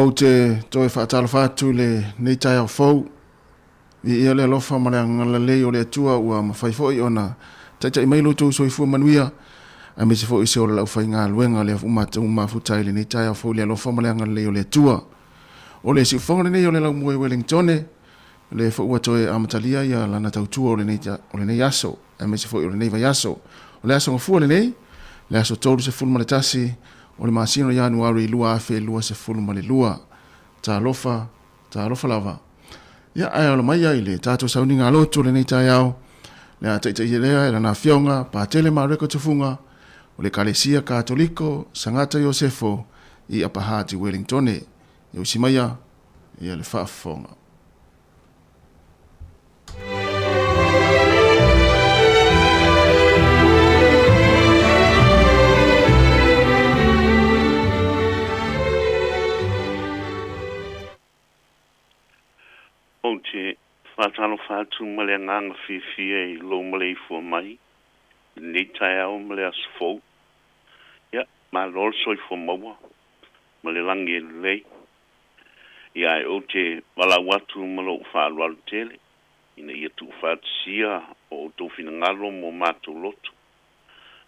Ou te toe faatalofa atu i lenei taeao fou. Viia le alofa ma le agalelei o le Atua ua mafai foi ona taitai mai lo outou soifua manuia, aemaise foi se ola lau faigaluega lea ua matou mafuta i lenei taeao fou i le alofa ma le agalelei o le Atua. O le siufofoga lenei o le laumua i Wellingtone, le foi ua toe amatalia ia lana tautua o lenei aso, aemaise foi o lenei vaiaso. O le aso gafua lenei, le aso 31 o le masina o Ianuari 2022. Talofa, talofa lava. Ia, ae ola mai ai le tatou sauniga aloto lenei taeao, le a taitai lea e lana afioga, Patele Mareko Tufuga, o le Ekalesia Katoliko, Sagata Iosefo, i Upper Hutt i Wellingtone. Ia usi maia, ia le faafofoga. Ou te faatalofa atu ma le agaga fiafia i lou maleifua mai i lenei taeao ma le aso fou. Ia, malo le soifua maua ma le lagi e lelei. Ia, ae ou te valaau atu ma lou faaaloalo tele ina ia tuufaatasia o outou finagalo mo matou loto.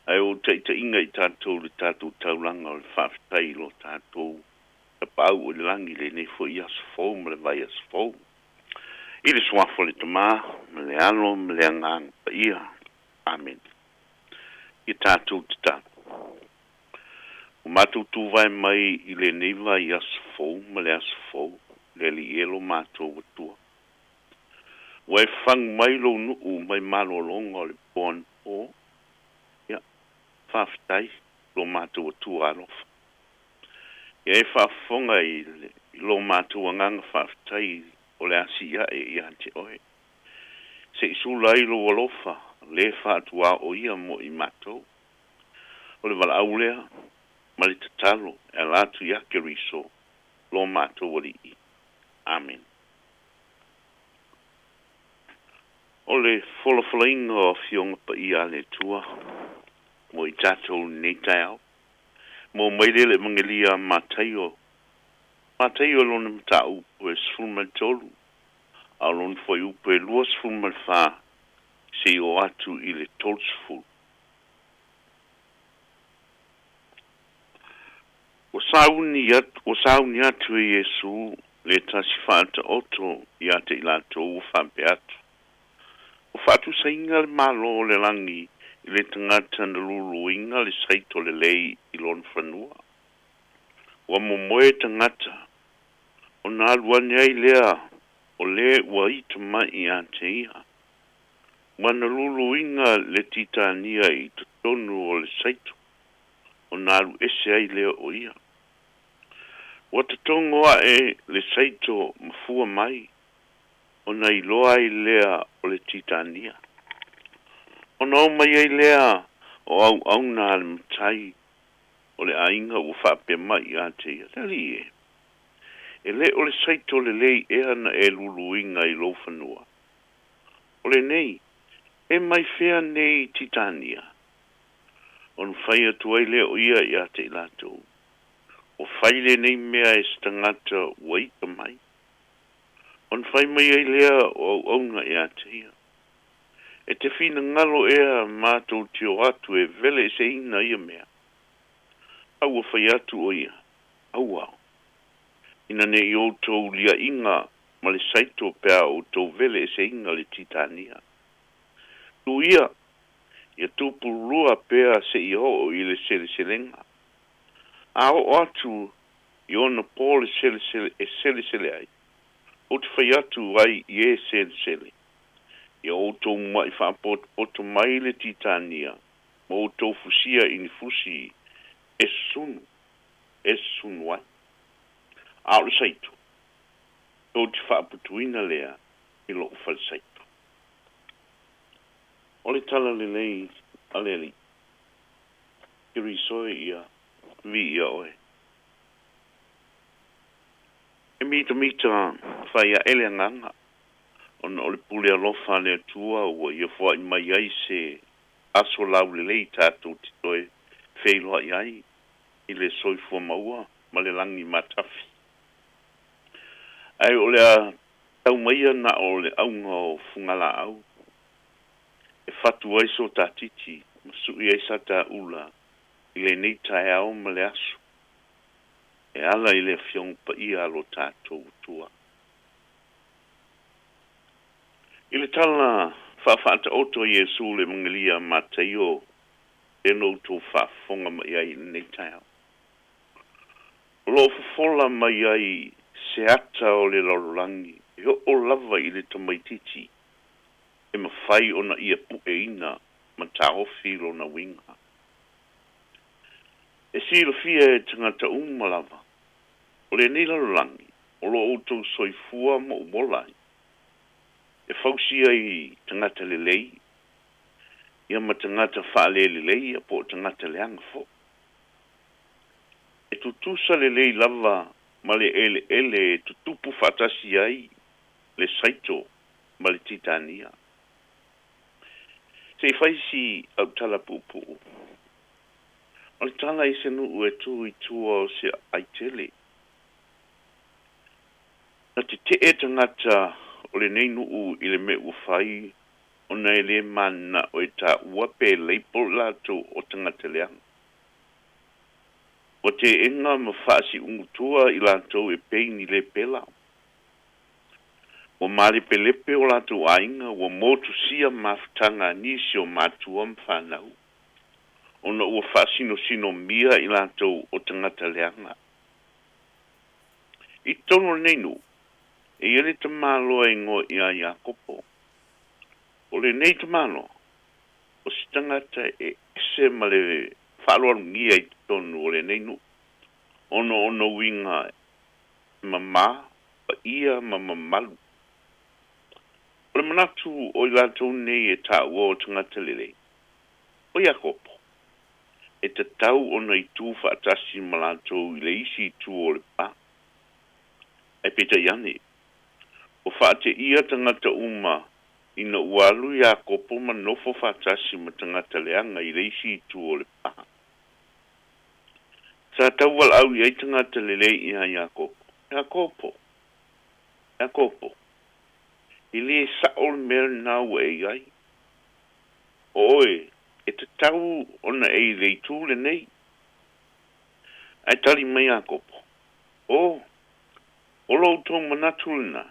Ae o taitaiga i tatou le tatou taulaga o le faafetai i lo tatou tapaau o le lagi lenei foi aso fou ma le vai aso fou. I le suafa o le Tamā ma le Alo ma le Agaga Paia. Amen. Ia tatou tatalo. O matou tuvae mai i lenei vai aso fou ma le aso fou, le Alii e lo matou Atua. Ua e fagu mai lou nuu mai malologa o le po anapo. Ia, faafetai lo matou Atua alofa. Ia e faafofoga i lo matou agaga faafetai o le asi ae ia te oe. Se i sula ai lou alofa, le faatua o ia mo i matou. O le valaau lea ma le tatalo e ala atu ia Keriso, lo matou Alii. Amen. O le folafolaina o afioga paia a le Atua mo i tatou lenei taeao. Mo mai le le Evangelia a Mataio, Mataio lona mataupu e 13, a o lona fuaiupu e 24 seia oo atu i le 30. Ua sauni atu e Iesu le tasi faataoto ia te i latou ua faapea atu. Ua faatusaina le Malo o le lagi i le tagata na luluina le saito lelei i lona fanua. Ua momoe tagata, ona alu ane ai lea o le ua ita mai ia te ia. Ma na luluina le titania i totonu o le saito, ona alu ese ai lea o ia. Ua tatogo a'e le saito ma fua mai, ona iloa ai lea o le titania. Ona o mai ai lea o auauna a le matai o le aiga ua faapea mai ia te ia, Le alii e, e le o le saito lelei ea na e luluina i lou fanua? O lenei, e mai fea nei titania? Ona fai atu ai lea o ia ia te i latou, Ua fai lenei mea e se tagata ua ita mai. Ona fai mai ai lea o auauna ia te ia, E te finagalo ea matou te o atu e veleeseina ia mea? A ua fai atu o ia, Aua, ina ne i outou liaʻiga ma le saito pe a outou veleeseina le titania. Tuu ia, ia tupulua pea seia oo i le seleselega. A oo atu i ona po le selesele e selesele ai, ou te fai atu ai i e selesele, Ia outou muaʻi faapotopoto mai le titania ma outou fusia i ni fusi e susunu, e susunu ai. A o le saito, tou te faaputuina lea i lou falesaito. O le tala lelei a le Alii, Keriso ia, viia oe. E mitamita faiaʻe le agaga, ona o le pule alofa a le Atua ua ia foai mai ai se aso laulelei tatou te toe feiloai ai i le soifua maua ma le lagi matafi. Ae o le a tau maia na o le auga o fugalaau e fatu ai so ta titi ma sui ai sa ta ula i lenei taeao ma le aso e ala i le Afioga Paia a lo tatou Atua. I le tala faafaataoto a Iesu le Evagelia a Mataio lea na outou faafofoga mai ai i lenei taeao, o lo o fofola mai ai se ata o le lalolagi e oo lava i le tamaitiiti e mafai ona ia pueina ma taofi lona uiga. E silafia e tagata uma lava, o lenei lalolagi o lo o outou soifua ma ou ola ai, e fausia i tagata lelei, ia ma tagata faalelelei po o tagata leaga foi. E tutusa lelei lava ma le eleele e tutupu faatasi ai le saito ma le titania. Se i fai si au tala puupuu. O le tala i se nuu e tu i tua o se aai tele. Na tetee tagata o lenei nuu i le mea ua fai ona e le mananao e taua pe label latou o tagata leaga. Ua teena ma faasiugutua i latou e pei ni lepela. Ua malepelepe o latou aiga, ua motusia mafutaga a nisi o matua ma fanau, ona ua faasinosinomia i latou o tagata leaga. I totonu o lenei nuu, e i ai le tamaloa e igoa ia Iakopo. O lenei tamaloa, o se tagata e ese ma le faaaloalogia i totonu o lenei nuu, ona o ona uiga e mama, paia ma mamalu. O le manatu o i latou nei e taua o tagata lelei, o Iakopo, e tatau ona itu faatasi ma latou i le isi itu o le pa. Ae peitai ane, ua faateia tagata uma ina ua alu Iakopo ma nofo faatasi ma tagata leaga i le isi itu o le pa. Sa taualaau i ai tagata lelei ia Iakopo, Iakopo! Iakopo, e le sao le mea lena ua e i ai. O oe, e tatau ona e i le itu lenei. Ae tali mai Iakopo, O, o lo outou manatu lena.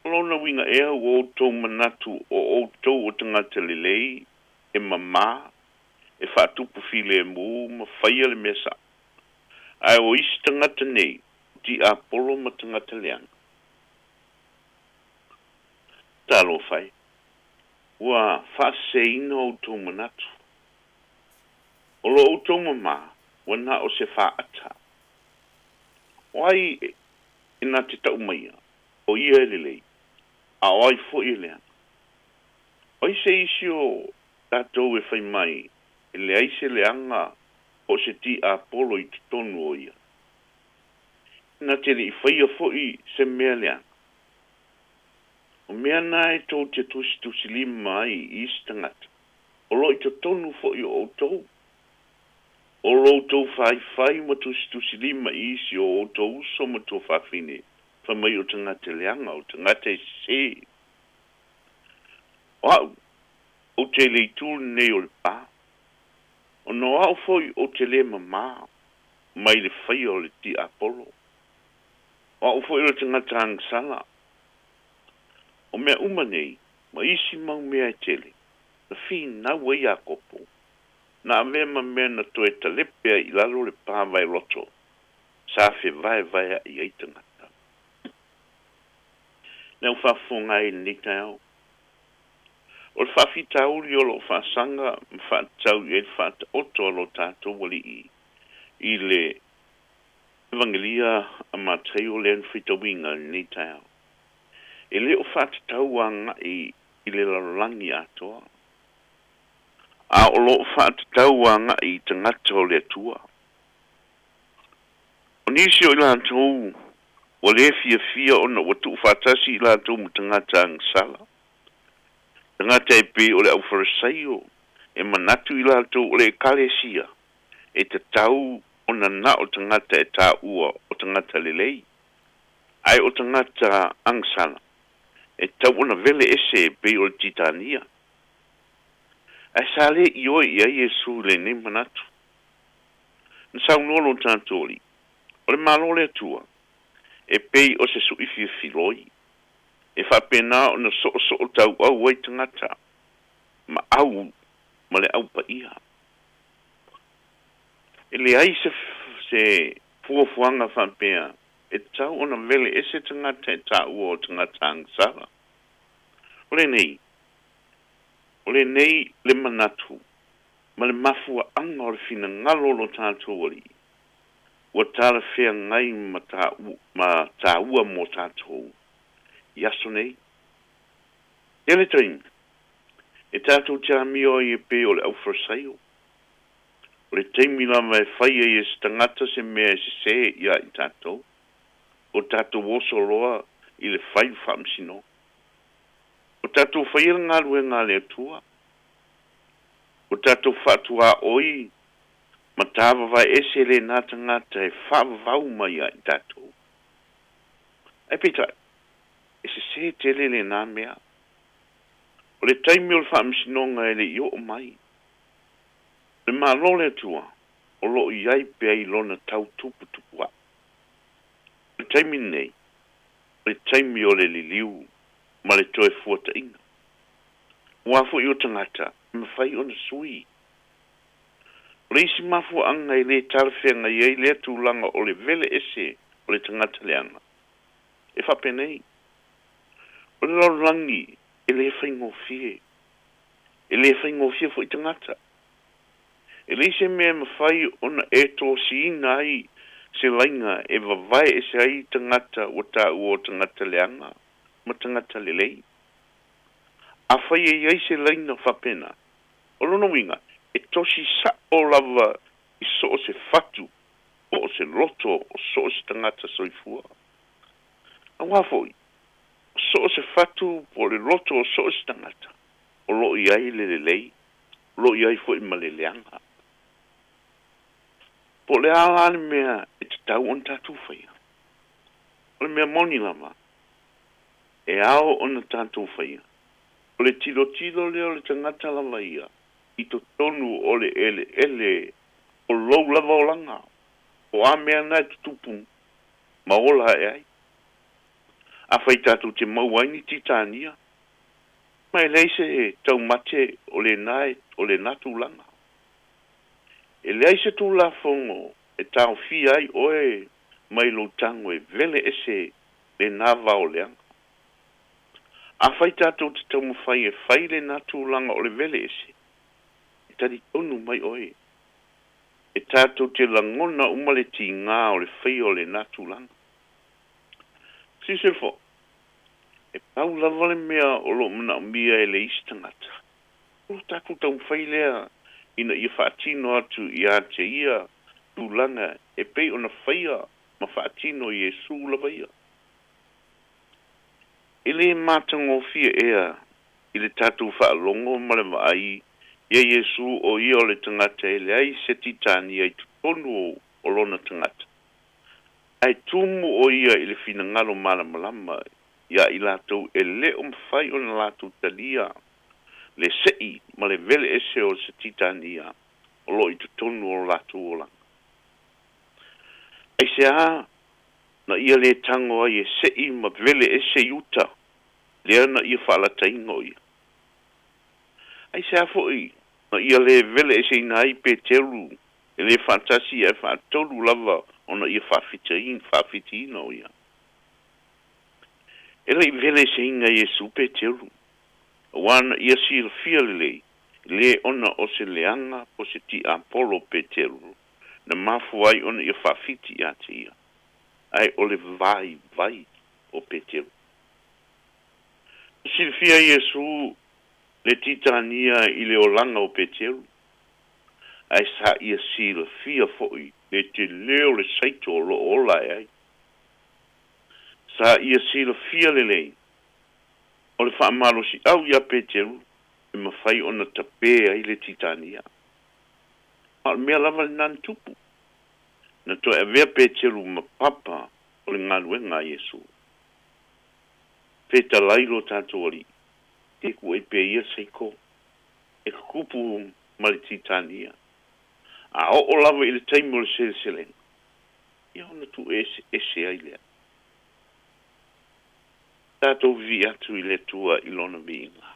O lona uiga ea ua outou manatu o outou o tagata lelei, e mama, e faatupu filemu ma faia le mea sao, ae o isi tagata nei, o tiapolo ma tagata leaga? Talofa e! Ua faaseseina outou manatu. O lo outou mamā ua na o se faata. O ai e na te tau maia, o ia e lelei, a o ai foi e leaga? O ai se isi o tatou e fai mai e leai se leaga po o se tiapolo i totonu o ia? E na te le i faia foi se mea leaga. O mea na e tou te tusitusilima ai i isi tagata, o lo o i totonu foi o outou. O lo outou faifai ma tusitusilima i isi o outou uso ma tuafafine, fai mai o tagata leaga, o tagata e sese. O au, ou te i le itu lenei o le pa, ona o au foi ou te le mamā mai le faia o le tiapolo. O au foi o le tagata agasala. O mea uma nei, ma isi mau mea e tele, na finau ai Iakopo, na avea ma mea na toe talepe ai i lalo le pa vaeloto sa fevaevaeaʻi ai tagata. Le au faafofoga ai i lenei taeao. O le faafitauli o lo o faasaga ma faatatau i ai le faataoto a lo tatou Alii i le Evagelia a Mataio lea na faitauina i lenei taeao, e le o faatatau agai i le lalolagi atoa, a o lo o faatatau agai i tagata o le Atua. O nisi o i latou ua lē fiafia ona ua tuufaatasi i latou ma tagata agasala, tagata e pei o le aufarisaio e manatu i latou o le Ekalesia e tatau ona na o tagata e taua o tagata lelei, ae o tagata agasala e tatau ona vele ese e pei o le titania. Ae sa lē ioe i ai Iesu i lenei manatu. Na saunoa lo tatou Alii, O le Malo o le Atua e pei o se suʻi fiafiloi, e faapena ona soosootauau ai tagata ma au ma le Au Paia. E leai se se fuafuaga faapea e tatau ona vele ese tagata e taua o tagata agasala. O lenei, o lenei le manatu ma le mafuaaga o le finagalo o lo tatou Alii ua talafeagai ma ma taua mo tatou i aso nei. Tele taimi e tatou te amio ai e pei o le aufarisaio. O le taimi lava e fai ai e se tagata se mea e sesē iā i tatou, ua tatou oso loa i le fai le faamasinoga. Ua tatou faia le galuega a le Atua. Ua tatou faatuaoi ma tāvavaeese lenā tagata e faavavau mai iā i tatou. Ae peitai, e sesē tele lenā mea. O le taimi o le faamasinoga e le i oo mai. O le Malo o le Atua o lo o i ai pea i lona tau tuputupuaʻe. O le taimi lenei, o le taimi o le liliu ma le toe fuataʻiga. Aua foi o tagata e mafai ona sui. O le isi mafuaaga e lē talafeagai ai lea tulaga o le vele ese o le tagata leaga, e faapenei, O le lalolagi e lē faigofie, e lē faigofie foi tagata. E leai se mea e mafai ona e tosiina ai se laiga e vavae ese ai tagata ua taua o tagata leaga ma tagata lelei. Afai e i ai se laina faapena, o lona uiga e tosi saʻo lava i so o se fatu po o se loto o so o se tagata soifua. Aua foi, o so o se fatu po o le loto o so o se tagata, o lo o i ai le lelei, o lo o i ai foi ma le leaga. Po o le a la le mea e tatau ona tatou faia? O le mea moni lava e ao ona tatou faia, o le tilotilo lea o le tagata lava ia i totonu o le eleele o lou lava olaga, po o a mea na e tutupu ma ola ae ai. Afai tatou te maua ai ni titania, ma e leai se taumate o lena o lena tulaga. E leai se Tulafono e taofia ai oe mai lou tago e vele ese lenā vao leaga. Afai tatou te taumafai e fai lena tulaga o le vele ese, e talitonu mai oe, e tatou te lagona uma le tiga o le faia o lena tulaga. Silasila foi, e pau lava le mea o lo o manaomia e le isi tagata, o lo tatou taumafai lea ina ia faatino atu ia te ia tulaga e pei ona faia ma faatino e Iesu lava ia. E le matagofie ea i le tatou faalogo ma le vaai ia Iesu o ia o le tagata e leai se titania i totonu o lona tagata, ae tumu o ia i le finagalo malamalama ia i latou e le o mafai ona latou talia le se'i ma le vele ese o se titania o lo o i totonu o lo latou olaga. Aisea na ia le tago ai e se'i ma vele ese Iuta lea na ia faalataina o ia? Aisea foi na ia le vele eseina ai Peteru e le faatasi ae faatolu lava ona ia faafitiina o ia? E le i vele eseina e Iesu Peteru, aua na ia silafia lelei, e le ona o se leaga po o se tiapolo Peteru na mafua ai ona ia faafiti ia te ia, ae o le vaivai o Peteru. Na silafia e Iesu le titania i le olaga o Peteru, ae sa ia silafia foi le tele o le saito o lo o ola ae ai. Sa ia silafia lelei o le faamalosiau ia Peteru e mafai ona tape ai le titania. Ma o le mea lava lena na tupu. Na toe avea Peteru ma papa o le galuega a Iesu. Fetalai lo tatou Alii, te kuai pea ia saiko e tutupu ma le titania. A oo lava i le taimi o le seleselega, ia ona tuueseese ai lea. Tatou vivii atu i le Atua i Lona viiga.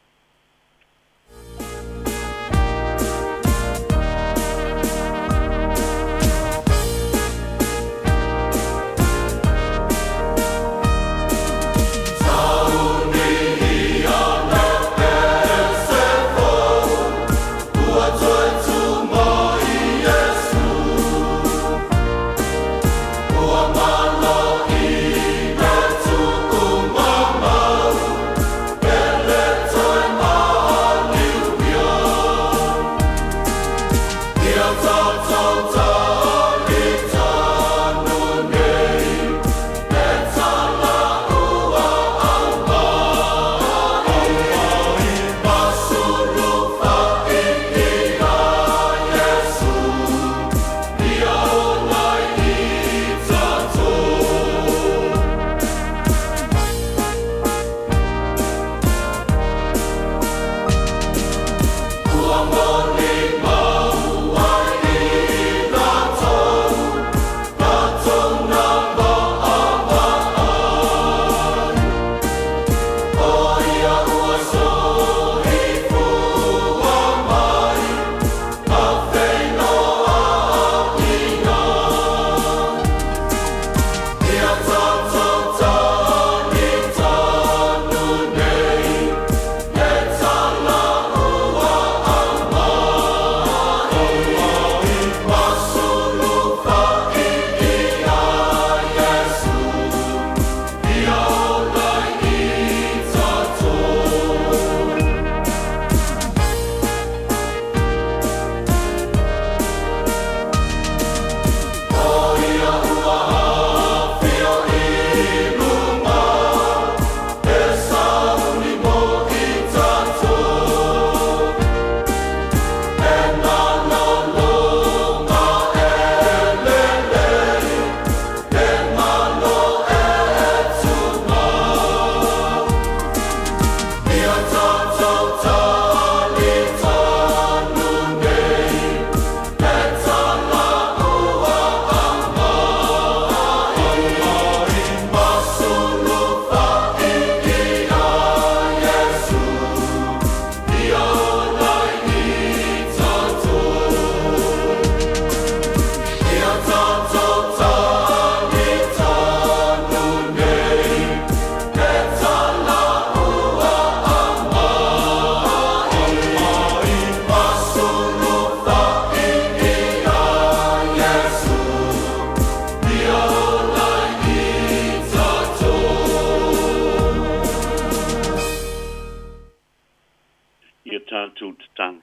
matou tatalo.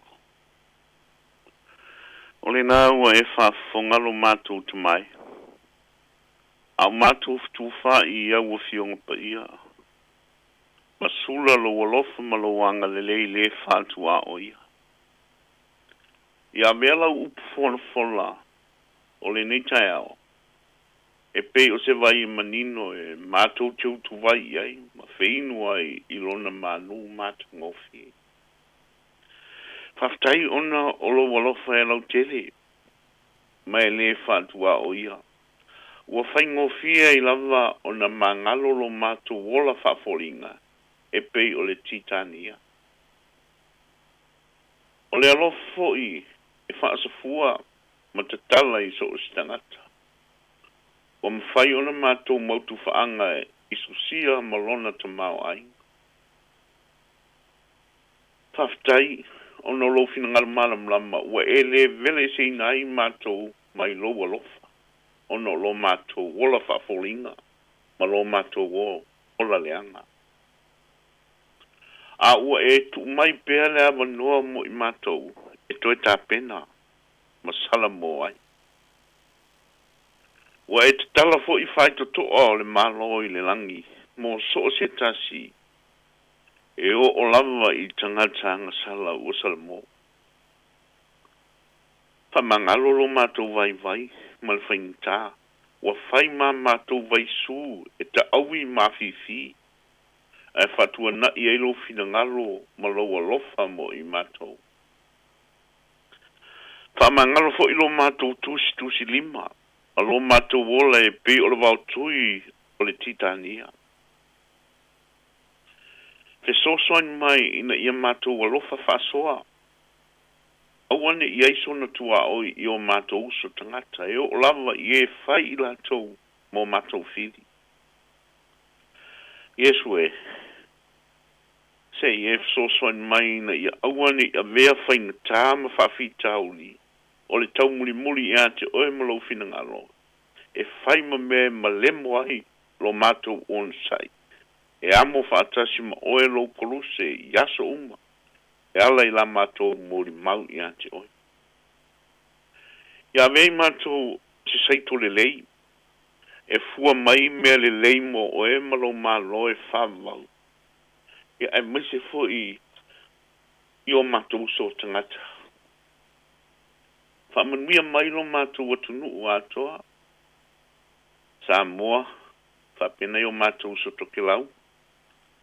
O lena ua e faafofoga lo matou Tama e, a o matou fetufaai i au Afioga Paia, ma sula lou alofa ma lou agalelei le faatuaoia. Ia avea lau upu folafola o lenei taeao e pei o se vai e manino e matou te utuvai i ai ma feinu ai i lona malu matagofie. Faafetai ona o lou alofa e lautele ma e le faatuaoia. Ua faigofie ai lava ona magalo lo matou ola faafoliga e pei o le titania. O le alofa foi e faasafua ma tatala i so o se tagata. Ua mafai ona matou mautufaaga i sosia ma lona tamaoaiga. Faafetai ona o lou finagalo malamalama ua e le veleeseina ai matou mai lou alofa, ona o lo matou ola faafoliga ma lo matou ola leaga. A ua e tuu mai pea le avanoa mo i matou e toe tapena ma salamo ai. Ua e tatala foi faitotoa o le Malo i le lagi mo so o se tasi e oo lava i tagata agasala ua salamo. Faamagalo lo matou vaivai ma le faigata ua fai ma matou vaisu e taaui mafifi ae faatuanai ai lou finagalo ma lou alofa mo i matou. Faamagalo foi lo matou tusitusilima ma lo matou ola e pei o le vaotui o le titania. Fesoasoani mai ina ia matou alofa faasoa. Aua ne i i ai sona tuaoi i o matou uso tagata e oo lava i e fai i latou mo matou fili. Iesu e, se i e fesoasoani mai ina ia aua ne i avea faigata ma faafitauli o le taumulimuli ia te oe ma lou finagalo, e fai ma mea e malemo ai lo matou onosai, e amo faatasi ma oe lou koluse i aso uma, e ala i la matou molimau ia te oe. Ia avea i matou se saito lelei, e fua mai mea lelei mo oe ma lou Malo e faavavau, ia aemaise foi i o matou uso tagata. Faamanuia mai lo matou atunuu atoa, Samoa, faapena i o matou uso Tokelau,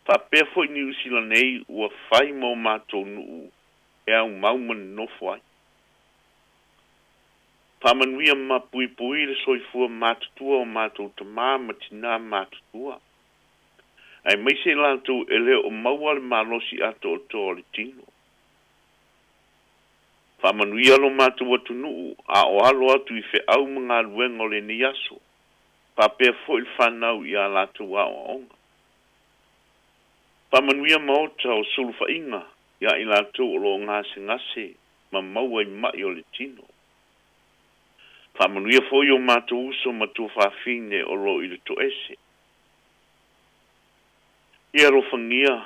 faapea foi Niu Sila nei ua fai ma o matou nuu e aumau ma nonofo ai. Faamanuia ma puipui le soifua matutua o matou tama ma tina matutua, aemaise i latou e le o maua le malosi atoatoa o le tino. Faamanuia lo matou atunuu a o alo atu i feau ma galuega o lenei aso, faapea foi le fanau i a latou aoaoga. Faamanuia maota o sulufaiga ia i latou o lo o gasegase ma maua i mai o le tino. Faamanuia foi o matou uso ma tuafafine o lo o i le toese. Ia alofagia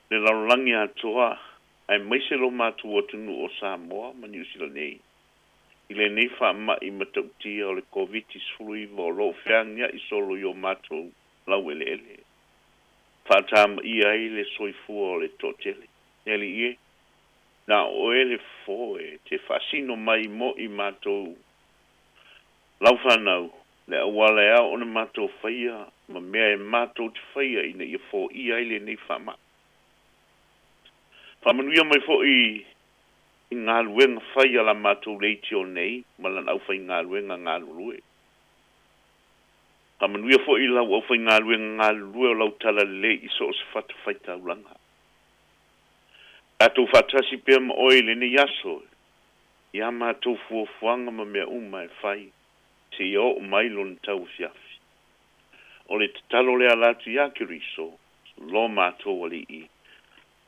le lalolagi atoa aemaise lo matou atunuu o Samoa ma Niu Sila nei i lenei faamai matautia o le Koviti-19 o lo o feagiai solo i o matou laueleele. Faatamaia ai le soifua o le toatele. Le Alii e, na o oe le fofo e te faasino mai mo i matou lau fanau le auala e ao ona matou faia ma mea e matou te faia ina ia foia ai lenei faamai. Faamanuia mai foi i galuega fai a la matou leitio nei ma lana aufaigaluega galulue. Faamanuia foi i lau aufaigaluega galulue o lau talalelei i so o se fatafaitaulaga. Tatou faatasi pea ma oe i lenei aso i a matou fuafuaga ma mea uma e fai seia oo mai lona tauafiafi. O le tatalo lea ala atu ia Keriso, lo matou Alii.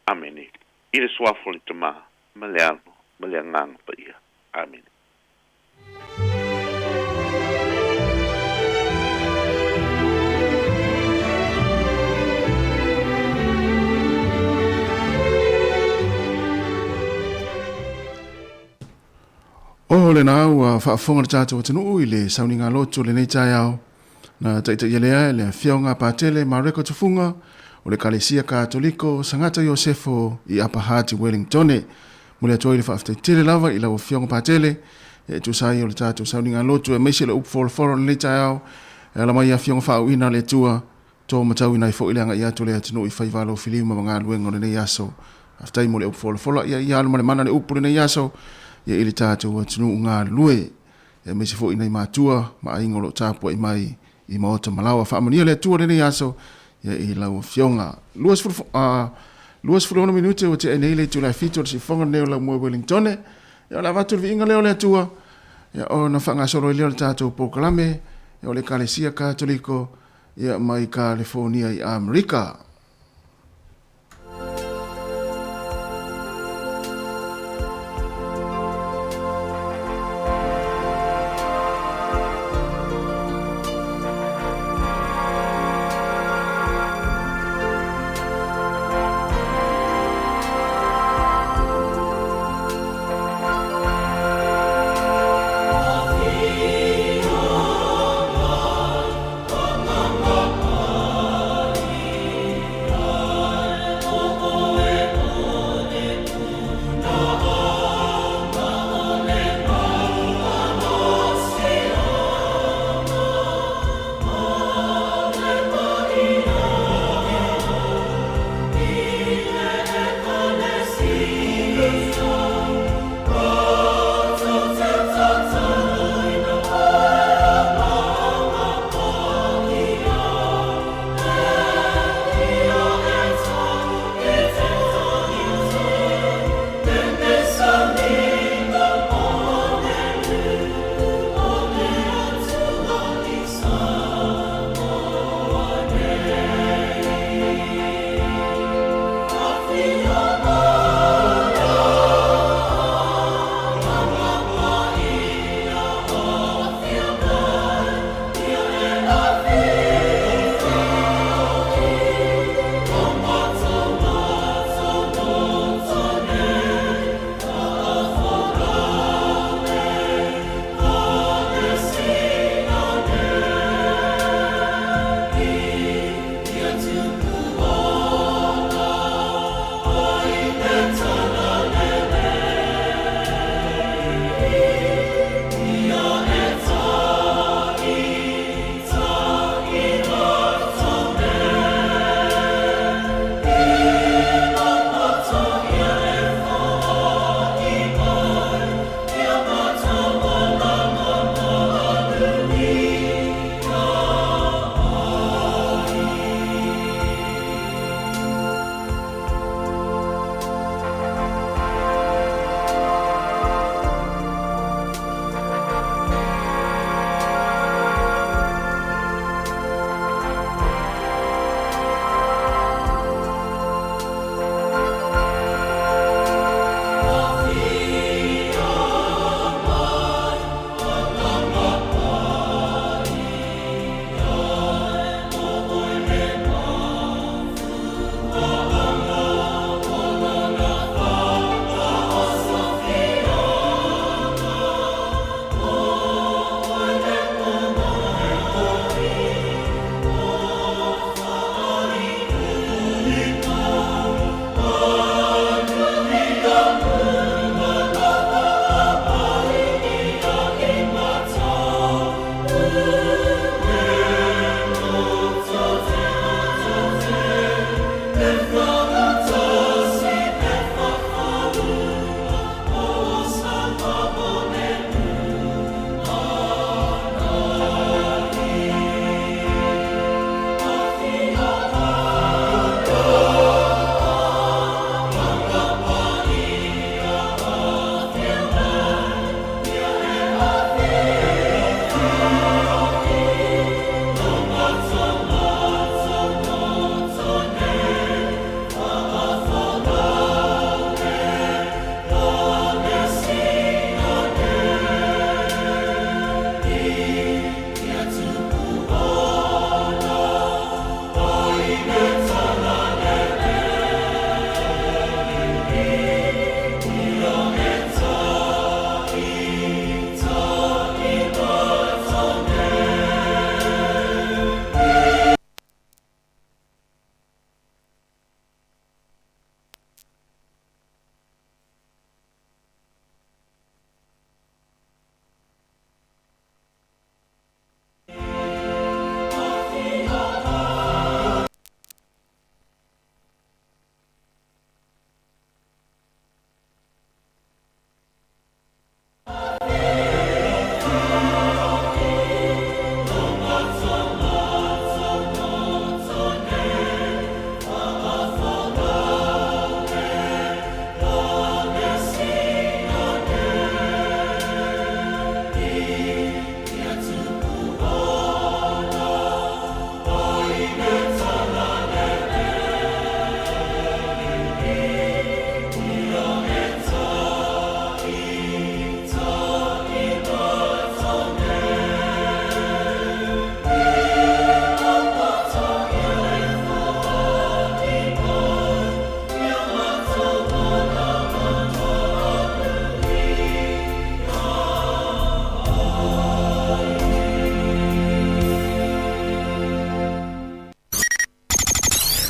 Amene. I le suafa o le Tama ma le Alo ma le Agaga Paia. Amene. O lena ua faafofoga le tatou atunuu i le sauniga lotu o lenei taeao. Na taitaia lea e le Afioga a Patele Mareko Tufuga o le Ekalesia Katoliko Sagata Iosefo i Upper Hutt i Wellingtone. Momoli atu ai le faafetai tele lava i lau Afioga Patele e tusa ai o le tatou sauniga lotu aemaise le upu folafola o lenei taeao e ala mai i Afioga faauuina a le Atua to matauina ai foi le agai atu o le atunuu i faiva alofilima ma galuega o lenei aso. Faafetai mo le upu folafola. Ia ia alu ma le mana le upu o lenei aso ia i le tatou atunuu galulue aemaise foi nai matua ma aiga o lo o tapuai mai i maota ma laoa. Faamanuia le Atua lenei aso ia i lau Afioga. 26 minute ua tea nei le itula e 7 o le siufofoga lenei o Laumua Wellingtone. Ia o le avatu le viiga lea o le Atua ia ona faagasolo ai lea o le tatou polokalame ia o le Ekalesia Katoliko ia mai Kalifornia i Amerika.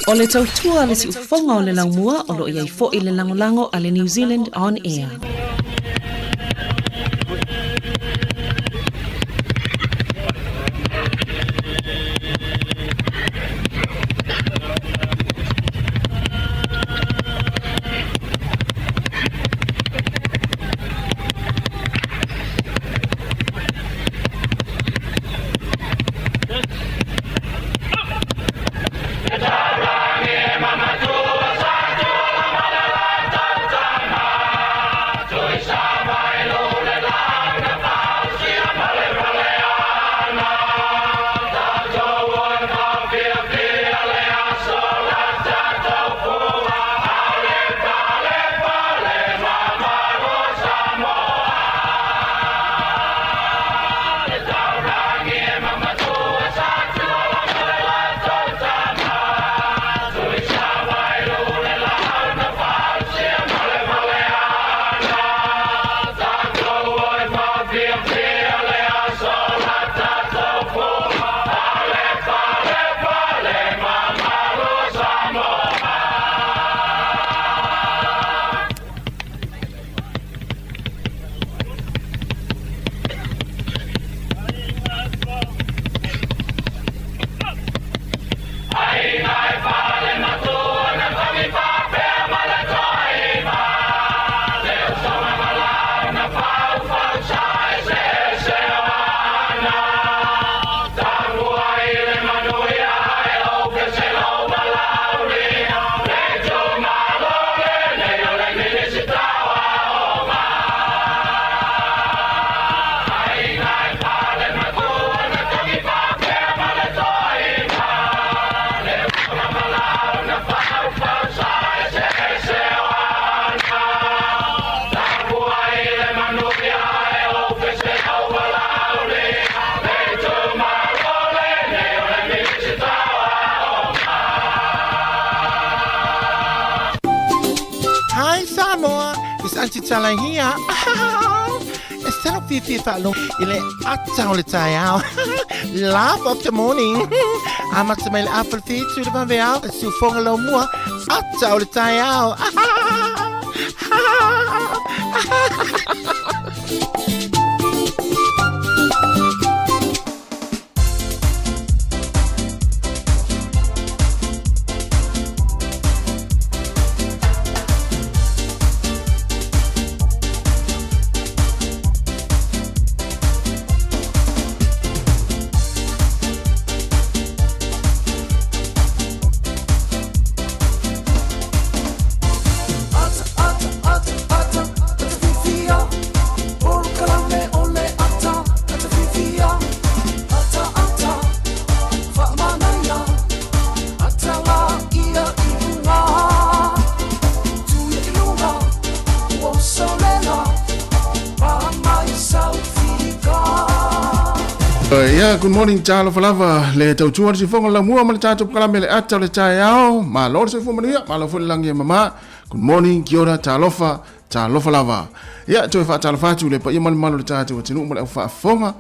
O le tautua a le siufofoga o le laumua o lo o i ai foi le lagolago a le New Zealand On Air. Hi Samoa, it's Auntie Tala here. E salo fiafia faalogo i le ata o le taeao. Laugh of the morning. Amata mai le afa le fitu le vaveao, e siufoga lau mua, ata o le taeao. Yeah, good morning, talofa lava le tautua le sifoga la mua ma le tatou kalame le ata o le taeao. Malo le soifua manuia, malo foi le lagi e mama. Good morning, kia ora, talofa, talofa lava. Ia, toe faatalofa atu le paia ma le mamalu o le tatou atunuu ma le au faafofoga.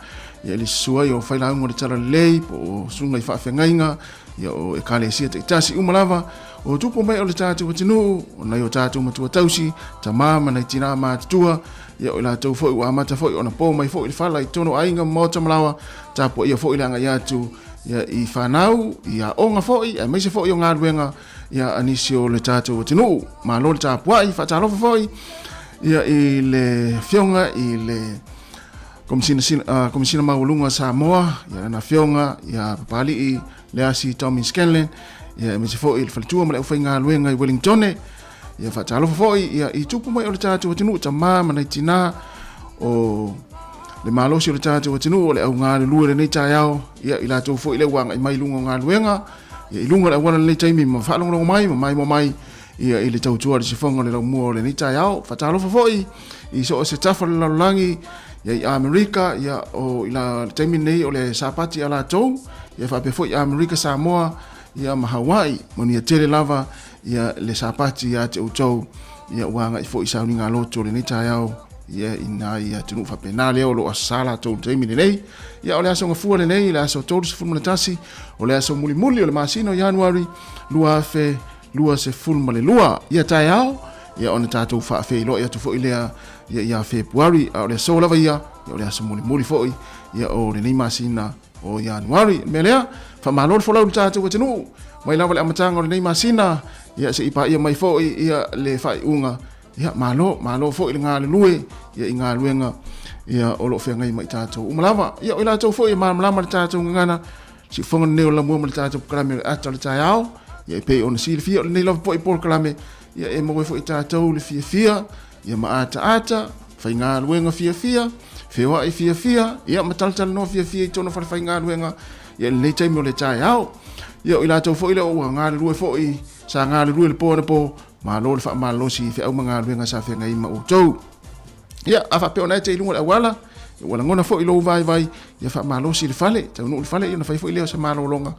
Ia, i le susu ai o failauga o le Talalelei, po o susuga i faafeagaiga, ia o ekalesia taitasi uma lava, o tupu mai o le tatou atunuu, o nai o tatou matua tausi, tama ma nai tinā matutua, ia o i latou foi ua amata foi ona po mai foi le fala i totonu o aiga ma maota ma laoa, tapuaia foi le agai atu ia i fanau, i aoga foi, aemaise foi o galuega ia a nisi o le tatou atunuu. Malo le tapuai, faatalofa foi ia i le afioga i le Komisina, Komisina Maualuga a Samoa, ia lana afioga ia Papali'i Leasi Tommy Scanlon, ia aemaise foi le faletua ma le aufaigaluega i Wellingtone. Ia faatalofa foi ia i tupu mai o le tatou atunuu, tamā ma nai tinā o le malosi o le tatou atunuu o le au galulue lenei taeao, ia i latou foi lea ua agai mai i luga o galuega, ia i luga o le auala lenei taimi ma faalogologo mai ma maimoa mai ia i le tautua a le sifoga o le laumua o lenei taeao. Faatalofa foi i so o se tafa o le lalolagi, ia i Amerika, ia o i la le taimi lenei o le Sapati a latou, ia faapea foi Amerika, Samoa, ia ma Hawaii. Manuia tele lava ia le Sapati ia te outou, ia ua agai foi i sauniga loto o lenei taeao. Ia i nai atunuu faapena lea o lo o asa latou i le taimi lenei. Ia o le aso gafua lenei, le aso 31, o le aso mulimuli o le masina o Ianuari 2022. Ia taeao, ia ona tatou faafeiloai atu foi lea ia ia Fepuari, a o le aso lava ia, ia o le aso mulimuli foi ia o lenei masina o Ianuari. O le mea lea, faamalo le folau i le tatou atunuu, mai lava le amataga o lenei masina, ia se i paia mai foi ia le faaiuga. Ia, malo, malo foi le galulue ia i galuega ia o lo o feagai ma i tatou uma lava. Ia, o i latou foi e malamalama le tatou gagana, siufofoga lenei o lamua ma le tatou polokalame o le ata o le taeao. Ia, e pei ona silafia o lenei lava foi polokalame, ia e maua ai foi i tatou le fiafia, ia ma ataata, faigaluega fiafia, feoai fiafia, ia ma talatalanoa fiafia i totonu o falefaigaluega, ia i lenei taimi o le taeao. Ia, o i latou foi lea ua galulue foi, sa galulue i le po anapo, Malo le faamalolosi i feau ma galuega sa feagai ma outou. Ia, a faapea o na e te i luga o le auala, ua lagona foi lou vaivai, ia faamalosi le fale, taunuu le fale, ia ona fai foi lea o se malologa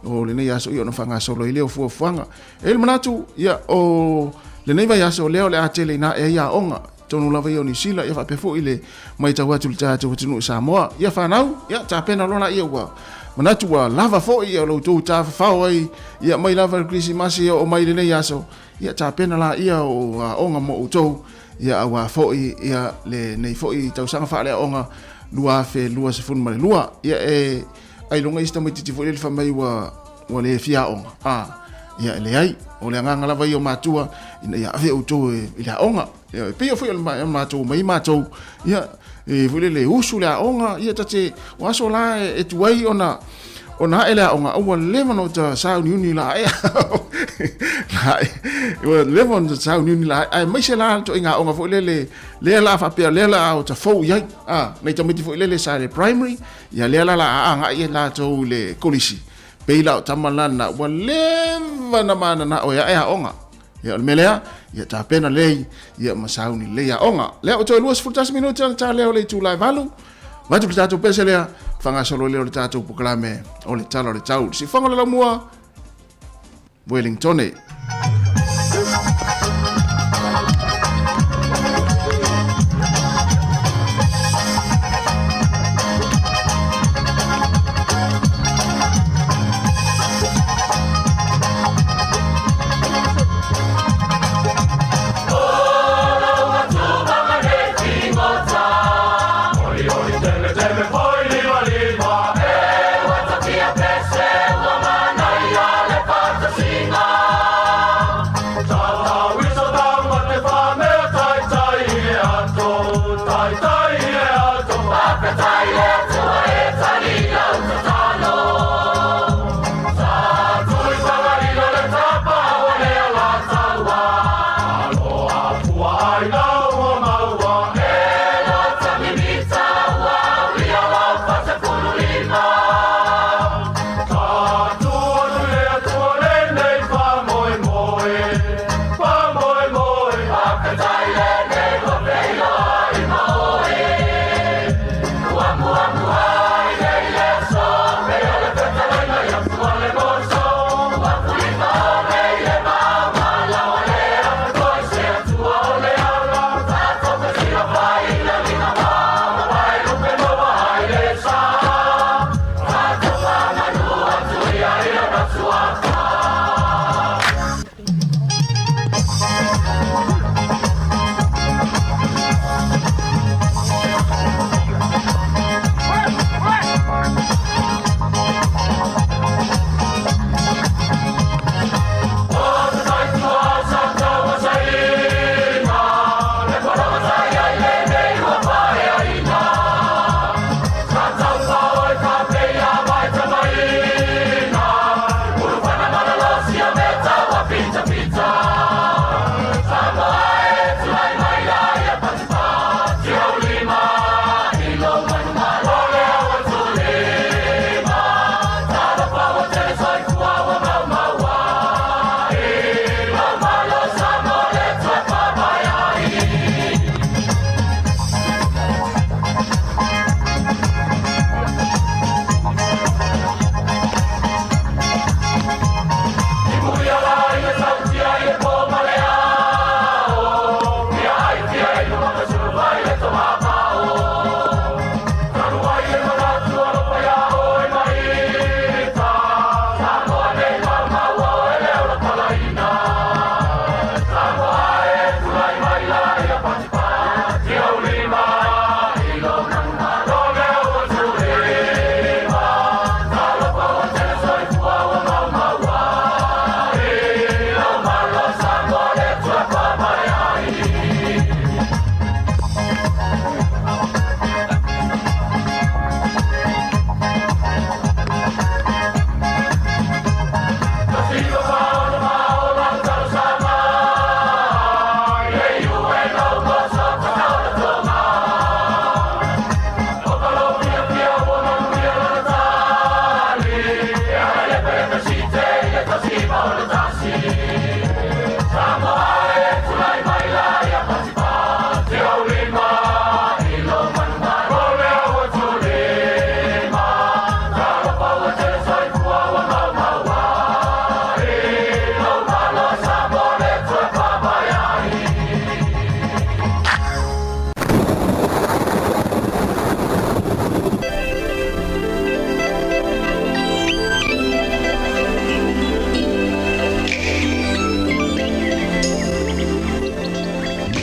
o lenei aso, ia ona faagasolo ai lea o fuafuaga. E i ai le manatu, ia, o lenei vaiaso lea o le a tele ina ae ai aoga, totonu lava ia o Niu Sila, ia faapea foi le matau atu i le tatou atunuu i Samoa. Ia fanau, ia tapena loa laia ua manatu ua lava foi ia lo outou tafafao ai, ia mai lava le Kerisimasi e oo mai lenei aso, ia tapena laia o aoga mo outou, ia aua foi ia lenei foi tausaga faaleaoga 2022. Ia e ailoga isi tamaitiiti foi lele fai mai ua ua le fia aoga, a, ia e leai, o le agaga lava ia o matua ina ia ave outou i le aoga. Ia, e pei foi o le matou mai matou, ia, e foi lele usu le aoga, ia ta te, o aso la e tuai ona, ona ae le aoga, ua leva ona ota sauniuni la ae. La ae, ua leva ona sauniuni la ae, aemaise la le ituaiga aoga foi lele, lea la faapea, lea la ota fou i ai, a, nai tamaiti foi lele sa i le primary, ia lea la la a agai ai latou i le kolisi, pei la o tama la lena, ua leva ona mananao e ae aoga. Ia o le mea lea, ia tapena lelei, ia ma sauni lelei aoga. Lea ua toe 21 minute ona ta lea o le itula e 8. Vaeatu le tatou pese lea, faagasolo lea o le tatou polokalame o le Tala o le Tau. Siufofoga o le Laumua, Wellingtone.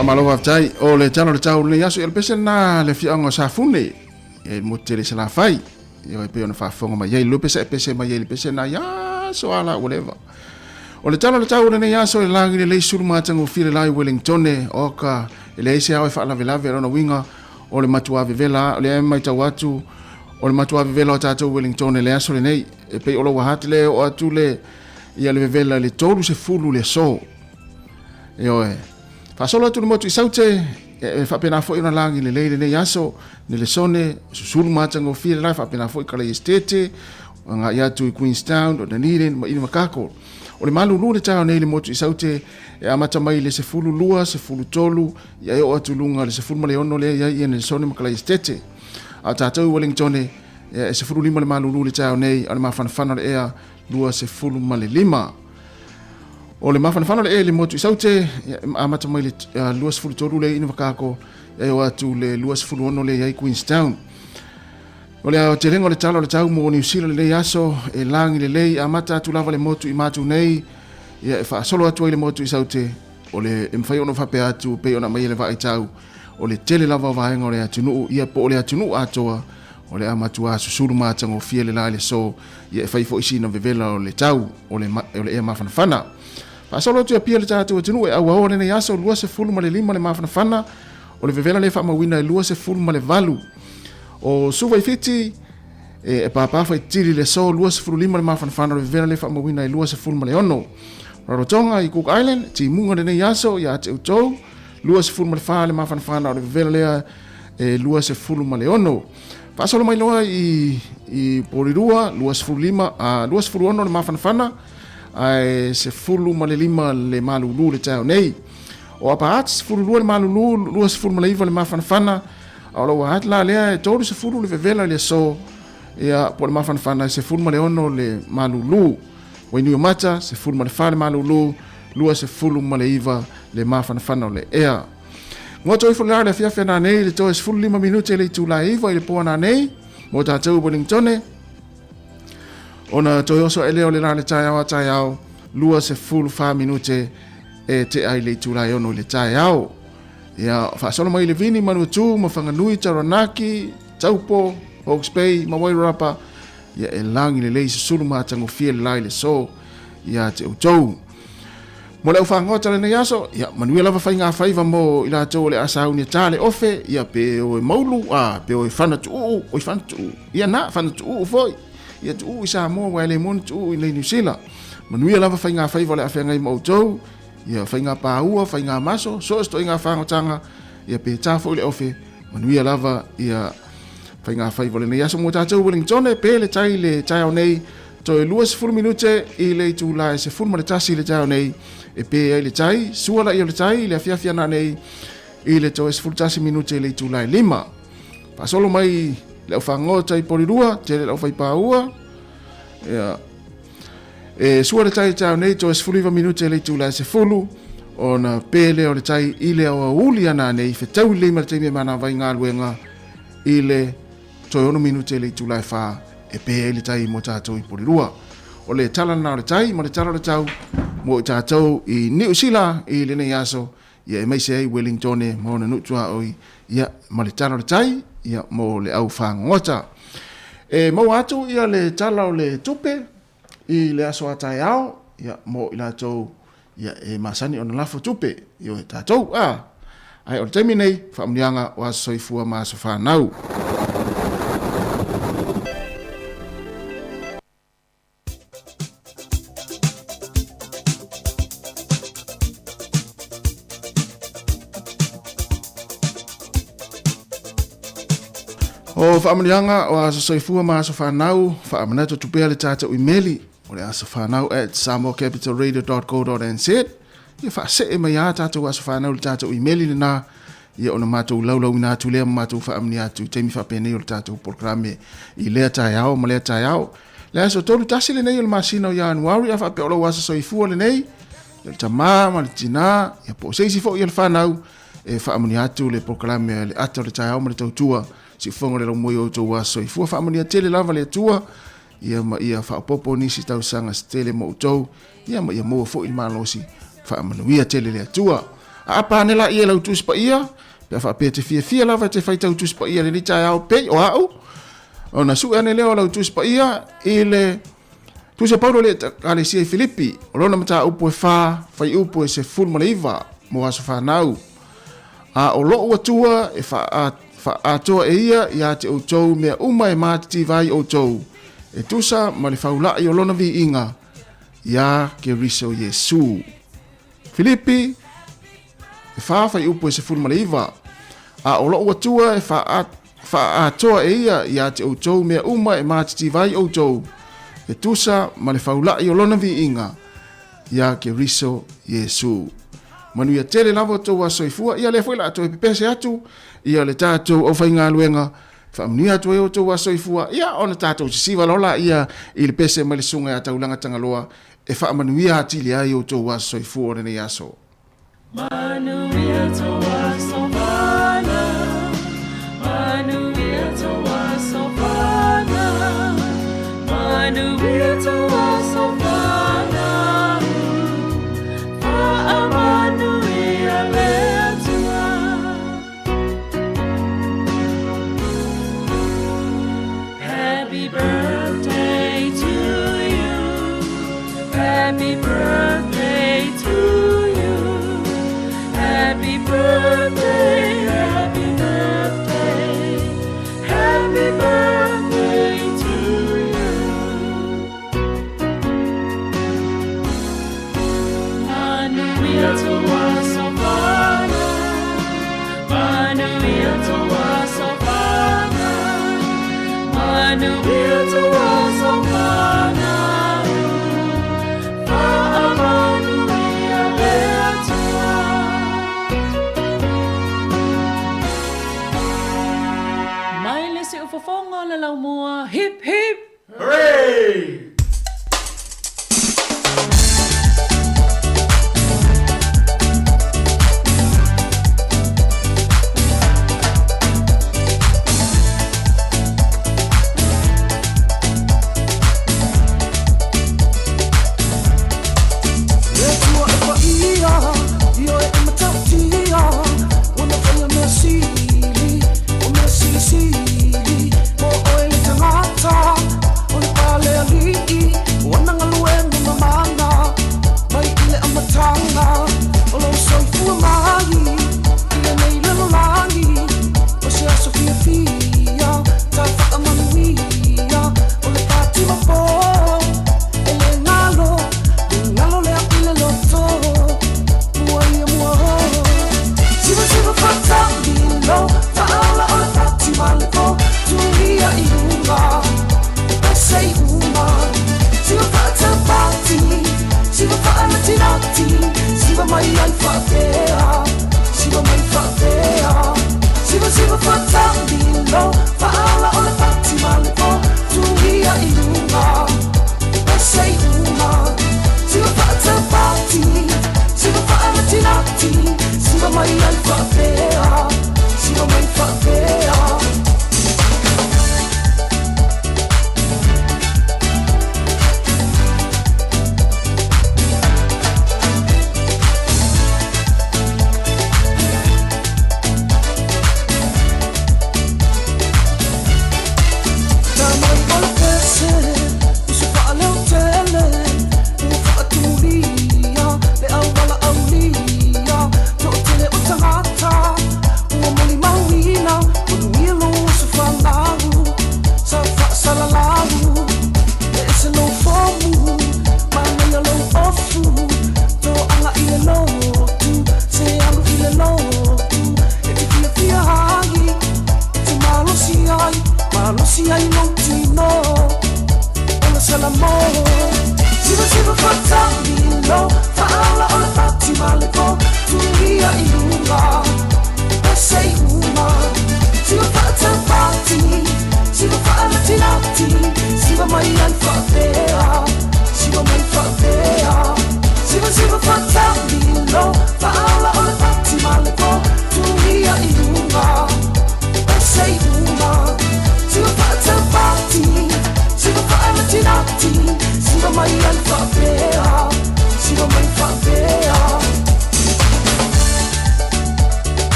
Faamalo faafetai. O le tala o le tau o lenei aso, ia le pese lena le afioaga o Safune, ia i le motu tele i Salafai. Ia e pei ona faafofoga mai ai, le pese e pese mai ai le pese lena i aso a la ua leva. O le tala o le tau o lenei aso e lagi lelei sulu matagofie le la i Wellingtone, oka e leai se ao e faalavelave o lona uiga o le matua vevela o lea e matau atu o le matua vevela o tatou Wellingtone i le aso lenei e pei o Lower Hutt lea e oo atu le ia le vevela i le 30 le aso. Ioe. Faasolo atu le motu i Saute, e faapena foi ona lagi lelei lenei aso, Nelesone, susulu matagofie le la, faapena foi Kalai Estate, agai atu i Queenstown, o Dunedin ma Invercargill. O le malulu le taeao nei i le motu i Saute, e amata mai i le 12, 13, ia e oo atu i luga i le 16 lea i ai ia Nelesone ma Kalai Estate. A o tatou i Wellingtone, e 15 le malulu le taeao nei, a o le mafanafana o le ea 25. O le mafanafana o le ea i le motu i Saute, e amata mai le 23 lea i Invercargill, e oo atu le 26 lea i ai Queenstown. O le aotelega o le tala o le tau mo Niu Sila lenei aso, e lagi lelei, amata atu lava le motu i Matu nei, ia e faasolo atu ai le motu i Saute, o le e mafai ona faapea atu pei ona aumai e le vaai tau, o le tele lava o vaega o le atunuu, ia po o le atunuu atoa, o le a matua susulu matagofie le la i le aso, ia e fai foi sina vevela o le tau o le, o le ea mafanafana. Faasolo atu i Apia le tatou atunuu e auaoa lenei aso 25 le mafanafana, o le vevela lea faamauina e 28. O Suva i Fiti, e pāpā faitili le aso 25 le mafanafana o le vevela lea faamauina e 26. Rarotonga i Cook Island, timuga lenei aso ia te outou, 24 le mafanafana o le vevela lea e 26. Faasolo mai loa i, i Porirua, 25, a, 26 le mafanafana, ae 15 le malulu le taeao nei. O Upper Hutt, 12 le malulu, 29 le mafanafana, a o Lower Hutt la lea e 30 le vevela i le aso, ia, po o le mafanafana e 16 le malulu. Wainuiomata, 14 le malulu, 29 le mafanafana o le ea. Goto ifo le la le afiafi ananei i le toe 15 minute le itula e 9 i le po ananei mo tatou i Wellingtone. Ona toe oso ae lea o le la le taeao a taeao 24 minute e tea i le itula e 6 i le taeao. Ia, faasolo mai i le Vini, Manuatu, Mafanganui, Taranaki, Taupo, Hawke's Bay ma Wairarapa, ia e lagi lelei susulu matagofie le la i le aso ia te outou. Mo le au fagota lenei aso, ia manuia lava faiga faiva mo i latou o le a sauni e tā le ofe, ia pe o e maulu, a pe o e fana tuuu, oi fana tuuu, ia na, fana tuuu foi, ia tuuu i Samoa ua e le moni tuuu i nei Niu Sila. Manuia lava faiga faiva o le a feagai ma outou, ia faiga pāua, faiga maso, so o se toaiga fagotaga, ia pe tā foi le ofe, manuia lava ia faiga faiva o lenei aso mo tatou Wellingtone, pe le tai le taeao nei, Toe 20 minute i le itula e 11 i le taeao nei e pē ai le tai, sua laʻi o le tai i le afiafi ananei i le toe 11 minute i le itula e 5. Faasolo mai le aufagota i Porirua, tele le aufaipāua. Ia, e sua le tai i taeao nei toe 19 minute i le itula e 10 ona pē lea o le tai i le aoauli ananei fetaui lelei ma le taimi e manava ai galuega i le Toe ono minute i le itula e whā e pē ai le tai mo tātou i Porirua. O le tala lena o le tai ma le tala o le tau mo i tātou i Niu Sila i lenei aso, ia e maise ai Wellingtone ma ona nuu tuaoi, ia ma le tala o le tai, ia mo le au whāngota. E maua atu ia le tala o le tupe i le aso a taeao, ia mo i latou ia e masani ona lafo tupe i o tatou a ae o le taimi nei faamuniaga o aso soifua ma aso fanau. O faamuniaga o aso soifua ma aso fanau, faamanatu atu pea le tatou imeli o le aso fanau at samoacapitalradio.co.nz. Ia faasee mai a tatou aso fanau le tatou imeli lena, ia ona matou laulauina atu lea ma matou faamanuia atu i taimi faapenei o le tatou polokalame i lea taeao ma lea taeao. Le aso 31 lenei o le masina o Ianuari, a faapea o lou aso soifua lenei, ia le tamā ma le tinā, ia po o se isi foi o le fanau, e faamanuia atu le polokalame a le ata o le taeao ma le tautua, siufofoga o le laumoi o outou aso soifua. Faamanuia tele lava le Atua, ia ma ia faaopoopo nisi tausaga se tele mo outou, ia ma ia maua foi le malosi, faamanuia tele le Atua. Aapa ane laia i lau Tusi Paia, pe a faapea e te fiafia lava e te faitau Tusi Paia i lenei taeao pei o a'u, ona sue ane lea o lau Tusi Paia i le Tusi a Paulo i le Ekalesia i Filipi, o lona mataupu e fa, fuaiupu e 19 mo aso fanau. A o lo'u Atua e faaatoa e ia ia te outou mea uma e matitiva ai outou, e tusa ma le faula'i o lona viiga iā Keriso Iesu. Filipi, e fa fuaiupu e 19, A o lo'u Atua e faaatoa e ia ia te outou mea uma e matitiva ai outou, e tusa ma le faula'i o lona viiga iā Keriso Iesu. Manuia tele lava outou aso soifua. Ia lea foi la toe pepese atu ia le tatou aufaigaluega faamanuia atu ai outou aso soifua. Ia ona tatou sisiva loa laia i le pese mai le susuga ia Taulaga Tagaloa e faamanuia atili ai outou aso soifua o lenei aso. Manuia tou aso fanau, manuia tou aso fanau, manuia tou aso fanau, faamanuia le Atua. Happy birthday to you, happy birthday to you, happy birthday, happy birthday, happy birthday to you. Manuia tou aso fanau, manuia tou aso fanau, manuia tou aso fanau, faamanuia le Atua. Mai le siufofoga o le laumua, hip hip! Hooray! Le Atua e paia, ioe e matautia, Ua faia mea sili, o mea silisili, Mo oe le tagata, o le pale alii, O ana galuega mamana, mai i le amataga, O lou soifua mai i lenei lalolagi, O se aso fiafia, ta faamanuia, O le pati ma po, e le galo, le galo lea i le loto, Mua ia mua o. Siva siva faatamilo, faaola o le pati ma le po, Tuia i luga, e pese i uma. Siva faatapati, siva faanatinati, Siva mai ai faapea, siva mai faapea. Siva siva faatamilo, faaola o le pati ma le po, Tuia i luga, e pese i uma. Siva faatapati, siva faanatinati, Siva mai ai faapea, siva mai faapea. Ta mai o le pese, uso faaleotele, ua faatumulia.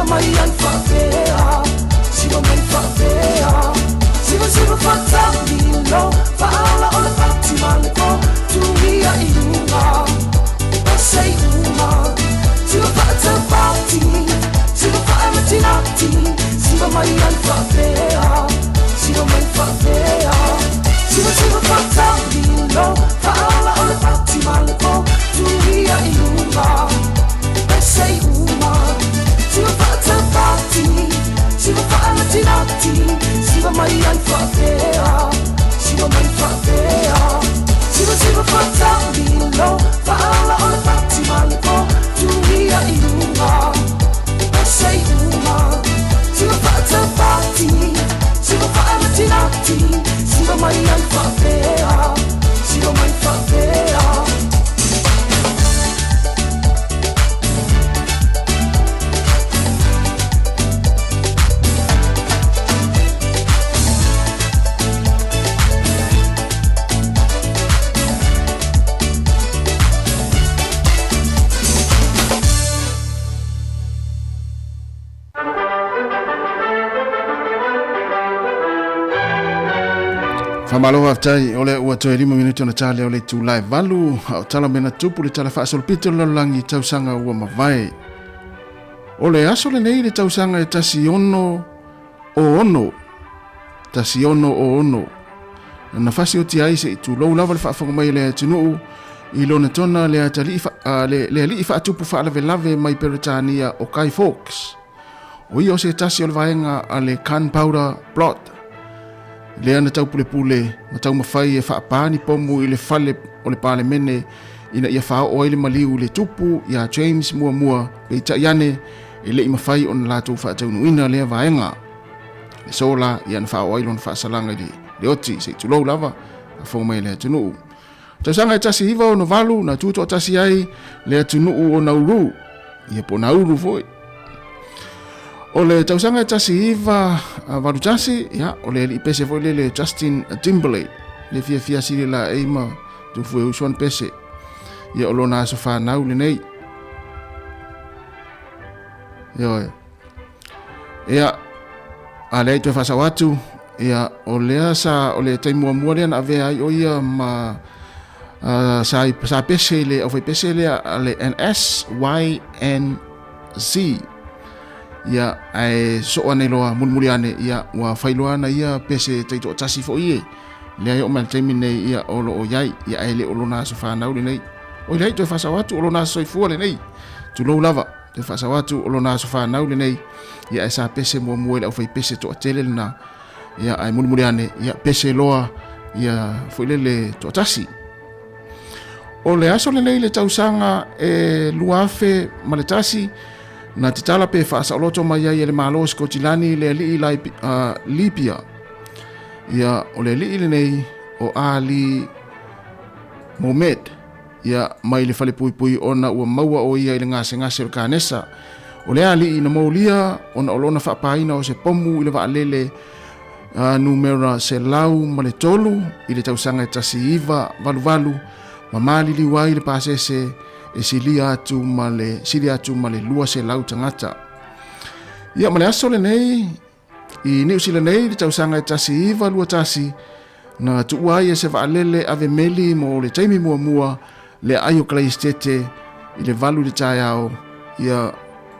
mai ai faapea Siva mai faapea Siva siva faatamilo Faaola o le pati ma le po Tuia i luga O se iuga Siva faataupati Siva faamatinati Siva mai ai faapea Siva mai faapea Siva siva faatamilo Faaola o le pati ma le po Tuia i luga O se iuga Siva faataupati Siva faamatinati Siva mai ai faapea Siva mai faapea Siva siva faatamilo Faaola o le pati ma le po Tuia i luga O se iuga Siva faataupati Siva faamatinati Siva mai ai faapea Siva mai faapea. Faamalo faafetai o lea ua toe 5 minute ona ta lea o le itula e 8 a o tala mea na tupu le tala faasolopito o le lalolagi i tausaga ua mavae. O le aso lenei i le tausaga e 1 6 06, 1 6 6, na fasioti ai se i tulou lava le faafofoga mai a le atunuu i lona tona le atalii le, le alii faatupu faalavelave mai Peretania o Guy Fawkes. O ia o se tasi o le vaega a le Gunpowder Plot, lea na taupulepule ma taumafai e faapā ni pomu i le fale o le Palemene ina ia faaoo ai le maliu i le tupu iā James muamua, peitai ane e le i mafai ona latou faataunuuina lea vaega. Le sola ia na faaoo ai lona faasalaga i le oti, se i tulou lava, faafofoga mai le atunuu. Tausaga e 1968 na tutoatasi ai le atunuu o Nauru, ia po o Nauru foi. O le tausaga e 1981, ia, o le alii pese foi lele Justin Timberlake, le fiafia sili laei ma tufue usu ana pese. Ia o lona aso fanau lenei. Ioe. Ia, a lea i toe faasao atu, ia, o lea sa, o le taimi muamua lea na avea ai o ia ma sa, sa pese i le aufaipese lea a le NSYNC. Ia, ae soo ane loa mulimuli ane, ia, ua fai loa ana ia pese taitoatasi foi e. Lea e oo mai le taimi nei, ia, o lo o iai, ia, ae le o lona aso fanau lenei. Oi leai, toe faasao atu, o lona aso soifua lenei. Tulou lava. Te faasao atu o lona aso fanau lenei, ia ae sa pese muamua i le aufaipese toatele lena, ia ae mulimuli ane, ia pese loa, ia foi lele toatasi. O le aso lenei le tausaga e 2001, na tatala pe faasaoloto mai ai e le Malo o Sikotilani le alii Libia. Ia, o le alii lenei o Ali Mohamed. Ia, mai le falepuipui ona ua maua o ia i le gasegase o le kanesa. O le alii na molia ona o lona faapaina o se pomu i le vaalele numera 103 i le tausaga e 1988 ma maliliu ai le pasese e silia atu ma le sili atu ma le 200 tagata. Ia, ma le aso lenei I Niu Sila nei i le tausaga e 1921, na tuua ai e se vaalele ave meli mo le taimi muamua le aai o Kalaisitete i le 8 i le taeao, ia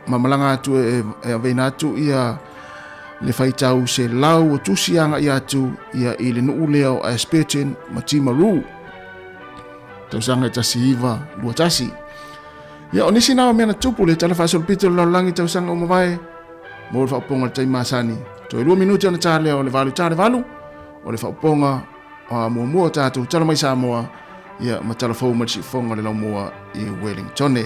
ma malaga atu e aveina atu ia le faitau 100 o tusi agaia atu ia i le nuu lea o Ashburton ma Timaru. Tausaga e 1921. Ia, o nisi na o mea na tupu le tala faasolopito o le lalolagi tausaga ua mavae, mo le faaopoopoga o le taimi masani. Toe 2 minute ona ta lea o le 8 ta le 8, o le faaopoopoga muamua o tatou tala mai Samoa, ia ma tala fou mai le siufofoga o le laumua i Wellingtone.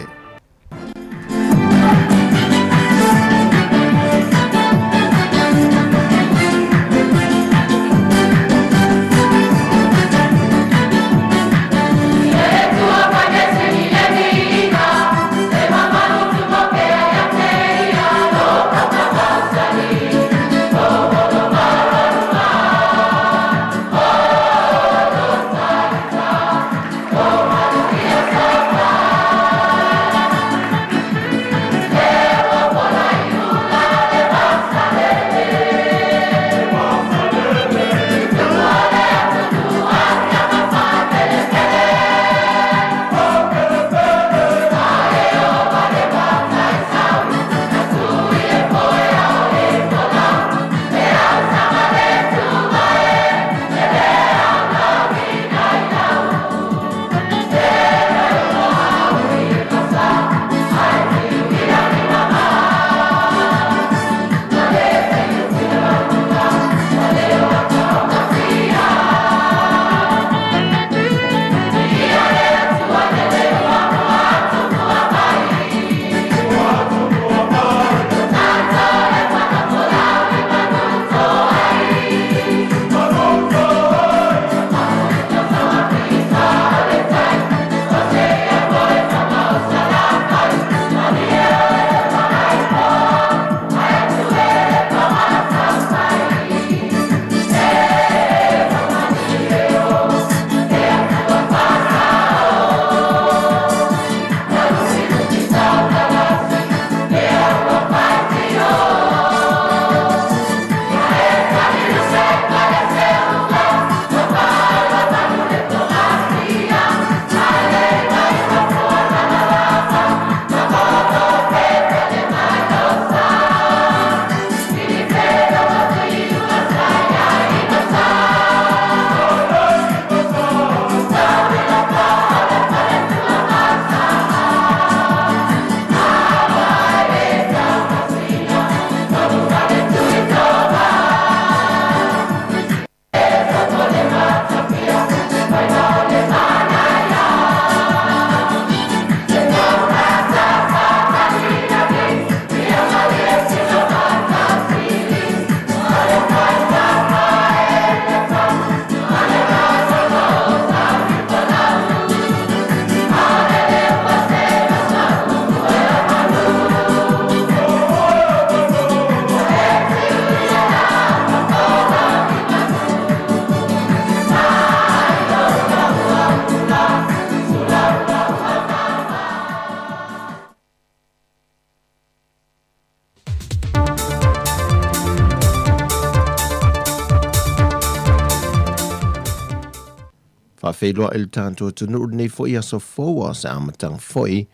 Faafeiloai le tatou atunuu lenei foi aso fou a o se amataga foi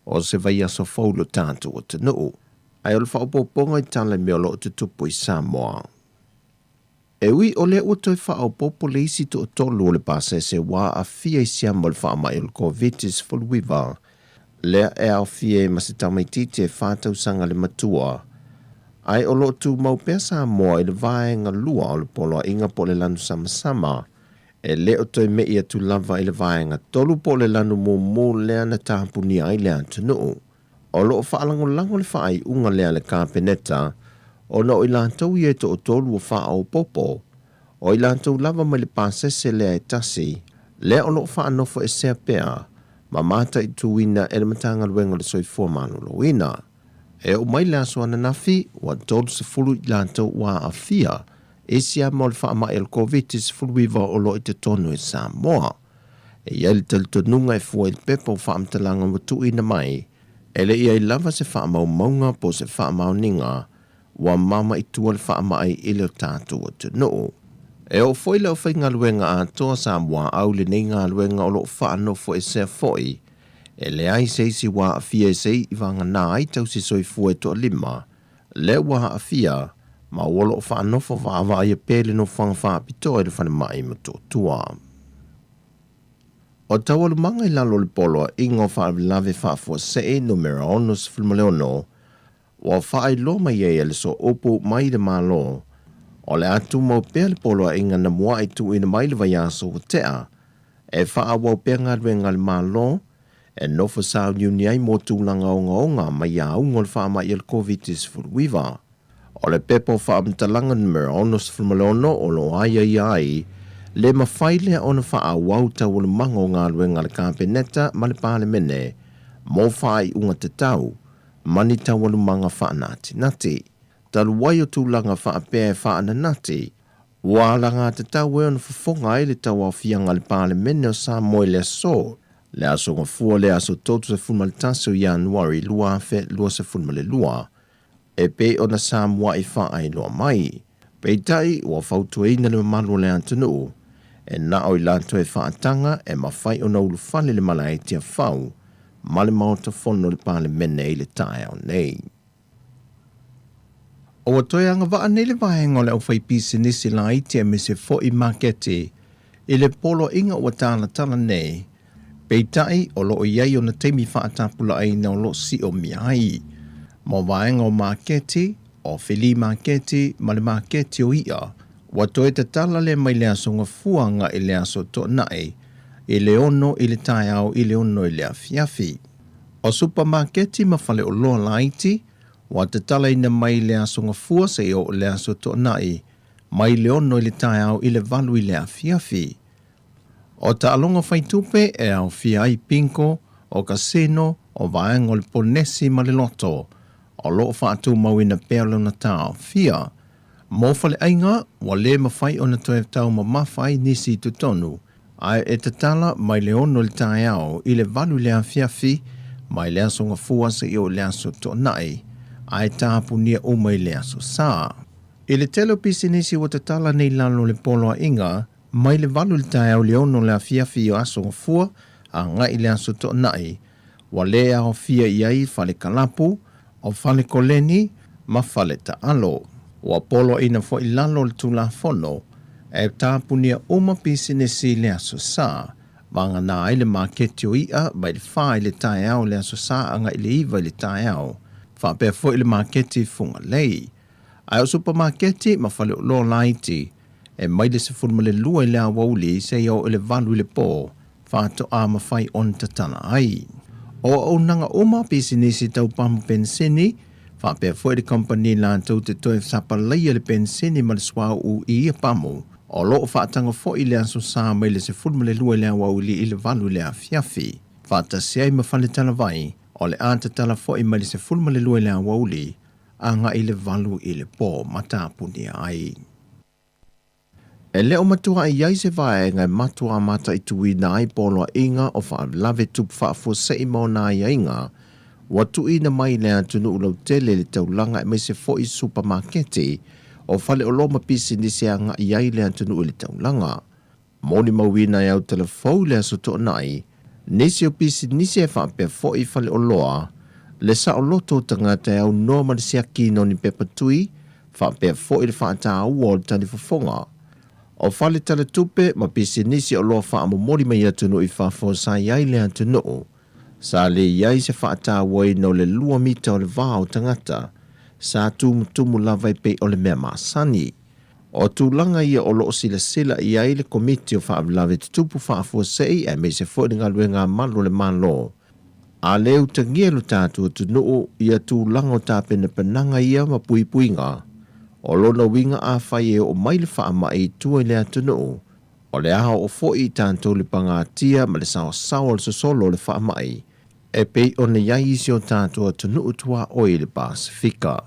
o se vaiaso fou i lo tatou atunuu. Ae o le faaopoopoga i tala i mea o lo o tutupu i Samoa. E ui o lea ua toe faaopoopo le isi toatolu o le pasese ua aafia i siama o le faamai o le Koviti-19, lea e aofia ai ma se tamaitiiti e fa tausaga le matua, ae o lo o tumau pea Samoa i le vaega lua o le poloaiga po o le lanu samasama, e le o toe me'i atu lava i le vaega tolu po o le lanu mumu lea na tapunia ai le atunuu. O lo o faalagolago le faaiuga lea a le Kapeneta ona o i latou ia e toatolu ua faaopoopo, o i latou lava mai le pasese lea e tasi, lea o lo o faanofoesea pea ma mataituina e le Matagaluega o le Soifua Maloloina. E oo mai le aso ananafi, ua 30 i latou ua aafia i siama o le faamai o le Koviti-19 o lo o i totonu i Samoa. E i ai le talitonuga e fua i le pepa o faamatalaga ua tuuina mai, e le i ai lava se faamaumauga po o se faamaoniga ua mama i tua le faamai i le tatou atunuu. E oo foi le aufaigaluega atoa sa muaau i lenei galuega o lo o faanofoesea foi, e leai se isi ua aafia i se i vagana ai tausi soifua e toalima lea ua aafia ma ua lo o faanofo vaavaaia pea le nofoaga faapitoa i le falemai i Motootua. O taualumaga i lalo o le Poloaiga o Faalavelave Faafuasei Numera 66, ua faailoa mai ai e le sooupu mai le Malo, o le a tumau pea le poloaiga na mua'i tuuina mai le vaiaso ua tea, e faaauau pea galuega a le Malo, e nofo sauniuni ai mo tulaga ogaoga mai auga o le faamai o le Koviti-19. O le pepa o faamatalaga numera 66 o lo o aiaia ai le mafai lea ona faaauau taualumaga o galuega a le Kapeneta ma le Palemene mo faaiuga tatau ma ni taualumaga faanatinati. Talu ai o tulaga faapea e faananati, ua alagatatau e ona fofoga ai le tauaofiaga a le Palemene o Samoa i le aso, le Aso Gafua le aso 31 o Ianuari 2022, e pei ona sa mua'i faailoa mai. Peitai, ua fautuaina le mamalu o le atunuu, e na o i latou e faataga e mafai ona ulufale le malae Tiafau ma le Maota Fono o le Palemene i le taeao nei. Ua toe agavaa nei le vaega o le aufaipisinisi laiti aemaise foi maketi i le poloaiga ua talatala nei, peitai o lo o i ai ona taimi faatapulaaina o lo o siomia ai. Mo vaega o maketi, o filī maketi ma le maketi o iʻa, ua toe tatala lea mai le Aso Gafua agai le Aso Toonai i le 6 i le taeao i le 6 i le afiafi. O supamaketi ma faleoloa laiti, ua tatalaina mai le Aso Gafua seia oo i le Aso Toonai, mai le 6 i le taeao i le 8 i le afiafi. O taaloga faitupe e aofia ai bingo, o kasino, o vaega o le ponesi ma le loto, o lo o faatumauina pea lona taofia. Mo faleaiga, ua le mafai ona toe taumamafa ai nisi i totonu, ae e tatala mai le 6 i le taeao i le 8 i le afiafi, mai le Aso Gafua seia oo i le Aso Toonai, ae tapunia uma i le Aso Sa. I le tele o pisinisi ua tatala nei lalo o le poloaiga, mai le 8 i le taeao i le 6 i le afiafi o Aso Gafua agai i le Aso Toonai, ua le aofia i ai fale kalapu, o fale koleni ma fale taalo. Ua poloaiina foi lalo o le Tulafono e tapunia uma pisinisi i le Aso Sa, vagana ai le maketi o iʻa mai le 4 i le taeao i le Aso Sa agai i le 9 i le taeao, faapea foi le maketi Fugalei. Ae o supamaketi ma faleoloa laiti e mai le 12 i le aoauli seia oo i le 8 i le po, faatoa mafai ona tatala ai. O auaunaga uma, pisinisi tau pamu penisini, faapea foi le kamupani latou te toe sapalaia le penisini ma le suauu i ia pamu, o lo o faataga foi le Aso Sa mai le 12 i le aoauli i le 8 i le afiafi. Faatasi ai ma faletalavai, o le a tatala foi mai le 12 i le aoauli agai i le 8 i le po ma tapunia ai. E le o matua i ai se vaega e matua mataituina ai poloaiga o faalavelave tupu faafuasei ma ona aiaiga ua tuuina mai i le atunuu lautele i le taulaga aemaise foi supamaketi o faleoloa ma pisinisi e agai ai le atunuu i le taulaga. Molimauina e Autalafou i le Aso Toonai, nisi o pisinisi e faapea foi faleoloa, le saoloto o tagata e aunoa ma le siakiina o ni pepa tui, faapea foi le faataua o le talifofoga. O fale talatupe ma pisinisi oloa faamomoli mai atunuu i fafo sa i ai le atunuu. Sa le i ai se faatauaina o le lua mita o le va o tagata. Sa tumutumu lava e pei o le mea masani. O tulaga ia o lo o silasila i ai le Komiti o Faalavelave Tutupu Faafuasei aemaise foi le galuega a malu o le Malo. A le utagia lo tatou atunuu ia tulaga o tapenapenaga ia ma puipuiga, o lona uiga afai e oo mai le faamai i tua i le atunuu, o le a oo foi i tatou le pagatia ma le saosaoa o le sosolo o le faamai, e pei ona i ai isi o tatou atunuu tuaoi i le Pasefika.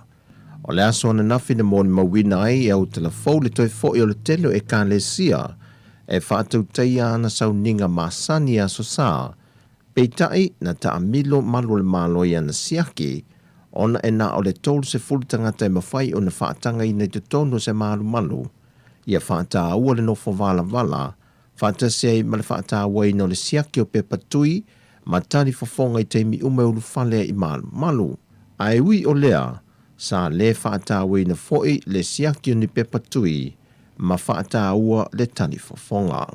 O le aso ananafi na molimauina ai e Autalafou le toe foi o le tele o Ekalesia e faatautaia ana sauniga masani i Aso Sa, peitai na taamilo malu o le Malo i ana siaki ona e na o le 30 tagata e mafai ona faatagaina i totonu o se malumalu ia faataua le nofo valavala faatasi ai ma le faatauaina o le siaki o pepa tui ma tali fofoga i taimi uma e ulufale ai i malumalu. Ae ui o lea, sa lē faatauaina foi le siaki o ni pepa tui ma faataua le tali fofoga.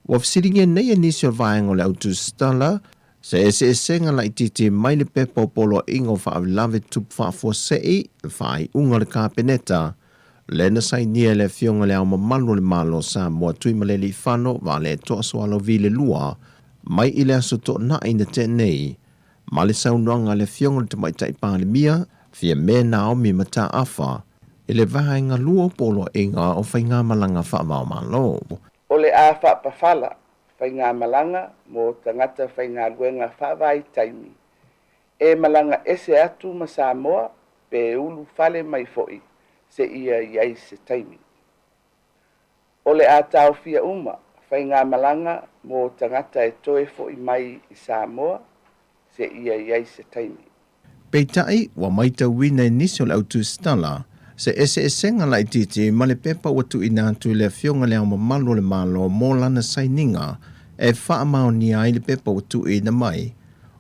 Ua fesiligia nei e nisi o vaega o le autusitala se eseesega laitiiti mai le pepa o Poloaiga o Faalavelave Tutupu Faafuasei, le faaiuga a le Kapeneta, lea na sainia e le Afioga i Le Ao Mamalu o le Malo o Samoa Tuimalealiifano Vaaletoa Sualauvi le Lua mai i le Aso Toonai na tea nei, ma le saunoaga a le Afioga i le Tamaitai Palemia, Fiame Naomi Mataafa, i le vaega lua o Poloaiga o Faigamalaga Faavaomalo. O le a faapafala faigamalaga mo tagata faigaluega faavaitaimi e malaga ese atu ma Samoa pe ulufale mai foi seia i ai se taimi. O le a taofia uma faigamalaga mo tagata e toe foi mai i Samoa seia i ai se taimi. Peitai, ua matauina e nisi o le autusitala se eseesega laitiiti ma le pepa ua tuuina atu i le Afioga i Le Ao Mamalu o le Malo mo lana sainiga e faamaonia ai le pepa ua tuuina mai,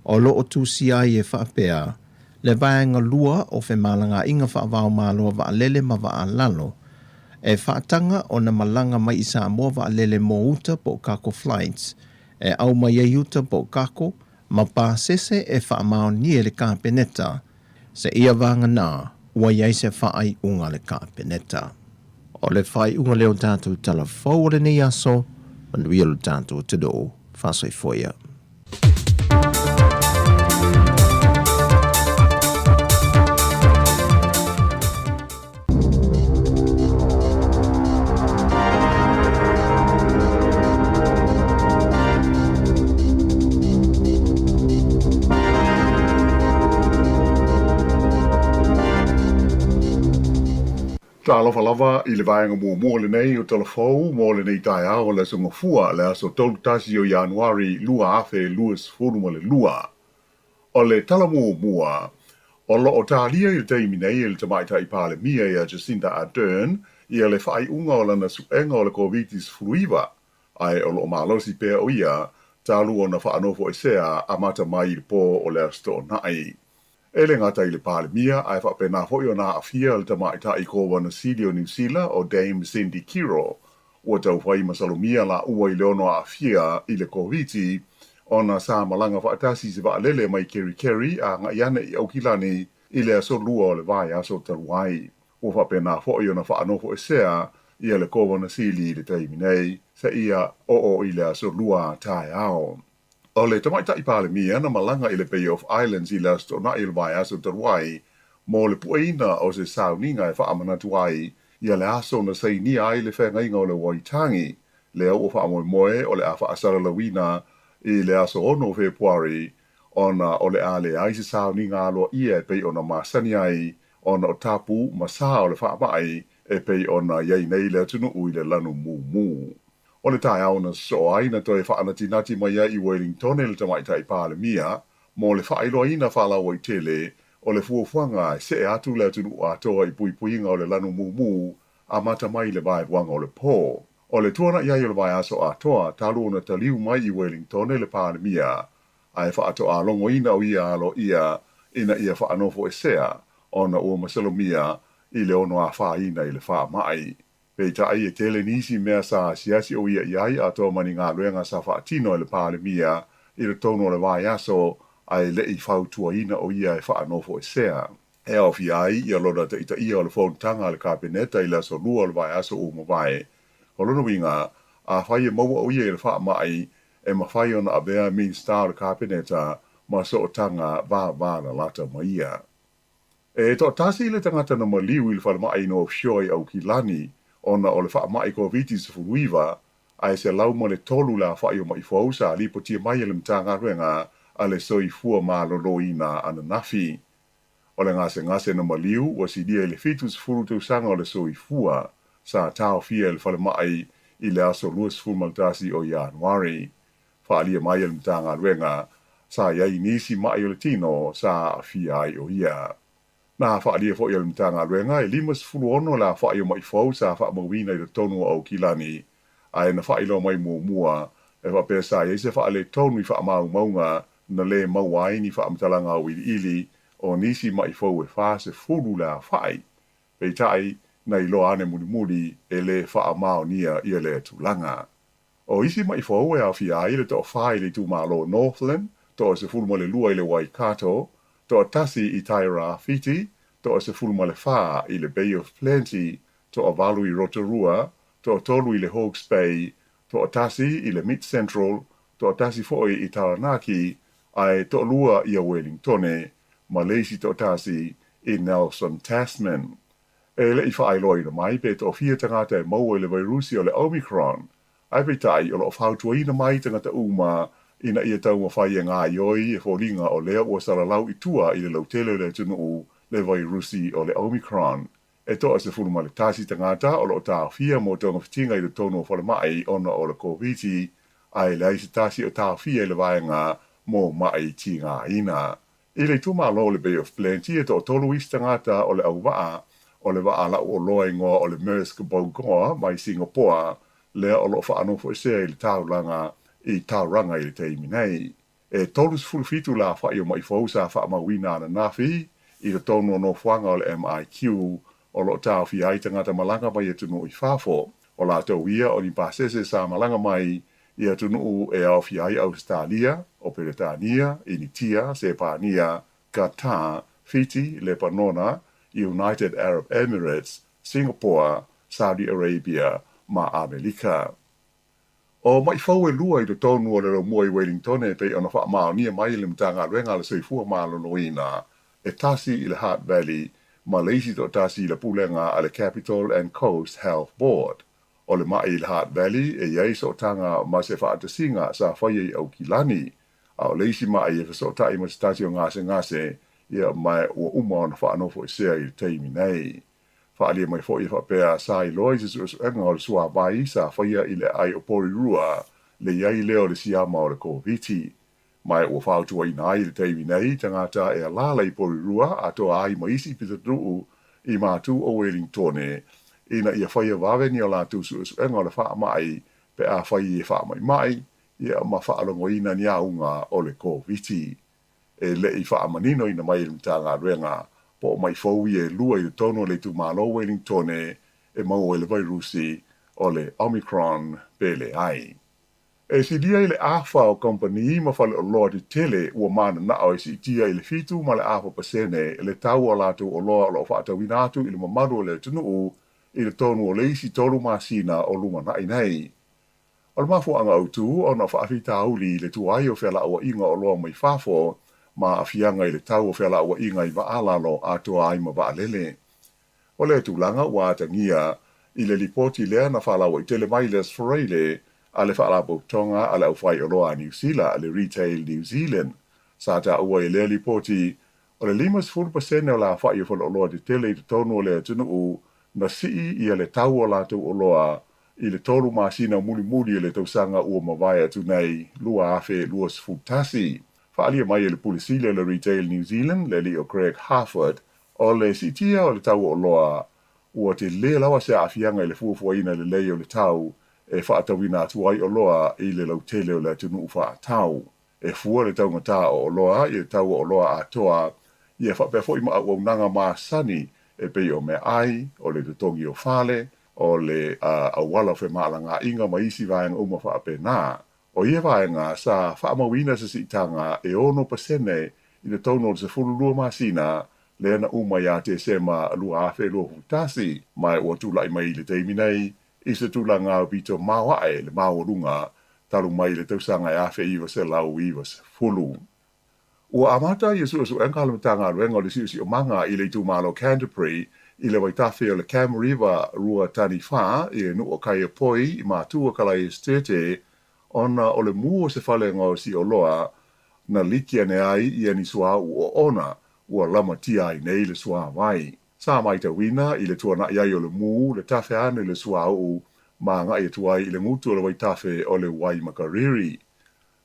o lo o tusia ai e faapea, Le vaega lua o femalagaaiga faavaomalo a vaalele ma vaalalo e faataga ona malaga mai i Samoa vaalele mo uta po o cargo flights e aumai ai uta po o cargo ma pasese e faamaonia e le Kapeneta seia vagana ua i ai se faaiuga a le Kapeneta. O le faaiuga lea o tatou tala fou o lenei aso, manuia lo tatou atunuu. Faasoifua ia. Talofa lava i le vaega muamua lenei o Tala Fou mo lenei taeao o le Aso Gafua, le aso 31 o Ianuari 2022. O le tala muamua, o lo o talia i le taimi nei e le Tamaitai Palemia ia Jacinda Ardern ia le faaiuga o lana suega o le Koviti-19, ae o lo o malosi pea o ia talu ona faanofoesea amata mai i le po o le Aso Toonai. E le gata i le Palemia, ae faapena foi ona aafia le Tamaitai Kovana Sili o Niu Sila o Dame Cindy Kiro, ua taufai masalomia laua i le ono aafia i le Koviti ona sa malaga faatasi i se vaalele mai Kerikeri a agai ane i Aukilani i le aso Lua o le vaiaso talu ai. Ua faapena foi ona faanofoesea ia le Kovana Sili i le taimi nei, seia oo i le aso Lua taeao. O le Tamaitai Palemia na malaga i le Bay of Islands i le Aso Toonai o le vaiaso talu ai mo le pueina o se sauniga e faamanatu ai ia le aso na sainia ai le feagaiga o le Waitangi, lea ua faamoemoe o le a faasalalauina i le aso 6 o Fepuari ona o le a leai se sauniga aloaia e pei ona masani ai ona o tapu ma sa o le faamai e pei ona i ai nei le atunuu i le lanu mumu. O le taeao na sosoo ai na toe faanatinati mai ai i Wellingtone le Tamaitai Palemia mo le faailoaina faalauaitele o le fuafuaga e see atu le atunuu atoa i puipuiga o le lanu mumu amata mai i le vaeluaga o le po. O le tuana'i ai o le vaiaso atoa talu ona taliu mai i Welingtone le Palemia, ae faatoa logoina o ia aloaia ina ia faanofoesea ona ua masalomia i le ono afaina i le faamai. Peitai e tele nisi mea sa asiasi o ia i ai atoa ma ni galuega sa faatino e le Palemia i totonu o le vaiaso ae le i fautuaina o ia e faanofoesea. E aofia ai ia lona taitaia o le fonotaga a le Kapeneta i le aso Lua o le vaiaso ua mavae. O lona uiga, afai e maua o ia i le faamai, e mafai ona avea Minisita o le Kapeneta ma sootaga vavalalata ma ia. E toatasi le tagata na maliu i le falemai i North Shore i Aukilani ona o le faamai Koviti-19, ae 103 le aofai o ma'i fou sa lipotia mai e le Matagaluega a le Soifua Maloloina ananafi. O le gasegase na maliu ua silia i le 70 tausaga o le soifua, sa taofia e le falemai i le aso 21 o Ianuari. Faaalia mai e le Matagaluega, sa i ai nisi ma'i o le tino sa aafia ai o ia. Na faaalia foi e le Matagaluega e 56 le aofai o ma'i fou sa faamauina i totonu o Aukilani, ae na faailoa mai muamua e faapea sa i ai se faaletonu i faamaumauga na lē maua ai ni faamatalaga auiliili o nisi ma'i fou e 40 le aofai. Peitai, na iloa ane mulimuli e lē faamaonia ia lea tulaga. O isi ma'i fou e aofia ai le toafa i le itumalo Northland, toa-12 i le Waikato, toatasi i Tairāwhiti, toa-14 i le Bay of Plenty, toavalu i Rotorua, toatolu i le Hawke's Bay, toatasi i le Mid Central, toatasi foi i Taranaki, ae toalua ia Wellingtone, ma le isi toatasi i Nelson Tasman. E le i faailoaina mai pe toafia tagata e maua i le vairusi o le Omicron, ae peitai o lo o fautuaina mai tagata uma ina ia taumafai e gaoioi e foliga o lea ua salalau i tua i le lautele o le atunuu le vairusi o le Omicron. E toa-11 tagata o lo o taofia mo togafitiga i totonu o falemai ona o le Koviti, ae leai se tasi o taofia i le vaega mo ma'i tigaina. I le itumalo o le Bay of Plenty e toatolu isi tagata o le auvaa o le vaa lau oloa igoa o le Maersk Bogor mai Singapoa lea o lo o faanofoesea i le taulaga i Tauranga i le taimi nei. E 37 le aofai o ma'i fou sa faamauina ananafi i totonu o nofoaga o le MIQ o lo o taofia ai tagata malaga mai atunuu i fafo. O latou ia o ni pasese sa malaga mai i atunuu e aofia ai Ausetalia, o Peretania, Initia, Sepania, Qatar, Fiti, Lepanona, United Arab Emirates, Singapore, Saudi Arabia ma Amelika. O ma'i fou e lua i totonu o le laumua i Wellingtone e pei ona faamaonia mai e le Matagaluega a le Soifua Maloloina, e tasi i le Hutt Valley ma le isi toatasi i le pulega a le Capital and Coast Health Board. O le ma'i i le Hutt Valley e i ai sootaga ma se faatasiga sa faia i Aukilani, a o le isi ma'i e fesootai ma se tasi o gasegase, ia ma ua uma ona faanofoesea i le taimi nei. Faaalia mai foi e faapea sa iloa i se suesuega o le suavai sa faia i le aai o Porirua le i ai lea o le siama o le Koviti. Ma ua fautuaina ai i le taimi nei tagata e alaala i Porirua atoa ai ma isi pitonuu i matu o Welingtone ina ia faia vave ni o latou suesuega o le faamai pe afai e faamaimai ia ma faalogoina ni auga o le Koviti. E le i faamaninoina mai e le Matagaluega po o ma'i fou ia e lua i totonu o le itumalo Wellingtone e maua ai le vairusi o le Omicron pe leai. E silia i le afa o kamupani ma faleoloa tetele ua mananao e siitia i le 7.5% le tau o a latou oloa o lo o faatauina atu i le mamalu o le atunuu i totonu o le isi tolu masina o lumanai nei. O le mafuaaga autu ona o faafitauli i le tuai o fealaauaiga oloa mai fafo ma aafiaga i le tau o fealaauaiga i vaa lalo atoa ai ma vaalele. O lea tulaga ua atagia i le lipoti lea na faalauaitele mai i le Aso Faraile a le Faalapotopotoga a le Aufaioloa a Niu Sila, le Retail New Zealand. Sa taua i lea lipoti, o le 50% o le aofai o faleoloa tetele i totonu o le atunuu na sii ia le tau o latou oloa i le tolu masina mulimuli o le tausaga ua mavae atu nei, 2021. Faaalia mai e le Pule Sili o le Retail New Zealand, le alii o Greg Harford, o le siitia o le tau o oloa Ua tele lava se aafiaga i le fuafuaina lelei o le tau e faatauina atu ai oloa i le lautele o le atunuu faatau. E fua le taugata o oloa i le tau o oloa atoa, ia faapea foi ma auaunaga masani e pei o meaai, o le totogi o fale, o le auala o femalagaaiga ma isi vaega uma faapena. O ia vaega, sa faamauina se siitaga e 6% i totonu o le 12 masina lea na uma ia Tesema 2021, ma ua tulai mai i le taimi nei i se tulaga aupito maoae le maualuga talu mai le tausaga e 1990. Ua amata ia suesuega a le Matagaluega o le Siosiomaga i le itumalo Canterbury i le vaitafe o le Cam River Ruataniwha i le nuu o Kaiapoi i Matua Kalai Esetete ona o le mu o se fale gaosi oloa na liki ane ai ia ni suauu oona ua lamatia ai nei le suāwai. Sa matauina i le tuanai ai o le mu le tafe ane le suauu ma agai atu ai i le gutu o le vaitafe o le Waimakariri.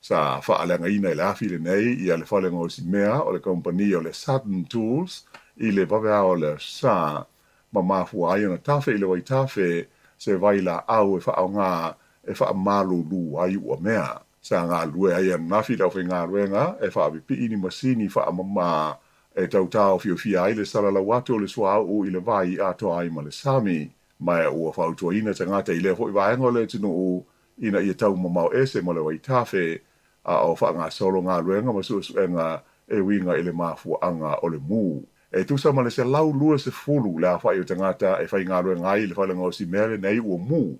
Sa faaleagaina i le afi lenei ia le fale gaosi mea o le kamupani o le Sutton Tools i le vaveao o le Aso Sa, ma mafua ai ona tafe i le vaitafe se vailaau e faaaoga e faamalulu ai ua mea. Sa galulue ai ananafi le aufaigaluega e faapipii ni masini faamama e tau taofiofia ai le salalau atu o le suauu i le vai atoa ai ma le sami. Ma ua fautuaina tagata i lea foi vaega o le atunuu ina ia taumamao ese ma le vaitafe, a o faagasolo galuega ma suesuega e uiga i le mafuaaga o le mu. E tusa ma le 120 le aofai o tagata e faigaluega ai i le fale gaosi mea lenei ua mu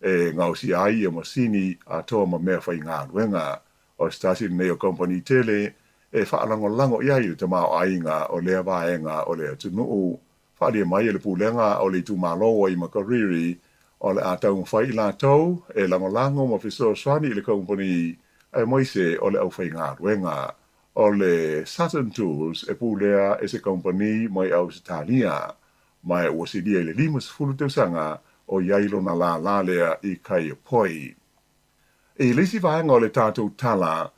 e gaosia ai ia masini atoa ma mea faigaluega. O se tasi lenei o kamupani tele e faalagolago i ai le tamaoaiga o lea vaega o le atunuu. Faaalia mai e le Pulega o le Itumalo o Waimakariri, o le a taumafai i latou e lagolago ma fesoasoani i le kamupani aemaise o le aufaigaluega. O le Saturn Tools e pulea e se kamupani mai Ausetalia, ma ua silia i le 50 tausaga o i ai lona lālā lea i Kaiapoi. I le isi vaega o le tatou tala,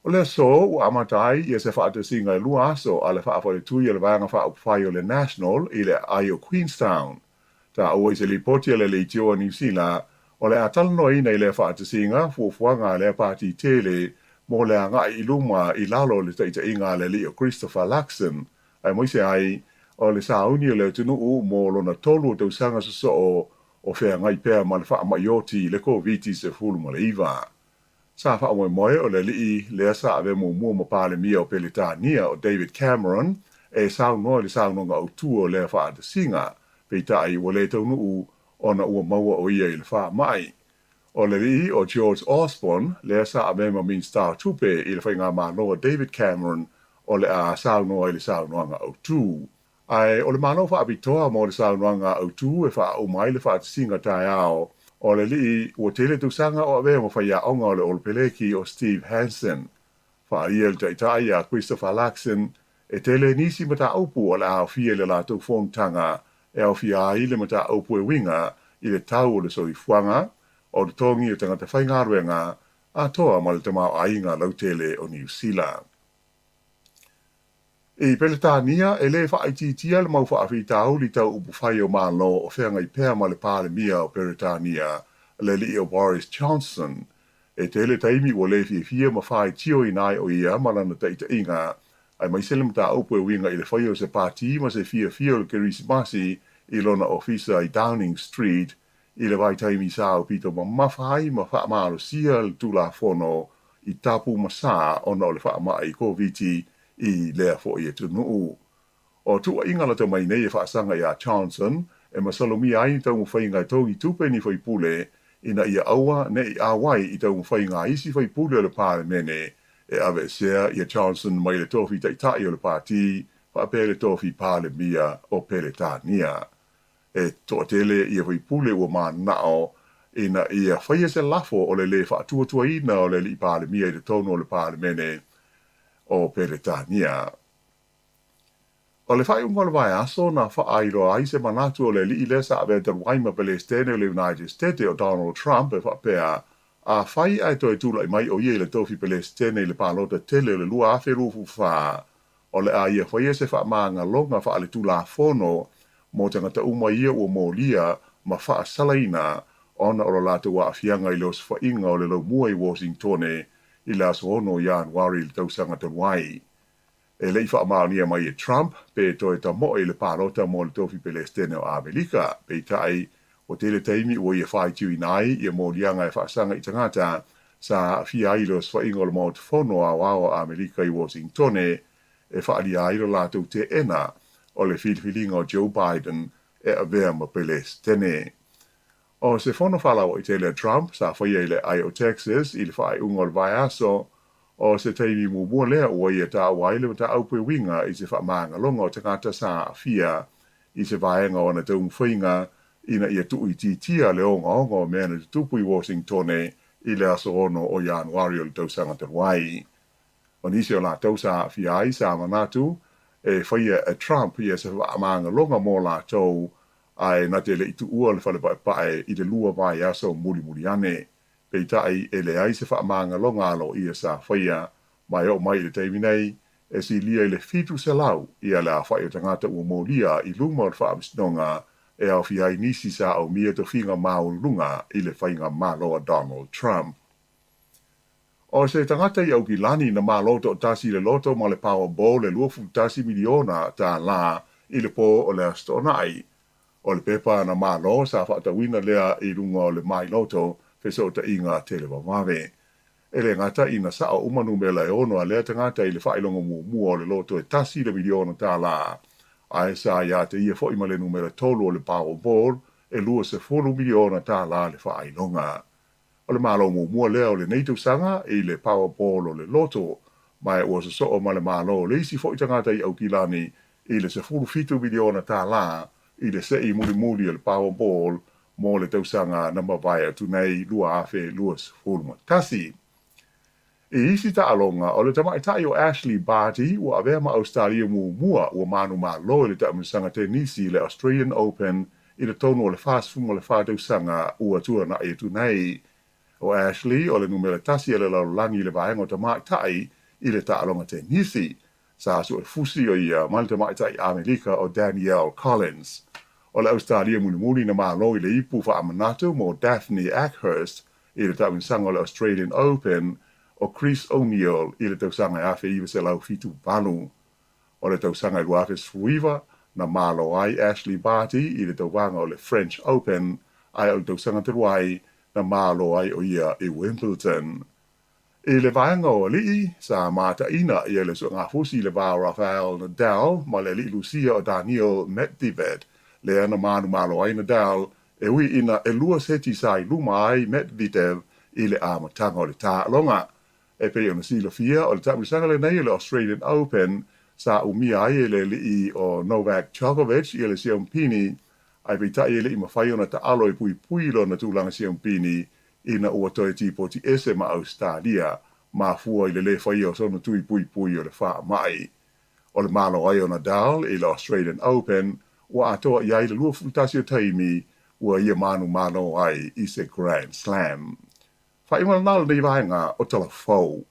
o le aso ua amata ai ia se faatasiga e lua aso a le faafaletui a le Vaega Faaupufai o le National i le aai o Queenstown. Taua i se lipoti a le Leitio a Niu Sila, o le a talanoaina i lea faatasiga fuafuaga a lea pati tele mo le agai i luma i lalo o le taitaiga a le alii o Christopher Luxon, aemaise ai o le sauni o le atunuu mo lona tolu o tausaga sosoo o feagai pea ma le faamai oti i le Koviti-19. Sa faamoemoe o le alii lea sa avea muamua ma Palemia o Peretania o David Cameron e saunoa i le saunoaga autu o lea faatasiga, peitai ua le taunuu ona ua maua o ia i le faamai. O le alii o George Osborne lea sa avea ma Minisita o Tupe i le faigamalo a David Cameron o le a saunoa i le saunoaga autu. Ae o le Malo Faapitoa mo le saunoaga autu e faauma ai le faatasiga taeao o le alii ua tele tausaga o avea ma faiaoga o le Olopeleki o Steve Hansen. Faaalia le taitai ia Christopher Luxon e tele nisi mataupu o le a aofia i le latou fonotaga e aofia ai le mataupu e uiga i le tau o le soifuaga, o totogi o tagata faigaluega, atoa ma le tamaoaiga lautele o Niu Sila. I Peretania, e le faaitiitia le mau faafitauli tau upufai o Malo o feagai pea ma le Palemia o Peretania, le alii o Boris Johnson. E tele taimi ua le fiafia ma faitioina ai o ia ma lana taitaiga, aemaise le mataupu e uiga i le faia o se pati ma se fiafia o le Kerisimasi i lona ofisa i Downing Street i le vaitaimi sa aupito mamafa ai ma faamalosia le Tulafono i tapu ma sa ona o le faamai Koviti i lea foi atunuu. O tuuaiga lata mai nei e faasaga iā Johnson e masalomia ai ni taumafaiga e togi tupe ni faipule ina ia aua ne i ʻauai i taumafaiga a isi faipule o le Palemene e aveesea ia Johnson mai le tofi taitai o le pati faapea le tofi Palemia o Peretania. E toatele ia faipule ua mananao ina ia faia se lafo o le lē faatuatuaina o le alii Palemia i totonu o le Palemene o Peretania. O le faaiuga o le vaiaso na faailoa ai se manatu o le alii lea sa avea talu ai ma Pelesitene o le United Stete o Donald Trump e faapea, afai ae toe tulai mai o ia i le tofi Pelesitene i le palota tele o le 2024, o le a ia faia se faamagaloga faaletulafono mo tagata uma ia ua molia ma faasalaina ona o lo latou aafiaga i le osofaiga o le laumua i Washingtone i le aso 6 o Ianuari i le tausaga talu ai. E le i faamaonia mai e Trump pe toe tamoe i le palota mo le tofi Pelesitene o Amerika, peitai, ua tele taimi ua ia faitioina ai ia moliaga e faasaga i tagata sa aafia ai i le osofaiga o le Maota Fono Aoao o Amerika i Washingtone e faaalia ai lo latou teena o le filifiliga o Joe Biden e avea ma Pelesitene. O se fono faalauaitele a Trump sa faia i le aai o Texas i le faaiuga o le vaiaso, o se taimi muamua lea ua ia taua ai le mataupu e uiga i se faamagaloga o tagata sa aafia i se vaega o ana taumafaiga ina ia tuuitiitia le ogaoga o mea na tutupu i Washingtone i le aso 6 o Ianuari o le tausaga talu ai. O nisi o latou sa aafia ai sa manatu e faia e Trump ia se faamagaloga mo latou ae na te le i tuua le fale paepae i le 2 vaiaso mulimuli ane. Peitai, e leai se faamagaloga aloaia sa faia, ma e oo mai i le taimi nei, e silia i le 700 ia le aofai o tagata ua molia i luma o le Faamasinoga e aofia ai nisi sa aumia tofiga maualuluga i le faigamalo a Donald Trump. O se tagata i Aukilani na malo toatasi i le loto ma le Powerball e $21 miliona tālā i le pō o le Aso Toonai. O le pepa na malo sa faatauina lea i luga o le My Lotto fesootaiga televavave. E le gata ina sao uma numera e ono a lea tagata i le faailoga muamua o le loto e tasi le miliona tālā, ae sa ia te ia foi ma le numera tolu o le Powerball e $20 miliona tālā le faailoga. O le malo muamua lea o lenei tausaga i le Powerball o le Loto, ma ua sosoo ma le malo o le isi foi tagata i Aukilani i le $17 miliona tālā i le se'i mulimuli o le Powerball mo le tausaga na mavae atu nei 2021. I isi taaloga, o le tamaitai o Ashleigh Barty ua avea ma Ausetalia muamua ua manumalo i le taamilosaga tenisi i le Australian Open i le tonu o le 44 tausaga ua tuanai atu nei. O Ashleigh o le numera tasi a le lalolagi i le vaega o tamaitai i le taaloga tenisi. Sa suefusi o ia ma le tamaitai Amerika o Danielle Collins. O le Ausetalia mulimuli na malo i le ipu faamanatu mo Daphne Akhurst i le taamilosaga o le Australian Open o Chris O'Neill i le tausaga e 1978. O le tausaga e 2019, na malo ai Ashleigh Barty i le tauvaga o le French Open, ae o le tausaga talu ai, na malo ai o ia i Wimbledon. I le vaega o alii, sa mataina ia le suegafusi i le va o Rafael Nadal ma le alii Lusia o Daniil Medvedev, lea na manumalo ai Nadal e ui ina 2 seti sa i luma ai Medvedev i le amataga o le taaloga. E pei ona silafia, o le taamilosaga lenei o le Australian Open sa umia ai e le alii o Novak Djokovic ia le siompini, ae peitai e le i mafai ona taalo e puipui lona tulaga siompini ina ua toe tipoti ese ma Ausetalia, mafua i le lē faia o sona tui puipui o le faamai. O le malo ai o Nadal i le Australian Open, ua atoa i ai le 21 o taimi ua ia manumalo ai i se Grand Slam. Faaiuga lena o lenei vaega o Tala Fou.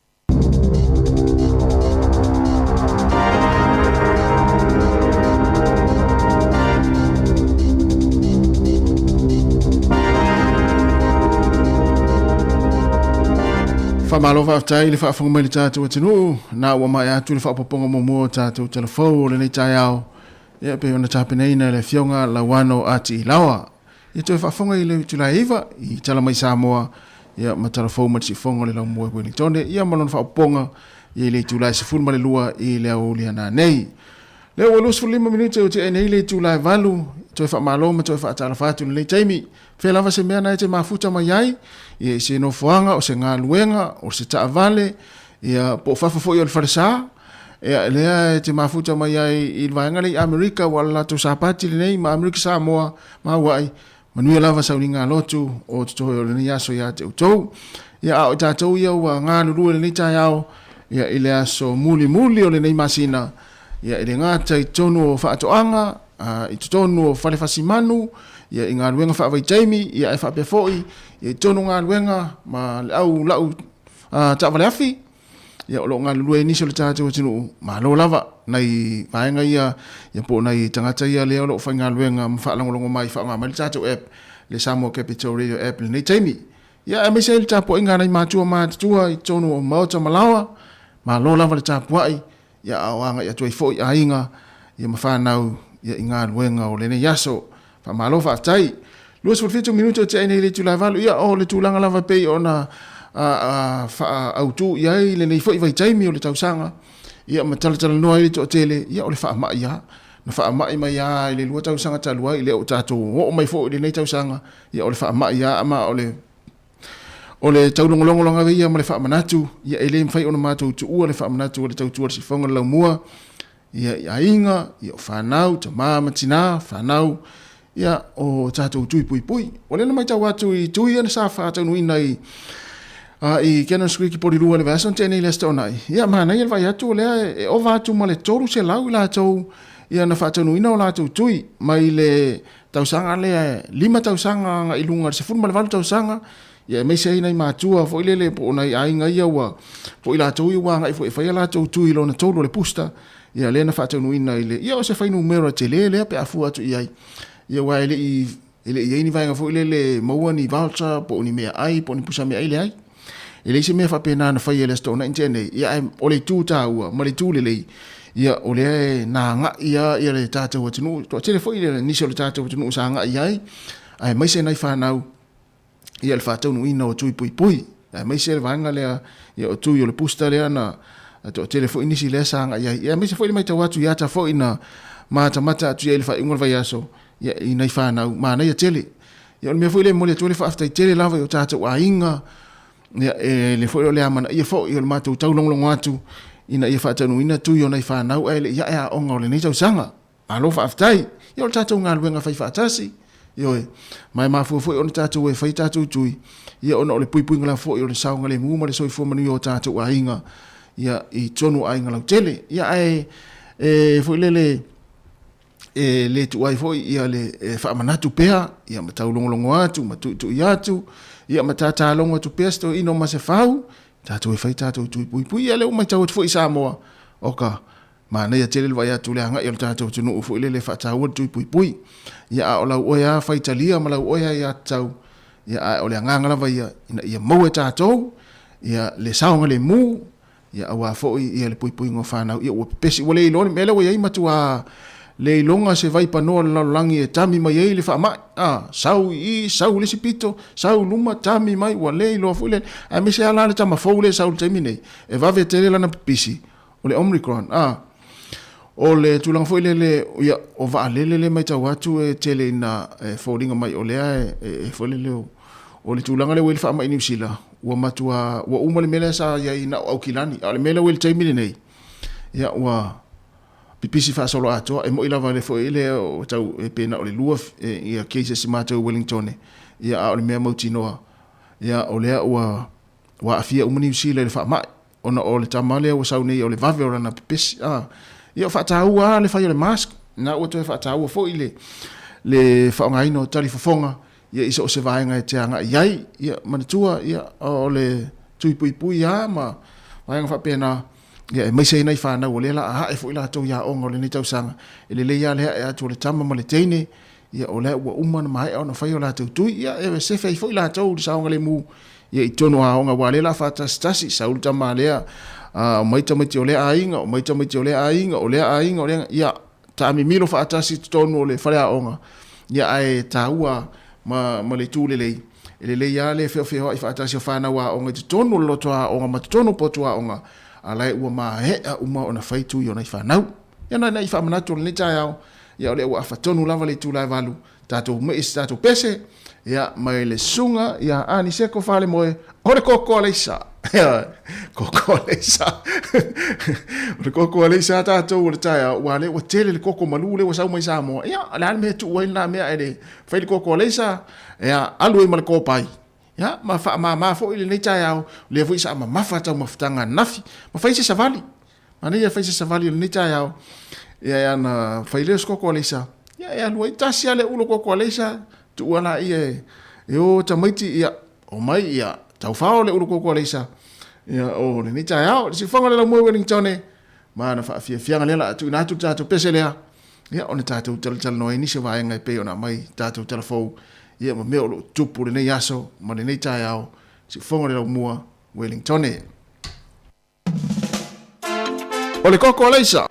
Faamalo faafetai le faafofoga mai le tatou atunuu na ua maea atu le faaopoopoga muamua o tatou talafou o lenei taeao ia pei ona tapenaina e le afioga Lauano Ati Ilaoa. Ia toe faafofoga i le itula e 9 i Tala Mai Samoa ia ma Talafou ma le Siufofoga o le Laumua i Wellingtone ia ma lona faaopoopoga ia i le itula e 12 i le aoauli a nanei. Lea ua 25 minute o tea nei le itula e 8, toe faamalo ma toe faatalofa atu i lenei taimi. Fea lava se mea na e te mafuta mai ai, ia i se nofoaga, o se galuega, o se taavale, ia po o fafo foi o le falesa, ia lea e te mafuta mai ai i le vaega lea i Amerika ua o le latou Sapati lenei ma Amerika Samoa ma Hawaii. Manuia lava sauniga lotu o totoe o lenei aso ia te outou. Ia a o i tatou ia ua galulue lenei taeao ia i le aso mulimuli o lenei masina ia e le gata i totonu o faatoaga, i totonu o fale fasimanu, ia i galuega faavaitaimi, ia ae faapea foi ia i totonu o galuega ma le au lau taavale afi. Ia, o lo o galulue ai nisi o le tatou atunuu, malo lava nai vaega ia, ia po o nai tagata ia lea o lo o faigaluega ma faalagolago mai, faaaoga mai le tatou app, le Samoa Capital Radio App i lenei taimi. Ia, aemaise ai le tapuaiga a nai matua matutua i totonu o maota ma laoa, malo lava le tapuai, ia a o agai atu ai foi aiga ia ma fanau ia i galuega o lenei aso. Faamalo faafetai. 27 minute o tea nei le itula e 8, ia o le tulaga lava e pei ona faaautu i ai lenei foi vaitaimi o le tausaga, ia ma talatalanoa ai le toatele, ia o le faamai lava. Na faamai mai lava i le 2 tausaga talu ai, lea ua tatou oo mai foi i lenei tausaga, ia o le faamai lava ma o le O le taulogologo lava ia ma le faamanatu, ia e le mafai ona matou tuua le faamanatu a le tautua a le sifoga o le laumua, ia i aiga, ia o fanau, tama ma tina, fanau, ia o tatou tui puipui. O lea na matau atu i tui ia na sa faataunuuina i i Cannons Creek i Polilua i le vaiaso na tea nei i le Aso Toonai, ia manaia le vaai atu o lea e ova atu ma le 300 i latou ia na faataunuuina o latou tui mai le tausaga lea, 5 tausaga agai i luga i le 18 tausaga, ia aemaise ai nai matua foi lele po o nai aiga ia ua, po o i latou ia ua agai foi e fai a latou tui lona tolu o le booster, ia lea na faataunuuina i le, ia o se fuainumera tele lea pe a fua atu i ai. Ia aua e le i, e le i i ai ni vaega foi lele e maua ni voucher po o ni meaai po o ni pusa meaai, leai. E leai se mea faapena na faia i le Aso Toonai na tea nei, ia ae o le itu taua ma le itu lelei, ia o lea e na agai lava ia le tatou atunuu, toatele foi le nisi o le tatou atunuu sa agai i ai, aemaise nai fanau ia le faataunuuina o tui puipui, aemaise le vaega lea ia o tui o le booster lea na toatele foi nisi lea sa agai i ai, ia aemaise foi le matau atu i ata foi na matamata atu i ai i le faaiuga o le vaiaso, ia i nai fanau, manaia tele. Ia o le mea foi lea e momoli atu ai le faafetai tele lava i o tatou aiga, ia e le foi o le amanaia foi o le matou taulogologo atu ina ia faataunuuina tui o nai fanau ae le i ae aoga o lenei tausaga. Malo faafetai. Ia o le tatou galuega fai faatasi, ioe, ma e mafua foi ona tatou e fai tatou tui, ia ona o le puipuiga lava foi o le saogalemu ma le soifua manuia o tatou aiga, ia i totonu o aiga lautele. Ia ae e foi lele e le tuua ai foi ia le e faamanatu pea, ia ma taulogologo atu, ma tuitui atu, ia ma tatalogo atu pea se toeaina o Masefau, tatou e fai tatou tui puipui. Ia lea ua matau atu foi i Samoa, oka, manaia tele le vaai atu i le agai o le tatou atunuu foi lele e faataua le tui puipui. Ia a o lau oe lava faitalia ma lau oe aiatatau, ia ae o le agaga lava ia ina ia maua e tatou ia le saogalemu, Ia aua foi ia le puipuiga o fanau, ia ua pepesi, ua le iloa le mea lea ua i ai, matua le iloga se vaipanoa o le lalolagi e tami mai ai le faamai, a, sau i i, sau i le isi pito, sau i luma, tami mai, ua le iloa foi le, aemaise lava la le tama fou lea e sau i le taimi nei, e vave tele lana pipisi, o le Omicron, a. O le tulaga foi lele, ia, o vaalele lea e matau atu e tele ina e foliga mai o lea e foi lele o, o le tulaga lea ua i ai le faamai i Niu Sila, ua matua, ua uma le mea lea sa i ai na o Aukilani, a o le mea lea ua i le taimi lenei, ia ua pipisi faasoloatoa, e moni lava le foi lea o tau e pe na o le 2 ia cases i matou i Wellingtone, ia a o le mea mautinoa, ia o lea ua ua aafia uma Niu Sila i le faamai, ona o le tama lea ua sau nei o le vave o lana pepesi, a. Ia o faataua lava le fai o le mask, na ua toe faataua foi le le faaaogaina o talifofoga ia i so o se vaega e te agai i ai. Ia manatua, ia o le tui puipui lava ma vaega faapena, ia aemaise ai nai fanau o lea o le a ae foi latou i aoga o lenei tausaga, e lelei lava le ae atu o le tama ma le teine, ia o lea ua uma ona maea ona fai o latou tui, ia e sefe ai foi latou i le saogalemu ia i totonu o aoga, aua o lea o le a faatasitasi, sau le tama lea, omai tamaiti o lea aiga, omai tamaiti o lea aiga, o lea aiga, o lea, ia taamimilo faatasi i totonu o le faleaoga, ia ae taua ma, ma le itu lelei, e lelei lava le feofeoai faatasi o fanau aoga i totonu o le loto aoga ma totonu o potu aoga, a la e ua maea uma ona fai tui o nai fanau. Ia na i faamanatu o lenei taeao, ia o lea ua afa tonu lava le itula e 8, tatou mei se tatou pese, ia mai le susuga ia Aniseko Falemoe, o le koko a Leisa. Koko a Leisa. O le koko a Leisa tatou o le taeao, ua lea ua tele le koko malu lea ua sau mai Samoa. Ia, o le a le mea e tuu ai lena mea ae le fai le koko a Leisa, ia alu ai ma le kopai. Ia, ma faamama foi lenei taeao, lea foi sa mamafa taumafataga ananafi, ma fai se savali. Manaia fai se savali o lenei taeao. Ia ana fai lea o se koko a Leisa. Ia e alu ai tasi lava le ulo koko a Leisa, tuua laia e o tamaiti, ia omai, ia taufao le ulo koko a Leisa. Ia, o lenei taeao, le siufofoga o le laumua i Wellingtone, ma na faafiafiaga lea la a tuuina atu le tatou pese lea, ia, ona tatou talatalanoa ai nisi o vaega e pei ona aumai tatou tala fou, ia, ma mea o lo o tutupu lenei aso ma lenei taeao, siufofoga o le laumua, Wellingtone. O le koko alaisa.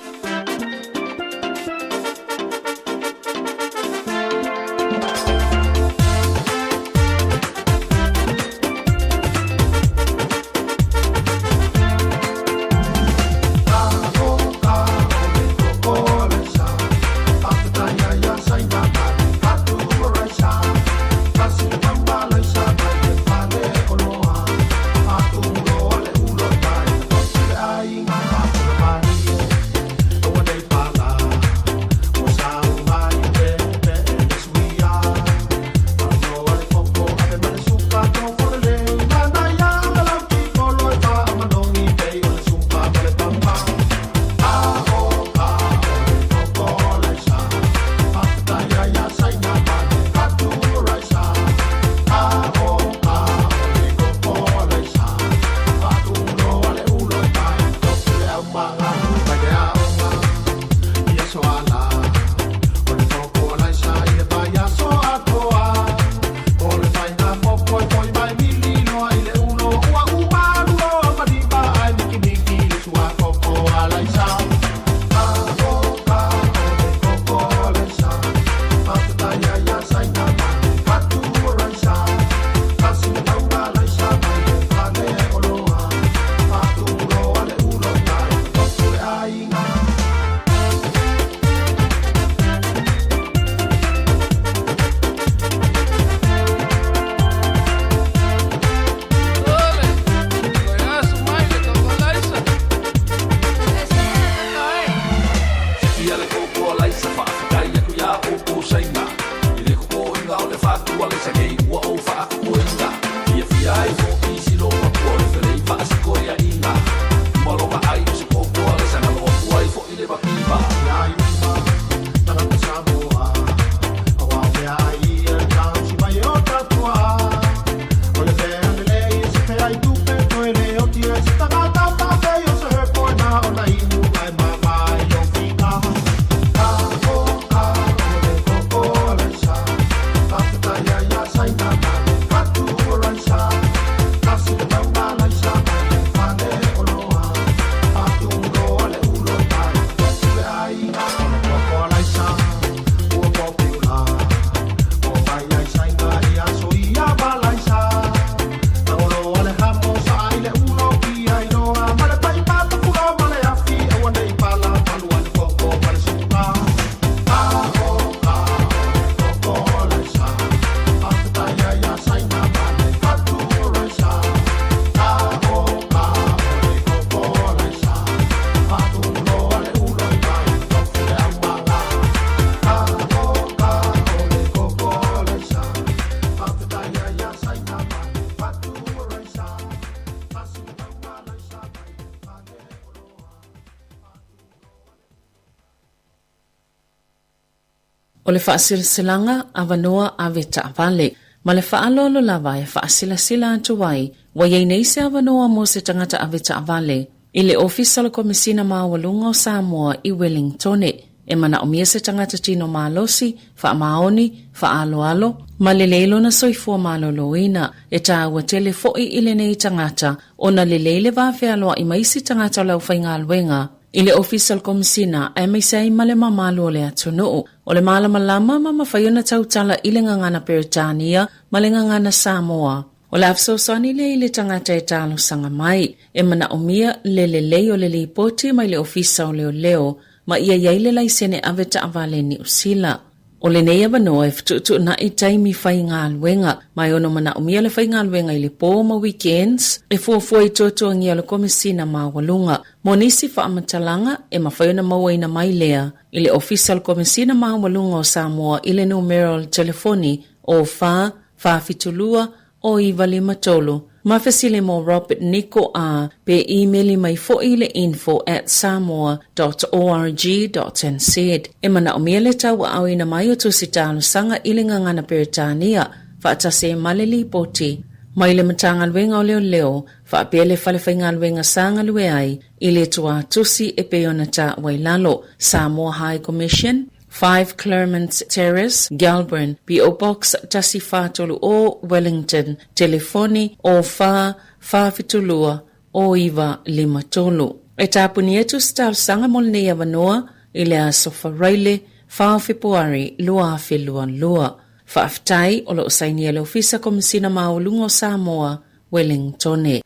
O le faasilasilaga avanoa ave taavale, ma le faaaloalo lava e faasilasila atu ai ua i ai nei se avanoa mo se tagata ave taavale i le Ofisa o le Komesina Maualuga o Samoa i Wellingtone. E manaomia se tagata tino malosi, faamaoni, faaaloalo, ma lelei lona soifua maloloina. E taua tele foi i lenei tagata ona lelei le va fealoai ma isi tagata o le aufaigaluega i le Ofisa o le Komesina aemaise ai ma le mamalu o le atunuu. O le malamalama ma mafai ona tautala i le gagana Peretania ma le gagana Samoa. O le a fesoasoani lea i le tagata e talosaga mai, e manaomia le lelei o le lipoti mai le Ofisa o Leoleo ma ia i ai le laisene ave taavale Niu Sila. O lenei avanoa e fetuutuunai taimi faigaluega, ma e ono manaomia le faigaluega i le po ma weekends e fuafua i tuatuagia o le Komesina Maualuga. Mo nisi faamatalaga, e mafai ona mauaina mai lea i le Ofisa o le Komesina Maualuga o Samoa i le numera o le telefoni o 4 472 o 953 ma fesili mo Robert Niko a pe imeli mai foi i le info at samoa dot org dot nz. E manaomia le tauaaoina mai o tusi talosaga i le gagana Peretania faatasi ai ma le lipoti mai le Matagaluega o Leoleo. faapea le falefaigaluega sa galue ai i le tuatusi e pei ona taua i lalo, Samoa High Commission, 5 Claremont Terrace, Gelburn, PO Box 1430, Wellington, telefoni 04 472 0953. E tapuni atu se talosaga mo lenei avanoa i le aso Faraile 4 o Fepuari 2022. Faafetai o lo o sainia e le Ofisa Komesina Maualuga o Samoa, Wellingtone.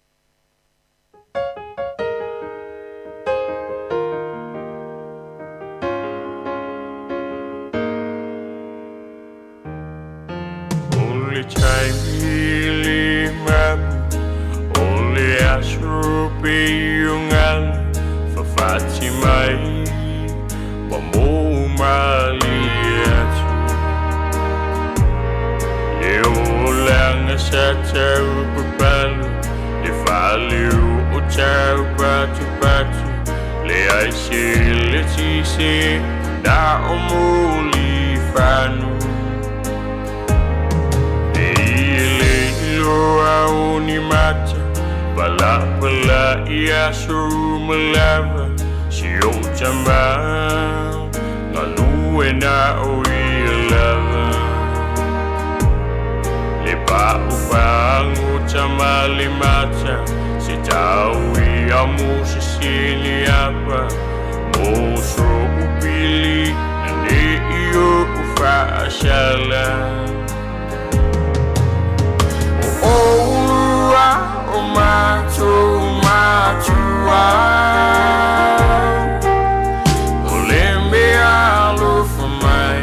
O le taimi le mapu o le aso peiogala Fafati mai ma mou malie atu Le olaga sa tau papalu Le faaleu o tau patupatu Le ai se le tise na o mulifanu E i le iloa o ni mata Palapala i aso uma lava Si o tama galue na o ia lava Le pa'u pago tama le mata Se tau ia mo se sili apa Mo so upili na ne i o faasala O oulua o matou matua O le mea alofa mai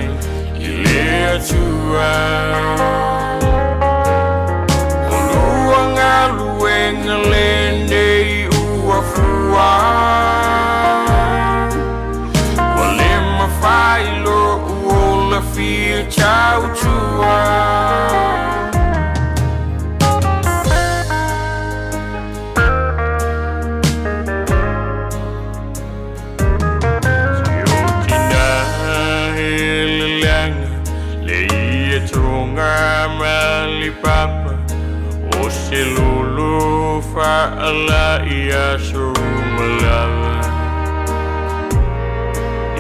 i le Atua O lua galuega lenei ua fua Ua le mafai lou ola fia tautua. Si o tina heleleaga le ia tonga ma le papa O se lolo faala i aso uma lava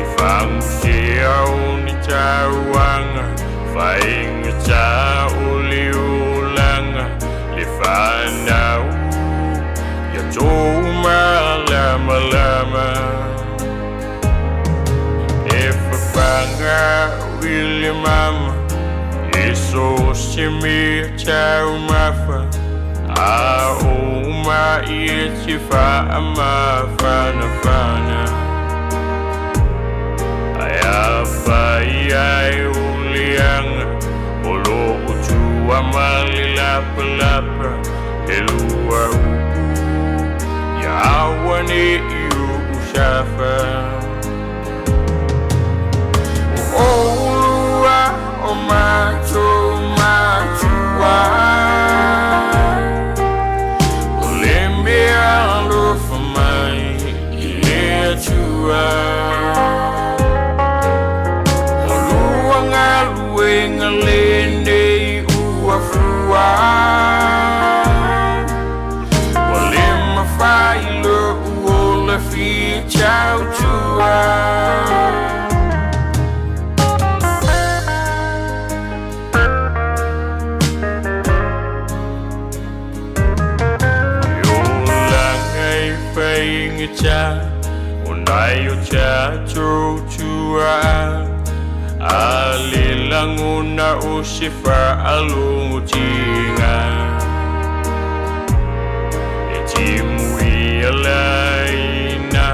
I fagusea o ni tauaga Faigata o le olaga Le fanau ia tou malamalama E fafaga i le mama E so se mea taumafa A o mai e te faamafanafana Ae afai ai o leaga o loo tua ma le lapalapa E lua upu ia auane'i o'u safa O oulua o matou matua O le mea alofa mai i le Atua O lua galuega lenei ua fua Ua le mafai lou ola fia tautua. E olaga e faigata o nai o tatou tuaa A le lagona o se faalogotiga E timu ia laina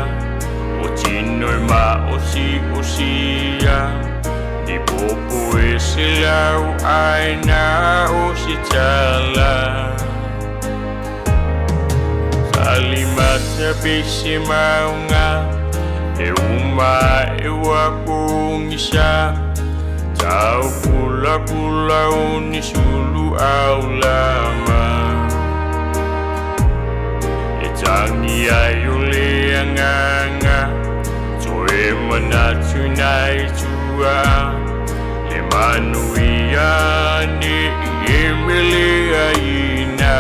o tino e maosi'osia Ni popo e se lau aina o se tala Salimata pe se mauga E uma e ua pogisa Tau pulapula o ni sulu aulama E tagi ai o le agaga Toe manatu nai tua Le manuia ne i e mele aina.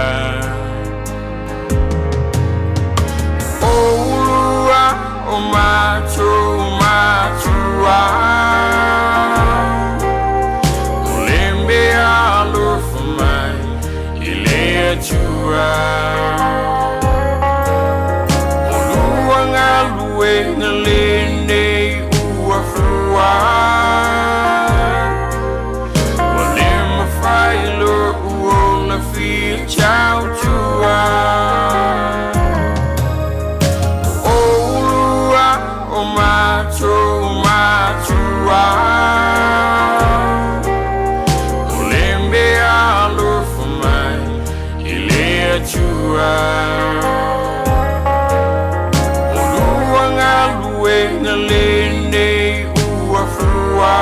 Oulua o matou matua O le mea alofa mai i le Atua Olua galuega lenei ua fua Ua le mafai lou ola fia tautua Oulua o matou matua O le mea alofa mai i le Atua Olua galuega lenei ua fua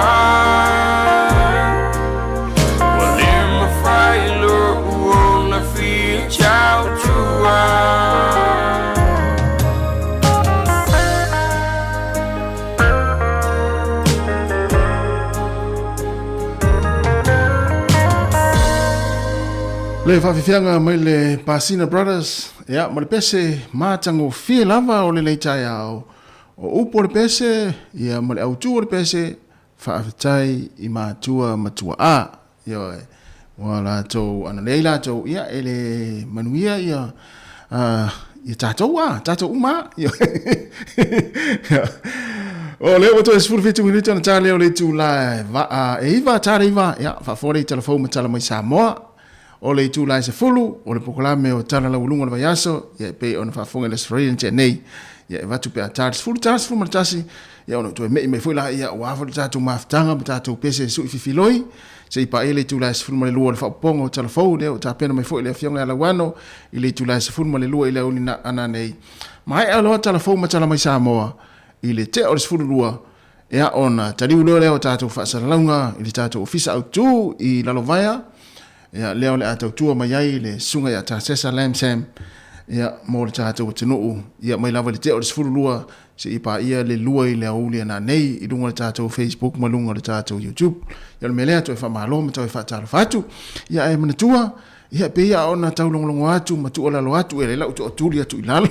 Ua le mafai lou ola fia tautua. Le faafiafiaga mai le Pasina Brothers, ia, ma le pese matagofie lava o lenei taeao. O upu o le pese, ia, ma le autu o le pese, faafetai i matua ma tuaa. Ioe, ua latou ana lea i latou, ia, e le manuia ia, ia tatou a, tatou uma a. Ioe. O lea ua toe 17 minute ona ta lea o le itula e 9, ta le 9, ia, faafofoga le tala fou ma tala mai Samoa. O le itula e 10, o le polokalame o Tala Laualuga o le Vaiaso, ia e pei ona faafofoga i le Aso Faraile na tea nei, ia e avatu pe a ta le 10, ta le 11, ia ona ou toe mei mai foi laia aua foi le tatou mafutaga ma tatou pese e sui fifiloi, se i paia le itula e 12 o le faaopoopoga o Tala Fou, lea ua tapena mai foi le Afioga ia Lauano i le itula e 12 i le aoauli a nanei. Maea loa Tala Fou ma Tala Mai Samoa i le tea o le 12, Ia, ona taliu loa lea o tatou faasalalauga i le tatou ofisa autu i Lalovaea, ia, lea o le a tautua mai ai le Susuga ia Tasesa Lam Sam, ia, mo le tatou atunuu, ia, mai lava i le tea o le 12 seia paia le 2 i le aoauli a nanei i luga o le tatou Facebook ma luga o le tatou YouTube. Ia, o le mea lea, toe faamalo ma toe faatalofa atu. Ia, ae manatua, ia, e pei lava ona taulogologo atu ma tuualalo atu, e lelei lau toatuli atu i lalo,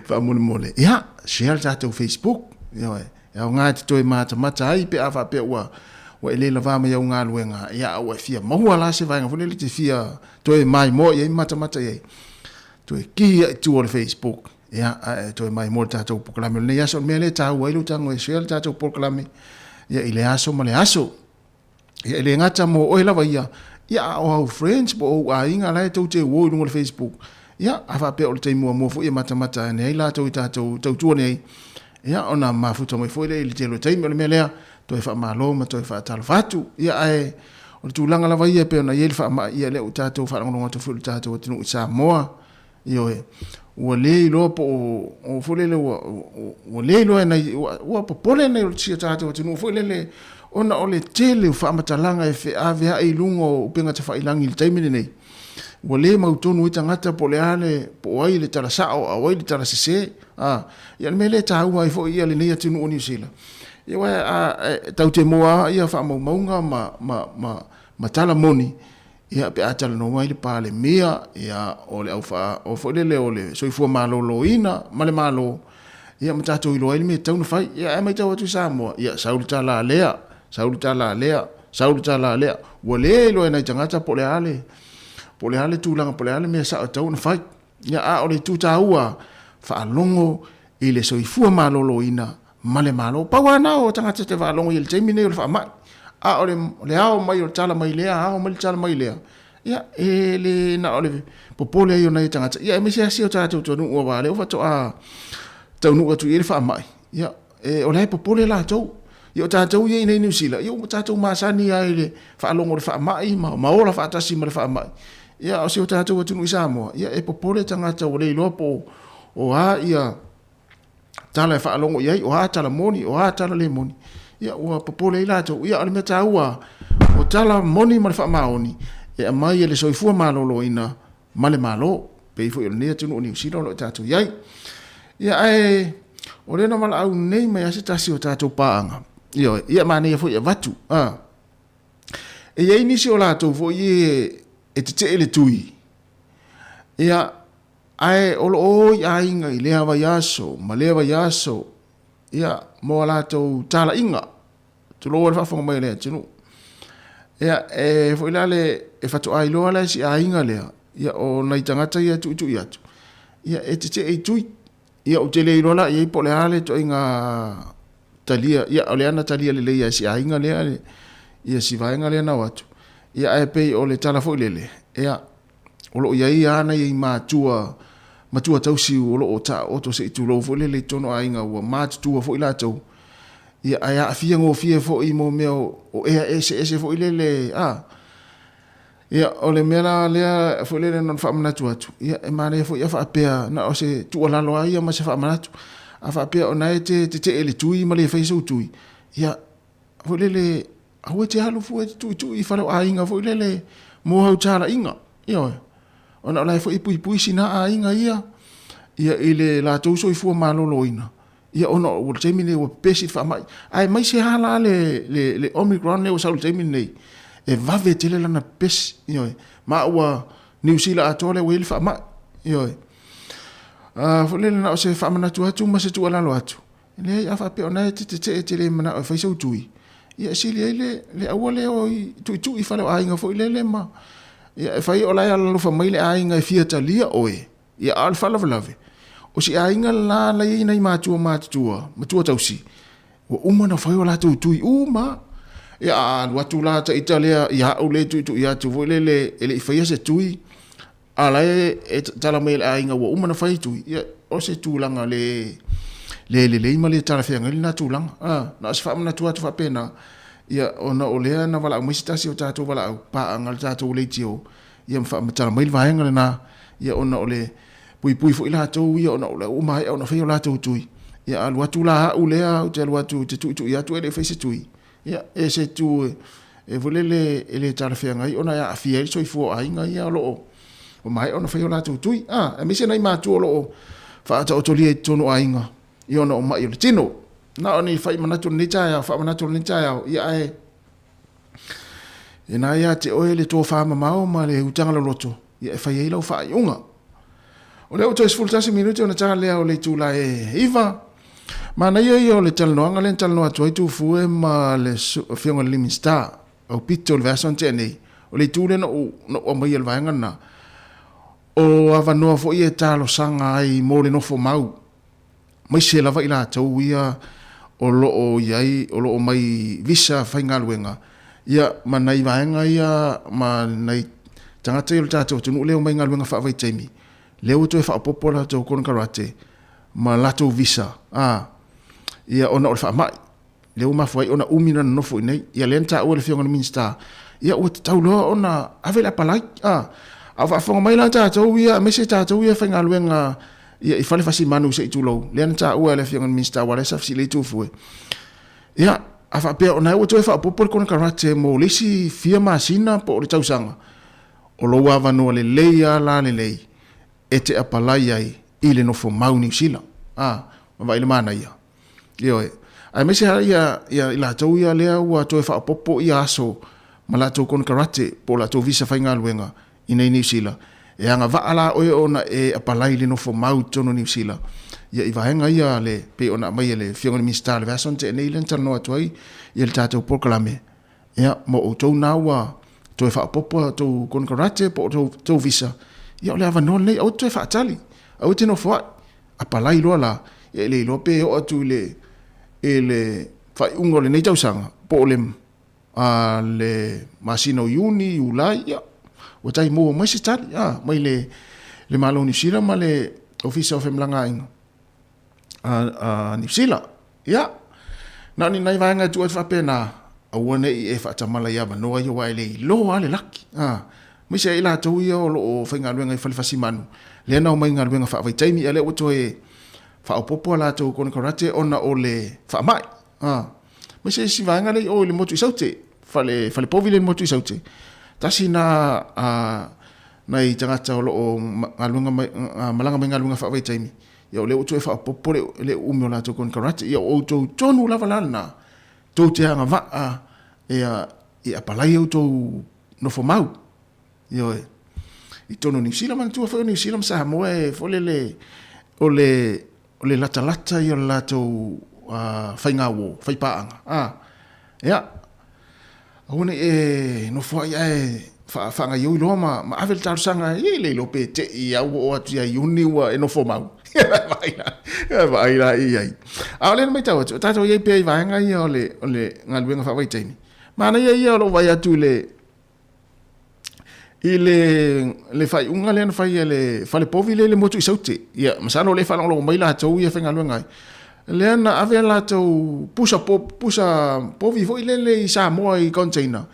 faamolemole. Ia, share le tatou Facebook, ioe, e aoga e te toe matamata ai pe a faapea ua ua e le lavā mai au galuega, ia, a ua e fia maua la se vaega foi lele e te fia toe maimoa i ai ma matamata i ai, toe ki ai i tua o le Facebook, ia, ae toe maimoa i le tatou polokalame o lenei aso. O le mea lea e taua ai lou tago e share le tatou polokalame, ia, i le aso ma le aso. Ia, e le gata mo oe lava ia, ia, a o au friends po o ou aiga la e tou te uo i luga o le Facebook, ia, a faapea o le taimi muamua foi e matamata ane ai latou i tatou tautua nei, ia, ona mafuta mai foi lea i le tele o taimi. O le mea lea, toe faamalo ma toe faatalofa atu. Ia, ae o le tulaga lava ia e pei ona i ai le faamai, ia, lea ua tatou faalogologo atu foi i le tatou atunuu i Samoa, Ioe, ua le iloa po o, foi lele ua, ua le iloa e nai, ua, ua popole nai o si o tatou atunuu foi lele, ona o le tele o faamatalaga e feaveai i luga o upega tafailagi i le taimi lenei. Ua le mautonu ai tagata po o le a le, po o ai le tala sao a o ai le tala sese. A, ia o le mea lea e taua ai foi ia lenei atunuu o Niu Sila. Ia aua a, e, tatou te moa ia faamaumauga ma, ma, ma, ma tala moni, Ia, pe a talanoa ai le Palemia, ia, o le au faa, o foi lele o le soifua maloloina ma le Malo, ia, ma tatou iloa ai le mea e tatau ona fai. Ia, ae matau atu i Samoa, ia, sau le tala a lea, sau le tala a lea, sau le tala a lea. Ua le iloa e nai tagata po o le a le, po o le a le tulaga, po o le a le mea sao e tatau ona fai. Ia, a o le itu taua, faalogo i le soifua maloloina ma le Malo. Pau lava na o tagata te faalogo i le taimi nei o le faamai. A o le, le ao mai o le tala mai lea, ao mai le tala mai lea, ia, e le na o le popole ai o nai tagata. Ia, aemaise lava si o tatou atunuu aua o lea faatoa taunuu atu i ai le faamai. Ia, e, o la e popole latou. Ia, o tatou ia i nei Niu Sila, ia ua tatou masani lava i le faalogo o le faamai ma, ma ola faatasi ma le faamai. Ia, a o si o tatou atunuu i Samoa, ia, e popole tagata ua le iloa po o a ia tala e faalogo i ai, o a tala moni, o a tala le moni, ia ua popole ai latou. Ia o le mea taua, o tala moni ma le faamaoni e aumai e le soifua maloloina ma le Malo, pei foi o lenei atunuu o Niu Sila o lo o tatou i ai. Ia ae o lea na valaau nei mai lava se tasi o tatou paaga, ioe, ia manaia foi e avatu. A, e i ai nisi o latou foi e tetee le tui, ia. Ae o lo o o i aiga i lea vaiaso ma lea vaiaso, ia, mo a latou talaiga, tulou ai le faafofoga mai a le atunuu. Ia, e foi la le, e faatoa iloa la e si aiga lea, ia, o nai tagata ia e tuitui atu, ia, e tetee i tui. Ia, ou te le iloa la i ai po o le a le ituaiga talia, ia, o lea na talia lelei e si aiga lea, ia si vaega lea na o atu. Ia, ae pei o le tala foi lele, ia, o lo o i ai lava nai matua, matua tausi o lo o taooto se i tulou foi lele i totonu o aiga ua matutua foi latou, ia ae aafia gofie foi mo mea o ea eseese foi lele, a. Ia, o le mea la lea foi lele na ona faamanatu atu, ia e manaia foi a faapea na o se tuualalo lava ia ma se faamanatu, a faapea o na e te tetee i le tui ma le faia sou tui, ia foi lele, aua e te alu fua e te tuitui i fale o aiga foi lele mo au talaiga, ioe. Ona o la e foi e puipui sina aiga ia, ia i le latou soifua maloloina, ia ona o le taimi lenei ua pepesi le faamai. Aemaise lava la le, le, le Omicron lea ua sau i le taimi lenei, e vave tele lana pepesi, ioe. Ma ua Niu Sila atoa lea ua i ai le faamai, ioe. Foi lele na o se faamanatu atu ma se tuualalo atu, Leai, a faapea o na e te tetee e te le manao e fai sou tui, ia e sili ai le, le aua le o i tuitui i fale o aiga foi lele ma, ia e fai o la e alalofa mai le aiga e fia talia oe, ia a o le faalavelave, o si aiga la la i ai nai matua matutua, matua tausi, ua uma ona fai o latou tui uma. Ia a alu atu la ta ita lea ia au lea e tuitui atu foi lele e le i faia se tui, A la e tala mai e le aiga ua uma ona fai tui, ia, o se tulaga le, le lelei ma le talafeagai lena tulaga. A, na o se faamanatu atu faapena, ia, ona o lea na valaau mai se tasi o tatou valaau paaga le tatou leitio, ia ma faamatala mai le vaega lena, ia, ona o le puipui foi latou ia ona o lea ua maea ona fai o latou tui. Ia, alu atu la au lea ou te alu atu ou te tuitui atu e le i fai se tui, Ia, e se itu e foi lele e le talafeagai ona e aafia ai le soifua o aiga ia o lo o ua maea ona fai o latou tui, a, aemaise nai matua o lo o faataotolia i totonu o aiga ia ona o mai o le tino. Na o ni fai manatu o lenei taeao, faamanatu o lenei taeao, ia ae e na ia te oe le tofa mamao ma le utaga loloto ia e fai ai lau faaiuga. O lea ua toe 11 minute ona ta lea o le itula e 9. Manaia ia o le talanoaga lea na talanoa atu ai Tufue ma le Afioga i le Minisita Aupito i le vaiaso na tea nei. O le itu lea na ou, na ou aumaia i le vaega lena, o avanoa foi e talosaga ai mo le nofo mau, aemaise lava i latou ia o lo o i ai, o lo o mai visa faigaluega, ia ma nai vaega ia ma nai tagata ia o le tatou atunuu lea e omai i galuega faavaitaimi, lea ua toe faaopoopo a latou konekarate ma latou visa, a, ia ona o le faamai, lea ua mafua ai ona umi ona nonofo i inei. Ia lea na taua e le Afioga i le Minisita, ia ua tatau loa ona ave le apalai, a. A o faafofoga mai la tatou ia, aemaise tatou ia e faigaluega ia i fale fasimanu se i tulou, lea na taua e le Afioga i le Minisita aua o lea sa fesili ai Tufue. Ia, a faapea o na ua toe faaopoopo le konekarate mo le isi fia masina po o le tausaga, o lou avanoa lelei lava la lenei e te apalai ai i le nofo mau Niu Sila. A, ma vaai le manaia. Ioe. Aemaise lava ia, ia i latou ia lea ua toe faaopoopo ia aso ma latou konekarate po o latou visa faigaluega i nei Niu Sila, e agavaa la oe ona e apalai i le nofo mau i totonu o Niu Sila, ia i vaega ia le, pei ona aumai e le Afioga i le Minisita i le vaiaso na tea nei lea na talanoa atu ai ia le tatou polokalame, ia, mo outou na ua toe faaopoopo a outou konekarate po o outou visa, ia o le avanoa lenei, aua te toe faatali, aua te nofoai, apalai loa la, ia e le iloa pe oo atu i le, i le faaiuga o lenei tausaga, po o le, a, le masina o Iuni, Iulai, ia, ua tai maua mai se tali, a, mai le, le Malo o Niu Sila ma le Ofisa o Femalagaaiga a, a Niu Sila. Ia, na o ni nai vaega e tuu atu faapena, aua ne i e faatamala i avanoa ia aua e le iloa lava le laki. A, aemaise ai latou ia o lo o faigaluega i fale fasimanu, lea na omai i galuega faavaitaimi, a o lea ua toe faaopoopo a latou konekarate ona o le faamai. A, aemaise isi vaega lea i o i le motu i Saute, fale, fale povi lea i le motu i Saute, tasi lena a, nai tagata o lo o galuega mai, malaga mai i galuega faavaitaimi, Ia o lea ua toe faaopoopo le, le umi o latou konekarate. Ia o outou tonu lava la lena, tou te agavaa ia, e apalai outou nofomau. Ioe. i totonu o Niu Sila. Manatua foi o Niu Sila ma Samoa e foi lele o le o le latalata ia o le latou faiga uo, faipaaga. A, ia, aua ne i e nofo ai ae faagaioi loa ma, ma ave le talosaga, e le iloa pe te i au oo atu ia Iuni ua e nofo mau. Vaai la, vaai la i ai. A o lea na matau atu, o tatou i ai pea i vaega ia o le, o le galuega faavaitaimi. Manaia ia o lou vaai atu i le, i le, le faaiuga lea na fai e le fale povi lea i le motu i Saute. Ia, masalo o lea e faalogologo mai latou ia e faigaluega ai. Lea na ave a latou pusa, po, pusa povi foi lele i Samoa i container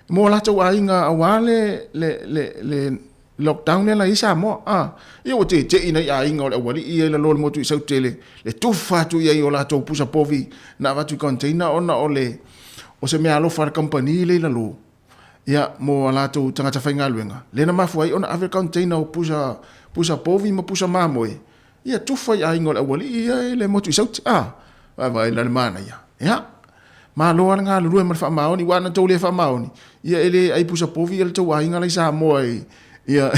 mo latou aiga aua le, le, le, le lockdown lea na i Samoa. Ah, ia ua tete'i nai aiga o le aualii ia i lalo o le motu i Saute le, le tufa atu i ai o latou pusa povi na avatu i container ona o le, o se meaalofa a le kamupani lea i lalo. Ia, mo a latou tagata faigaluega, lea na mafua ai ona ave le container o pusa, pusa povi ma pusa mamoe, ia tufa i aiga o le aualii ia i le motu i Saute. A, vaavaai la le manaia. Ia, malo lava le galulue ma le faamaoni, aua ana tou le faamaoni, ia e le ai pusa povi ia le tou aiga la i Samoa i, ia,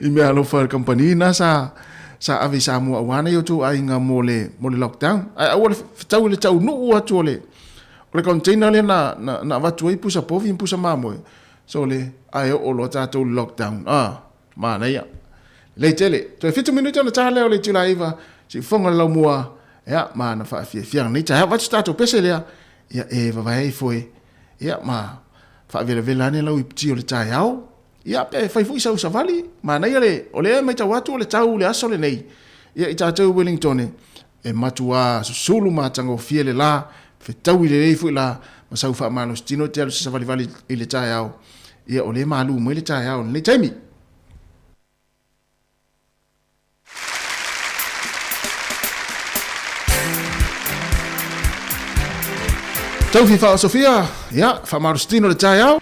i meaalofa a le kamupani na sa, sa ave i Samoa aua nai o tou aiga mo le, mo le lockdown. Ae aua le fetau i le taunuu atu o le, O le container lea na, na, na avatu ai pusa povi ma pusa mamoe. Sole, ae oo loa tatou i le lockdown. Ah, manaia. Lelei tele. Toe 7 minute ona ta lea o le itula e 9, siufofoga le laumua, ia, ma na faafiafiaga nei taeao. Avatu se tatou pese lea, ia, e vavae ifo e, ia, ma faavelavela ane lau iputi o le taeao. Ia, pe fai foi sau savali, manaia le, o lea e matau atu o le tau i le aso lenei, ia, i tatou i Wellington, e matuā susulu matagofie le la, fetaui lelei foi la ma sau faamalositino e te alu se savalivali i le taeao, ia o lea e malu mai le taeao i lenei taimi. Taufi Faaosofia, ia, faamalositino le taeao.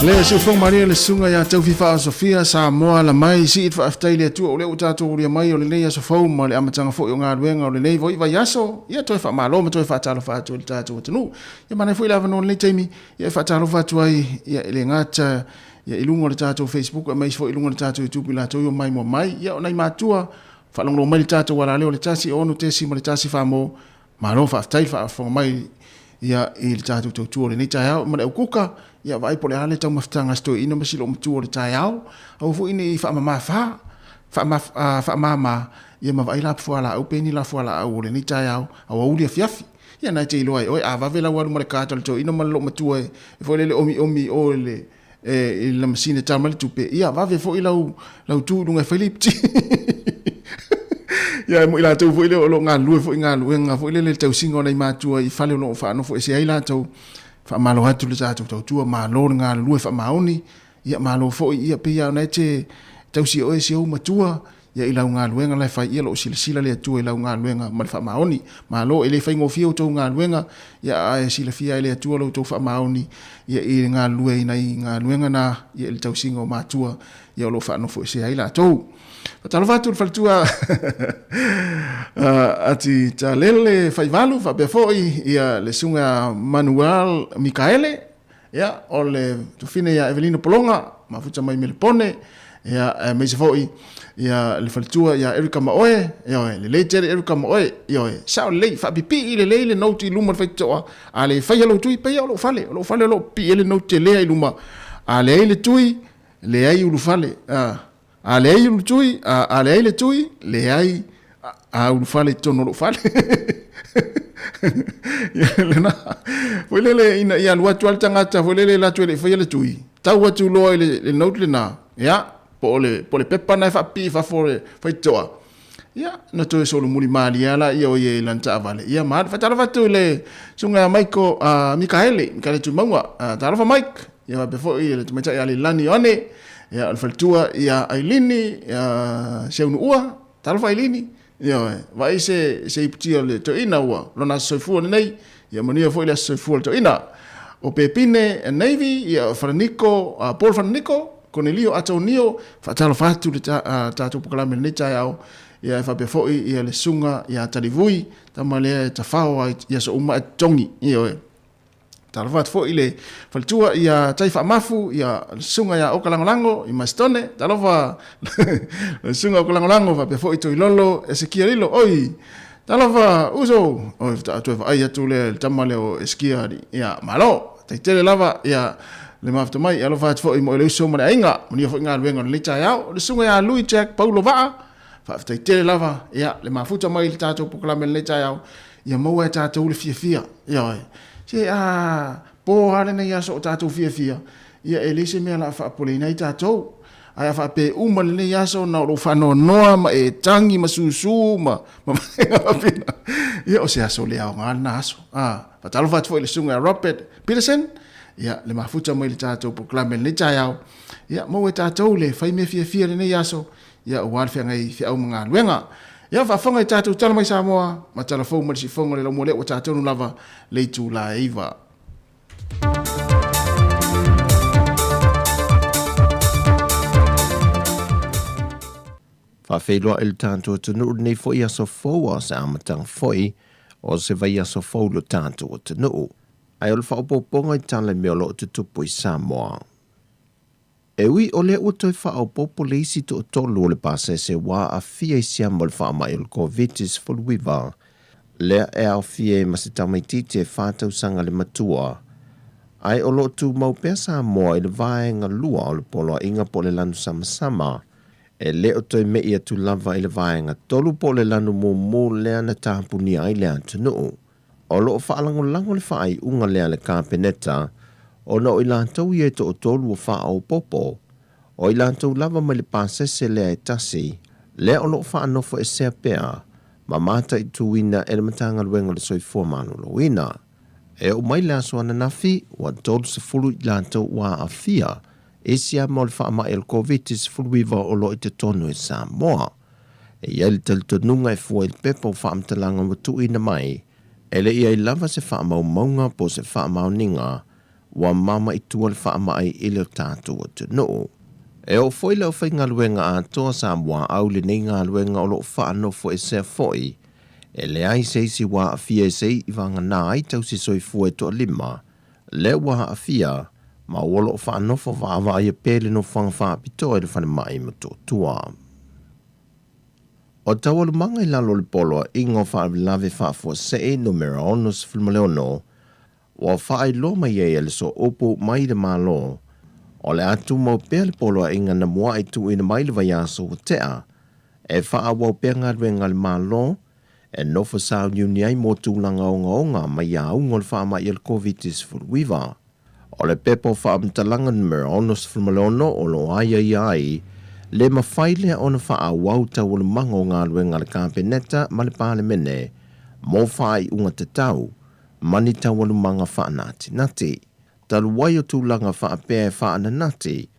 Le siufoga malie le susuga ia Taufifa Sofia Samoa la mai sii le faafetai i le Atua o lea ua tatou aulia mai o lenei aso fou ma le amataga foi o galuega o lenei foi vaiaso. Ia toe faamalo ma toe faatalofa atu i le tatou atunuu. Ia manaia foi le avanoa o lenei taimi ia e faatalofa atu ai ia e le gata ia i luga o le tatou Facebook aemaise foi i luga o le tatou YouTube i latou i o maimoa mai. Ia o nai matua faalogologo mai le tatou alaleo o le 1 6.1 mo Malo faafetai le faafofoga mai ia i le tatou tautua o lenei taeao ma le aukuka ia vaai po o le a le taumafataga a si toeaina ma si loomatua o le taeao. Aua foi ne i faamama faamama ia ma vaai la fualaau pe ni la fualaau o lenei taeao aoauli afiafi. Ia na e te iloa e oe a vave lau alu ma le kata o le toeaina ma le loomatua e foi lele omiomi o le e i le masini e tala mai le tupe, ia vave foi lau, lau tu i luga e fai le iputi. Ia, e moi latou foi lea o lo o galulue foi i galuega foi lele i le tausiga o nai matua i fale o lo o faanofoesea ai latou. Faamalo atu le tatou tautua, malo le galulue faamaoni, ia malo foi, ia pei lava ona e te tausi e oe si ou matua, Ia i lau galuega la e fai ia, o lo o silasila le Atua i lau galuega ma le faamaoni. Malo, e le faigofie outou galuega, ia ae silafia e le Atua lo outou faamaoni ia i le galulue i nai galuega na, ia i le tausiga o matua, ia o lo o faanofoesea ai latou. Faatalofa atu i le faletua Ati Talele Faivalu faapea foi ia le susuga Manuel Mikaele, Ia, o le tufine ia Evelina Pologa, mafuta mai Melepone, ia, aemaise foi ia le faletua ia Erika Maoe, ioe, lelei tele Erika Maoe, ioe, sao lelei, faapipii lelei le note i luma o le faitotoa, a le faia lou tui, pei lava o lou fale, o lou fale o lo o pipii ai le note telea i luma, a leai le tui, leai ulufale, a. A leai le tui, a leai le tui, leai a ulufale i totonu o lou fale. Ia lena. Foi lele ina ia alu atu lava le tagata foi lele alu atu e le i faia le tui, tau atu loa i le note lena, ia, po o le, po o le pepa lena e faapipii i fafo o le faitotoa, ia, ona toe solomuli malie lava lea o ia i lana taavale. Ia ma alu. Faatalofa atu i le susuga ia Michael, Mikaele, Mikaele Tuimauga. Talofa Mike. Ia faapea foi le tamaitai ia Leilani Ioane, ia o le faletua ia Ailini, ia Seunuua, talofa Ailini, ioe, vaai se, se iputi o le toeaina ua lona aso soifua lenei, ia manuia foi le aso soifua o le toeaina. O Pepine Navy, ia Falaniko, Paul Falaniko, Konelio Atonio, faatalofa atu le tatou polokalame i lenei taeao, ia e faapea foi ia le susuga ia Talivui, tama lea e tafao ai i aso uma ae totogi, ioe. Talofa atu foi i le faletua ia Tai Faamafu, ia le susuga ia Oka Lagolago i Masitone, talofa le susuga Oka Lagolago faapea foi Toilolo Esekia Lilo, oi, talofa uso, oi, faatoa toe vaai atu lea i le tama lea o Esekia, ia malo, faafetai tele lava ia le mafuta mai, alofa atu foi mo le uso ma le aiga, manuia foi galuega o lenei taeao, le susuga ia Lui Jack Paulo Vaa, faafetai tele lava ia le mafuta mai i le tatou polokalame i lenei taeao, Ia maua e tatou le fiafia. Ioe. Se a po lava lenei aso o tatou fiafia, ia e leai se mea o le a faapopoleina ai tatou. Ae a faapea e uma lenei aso na o lou faanoanoa ma e tagi ma susu ma ma vaega faapena, ia o se aso le aoga lena aso. A, faatalofa atu foi i le susuga ia Robert Peterson, ia le mafuta mai i le tatou polokalame i lenei taeao. Ia maua e tatou le fai mea fiafia i lenei aso, ia aua le feagai feau ma galuega. Ia faafofoga i tatou tala mai Samoa ma tala fou mai le siufofoga o le laumua lea ua ta tonu lava le itula e 9. Faafeiloai le tatou atunuu lenei foi aso fou a o se amataga foi o se vaiaso fou lo tatou atunuu. Ae o le faaopoopoga i tala i mea o lo o tutupu i Samoa. E ui o lea ua toe faaopoopo le isi toatolu o le pasese ua aafia i siama o le faamai o le Koviti-19, lea e aofia ai ma se tamaitiiti e fa tausaga le matua, ae o lo o tumau pea Samoa i le vaega lua o le poloaiga po o le lanu samasama, e le o toe me'i atu lava i le vaega tolu po o le lanu mumu lea na tapunia ai le atunuu. O lo o faalagolago le faaiuga lea a le Kapeneta ona o i latou ia e toatolu ua faaopoopo, o i latou lava mai le pasese lea e tasi, lea o lo o faanofoesea pea ma mataituina e le Matagaluega o le Soifua Maloloina. E oo mai le aso ananafi, ua 30 i latou ua aafia i siama o le faamai o le Koviti-19 o lo o i totonu i Samoa. E i ai le talitonuga e fua i le pepa o faamatalaga ua tuuina mai, e le i ai lava se faamaumauga po o se faamaoniga Ua mama i tua le faamai i le tatou atunuu. E oo foi le aufaigaluega atoa sa muaau lenei galuega o lo o faanofoesea foi. E leai se isi ua aafia i se i vagana ai tausi soifua e toalima lea ua aafia ma ua lo o faanofo vaavaaia pea le nofoaga faapitoa i le falemai i Motootua. O taualumaga i lalo o le Poloaiga o Faalavelave Faafuasei Numera 66, Ua faailoa mai ai e le sooupu mai le Malo, o le a tumau pea le poloaiga na mua'i tuuina mai le vaiaso ua tea, e faaauau pea galuega a le Malo e nofo sauniuni ai mo tulaga ogaoga mai auga o le faamai o le Koviti-19. O le pepa o faamatalaga numera 66 o lo o aiaia ai le mafai lea ona faaauau taualumaga o galuega a le Kapeneta ma le Palemene mo faaiuga tatau ma ni taualumaga faanatinati. Talu ai o tulaga faapea e faananati,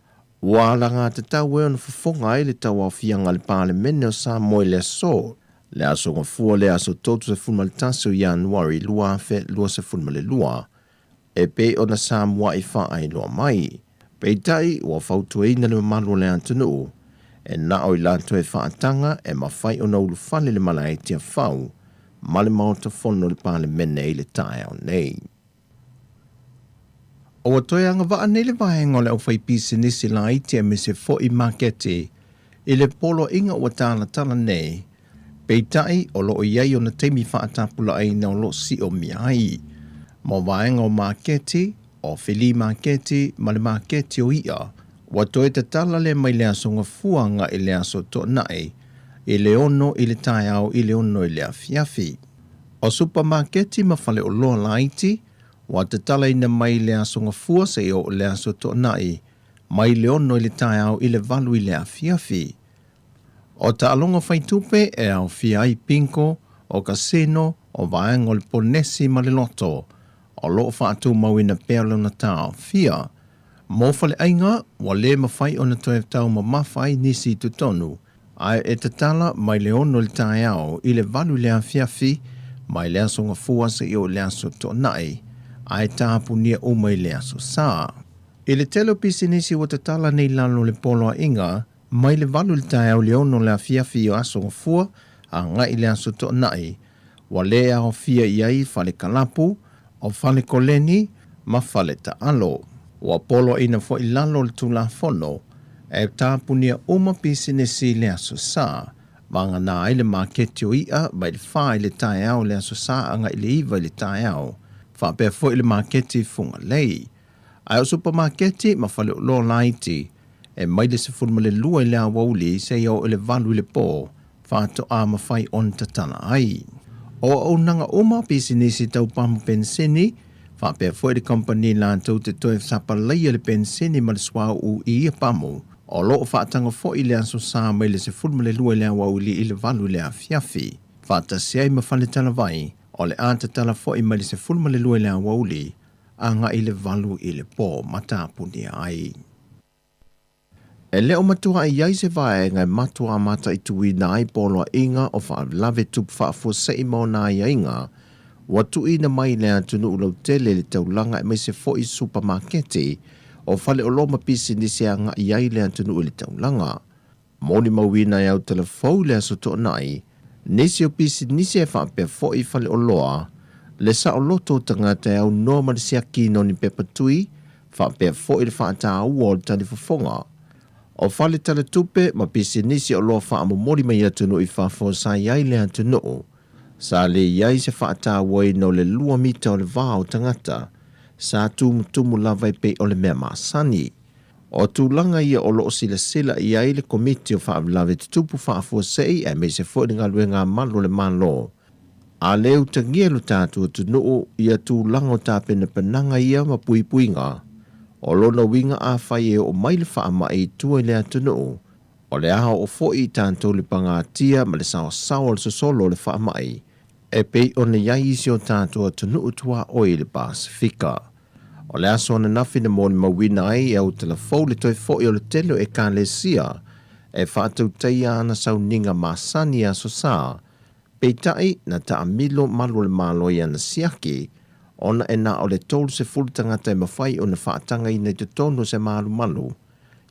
ua alagatatau e ona fofoga ai le tauaofiaga a le Palemene o Samoa i le aso, le Aso Gafua le aso 31 o Ianuari 2022, e pei ona sa mua'i faailoa mai. Peitai, ua fautuaina le mamalu o le atunuu, e na o i latou e faataga e mafai ona ulufale le malae Tiafau ma le Maota Fono o le Palemene i le taeao nei. Ua toe agavaa nei le vaega o le aufaipisinisi laiti aemaise foi maketi i le poloaiga ua talatala nei, peitai o lo o i ai ona taimi faatapulaaina o lo o siomia ai. Mo vaega o maketi, o filī maketi ma le maketi o iʻa, ua toe tatala lea mai le Aso Gafua agai le Aso Toonai i le 6 i le taeao i le 6 i le afiafi. O supamaketi ma faleoloa laiti, ua tatalaina mai le Aso Gafua seia oo i le Aso Toonai, mai le 6 i le taeao i le 8 i le afiafi. O taaloga faitupe e aofia ai bingo, o kasino, o vaega o le ponesi ma le loto, o lo o faatumauina pea lona taofia. Mo faleaiga, ua le mafai ona toe taumamafa ai nisi i totonu, ae e tatala mai le 6 i le taeao i le 8 i le afiafi, mai le Aso Gafua seia oo i le Aso Toonai, ae tapunia uma i le Aso Sa. I le tele o pisinisi ua tatala nei lalo o le poloaiga, mai le 8 i le taeao i le 6 i le afiafi o Aso Gafua agai i le Aso Toonai, ua le aofia i ai fale kalapu, o fale koleni ma fale taalo. Ua poloaiina foi lalo o le Tulafono e tapunia uma pisinisi i le Aso Sa, vagana ai le maketi o iʻa mai le 4 i le taeao i le Aso Sa agai i le 9 i le taeao, faapea foi le maketi i Fugalei. Ae o supamaketi ma faleoloa laiti e mai le 12 i le aoauli seia oo i le 8 i le po, faatoa mafai ona tatala ai. O auaunaga uma, pisinisi tau pamu penisini, faapea foi le kamupani latou te toe sapalaia le penisini ma le suauu i ia pamu, o lo o faataga foi le Aso Sa mai le 12 i le aoauli i le 8 i le afiafi. Faatasi ai ma faletalavai, o le a tatala foi mai le 12 i le aoauli agai i le 8 i le po ma tapunia ai. E le o matua i ai se vaega e matuā mataituina ai poloaiga o faalavelave tupu faafuasei ma ona aiaiga ua tuuina mai i le atunuu lautele i le taulaga aemaise foi supamaketi o faleoloa ma pisinisi e agai ai le atunuu i le taulaga. Molimauina e Autalafou i le Aso Toonai nisi o pisinisi e faapea foi faleoloa, le saoloto o tagata e aunoa ma le siakina o ni pepa tui, faapea foi le faataua o le talifofoga. O fale talatupe ma pisinisi oloa faamomoli mai atunuu i fafo sa i ai le atunuu, sa le i ai se faatauaina o le lua mita o le va o tagata, sa tumutumu lava e pei o le mea masani. O tulaga ia o lo o silasila i ai le Komiti o Faalavelave Tutupu Faafuasei aemaise foi le galuega a malu o le Malo. A le utagia lo tatou atunuu ia tulaga o tapenapenaga ia ma puipuiga, o lona uiga afai e oo mai le faamai i tua i le atunuu, o le a oo foi i tatou le pagatia ma le saosaoa o le sosolo o le faamai e pei ona i ai isi o tatou atunuu tuaoi i le Pasefika. O le aso ananafi na molimauina ai e Autalafou le toe foi o le tele o Ekalesia e faatautaia ana sauniga masani i Aso Sa, peitai, na taamilo malu o le Malo i ana siaki. ona e na o le 30 tagata e mafai ona faatagaina i totonu o se malumalu,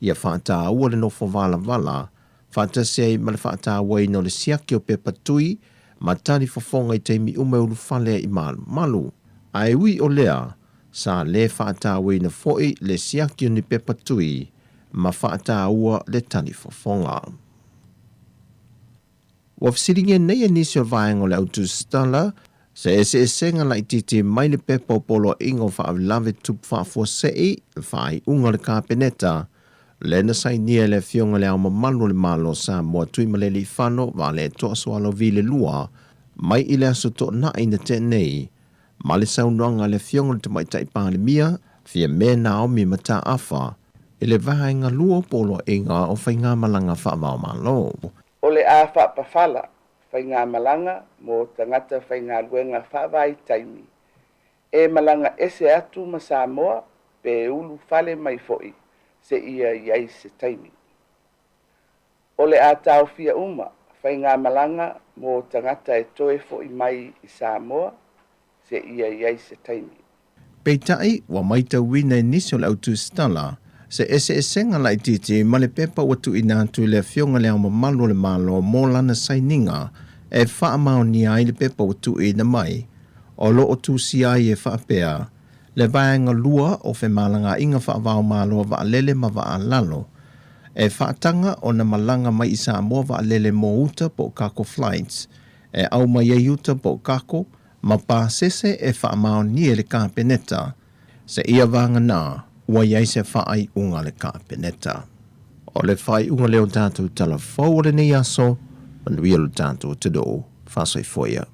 ia faataua le nofo valavala faatasi ai ma le faatauaina o le siaki o pepa tui ma tali fofoga i taimi uma e ulufale ai i malumalu. Ae ui o lea, sa le faatauaina foi le siaki o ni pepa tui ma faataua le tali fofoga. Ua fesiligia nei e nisi o le vaega o le autusitala se eseesega laitiiti mai le pepa o Poloaiga o Faalavelave Tutupu Faafuasei, le faaiuga a le Kapeneta, lea na sainia e le Afioga i Le Ao Mamalu o le Malo o Samoa Tuimalealiifano Vaaletoa Sualauvi le Lua mai i le Aso Toonai na tea nei, ma le saunoaga a le Afioga i le Tamaitai Palemia, Fiame Naomi Mataafa, i le Vaega 2 o Poloaiga o Faigamalaga Faavaomalo. O le a faapafala faigamalaga mo tagata faigaluega faavaitaimi e malaga ese atu ma Samoa pe ulu fale mai foi seia i ai se taimi. O le a taofia uma faigamalaga mo tagata e toe foi mai i Samoa seia i ai se taimi. Peitai, ua matauina e nisi o le autusitala se eseesega laitiiti ma le pepa ua tuuina atu i le Afioga i Le Ao Mamalu o le Malo mo lana sainiga e faamaonia ai le pepa ua tuuina mai, o lo o tusia ai e faapea, Le Vaega 2 o Femalagaaiga Faavaomalo a Vaalele ma Vaalalo e faataga ona malaga mai i Samoa vaalele mo uta po o cargo flights e aumai ai uta po o cargo ma pasese e faamaonia e le Kapeneta seia vagana ua i ai se faaiuga a le Kapeneta. O le faaiuga lea o tatou tala fou o lenei aso, manuia lo tatou atunuu. Faasoifua ia.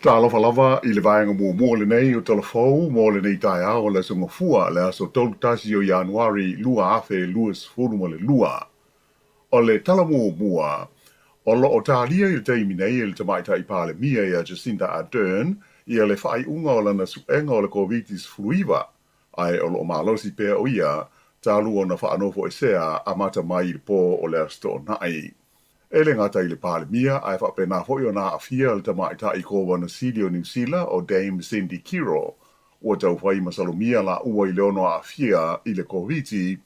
Talofa lava i le vaega muamua lenei o Tala Fou mo lenei taeao o le Aso Gafua, le aso 31 o Ianuari 2022. O le tala muamua, o lo o talia i le taimi nei e le Tamaitai Palemia ia Jacinda Ardern ia le faaiuga o lana suega o le Koviti-19, ae o lo o malosi pea o ia talu ona faanofoesea amata mai i le pō o le Aso Toonai. E le gata i le Palemia, ae faapena foi ona aafia le Tamaitai Kovana Sili o Niu Sila o Dame Cindy Kiro, Ua taufai masalomia lāua i le ono aafia i le Koviti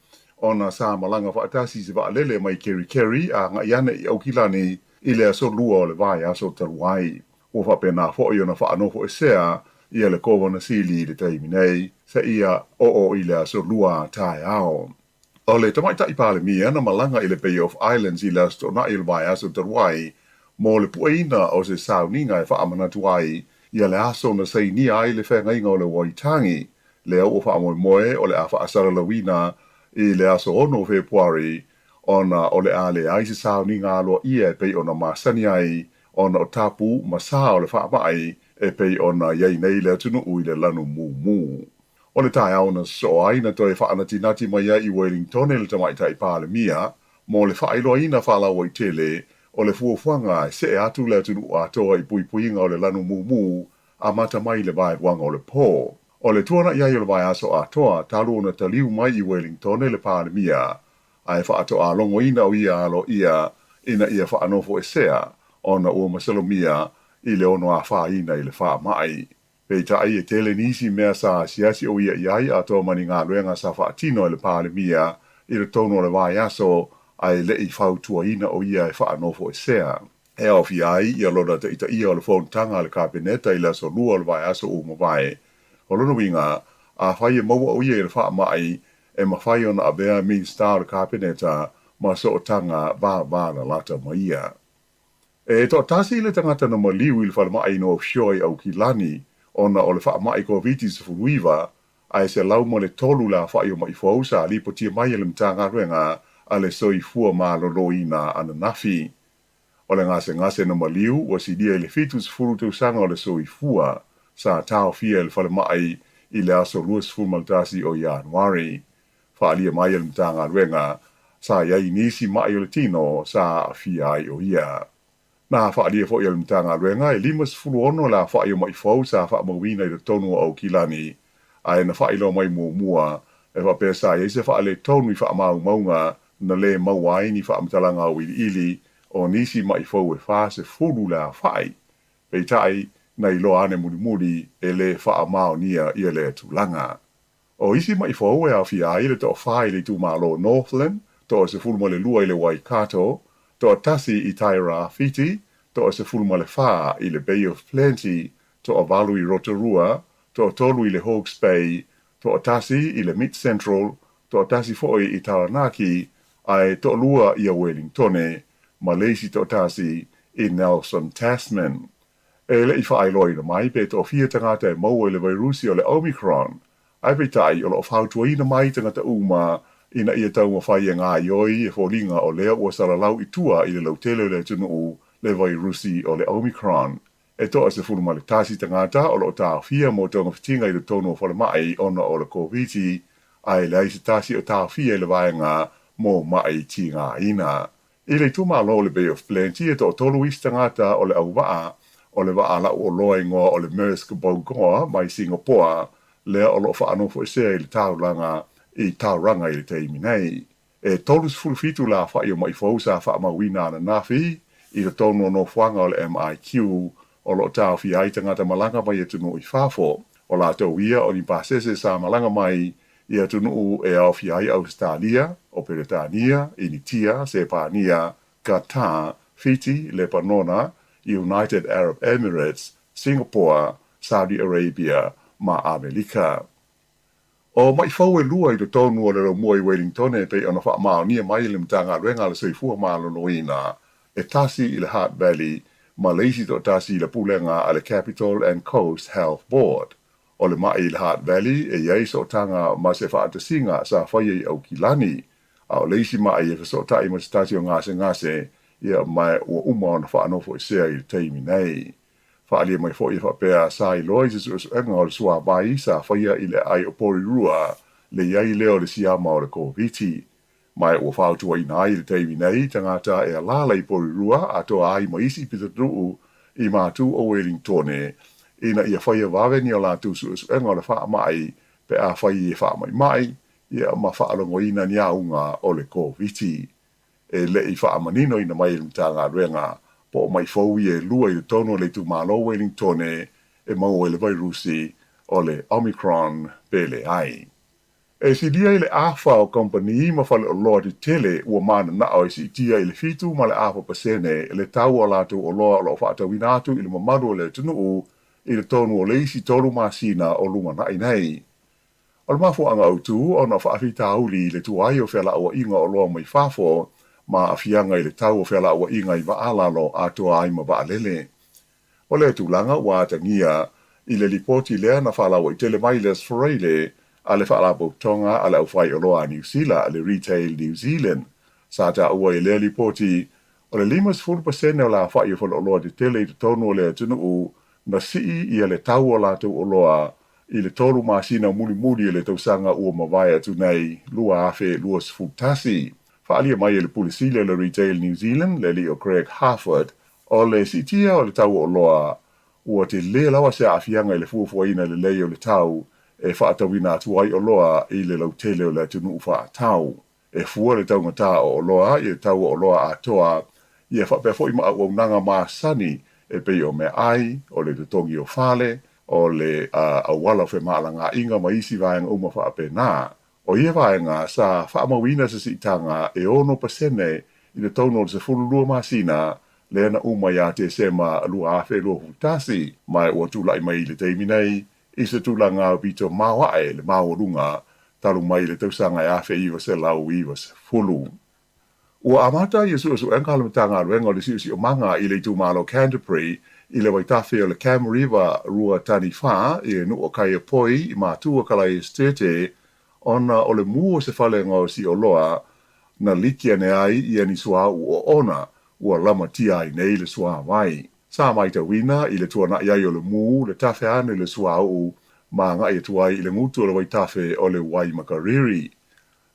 ona sa malaga faatasi i se vaalele mai Kerikeri a agai ane i Aukilani i le aso Lua o le vaiaso talu ai. Ua faapena foi ona faanofoesea ia le Kovana Sili i le taimi nei, seia oo i le aso Lua taeao. O le Tamaitai Palemia na malaga i le Bay of Islands i le Aso Toonai o le vaiaso talu ai mo le pueina o se sauniga e faamanatu ai ia le aso na sainia ai le feagaiga o le Waitangi, lea ua faamoemoe o le a faasalalauina i le aso 6 o Fepuari ona o le a leai se sauniga aloaia e pei ona masani ai ona o tapu ma sa o le faamai e pei ona i ai nei le atunuu i le lanu mumu. O le taeao na sosoo ai na toe faanatinati mai ai i Wellingtone le Tamaitai Palemia mo le faailoaina faalauaitele o le fuafuaga e see atu le atunuu atoa i puipuiga o le lanu mumu amata mai i le vaeluaga o le po. O le tuana'i ai o le vaiaso atoa talu ona taliu mai i Wellingtone le Palemia ae faatoa logoina o ia aloaia ina ia faanofoesea ona ua masalomia i le ono afaina i le faamai. Peitai, e tele nisi mea sa asiasi o ia i ai atoa ma ni galuega sa faatino e le Palemia i totonu o le vaiaso ae le i fautuaina o ia e faanofoesea. E aofia ai ia lona taitaia o le fonotaga a le Kapeneta i le aso Lua o le vaiaso ua mavae. O lona uiga, afai e maua o ia i le faamai, e mafai ona avea Minisita o le Kapeneta ma sootaga vavalalata ma ia. E toatasi le tagata na maliu i le falemai North Shore i Aukilani ona o le faamai Koviti-19, ae 103 le aofai o ma'i fou sa lipotia mai e le Matagaluega a le Soifua Maloloina ananafi. O le gasegase na maliu ua silia i le 70 tausaga o le soifua sa taofia e le falemai i le aso 21 o Ianuari. Faaalia mai e le Matagaluega, sa i ai nisi maʻi o le tino sa aafia ai o ia. Na faaalia foi e le Matagaluega e 56 le afaʻi o maʻi fou sa faamauina i totonu o Aukilani, ae na faailoa mai muamua e faapea sa i ai se faaletonu i faamaumauga na lē maua ai ni faamatalaga auiliili o nisi maʻi fou e 40 le afaʻi. Peitai, na iloa ane mulimuli e lē faamaonia ia lea tulaga. O isi maʻi fou e aofia ai le toafa i le itumalo o Northland, toa-12 i le Waikato, toatasi i Tairāwhiti, toa-14 i le Bay of Plenty, toavalu i Rotorua, toatolu i le Hawke's Bay, toatasi i le Mid Central, toatasi foi i Taranaki, ae toalua ia Wellingtone, ma le isi toatasi i Nelson Tasman. E le i faailoaina mai pe toafia tagata e maua i le vairusi o le Omicron, ae peitai o lo o fautuaina mai tagata uma ina ia taumafai e gaoioi e foliga o lea ua salalau i tua i le lautele o le atunuu le vairusi o le Omicron. E toa-11 tagata o lo o taofia mo togafitiga i totonu o falemai ona o le Koviti, ae leai se tasi o taofia i le vaega mo maʻi tigaina. I le itumalo o le Bay of Plenty e toatolu isi tagata o le auvaa o le vaa lau oloa igoa o le Maersk Bogor mai Singapoa lea o lo o faanofoesea i le taulaga i Tauranga i le taimi nei. E 37 le afaʻi o maʻi fou sa faamauina ananafi i totonu o nofoaga o le MIQ o lo o taofia ai tagata malaga mai atunuu i fafo. O latou ia o ni pasese sa malaga mai i atunuu e aofia ai Ausetalia, o Peretania, Initia, Sepania, Qatar, Fiti, Lepanona, United Arab Emirates, Singapore, Saudi Arabia ma Amelika. O maʻi fou e lua i totonu o le laumua i Wellingtone e pei ona faamaonia mai e le Matagaluega a le Soifua Maloloina, e tasi i le Hutt Valley ma le isi toatasi i le pulega a le Capital and Coast Health Board. O le maʻi i le Hutt Valley e i ai sootaga ma se faatasiga sa faia i Aukilani, a o le isi maʻi e fesootai ma se tasi o gasegase, ia ma ua uma ona faanofoesea i le taimi nei. Faaalia mai foi e faapea sa iloa i se suesuega o le suavai sa faia i le aai o Porirua le i ai lea o le siama o le Koviti. Ma ua fautuaina ai i le taimi nei tagata e alaala i Porirua atoa ai ma isi pitonuu i matu o Welingtone ina ia faia vave ni a latou suesuega o le faamai pe afai e faamaimai ia ma faalogoina ni auga o le Koviti. E le i faamaninoina mai e le Matagaluega po o maʻi fou ia e lua i totonu o le itumalo o Welingtone e maua i le vairusi o le Omicron pe leai. E silia i le afa o kamupani ma faleoloa tetele ua mananao e siitia i le 7.5% le tau o a latou oloa o lo o faatauina atu i le mamalu o le atunuu i totonu o le isi tolu masina o lumanai nei. O le mafuaaga autu ona o faafitauli i le tuai o fealaauaiga oloa mai fafo ma aafiaga i le tau o fealaauaiga i vaa lalo atoa ai ma vaalele. O lea tulaga ua atagia i le lipoti lea na faalauaitele mai i le Aso Faraile a le Faalapotopotoga a le Aufaioloa a Niu Sila, le Retail New Zealand. Sa taua i lea lipoti, o le 50% o le afaʻi o faleoloa tetele i totonu o le atunuu na sii ia le tau o latou oloa i le tolu masina mulimuli o le tausaga ua mavae atu nei, 2021. Faaalia mai e le Pule Sili o le Retail New Zealand, le alii o Craig Harford, O le siitia o le tau o oloa, ua tele lava se aafiaga i le fuafuaina lelei o le tau e faatauina atu ai oloa i le lautele o le atunuu faatau. E fua le taugata o oloa i le tau o oloa atoa, ia faapea foi ma auaunaga masani e pei o meaai, o le totogi o fale, o le auala o femalagaaiga ma isi vaega uma faapena. O ia vaega, sa faamauina se siitaga e 6% i totonu o le 12 masina lea na uma ia Tesema 2021, ma ua tulai mai i le taimi nei i se tulaga aupito maoae le maualuga talu mai i le tausaga e 1990. Ua amata ia suesuega a le Matagaluega o le Siosiomaga i le itumalo Canterbury i le vaitafe o le Cam River Ruataniwha i le nuu o Kaiapoi i Matua Kalaesetete ona o le mū o se fale gaosi oloa na liki ane ai ia ni suauu oona ua lamatia ai nei le suāwai. Sa matauina i le tuanaʻi ai o le mū le tafe ane o le suauu ma agai atu ai i le gutu o le vaitafe o le Waimakariri.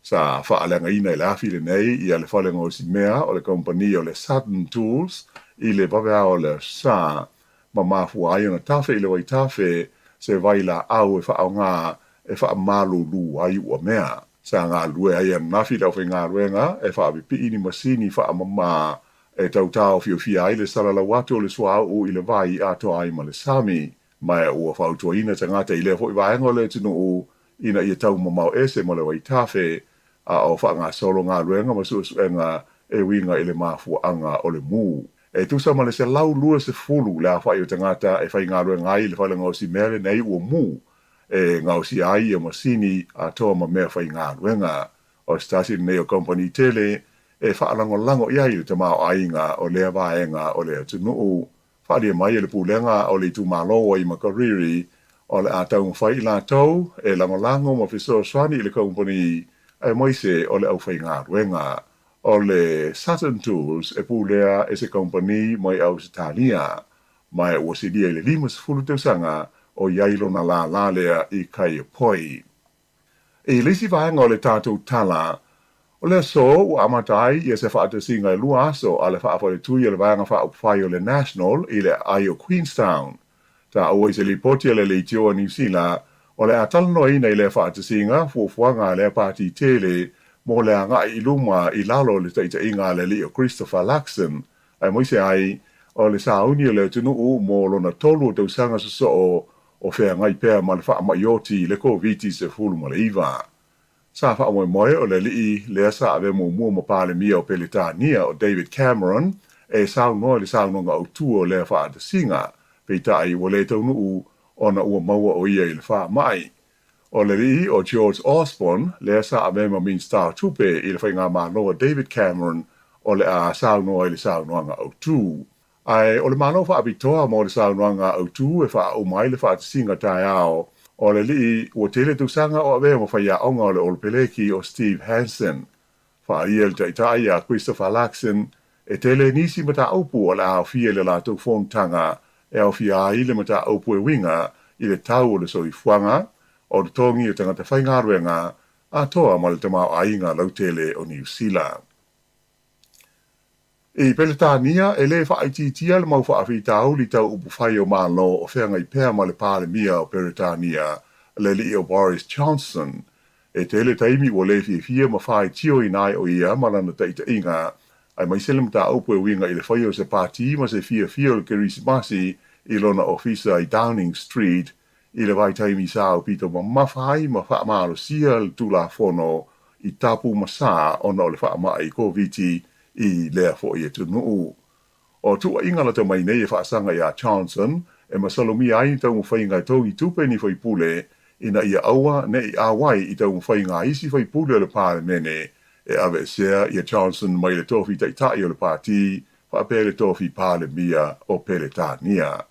Sa faaleagaina i le afi lenei ia le fale gaosi mea o le kamupani o le Sutton Tools i le vaveao o le Aso Sa, ma mafua ai ona tafe i le vaitafe se vailaau e faaaoga e faamalulu ai ua mea. Sa galulue ai ananafi le aufaigaluega e faapipii ni masini faamama e tau taofiofia ai le salalau atu o le suauu i le vai atoa ai ma le sami. Ma ua fautuaina tagata i lea foi vaega o le atunuu ina ia taumamao ese ma le vaitafe, a o faagasolo galuega ma suesuega e uiga i le mafuaaga o le mu. E tusa ma le 120 le aofai o tagata e faigaluega ai i le fale gaosi mea lenei ua mu e gaosia ai ia masini atoa ma mea faigaluega. O se tasi lenei o kamupani tele e faalagolago i ai le tamaoaiga o lea vaega o le atunuu. Faaalia mai e le Pulega o le Itumalo o Waimakariri, o le a taumafai i latou e lagolago ma fesoasoani i le kamupani aemaise o le aufaigaluega. O le Saturn Tools e pulea e se kamupani mai Ausetalia, ma ua silia i le 50 tausaga o i ai lona lālā lea i Kaiapoi. I le isi vaega o le tatou tala, o le aso ua amata ai ia se faatasiga e lua aso a le faafaletui a le Vaega Faaupufai o le National i le aai o Queenstown. Taua i se lipoti a le Leitio a Niu Sila, o le a talanoaina i lea faatasiga fuafuaga a lea pati tele mo le agai i luma i lalo o le taitaiga a le alii o Christopher Luxon, aemaise ai o le sauni o le atunuu mo lona tolu o tausaga sosoo o feagai pea ma le faamai oti i le Koviti-19. Sa faamoemoe o le alii lea sa avea muamua ma Palemia o Peretania o David Cameron e saunoa i le saunoaga autu o lea faatasiga, peitai ua le taunuu ona ua maua o ia i le faamai. O le alii o George Osborne lea sa avea ma Minisita o Tupe i le faigamalo a David Cameron o le a saunoa i le saunoaga autu. Ae o le Malo Faapitoa mo le saunoaga autu e faauma ai le faatasiga taeao o le alii ua tele tausaga o avea ma faiaoga o le Olopeleki o Steve Hansen. Faaalia le taitai ia Christopher Luxon e tele nisi mataupu o le a aofia i le latou fonotaga e aofia ai le mataupu e uiga i le tau o le soifuaga, o totogi o tagata faigaluega, atoa ma le tamaoaiga lautele o Niu Sila. I Peretania, e le faaitiitia le mau faafitauli tau upufai o Malo o feagai pea ma le Palemia o Peretania, le alii o Boris Johnson. E tele taimi ua le fiafia ma faitioina ai o ia ma lana taitaiga, aemaise le mataupu e uiga i le faia o se pati ma se fiafia o le Kerisimasi i lona ofisa i Downing Street i le vaitaimi sa aupito mamafa ai ma faamalosia le Tulafono i tapu ma sa ona o le faamai Koviti i lea foi atunuu. O tuuaiga lata mai nei e faasaga iā Johnson e masalomia ai ni taumafaiga e togi tupe ni faipule ina ia aua ne i ʻauai i taumafaiga a isi faipule o le Palemene e aveesea ia Johnson mai le tofi taitai o le pati faapea le tofi Palemia o Peretania.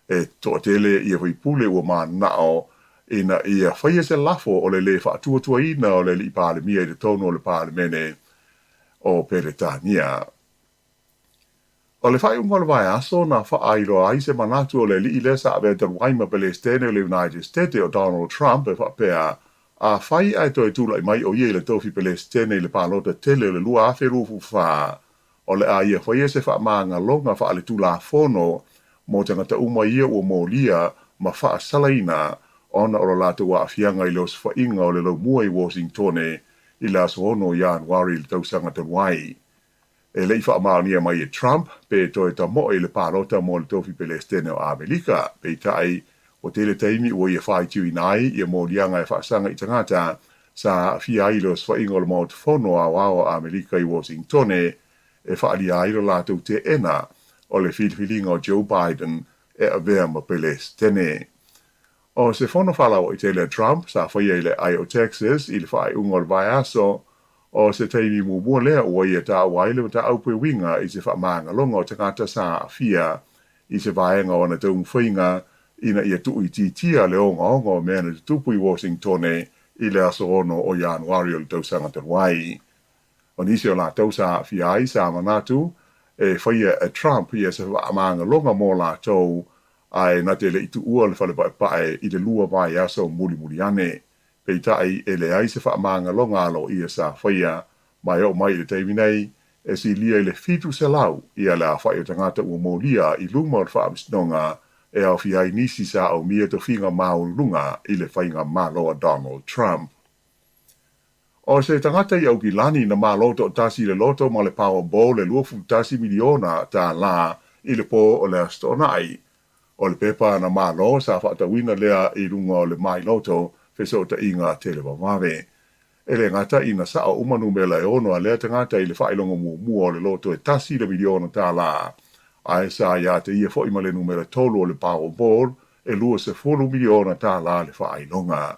E toatele ia faipule ua mananao ina ia faia se lafo o le lē faatuatuaina o le alii Palemia i totonu o le Palemene o Peretania. O le faaiuga o le vaiaso na faailoa ai se manatu o le alii lea sa avea talu ai ma Pelesitene o le United Stete o Donald Trump e faapea, afai ae toe tulai mai o ia i le tofi Pelesitene i le palota tele o le 2024, O le a ia faia se faamagaloga faaletulafono mo tagata uma ia ua molia ma faasalaina ona o lo latou aafiaga i le osofaiga o le laumua i Washingtone i le aso 6 o Ianuari i le tausaga talu ai. E le i faamaonia mai e Trump pe toe tamoe i le palota mo le tofi Pelesitene o Amerika, peitai, ua tele taimi ua ia faitioina ai ia moliaga e faasaga i tagata sa aafia ai le osofaiga o le Maota Fono Aoao o Amerika i Washingtone e faaalia ai lo latou teena o le filifiliga o Joe Biden e avea ma Pelesitene. O se fono faalauaitele a Trump sa faia i le aai o Texas i le faaiuga o le vaiaso, o se taimi muamua lea ua ia taua ai le mataupu e uiga i se faamagaloga o tagata sa aafia i se vaega o ana taumafaiga ina ia tuuitiitia le ogaoga o mea na tutupu i Washingtone i le aso 6 o Ianuari o le tausaga talu ai. O nisi o latou sa aafia ai sa manatu e faia e Trump ia se faamagaloga mo latou ae na te le i tuua le fale paepae i le lua vaiaso mulimuli ane. Peitai, e leai se faamagaloga aloaia sa faia, ma e oo mai i le taimi nei, e silia i le 700 ia le aofai o tagata ua molia i luma o le Faamasinoga e aofia ai nisi sa aumia tofiga maualuluga i le faigamalo a Donald Trump. O se tagata i Aukilani na malo toatasi i le loto ma le Powerball e $21 miliona tālā i le pō o le Aso Toonai. O le pepa na malo sa faatauina lea i luga o le MyLotto fesootaiga televavave. E le gata ina sao uma numera e ono a lea tagata i le faailoga muamua o le loto e tasi le miliona tālā, ae sa ia te ia foi ma le numera tolu o le Powerball e $20 miliona tālā le faailoga.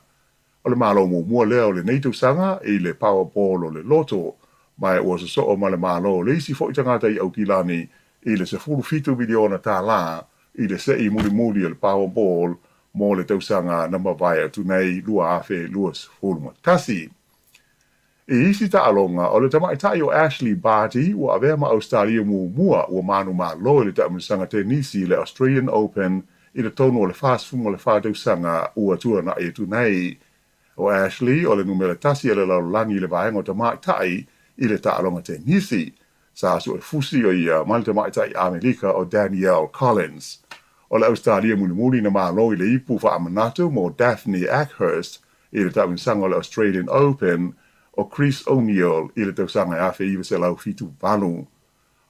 O le malo muamua lea o lenei tausaga i le Powerball o le loto, ma ua sosoo ma le malo o le isi foi tagata i Aukilani i le $17 miliona tālā i le se'i mulimuli o le Powerball mo le tausaga na mavae atu nei 2021. I isi taaloga, o le tamaitai o Ashleigh Barty ua avea ma Ausetalia muamua ua manumalo i le taamilosaga tenisi i le Australian Open i le tonu o le 44 tausaga ua tuanai atu nei. O Ashleigh o le numera tasi a le lalolagi i le vaega o tamaitai i le taaloga tenisi. Sa suefusi o ia ma le tamaitai Amelika o Danielle Collins. O le Ausetalia mulimuli na malo i le ipu faamanatu mo Daphne Akhurst i le taamilosaga o le Australian Open o Chris O'Neill i le tausaga e 1978.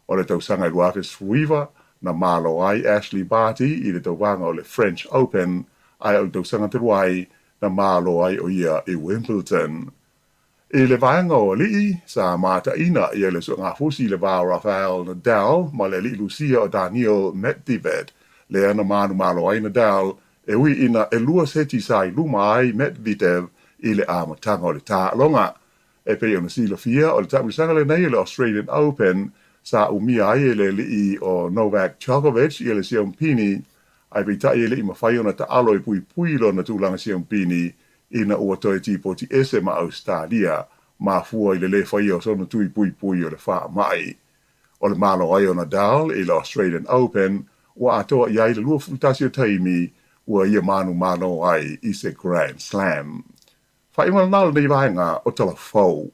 O le tausaga e 2019, na malo ai Ashleigh Barty i le tauvaga o le French Open, ae o le tausaga talu ai, na malo ai o ia i Wimbledon. I le vaega o alii, sa mataina ia le suegafusi i le va o Rafael Nadal ma le alii Lusia o Daniil Medvedev, lea na manumalo ai Nadal e ui ina ʻelua seti sa i luma ai Medvedev i le amataga o le taaloga. E pei ona silafia, o le taamilosaga lenei o le Australian Open sa umia ai e le alii o Novak Djokovic ia le siompini, ae peitai e le i mafai ona taalo e puipui lona tulaga siompini ina ua toe tipoti ese ma Ausetalia, mafua i le lē faia o sona tui puipui o le faamai. O le malo ai o Nadal i le Australian Open, ua atoa i ai le 21 o taimi ua ia manumalo ai i se Grand Slam. Faaiuga lena o lenei vaega o Tala Fou.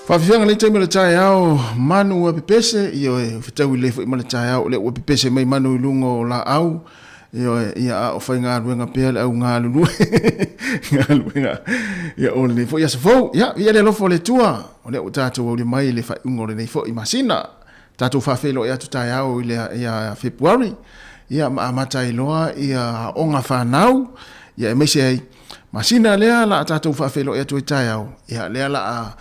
Faafefeaga lenei taimi o le taeao, manu ua pepese, ioe, ua fetaui lelei foi ma le taeao, o lea ua pepese mai manu i luga o laau, ioe, ia a o faigaluega pea le au galulue, galuega, ia o lenei foi aso fou, ia, viia le alofa o le Atua, o lea ua tatou aulia mai le faaiuga o lenei foi masina, tatou faafeiloai atu taeao i le ia Fepuari, ia ma amata ai loa ia aoga fanau, ia aemaise ai masina lea la a tatou faafeiloai atu ai taeao, ia lea la a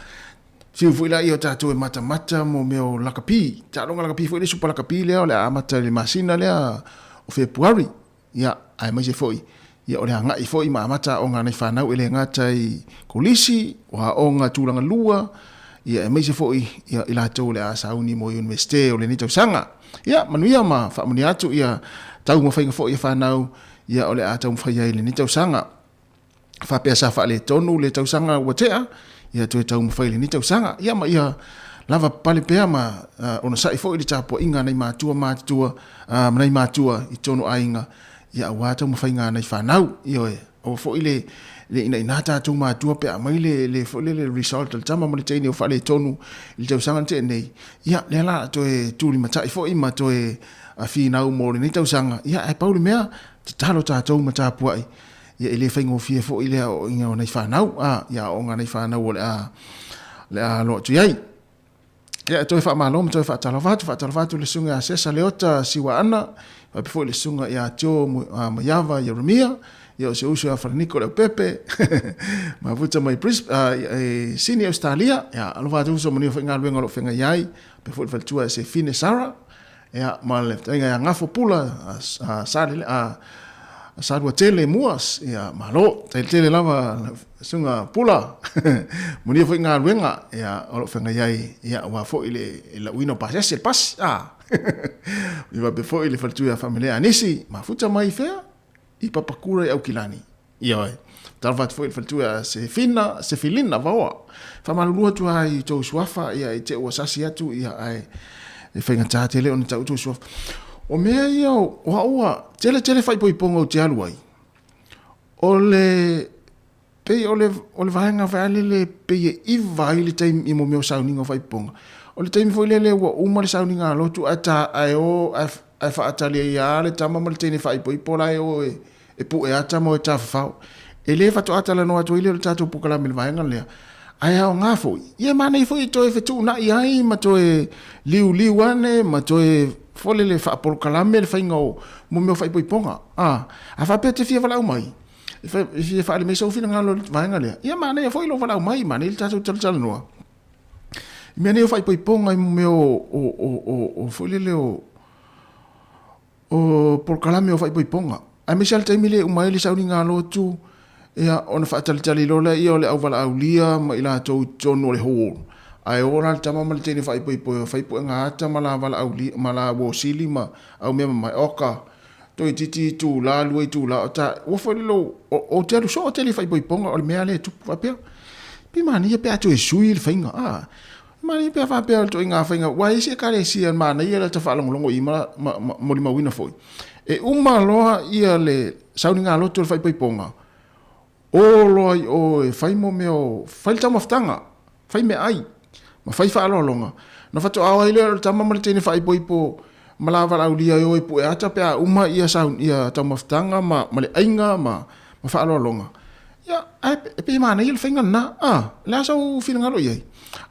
fiu foi laia o tatou e matamata mo mea o lakapi, taaloga lakapi foi le supa lakapi lea o le a amata i le masina lea o Fepuari, ia aemaise foi ia o le agai foi ma amata aoga a nai fanau e le gata i kolisi, o aoga tulaga lua, ia aemaise foi ia i latou o le a sauni mo Iunivesite o lenei tausaga. Ia manuia ma faamanuia atu ia taumafaiga foi a fanau ia o le a taumafai ai i lenei tausaga. Faapea sa faaletonu le tausaga ua tea, ia toe taumafai i lenei tausaga. Ia ma ia lava papale pea ma onosai foi i le tapuaiga a nai matua matutua ma nai matua i totonu o aiga, ia aua taumafaiga a nai fanau. Ioe, aua foi le le inaina tatou matua pe a aumai le le foi lele result a le tama ma le teine ua faaletonu i le tausaga na tea nei, ia lea la toe tulimatai foi ma toe finau mo lenei tausaga. Ia ae pau le mea, tatalo tatou ma tapuai, ia e le faigofie foi le aoaoina o nai fanau, a, ia aoaoga a nai fanau o le a, le a alo atu i ai. Ia, e toe faamalo ma toe faatalofa atu, faatalofa atu i le susuga ia Sesa Leota Siuaana, faapea foi le susuga ia Joe Maiava Ieremia, ia o si ou uso ia Falaniko Leaupepe, mafuta mai Brisbane, e Sydney, Australia, ia alofa atu uso manuia foi galuega o lo o feagai ai, faapea foi le faletua ia Sefine Sarah, Ia, ma le fetalaiga ia Gafo Pula, a Saluatele Muas, ia, malo, tele tele lava susuga Pula, manuia foi galuega, ia, o lo o feagai ai, ia, aua foi le lauina o pasese, le pasi, a. Ia faapea foi le faletua ia Faamelea Anisi, mafuta mai i fea? I Papakura i Aukilani. Ioe. Talofa atu foi i le faletua ia Sefina, Sefilina Vaoa. Faamalulu atu lava i tou suafa, ia i te ua sasi atu, ia ae e faigata tele ona tau tou suafa. O mea ia o au ua tele tele faaipoipoga ou te alu ai, o le pei o le o le vaega foi lele pei e iva ai le taimi i mo mea o sauniga o faaipoipoga. O le taimi foi lele ua uma le sauniga a lotu ae ta ae o ae faatali ai lava le tama ma le teine faaipoipo la e o e E pue ata mo e tafafao. E le faatoa talanoa atu ai lea o le tatou polokalame i le vaega lea, ae aoga foi. Ia e manaia foi e toe fetuunai ai ma toe liuliu ane ma toe foi lele faapolokalame le faiga o mo mea o faaipoipoga. A, a faapea e te fia valaau mai, e fia faaali mai sou finagalo i le vaega lea, ia manaia foi lou valaau mai, manaia le tatou talatalanoa i mea nei o faaipoipoga i mea o foi lele o O polokalame o faaipoipoga, aemaise lava le taimi lea e uma ai le sauniga lotu, ia, ona faatalitali loa lea o le auvalaaulia ma i latou i totonu o le hall. Ae o la le tama ma le teine faaipoipo e fai puega ata ma la valaaulia, ma la uosili ma au mea mamae. Oka, toeitiiti itula, lua itula, o ta, ua foi le lou, ou te alu soo tele i faaipoipoga, o le mea lea e tupu faapea. Pe manaia pe a toe sui le faiga, a. Manaia pe a faapea o le ituaiga faiga, aua e i ai isi ekalesia e manaia le ata faalogologo i i ma molimauina foi. E uma loa ia le sauniga lotu o le faaipoipoga, o loa i o e fai mo mea o, fai le taumafataga, fai meaai, ma fai faaaloaloga. Ona faatoa o ai lea o le tama ma le teine faaipoipo ma la valaaulia e o e pue ata pe a uma ia taumafataga ma le aiga ma faaaloaloga. Ia, ae e pei e manaia le faiga lena. A, o le a sou finagalo i ai?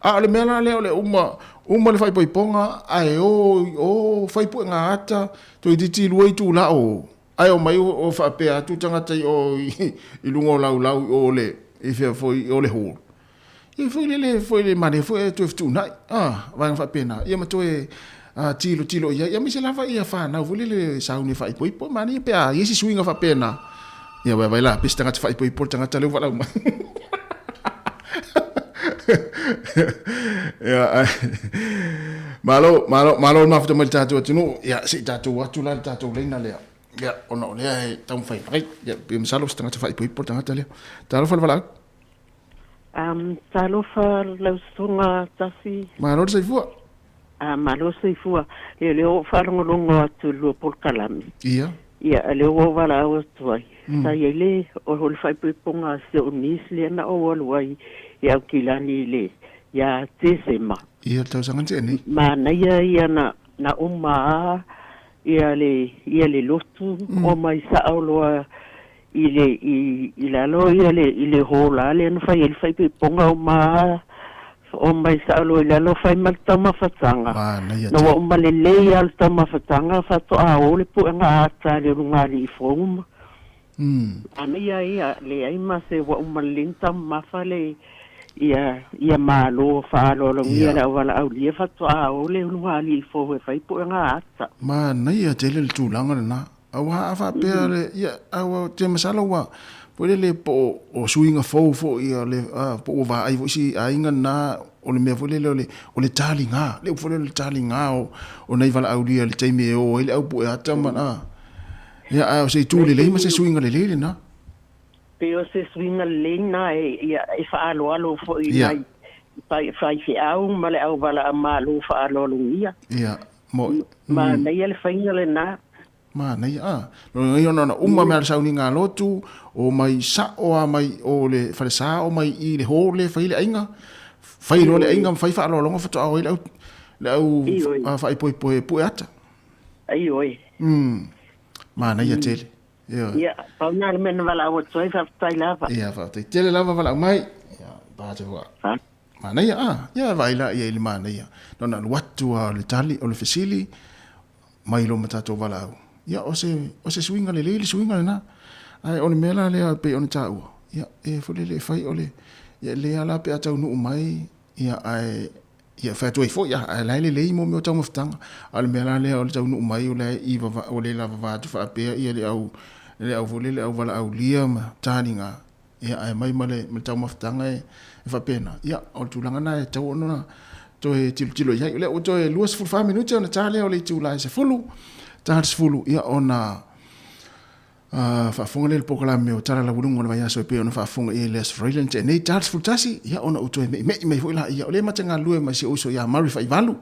A o le mea la lea o le uma, uma le faaipoipoga ae o, o fai puega ata, toeitiiti lua itula o, ae omai o faapea atu tagata i o i luga o laulau i o le, i fea foi, i o le hall. Ia foi lele foi le manaia foi ae toe fetuunai, a, vaega faapena. Ia ma toe tilotilo i ai, aemaise lava ia fanau foi lele sauni e faaipoipo, manaia pe a i ai se suiga faapena. Ia vaai la, pe se tagata faaipoipo le tagata lea ua valaau mai. Ia, ai. Malo, malo, malo le mafuta mai le tatou atunuu. Ia, se i tatou atu la le tatou laina lea. Ia, ona o lea e taumafai mai. Ia, pe masalo se tagata faaipoipo le tagata lea. Talofa le valaau. Um, talofa lau susuga Tasi. Malo le soifua. Ah, malo le soifua. Ia, lea ua ou faalogologo atu i le lua polokalame. Ia. Ia, lea ua ou valaau atu ai. Sa i ai le, o le faaipoipoga a si ou niece lea na ou alu ai i Aukilani i le Ia Tesema. Ia, le tausaga na tea nei. Manaia ia na na uma a ia le ia le lotu omai sa'o loa i le i i lalo ia le i le hola lea na fai ai le faaipoipoga uma a omai sa'o loa i lalo fai ma le taumafataga. Manaia Na ua tele. uma lelei a le taumafataga faato'a o le puega ata a le ulugalii fou ma Manaia ia, leai ma se ua uma lelei ona taumamafa le ia ia Malo faaaloalogia le aualaaulia faatoa o le ulugalii fou e fai puega ata. Manaia tele le tulaga lena. Aua a faapea le, ia, aua ou te masalo ua, foi lele po o, o suiga fou foi o le, a, po ua vaai foi isi aiga lena, o le mea foi lele o le, o le taliga, le upu foi lele o le taliga o, o nai valaaulia i le taimi e o ai le au pue ata ma, a. Ia, a o se itu lelei ma se suiga lelei lena. Pei o se suiga lelei lena e, ia, e faaaloalo foi i nai faifeau ma le auvala-a-Malo faaaloalogia. Ia, mo. Manaia le faiga lena. Manaia, a. Lona uiga ona uma mai lava le sauniga a lotu, omai sa'o lava mai o le falesa omai i le hall e fai ai le aiga, fai loa le aiga ma fai faaaloaloga faatoa o ai le au, le au faaipoipo e pue ata. Ioe. Manaia tele. Ioe. Ia, pau lena le mea na valaau atu ai, faafetai lava. Ia, faafetai tele lava valaau mai. Ia, pa te hua. Manaia, a. Ia, vaai la ia i le manaia. Na ona alu atu lava o le tali, o le fesili, mai loa ma tatou valaau. Ia, o se, o se suiga lelei le suiga lena. Ae o le mea la lea e pei ona taua, ia, e foi lele e fai o le, ia e lelei lava la pe a taunuu mai, Ia, ae, ia, fai atu ai foi, ia, ae la e lelei mo mea o taumafataga. A o le mea la lea o le taunuu mai o la e i vava, ua le lavava atu faapea ia le au, le au foi lea, le au valaaulia ma taliga, ia, ae aumai ma le, ma le taumafataga e, e faapena. Ia, o le tulaga lena e tatau ona toe tilotilo i ai. O lea ua toe 24 minute ona ta lea o le itula e 10, ta le 10, ia, ona Faafofoga lea i le polokalame o Tala Laualuga o le Vaiaso e pei ona faafofoga i ai le Aso Faraile na tea nei, ta le 11, ia ona ou toe me'ime'i mai foi laia. O lea ma te galulue ma si ou uso ia Murray Faivalu,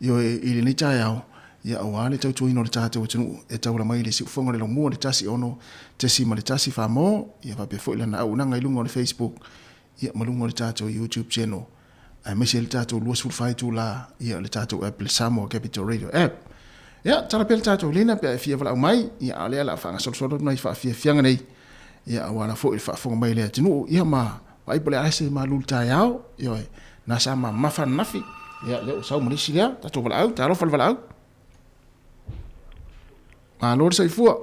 ioe, i lenei taeao, ia aua le tautuaina o le tatou atunuu e taula mai i le siufofoga o le laumua le 16.1 Samoa, ia faapea foi lana auaunaga i luga o le Facebook, ia ma luga o le tatou YouTube channel, aemaise le tatou 24 itula, ia le tatou app, le Samoa Capital Radio app. Ia, tala pea le tatou lina pe a e fia valaau mai, ia a o lea o le a faagasolosolo atu nai faafiafiaga nei, ia aua la foi le faafofoga mai a le atunuu, ia ma vaai po o le a se malu i le taeao, ioe, na sa mamafa ananafi, ia lea ua sau ma le isi lea, tatou valaau, talofa le valaau. Malo le soifua.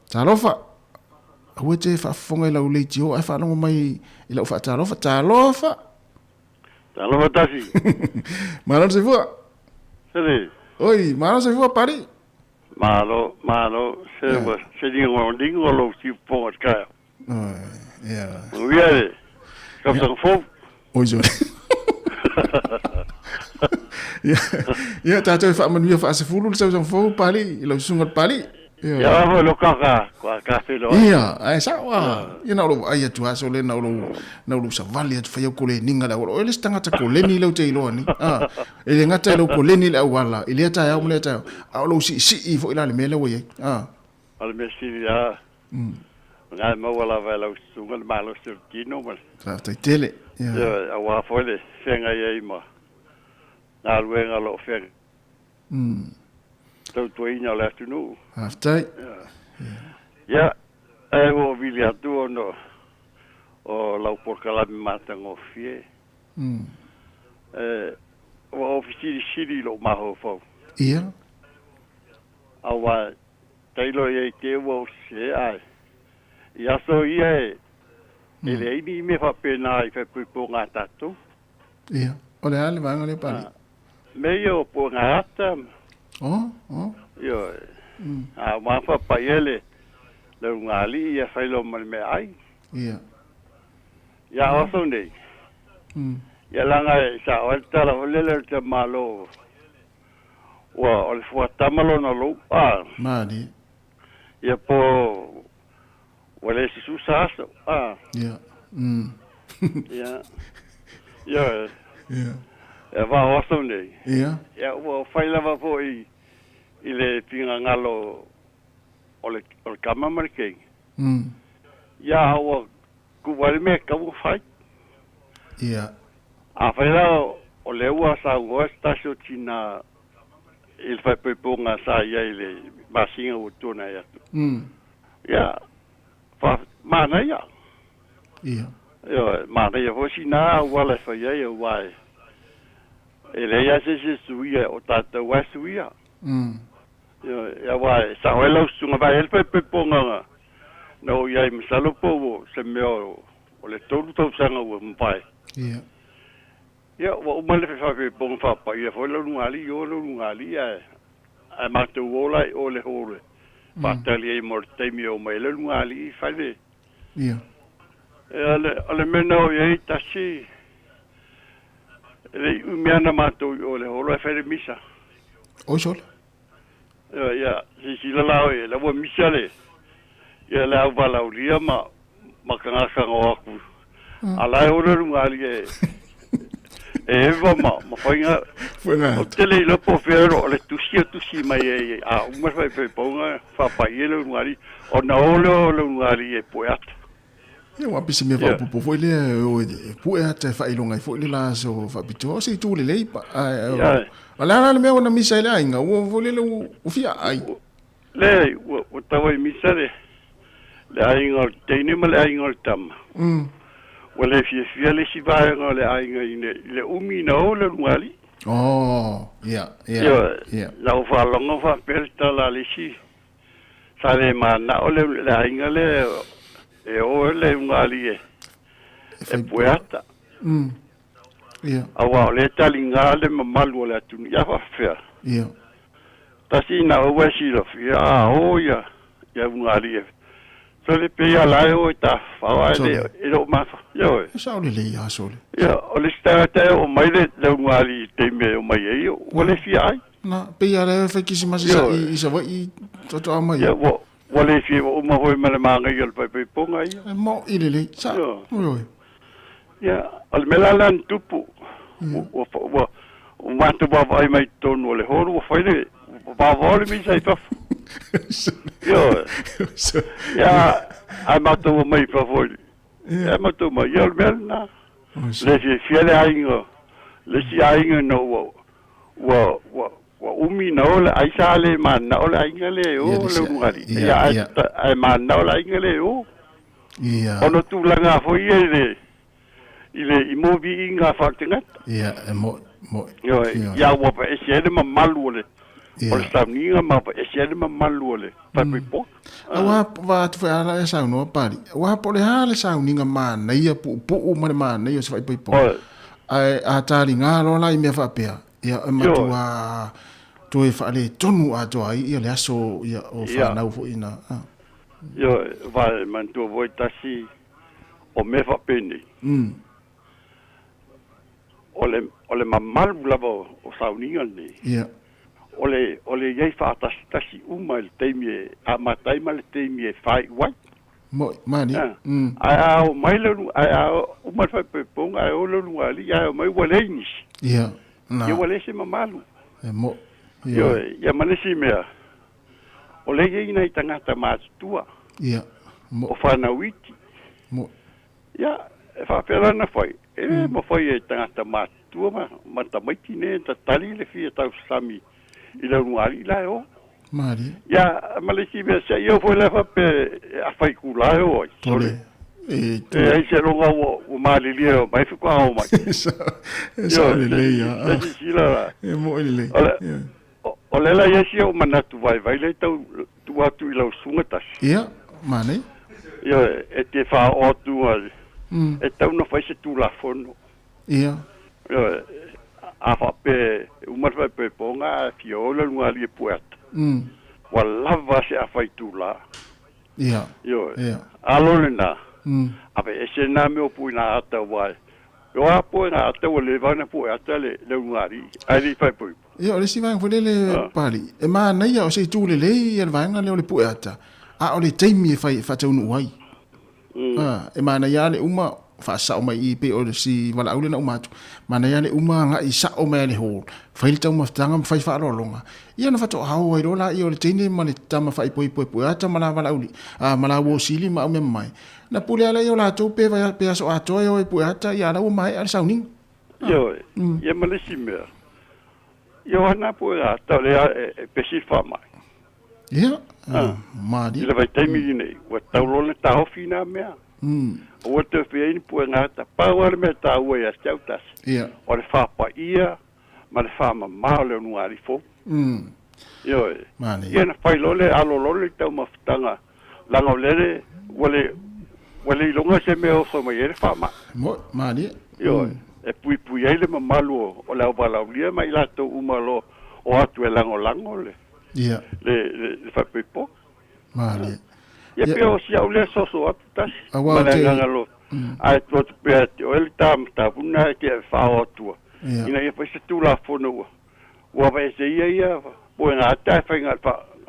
Talofa. Aua e te faafofoga i lau leitio ae faalogo mai i lau faatalofa. Talofa! Talofa tasi. Malo le soifua. Sele. Oi, malo le soifua Pali. Malo, malo. Se ua se ligo ligo lou siupoga i le taeao. Ia. Manuia le tausaga fou. Oi sole. Ia, ia tatou e faamanuia faasefulu le tausaga fou Pali, i lau susuga le Pali. Ia. Ia oe foi lo kaka, kua ka feiloai. Ia, ae sao a. Ia na o lou vaai atu lava sole na o lou na o lou savali atu fai au koleniga le auala. O oe le isi tagata koleni lea ou te iloa nei. A, e le gata i lou koleni i le auala i lea taeao ma lea taeao, a o lou siisii foi la i le mea lea ua i ai. A. O le mea sili lava, o lena e maua lava e lau susuga le malosi o le tino ma le. Faafetai tele. Ia. Ioe, aua foi le feagai ai ma galuega o lo o feagai. Tautuaina o le atunuu. Faafetai. Ia, ae ua ou vili atu ona o lau polokalame matagofie. Ua ou fesilisili i lou mafaufau. Ia. Aua Tailo ia i te ua ou sese ae i aso ia e e leai ni mea faapena i faaipoipoga a tatou. Ia, o le a le vaega lea Pali? Mea ia o puega ata ma. Oh, oh. Ioe. A ua faapai ai le le ulugalii ia fai loa ma le meaai. Ia. Ia o aso nei. Ia leaga e sao ai le tala foi lele o le tamalo Ua, o le fuatama lona lou, a. Malie. Ia po ua le sususa aso, a. Ia. Ia. Ia. Ia. Ia va o aso nei. Ia. Ia ua fai lava foi i le finagalo o le, o le tama ma le keiki. Ia a ua kuu ai le mea e tatau ona fai. Ia. Afai la o lea ua saunoa se tasi o tina i le faaipoipoga sa i ai i le masina ua tuanai atu, ia, fa, manaia. Ia. Ioe, manaia foi sina auala e fai ai aua e, e leai lava se isi e suia, o tatou lava e suia. Ioe, aua e sao ai lau susuga vaai ai le faaipoipoga na oo i ai masalo po o se mea o O le tolu tausaga ua mavae. Ia. Ia, ua uma le faapepoga faapaia foi lau lugalii, o lau lugalii ae, ae matou o la i o i le hall e faatali ai mo le taimi e oo mai ai le lugalii i fale. Ia. Ia, o le mea na oo i ai tasi, e le i umi lava na matou i o i le hall ae fai le misa. Oi sole. Ia, ia, silasila la oe, la ua misa le, ia le au valaaulia ma, ma tagata o atu. A la e ola luga alii e, e eva ma, ma faiga. Ou te le iloa po o fea o le tusi o tusi mai ai a uma le faaipoipoga faapai ai le luga alii, ona o lea o le luga alii e pue ata. Ia ua pei se mea faaopoopo foi lea e o e pue ata e faailoga ai foi le la aso faapitoa. O se itu lelei pa, ae o le a la le mea ua na misa ai le aiga, ua foi lele ua fia ai. Leai, ua tau ai misa le aiga o le teine ma le aiga o le tama. Ua le fiafia le isi vaega o le aiga i le umi na o le ulugalii. Oh, ia, ia, ia. Na ou faalogo faapea le tala a le isi Sa le manao le aiga lea e o le ulugalii e pue ata. Aua o lea e taliga le mamalu o le atunuu ia faapefea. Tasi ina ua e silafia a o ia ulugalii e sole pei a la e o e tafafao ae le e le o mafa. Ioe. E sao lelei a sole. Ia, o le isi tagata e oo mai le ulugalii i le taimi e omai ai, ua le fia ai. Na, pei a lea fai kisimasi sa i Savaii faatoa mai. Ia, ua, ua le fia ua uma foi ma le māgaia o le paipaipoga ia. E mo'i lelei, sa, oi oi. Ia, o le mea la lea na tupu, ua, ua, ua, ua matou vaavaai mai totonu o le hall, ua fai le, ua vaovao le misa i fafo. Ioe. Ia, ae matou omai i fafo i, ia matou omai, ia o le mea lena. Le fiafia le aiga, le isi aiga ina ua, Ua, ua, ua umi na o le ai sa le mananao le aiga lea e o le ulugalii. Ia, ae, ae mananao le aiga lea e o. Ia. Ona o tulaga foi ia i le, i le, i mo viiga faaletagata. Ia, e mo'i, mo'i. Ioe, ia ua aveese ai le mamalu o le, o le sauniga ma aveese ai le mamalu o le faaipoipoga. Aua, va atu foi a la e saunoa Pali, aua po o le a le sauniga manaia puupuu ma le manaia o se faaipoipoga. Ae a taliga loa la i mea faapea, ia e matua toe faaletonu atoa ai ia le aso ia o fanau foi ina. Ioe, va e manatua foi tasi o mea faapenei. O le, o le mamalu lava o sauniga lenei. Ia. O le, o le i ai faatasitasi uma i le taimi e amata ai ma le taimi e faaiu ai. Mo'i, mani. Ae a oo mai le, ae a uma le faaipoipoga ae o le ulugalii ae omai ua leai nisi. Ia, na. Ia ua leai se mamalu. E mo'i. Ia. Ioe, ia ma le isi mea, o lea e i ai nai tagata matutua. Ia, mo'i. O fanau iti. Mo'i. Ia, e faapea la ona fai, e le mafai e tagata matutua ma, ma tamaiti nei ona tatali le fia tausasami i le ulugalii la e o. Malie. Ia, ma le isi mea, se i oo foi la faapea a fai kula e o ai. Tole. E, e ai seiloga ua, ua malilie e omai faatoa o mai. E sao lelei lava. E silasila la. E mo'i lelei. O le, o le la ia si ou manatu vaivai lea e tau tuu atu i lau susuga tasi. Ia, manaia. Ioe, e te faaoo atu ai, e tatau ona fai se Tulafono. Ia. Ioe, a faapea e uma le faaipoipoga ae fia o le lugalii e pue ata, ua lava se afa itula. Ia. Ioe. Ia. Alo lena, aveese lena mea o puina ata aua e o a pue ngā ata ua leva ona pue ata le le ulugalii ae le i faaipoipo. Ia, o le isi vaega foi lele, Pali, e manaia o se itu lelei ia le vaega lea o le pue ata, a o le taimi e fai e faataunuu ai. A, e manaia lava le uma. faasao mai i i pei o si valaau lea na uma atu, manaia le uma agai sao mai lava i le hall, fai le taumafataga ma fai faaaloaloga, ia ona faatoa o ai loa laia o le teine ma le tama faaipoipo e pue ata ma la valauli, a ma la uo sili ma au mea mamae. Na pule lava laia o latou pe pe aso atoa e o e pue ata, ia a la ua maea le sauniga. Ioe, ia ma le isi mea, ia o ana pue ata o lea e pesi le faamai. Ia, malie. I le vaitaimi lenei, ua tatau loa ona taofi na mea. Aua le toe faia ai ni puega ata. Pau lava le mea taua ia te au tasi, o le faapaia ma le faamama o le ulugalii fou. Ioe. Ia ona fai loa lea, alo loa le taumafataga, leaga o lea ua le ua le iloga se mea e oso mai ai le faamai. Malie. Ioe. E puipui ai le mamalu o le auvalaaulia ma i latou uma o lo o atu e lagolago le le faaipoipoga. Malie. Ia pei o si au lea soso atu tasi ma le agaga alofa, ae tuu atu pea ia te oe le ta mataupu lena e te faaoo atua ina ia fai se Tulafono ua ua aveese ia ia puega ata e fai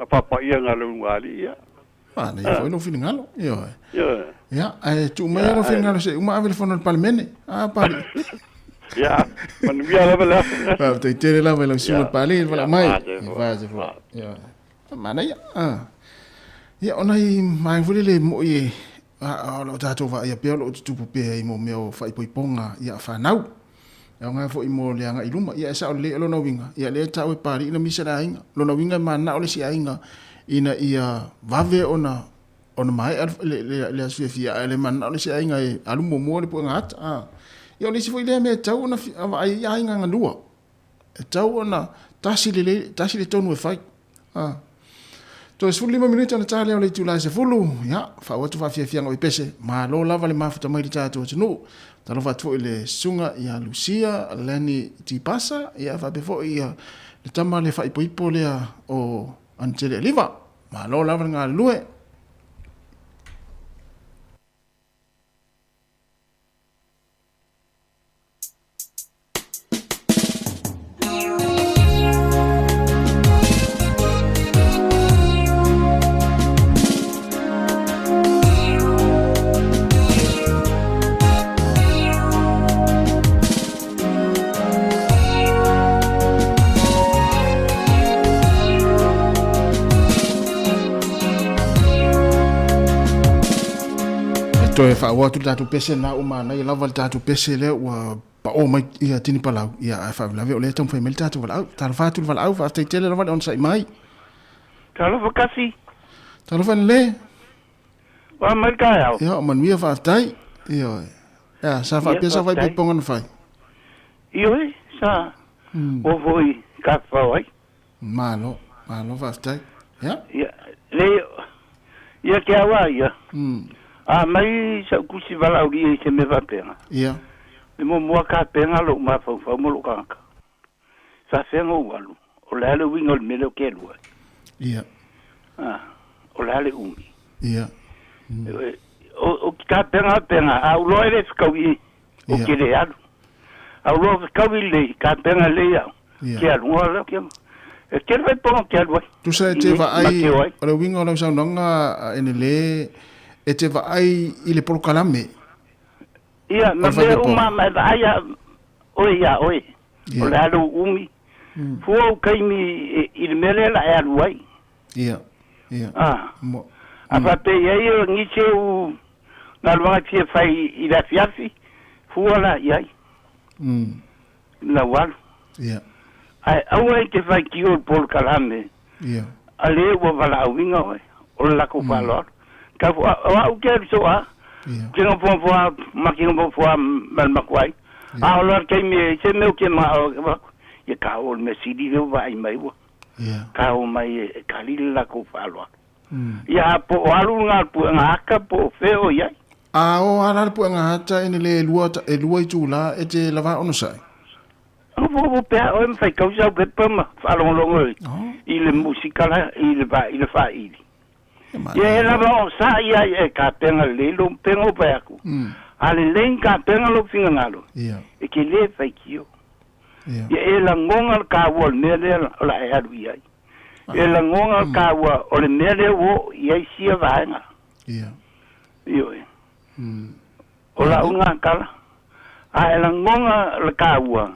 faapaiaga a le ulugalii. Ia. Manaia foi lou finagalo. Ioe. Ioe. Ia, ae tuu mai lou finagalo se i uma ave le fono a le Palemene. A, Pali. Ia, manuia lava le aso. Faafetai tele lava i lau susuga i le Pali i le valaau mai. Ia, foi. Ioe. Manaia. Ia, o nai vaega foi lele e moi e o lo o tatou vaaia pea o lo o tutupu pea i mea o faaipoipoga ia fanau. E aoga foi mo le agai i luma. Ia e sao lelei o lona uiga, ia lea e tau e Pali ina misa le aiga. O lona uiga e mananao le isi aiga ina ia vave ona ona maea le aso fiafia, ae le mananao le isi aiga e alu muamua le puega ata. Ia o le isi foi lea mea e tatau ona vaai ai aiga galua. E tatau ona tasi lelei, tasi le tonu e fai. A. Toe 15 minute ona ta lea o le itula e 10, ia, faauu atu faafiafiaga o Epese, malo lava le mafuta mai i le tatou atunuu. Talofa atu foi i le susuga ia Lucia Lani Tipasa, ia faapea foi ia le tama le faaipoipo lea o Anitele Aliva. Malo lava le galulue. Toe faaauau atu le tatou pese lena ua manaia lava le tatou pese lea ua pao mai ia tini palau ia ae faalavelave o lea e taumafai mai le tatou valaau. Talofa atu le valaau, faafetai tele lava le onosai mai. Talofa kasi. Talofa lele. Ua mai le taeao. Ia, o manuia faafetai. Ioe. Ia, sa faapea sa faaipoipoga na fai. Ioe, sa o foi tafafao ai. Malo, malo faafetai. Ia. Ia, le, ia te au a ia. A mai sau tusi valaaulia i se mea faapena. Ia. Le muamua tapena lou mafaufau ma lou tagata. Faafeaga ou alu, o le a le uiga o le mea lea o ke alu ai? Ia. A, o le a le umi? Ia. O, o ke tapena faapena, a ou loa e le fekaui, o ke le alu. A ou loa fekaui lelei, tapena lelei au, ke alu ngoa lea ke E tele faaipoga ou te alu ai. Tusa e te vaai, o le uiga o lau saunoaga Enele, e te vaai i le polokalame. Ia, ma mea uma ma e vaai a oe iā oe, o le a lou umi, fua ou taimi i le mea lea la e alu ai. Ia, ia. A, a faapea i ai o nisi ou galuega e fia fai i le afiafi, fua la i ai. Lau alu. Ia. Ae aua e te faitio i le polokalame. Ia. A lea ua valaauina oe, o le latou faaaloalo. Tau fo, o au te alu soo a, te nofonofo a, ma te nofonofo a ma le matou aiga. A o le taimi e se mea ou te manao e avatu, ia ka oo i le mea sili lea ua vaai mai ua. Ka oo mai e kali le latou faaaloalo. Ia a po o alu lena i le puega ata po o fea o i ai. A o ala le puega ata ene le e lua itula e te lava onosai. Nofonofo pea oe ma faitau sau pepa ma faalogologo i le musika la i le i le faaili. Ia e lava o sa ia e tapena lelei lou pega o fai atu. A lelei ni tapena lou finagalo, e te le faitio. Ia e lagona le taua o le mea lea o le a e alu i ai. E lagona le taua o le mea lea ua oo i ai sia vaega. Ioe. O la'u lena tala. A e lagoga le taua,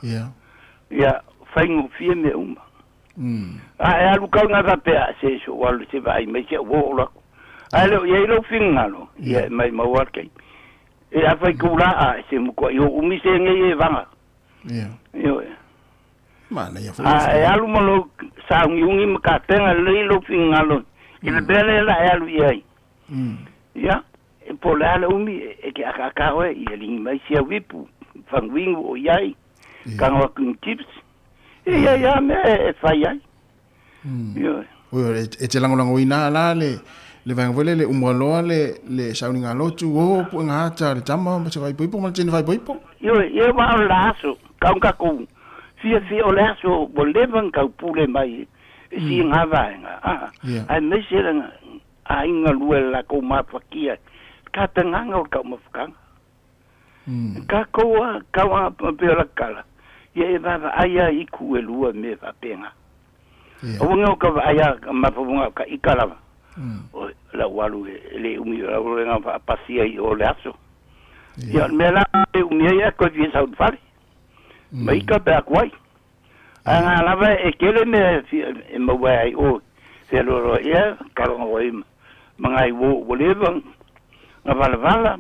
ia faigofie mea uma. A e alu kau na faapea, se so alu se vaai mai si au uo o lako. Ae le o i ai lou finagalo, ia e maimau lava le taimi. E afai kou la a se mutuaʻi o umi se nei e vaga. Ioe. A e alu ma lou sauniuni ma kapena lelei lou finagalo i le mea lea la e alu i ai. Ia, po o le a le umi e ke akaaka oe ia ligi mai sia uipu, faguinu o i ai, kago atu i ni chips. E i ai lava mea e fai ai. Ioe. Oi, e te lagolagoina la le le vaega foi lea le uma loa le le sauniga lotu o puega ata le tama ma se faaipoipo ma le teine faaipoipo. Ioe, ia aua o le aso, kau tatou fiafia o le aso ua leva ona taupule mai e sii vaega, a, aemaise le aiga lua i le latou mafatia i tapenaga o le taumafataga. Tatou a, tau a pei o la tala, ia e vaavaai lava i itu e lua i mea faapena. Aua ne o ka vaai a mafaufauga o ka ika lava, o lau alu e le umi o lau lena faapasi ai i o le aso. Ia o le mea la e umi ai a toe fia sau i le fale. Ma ika pe a tuai. Ae na lava e tele mea e maua ai o fealoaloai ia kaloga ai ma nai uo ua leva na valavala.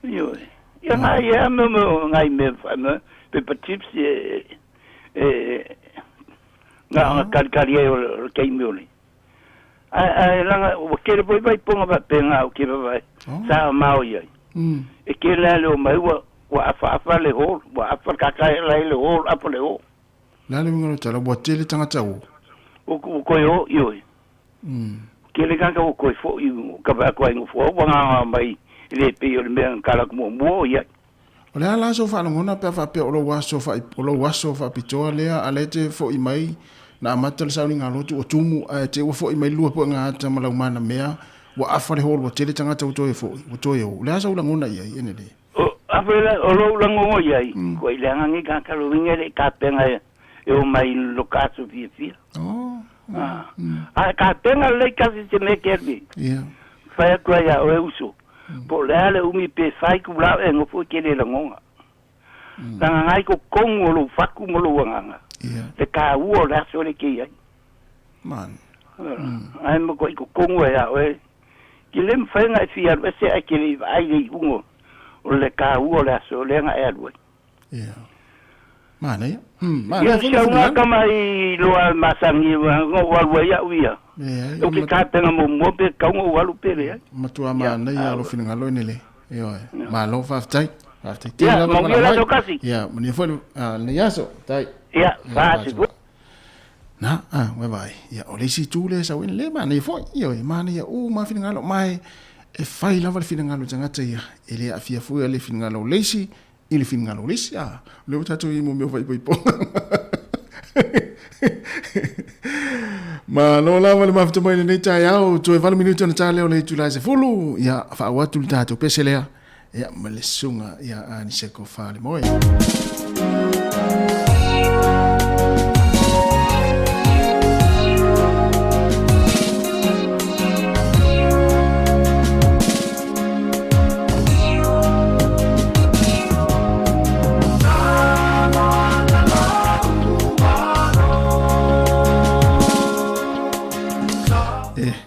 Ioe. Ia nai ia mea mea nai mea fa paper chips e e na na kalikali ai o le taimi o le ae ae laga ua tele foi vaipoga faapena o ke vavae sa mao i ai. E tele lava le omai ua ua afaafa le hall, ua afa le kaka la i le hall, afa le hall. Le a le uiga o le tala, ua tele tagata ua. Ua toe o, ioe. Tele tagata ua toe foi, ua kava atu ai nofoa ua gaga mai e le pei o le mea na tala atu muamua o i ai. O le a la sou faalogona pe a faapea o lou aso o lou aso faapitoa lea a lea e te foi mai na amata le sauniga lotu ua tumu ae te ua foi mai le lua puega ata ma lau manamea ua afa le hall ua tele tagata ua toe foi ua toe o. O le a sou lagona i ai ene le? O afa la o lou lagogo i ai, kua i leaga nei tagata lowiga e le i tapena e o mai i lo ka aso fiafia. A e tapena lelei tasi se mea ke alu i ai. Fai atu ai ia oe uso, po o le a le umi pe fai itulā e nofo e tele lagoga. Laga ai totonu o lou fatu ma lou agaga, le taua o le aso lea e te i ai. Ae matuai totonu ai ia oe. Ke le mafai ona e fia alu ese ae ke le i vaai le iuga o le taua o le aso lea na e alu ai. Ia. Manaia. Ia, si au ngā tama i loa masani na ou alu ai au ia. Ou te tapena muamua pe tatau ona ou alu pe leai. Matua manaia lou finagalo ene le. Ioe. Malo faafetai. Faafetai tele lava. Ia, manuia le aso kasi. Ia, manuia foi lenei aso. Tai. Ia, faasi foi. Na, a, ua vaai. Ia, o le isi itu lea e sau ai, le manaia foi. Ioe, manaia uma lava finagalo, ma e, e fai lava le finagalo o le tagata ia, e le aafia foi le finagalo o le isi i le finagalo o le isi. A, o lea ua tatou i ai i mea o faaipoipoga. Malo lava le mafuta mai lenei taeao, toe 8 minute ona ta lea o le itula e 10. Ia, faaauau atu le tatou pese lea. Ia, ma le susuga ia Aniseko Falemoe.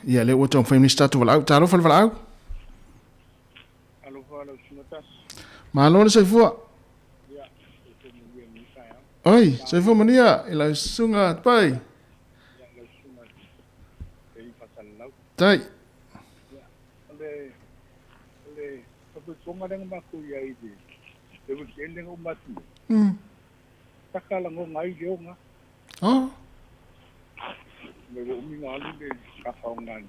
Ia, lea ua taumafai mai se tatou valaau. Talofa le valaau. Alofa lau susuga Tasi. Malo le soifua. Ia, soifua manuia i lenei taeao. Oi, soifua manuia i lau susuga Tupai. Ia, lau susuga Eli Faasalalau. Tai. Ia, o le, o le faaputapupoga lea na matou i ai i le, le weekend lea na uma atu nei. Taka lagoga ai le oga. Oh. Mai ua umi na alu le kafaoga le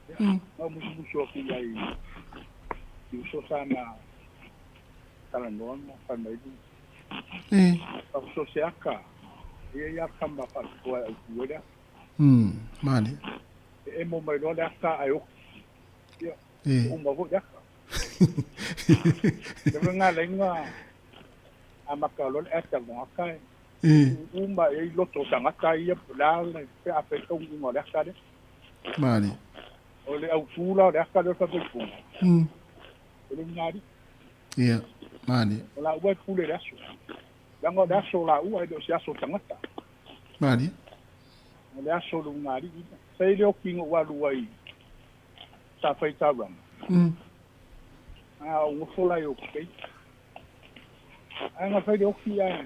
Ia, na ou musumusu atu i ai i uso sa na talanoa ma fai mai le Fa so se aka, e i ai aka ma faapitoa e autu ai le aka. Male. E emo mai loa le aka ae oki. Ia, uma foi le aka. Le uiga la amata loa le ata o aka e uma e ai loto o tagata ia po o le a le pe a fai taunuuga o le aka lea. Male. O le autu la o le aka lea o le faapaipoga. O le ulugalii. Ia, malie. O laua e pule i le aso. Leaga o le aso o laua e le o se aso o tagata. Malie. O le aso o le ulugalii lea. Sa i ai le oki na ou alu ai sa fai taulaga. A ou nofo la i Oakes Bay. Ae na fai le oki ae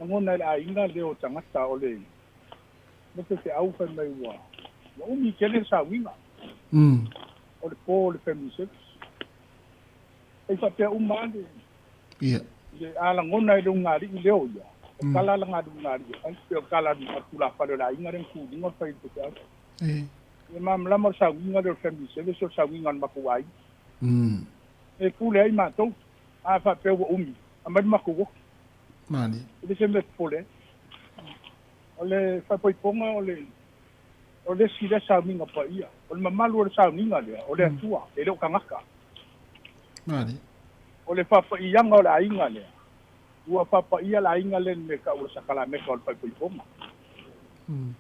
lagona e le aiga leo o tagata o le le faifeau fai mai ua ua umi tele le sauiga. O le po o le family service. E faapea uma lava le Ia. le a lagona e le ulugalii leo ia, o tala la na a le ulugalii e fai, pei o le tala a le tulafale o le aiga lea na tu i luga fai i le faifeau. E malamalama o le sauiga lea o le family service o le sauiga a le matou aiga. E pule ai matou, a faapea ua umi, aumai le matou oki. Malie. E le se mea e popole ai. O le faaipoipoga o le o le isi lea sauniga paia. O le mamalu o le sauniga lea, o le Atua, e le o tagata. Malie. O le faapaiaga o le aiga lea, ua faapaia le aiga lea i le mea e tau o le sakalameta o le faaipoipoga.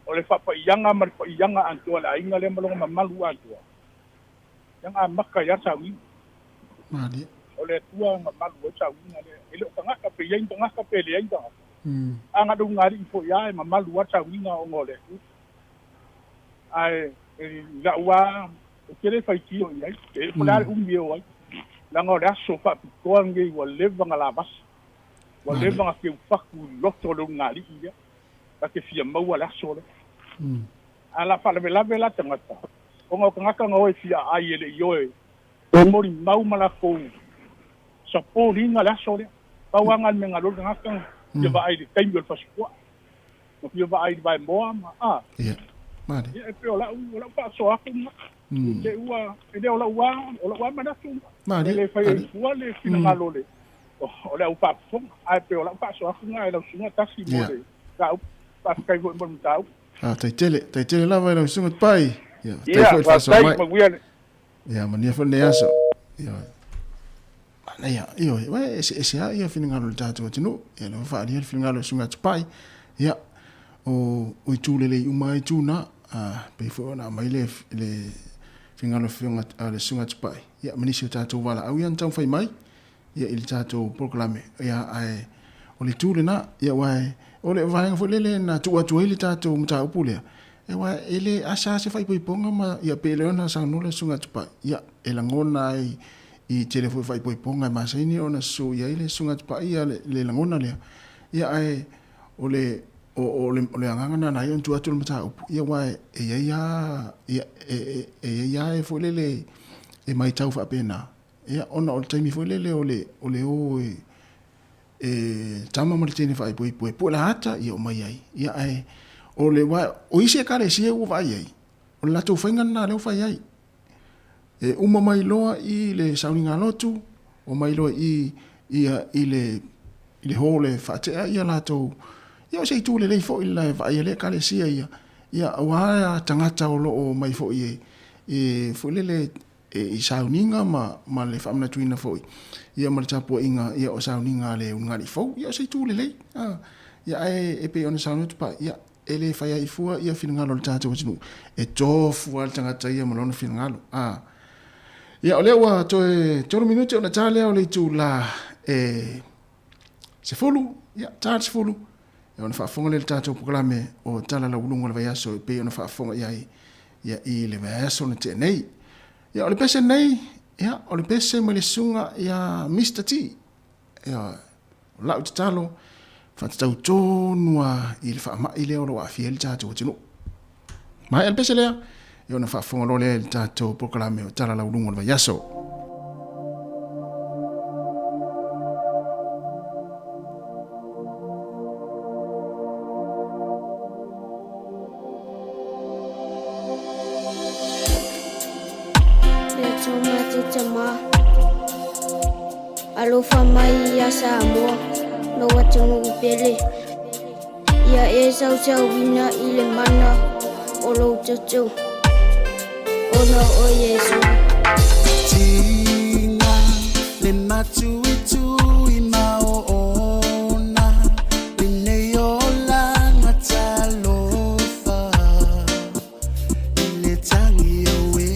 O le faapaiaga ma le paiaga atoa o le aiga lea ma lona mamalu atoa, lea na amata ai lava le sauniga. Malie. O le Atua e mamalu ai le sauniga lea. E le o tagata, pe i ai ni tagata pe leai ni tagata. A na o le ulugalii foi lava e mamalu lava le sauniga ona o le Atua. Ae i la'u lava, ou te le faitio i ai, pe po o le a le umi e o ai, leaga o le aso faapitoa lenei ua leva ona lavasi, ua leva ona teufatu i loto o le ulugalii lea, ta te fia maua le aso lea. Ae o le a faalavelave la tagata, ona o tagata na o e fia aai e le i o e molimau ma latou sapoliga le aso lea. Pau lava lena o le mea na alu ai le tagata, fia vaai i le taimi o le fasipuaa. Ma fia vaai i le vaemoa ma, a. Ia, malie. Ia, e pei o lau, o lau faasoa atu lena. I te i ua, e le o lau lava, o lau lava manatu lena. Malie, E le fai ai malie. fua le finagalo o le, o le au faafofoga, ae pei o lau faasoa atu lena e lau susuga Tasi mo le mataupu. Faafetai foi mo le mataupu. Faafetai tele, faafetai tele lava i lau susuga Tupai. Ia, faafetai Ia, foi i le faasoa faafetai, mai. manuia le. Ia, manuia foi lenei aso. Ioe. Manaia, ioe, uae e eseese lava ia finagalo o le tatou atunuu. Ia lea ua faaalia le finagalo o le Susuga Tupai. Ia, o, o itu lelei uma lava itu na. A, pei foi ona aumai le, le finagalo o le Afioga a le Susuga Tupai, ia ma nisi o tatou valaau ia na taumafai mai ia i le tatou polokalame. Ia, ae o le itu lena, ia aua o le vaega foi lele na tuu atu ai le tatou mataupu lea, aua e le asa lava se faaipoipoga ma, ia pei lea ona saunoa le Susuga Tupai, ia e lagona ai i tele foi o faaipoipoga e masani ona susu i ai le Susuga Tupai ia le lagona lea. Ia ae o le o, o, le, o le agaga lena na ai ona tuu atu le mataupu, ia aua e i ai lava, ia, e, e, e i ai lava e foi lele e matau faapena, ia ona o le taimi foi lele o le, o le o e, e tama ma le teine faaipoipo e pue laata ia omai ai. Ia ae o le aua o isi ekalesia ua vaai ai, o le latou faiga lena lea ua fai ai. E uma mai loa i le sauniga lotu, omai loa i ia i le i le hall e faatea ia latou ia o se itu lelei foi le la vaai a lea ekalesia ia ia aua tagata o lo o omai foi e e foi lele e i sauniga ma ma le faamanatuina foi ia ma le tapuaiga ia o sauniga a le ulugalii fou ia o se itu lelei a ia ae e pei ona saunoa Tupai ia e le fai ai fua ia finagalo o le tatou atunuu e tofu lava le tagata ia ma lona finagalo a ia o lea ua toe 3 minute ona ta lea o le itula e 10 ia ta le 10 ia ona faafofoga lea i le tatou polokalame o Tala Lauuluga o le Vaiaso e pei ona faafofoga i ai ia i le vaiaso na tea nei. Ia o le pese nei, ia o le pese mai le susuga ia Mister T. Ia o lau tatalo, faatatau tonu lava i le faamai lea o lo o aafia ai le tatou atunuu. Maea le pese lea, ia ona faafofoga loa lea i le tatou polokalame o Tala Lauuluga o le Vaiaso. Le Atua te Tama, alofa mai ia Samoa, lou atunuu pele. Ia e sausauina i le mana o lou toto, ona o Iesu. Tiga le matuitui ma oona lenei olaga talofa i le tagi oe.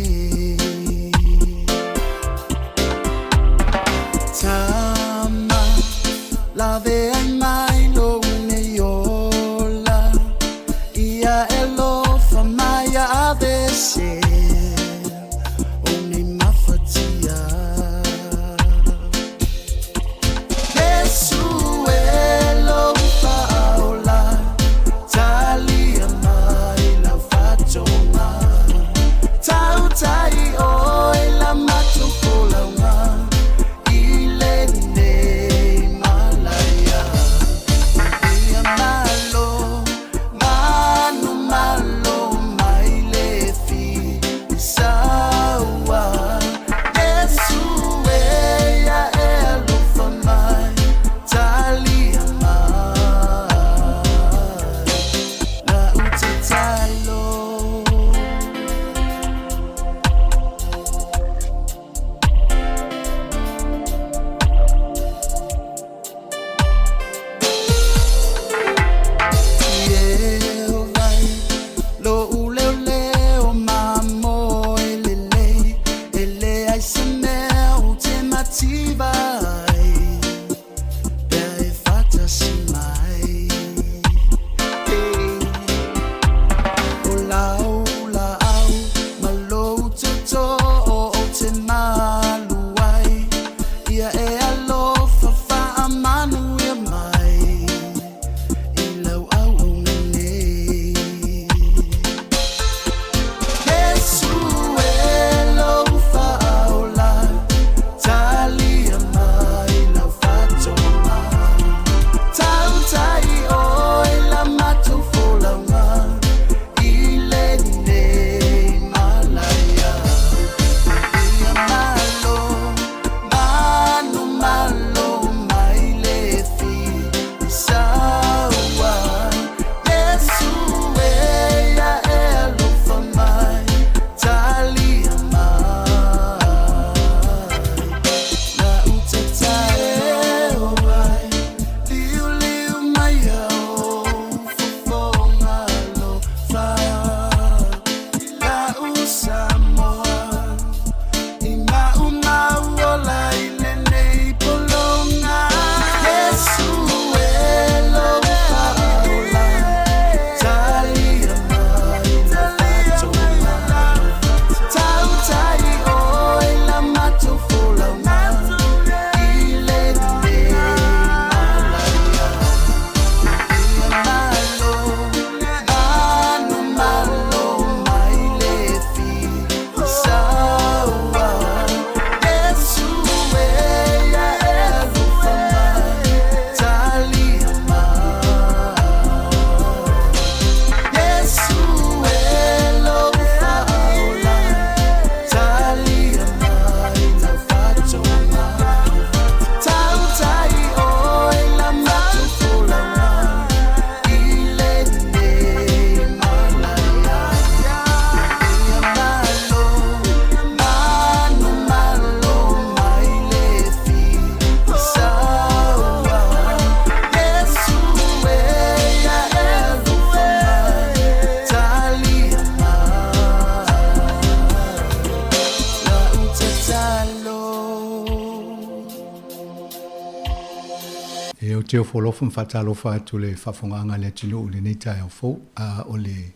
Timoteo Folofa ma faatalofa atu le faafogaaga a le atunuu i lenei taeao fou. A o le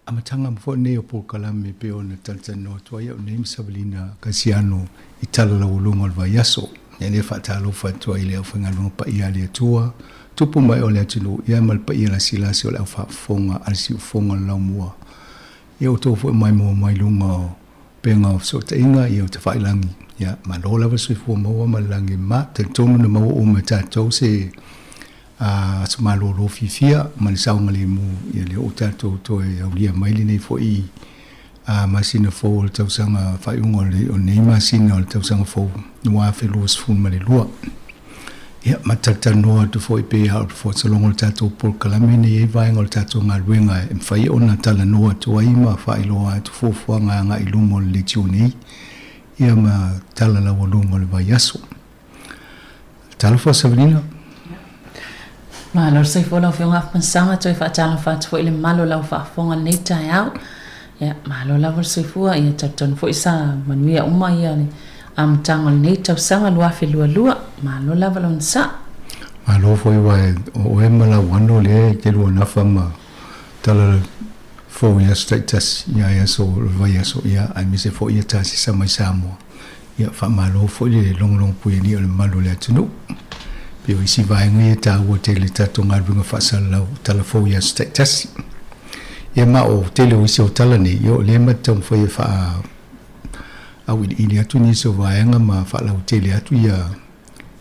amataga foi lenei o polokalame e pei ona talatalanoa atu ai au nei ma Savalina Kasiano i tala laualuga o le vaiaso. Ia lea faatalofa atu ai i le aufaigaluega paia a le Atua, tupu mai o le atunuu, ia ma le paia lasilasi o le aufaafofoga a le siufofoga o le laumua. Ia outou foi maimoa mai luga o upega o fesootaiga, ia o Tafailagi, ia malo lava le soifua maua ma le lagi e mama. Talitonu na maua uma e tatou se aso malolo fiafia ma le saogalemu, ia lea ua tatou toe aulia mai lenei foi masina fou o le tausaga faaiuga o lenei masina o le tausaga fou 2022. Ia, ma talatalanoa atu foi pei lava o le fuasologa o le tatou polokalame lenei e i ai vaega o le tatou galuega e mafai ona talanoa atu ai ma faailoa atu fuafuaga agai i luma o le leitio nei, ia ma tala laualuga o le vaiaso. Talofa Savalina. Malo le soifua lau Afioga Afamasaga, toe faatalofa atu foi i le mamalu o lau faafofoga i lenei taeao. Ia, malo lava le soifua, ia talitonu foi sa manuia uma ia le amataga o lenei tausaga 2022. Malo lava le onosai. Malo foi aua o oe ma lau ano lea e te lua nafa ma tala fou i aso taitasi, ia i aso o le vaiaso, ia aemaise foi ia tasisa mai Samoa. Ia, faamalo foi le logologo puialii o le mamalu o le atunuu. Pei o isi vaega ia e taua tele i le tatou galuega faasalalau tala fou i aso taitasi. Ia ma o tele o isi o tala nei, ia o lea ma te taumafai e faa auiliili atu nisi o vaega ma faalautele atu ia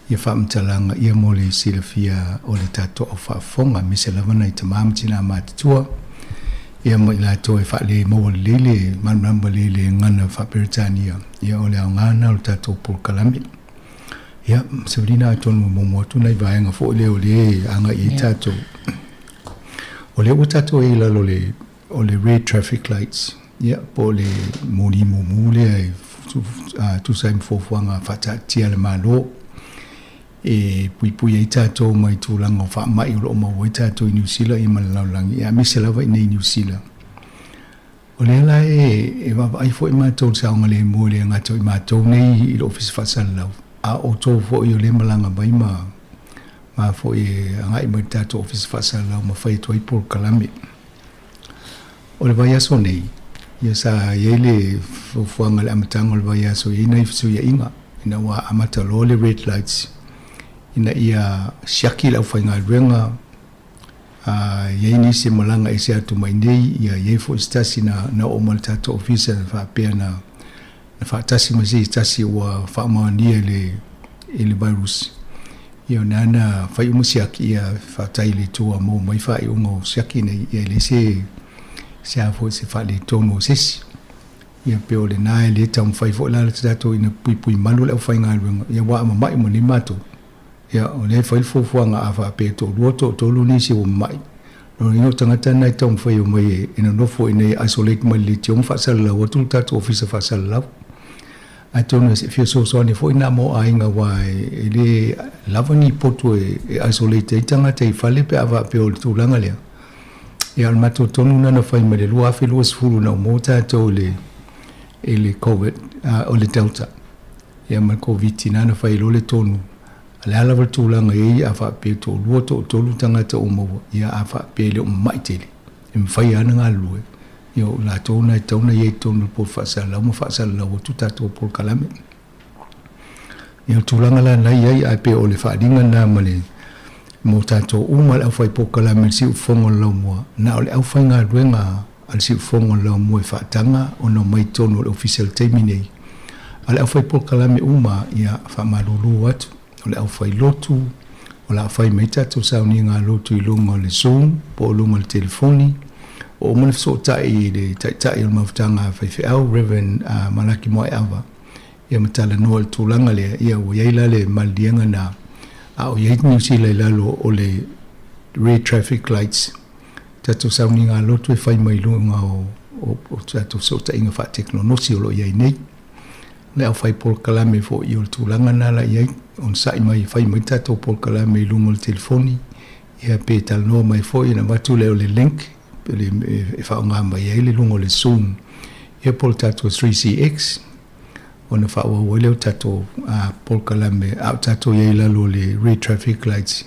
ia faamatalaga ia mo le silafia o le tatou au faafofoga, aemaise lava nai tama ma tina matutua, ia ma i latou e faale maua lelei le malamalama lelei i le gagana faa-Peretania, ia o le aoga lena o le tatou polokalame. Ia, Savalina, atonu e muamua atu nai vaega foi lea o lea e agai i ai tatou. O lea ua tatou i ai i lalo o le o le red traffic lights, ia, po o le moli mumu lea e tusa ai ma fuafuaga faataatitia a le Malo e puipui ai tatou mai tulaga o faamai o lo o maua ai tatou i Niu Sila ia ma le lalolagi, ia aemaise lava i inei i Niu Sila. O lea la e vaavaai foi matou i le saogalemu e le gata o i matou nei i le Ofisa Faasalalau, a o outou foi o lea e malaga mai ma ma foi e agai mai i le tatou Ofisa Faasalalau ma fai atu ai polokalame. O le vaiaso nei, ia sa i ai le fuafuaga i le amataga o le vaiaso e i ai nai fesuiaiga ina ua amata loa le red lights ina ia siaki le aufaigaluega, a i ai nisi e malaga ese atu mai nei, ia i ai foi se tasi na na oo mai i le tatou ofisa na faapea na na faatasi ma se tasi ua faamaonia i le i le virus. Ia o na fai uma siaki, ia faafetai i le Atua maua mai faaiuga o siaki nei, ia e leai se se a foi se faaletonu o se isi. Ia pei o lena e le taumafai foi la le tatou ina puipui malu le aufaigaluega, ia aua a mama'i uma nei matou. Ia o lea e fai le fuafuaga a faapea e toalua toatolu nisi ua mama'i, lona uiga o tagata na e taumafai e omai e nonofo i inei e isolate mai le leitio ma faasalalau atu le tatou ofisa faasalalau. Atonu e fia fesoasoani foi na mo aiga aua e le lava ni potu e isolate ai tagata i fale pe a faapea o le tulaga lea. Ia o le matou tonu lena na fai mai le 2020 na uma tatou i le i le Covid, o le Delta. Ia ma le Koviti na na fai loa le tonu. A le a lava le tulaga e i ai a faapea e toalua toatolu tagata ua maua, ia a faapea e le o mama'i tele, e mafai lava ona galulue. Ia o latou na e tatau ona i ai i totonu o le poto faasalalau ma faasalalau atu tatou polokalame. Ia o le tulaga la na i ai, ae pei o le faaaliga lena ma le mo tatou uma le aufai polokalame i le siufofoga o le laumua, na o le aufaigaluega a le siufofoga o le laumua e faataga ona omai i totonu o le ofisa i le taimi nei. A o le aufai polokalame uma, ia faamalulu atu. O le aufailotu, o le a fai mai tatou sauniga a lotu i luga o le Zoom po o luga o le telefoni. Ua uma ona fesootai i le Taitai o le Mafutaga a Faifeau, Rev. Malaki Moaeava, ia ma talanoa i le tulaga lea. Ia ua i ai la le maliliega na, a o i ai Niu Sila i lalo o le red traffic lights, tatou sauniga a lotu e fai mai i luga o tatou fesootaiga faatekonolosi o lo o i ai nei. Le aufai polokalame foi o le tulaga lena la i ai, onosai mai e fai mai tatou polokalame i luga o le telefoni, ia pe talanoa mai foi ona avatu lea o le link e faaaoga mai ai le luga o le Zoom, ia po o le tatou 3CX, ona faaauau ai lea o tatou polokalame a o tatou i ai i lalo o le red traffic lights.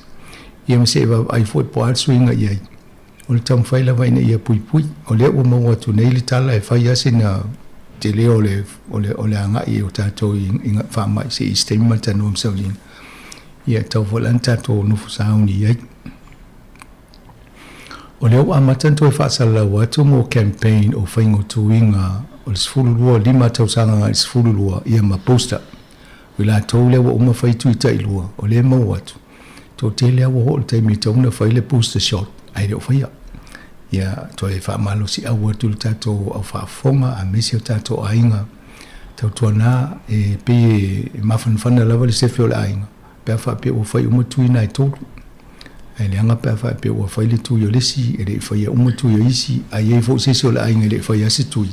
Ia ma se i vaavaai foi po o a le suiga i ai. O le taumafai lava ina ia puipui. O lea ua maua atu nei le tala e fai lava sina tele o le, o le, o le agai o tatou i, i faamai se i se taimi matalanoa ma Saulina. Ia e tatau foi la ona tatou nofo sauni i ai. O lea ua amata ona toe faasalalau atu mo campaign o faigautuina o le 12, 5 tausaga agai i le 12, ia ma booster. O i latou lea ua uma fai tui tailua, o lea e maua atu, toatele lava ua oo i le taimi e tatau ona fai le booster shot ae le o faia. Ia toe faamalosiau atu i le tatou au faafofoga aemaise o tatou aiga, tautuana e pei e mafanafana lava le sefe o le aiga pe a faapea ua fai uma tui na e tolu. Ae leaga pe a faapea ua fai le tui o le isi e le i faia uma tui o isi, a i ai foi se isi o le aiga e le i faia se tui,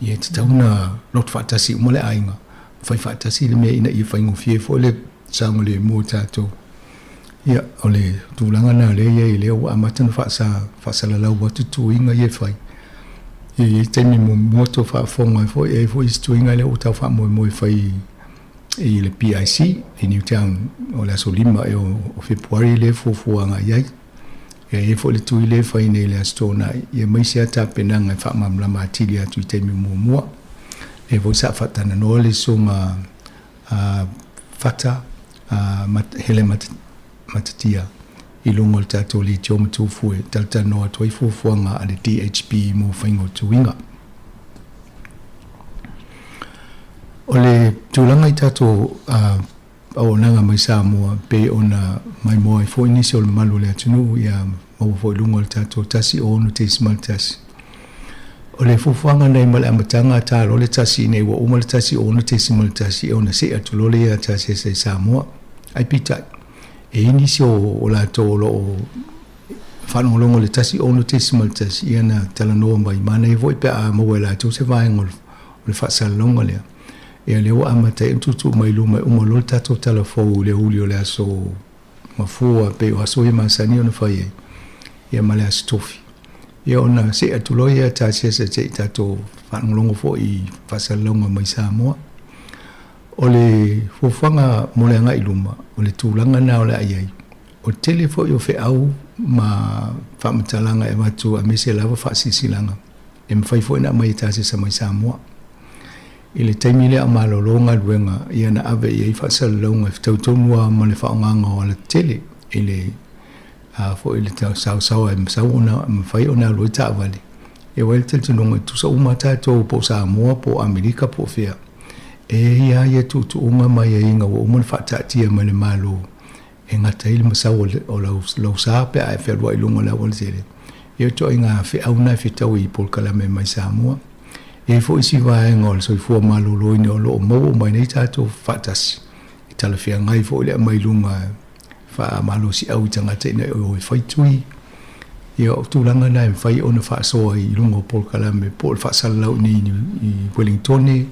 ia e tatau ona loto faatasi uma le aiga, fai faatasi le mea ina ia faigofie foi le saogalemu o tatou. Ia, o le tulaga lena o lea e i ai, lea ua amata ona faasalalau atu tuiga ia e fai. Ia, e i ai taimi muamua tou faafofoga ai foi, e i ai foi isi tuiga lea ua tau faamoemoe e fai i le PIC i Newtown o le aso 5 ea o Fepuari lea e fuafua agai i ai. Ia, e i ai foi le tui lea e fai nei i le Aso Toonai, ia aemaise lava tapenaga e faamalamalama atili atu i taimi muamua. Lea foi sa faatalanoa le susuga a Fata a Hele Matatia i luga o le tatou leitio ma Tufue e talatalanoa atu ai fuafuaga a le DHB mo faiga o tuiga. O le tulaga i tatou auaunaga mai Samoa pei ona maimoa ai foi nisi o le mamalu o le atunuu ia maua foi i luga o le tatou 16.1. O le fuafuaga nei ma le amataga a ta loa le tasi ina ua uma le 16.1 e ona see atu loa lea ia Tasesa i Samoa. Ae peitai, e i ai nisi o latou o lo o faalogologo i le 16.1 ia na talanoa mai, manaia foi pe a maua e latou se vaega o le faasalalauga lea. Ia lea ua amata ai ona tuutuu mai luma e uma loa le tatou tala fou i le aoauli o le aso Gafua pei o aso ia masani ona fai ai, ia ma le Aso Tofi. Ia ona see atu loa ia Tasiasa se i tatou faalogologo foi i faasalalauga mai Samoa. O le fuafuaga mo le agai i luma, o le tulaga lena o le a i ai. O le tele foi o feau ma faamatalaga e avatu aemaise lava faasilasilaga e mafai foi ona aumai e Tasesa mai Samoa. I le taimi lea a malolo galuega, ia na ave i ai faasalalauga e fetau tonu lava ma le faaaogaga o alatetele i le a foi le saosaoa e masau ona mafai ona alu ai taavale. E ua i ai le talitonuga e tutusa uma tatou po o Samoa po o Amerika po o fea, e i ai lava ia tuutuuga ma aiaiga ua uma ona faataatia mai le Malo e gata ai le masau o lau sa pe a e fealuai i luga o le aualatele. Ia o ituaiga feau na e fetaui i polokalame mai Samoa. E i ai foi isi vaega o le soifua maloloina o lo o maua uma ai nei tatou faatasi, e talafeagai foi le aumai i luga e faamalosiau i tagata ina ia o e fai tui. Ia o tulaga na e mafai ona faasoa i luga o polokalame po o le faasalalau i inei i Wellingtone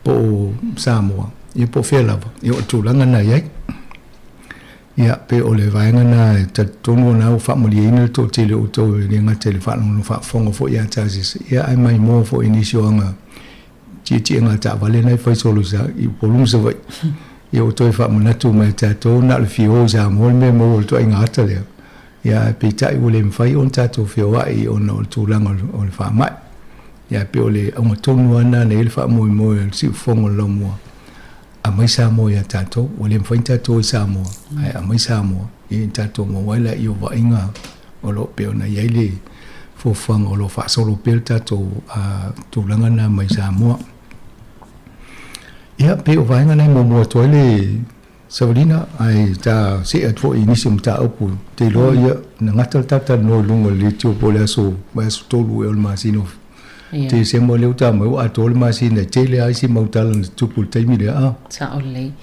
po o Samoa, ia po o fea lava, ia o le tulaga na e i ai. Ia, pei o le vaega lena e talitonu o lena ua faamalieina le toatele o outou e le gata i le faalogologo faafofoga foi ia Tazis, ia ae maimoa foi i nisi o aga tietiega a taavale na e fai solo i Upolu ma Savaii. Ia ua toe faamanatu mai e tatou na o le fia o i Samoa le mea e maua o le ituaiga ata lea. Ia ae peitai ua le mafai ona tatou feoai ona o le tulaga o le faamai. Ia ae pei o le auga tonu lava lena na i ai le faamoemoe o le siufofoga o le laumua. Aumai Samoa ia tatou, ua le mafai ona tatou o i Samoa, ae aumai Samoa ia tatou maua ai laia o vaaiga o lo o pei ona i ai le fuafuaga o lo o faasolo pea le tatou tulaga lena mai Samoa. Ia, pei o vaega na e muamua atu ai le savaliga, ae ta see atu foi i nisi o mataupu, te iloa ia na gata le talatalanoa i luga o le leitio po o le aso vaiaso 3 ea o le masina o Tesema lea ua ta mai ua atoa le masina e tele lava isi mau tala na tutupu i le taimi lea a. Sao lelei.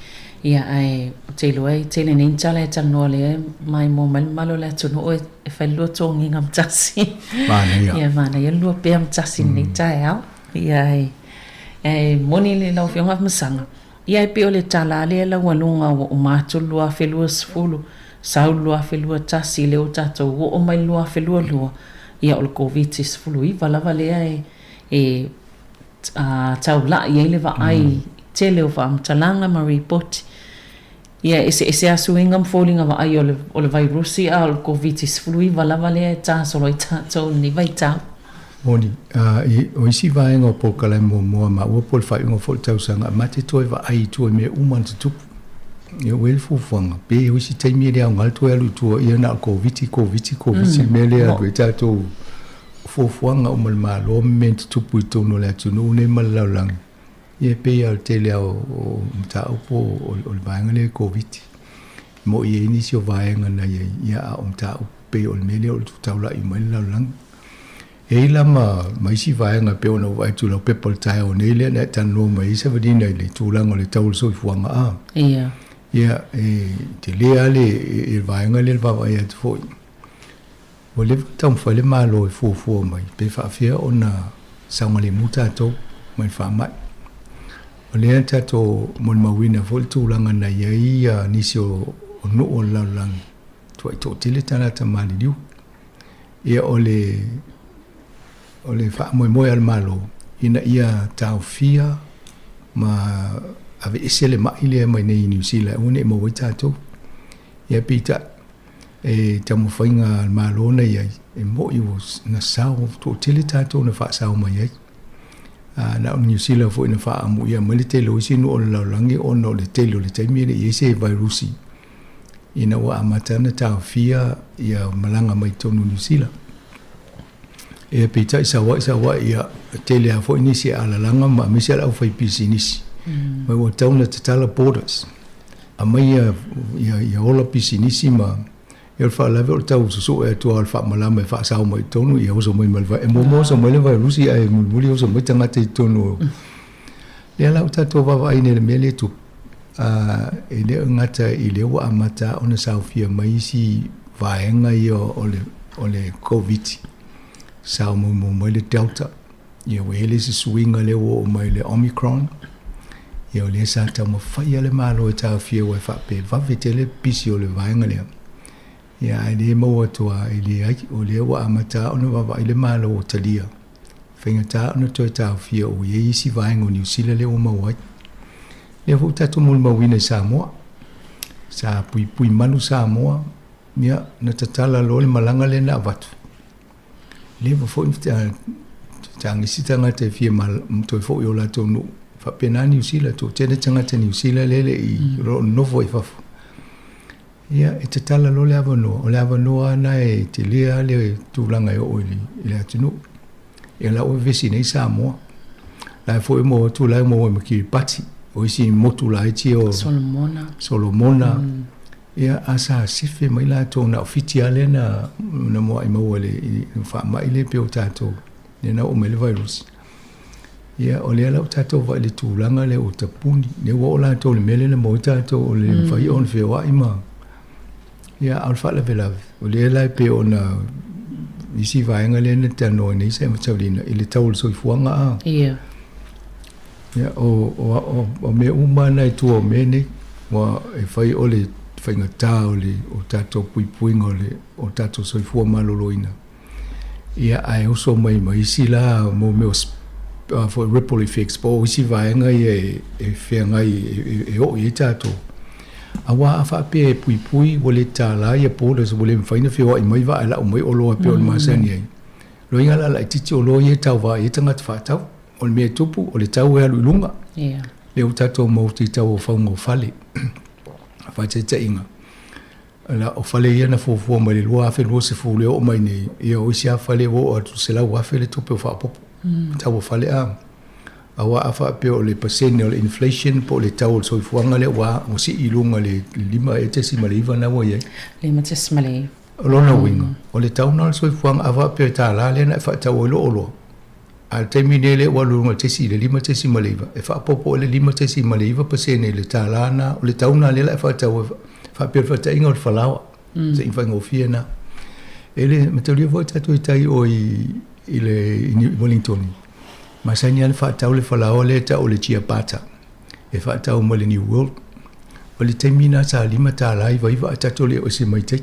Ia ae ou te iloa e tele nei ni tala e talanoa lea e maimoa mai le mamalu o le atunuu e fai le lua togiga ma tasi. Manaia. Ia manaia le lua pea ma tasi i lenei taeao. Ia ae e moni le lau Afioga Afamasaga, ia e pei o le tala lea laualuga ua uma atu le 2020, sau le 2021, lea ua tatou oo mai le 2022, Ia o le Koviti-19 lava lea e taulai ai le vaai i tele o faamatalaga ma ripoti. Ia, e eseese lava suiga ma foliga vaai o le, o le vairusi a o le Koviti-19 lava lea e tasolo ai tatou i lenei vaitau. Moni, a, i, o isi vaega o polokalame muamua maua po o le faaiuga foi o le tausaga, ma te toe vaai i tua i mea uma na tutupu. Ia, ua i ai le fuafuaga, pe o isi taimi e le aoga le toe alu i tua, ia na o le Koviti, Koviti, Koviti, le mea lea e alu ai tatou fuafuaga uma a le Malo ma mea na tutupu i totonu o le atunuu nei ma le lalolagi. Ia e pei lava o le tele lava o mataupu o le vaega lea Koviti. E moni e i ai nisi o vaega na i ai, ia a o mataupu pei o le mea lea o le taulai uma ai le lalolagi. E i ai la ma, ma isi vaega e pei ona ou vaai atu i lau pepa o le taeao nei lea na e talanoa mai ai Savalina i le tulaga o le tau o le soifuaga a. Ia. Ia, e tele lava le, le vaega lea le vaavaai atu foi. Ua leva ona taumafai le Malo e fuafua mai pe faafefea ona saogalemu tatou mai le faamai. O lea tatou molimauina foi le tulaga na i ai nisi o nuu o le lalolagi, matuai toatele tagata maliliu. Ia o le o le faamoemoe a le Malo ina ia taofia ma aveese le mai lea mai nei i Niu Sila e aua ne i maua ai tatou. Ia peitai, e taumafaiga a le Malo na i ai, e moni ua na sao toatele tatou na faasao mai ai. A, na o Niu Sila foi na faaamuia mai le tele o isi nuu o le lalolagi ona o le tele o le taimi e le i i ai se vairusi ina ua amata ona taofia ia malaga mai totonu o Niu Sila. Ia peitai saua'i saua'i ia e tele lava foi nisi e alalaga ma aemaise lava le aufaipisinisi. Ma ua tatau ona tatala borders. Aumai ia, ia, ia ola pisinisi ma ia o le faalavelave o le tau susue atu lava o le faamalama e faasao mai i totonu ia oso mai ma le vai. E muamua oso mai le vairusi ae mulimuli oso mai tagata i totonu o Lea la ua tatou vaavaai nei i le mea lea e tupu, e le o gata i lea ua amata ona saofia mai isi vaega ia o le, o le Koviti, sao muamua mai le Delta, ia ua i ai le isi suiga lea ua oo mai le Omicron, ia o lea sa taumafai lava le Malo e taofia aua e faapea e vave tele le pisi o le vaega lea. Ia ae le maua atu lava, e leai, o lea ua amata ona vaavaai le Malo o talia. Faigata ona toe taofia ua i ai isi vaega o Niu Sila lea ua maua ai. Lea foi ua tatou molimauina i Samoa. Sa puipui malu Samoa, ia, na tatala loa le malaga lea na avatu. Leva foi na tagisi tagata e fia toe foi i o latou nuu. Faapena Niu Sila, toatele tagata Niu Sila lea e le i, o lo o nonofo ai i fafo. Ia, e tatala loa le avanoa, o le avanoa lava lena e tele lava le tulaga e oo i le atunuu. Ia la ua vevesi nei Samoa. La e foi maua atu la e maua ma Kiribati, o isi motu laiti o Solomona. Solomona. Ia, a sa sefe mai latou na o Fiti lava lea na, na muai maua i le, i le faamai lea pei o tatou, lea na oo mai le virus. Ia, o lea la ua tatou vaai i le tulaga lea ua tapuni, lea ua oo latou i le mea lea na maua ai tatou o le mafai ona feoai ma... Ia, a o le faalavelave, o lea la e pei ona isi vaega lea na talanoa nei sa matauliina i le tau o le soifuaga a. Ia. Ia, o, o, o, o mea uma na i tua o mea nei, ua e fai o le faigata o le o tatou puipuiga o le o tatou soifua maloloina. Ia, ae oso mai ma isi la mo mea o foi ripple effects po o isi vaega ia e feagai e oo i ai tatou. Aua a faapea e puipui ua le tatala ia borders ua le mafai ona feoai mai vaa e lau mai oloa e pei ona masani ai. Loiga la laitiiti oloa ia e tauva i ai tagata faatau. O le mea e tupu, o le tau e alu i luga. Lea ua tatou maua atu i tau o fauga o fale. Faataitaiga, O fale ia na fuafua mai le 2020 e oo mai nei, ia o isi lava fale ua oo atu i le $100,000 le tupe o faaopoopo. Tau o fale a. Aua a faapea o le pasene o le inflation po o le tau o le soifuaga lea ua sii i luga i le 5.9 lena ua i ai. 5.9. O lona uiga, o le tau lena o le soifuaga a faapea e $1 lea na e faatau ai lou oloa, A o le taimi nei lea ua alu i luga i le 5.9, e faaopoopo ai le 5.9% i le $1 lena, o le tau lena lea o le a e faatau ai, faapea o le faataitaiga o le falaoa, se i faigofie lena. E le mataulia foi tatou i tai o i le i Wellington, masani lava ona faatau le falaoa lea e tau o le ciabatta, e faatau mai le New World. O le taimi lena sa $5.99 ae tatou le o ese mai tai.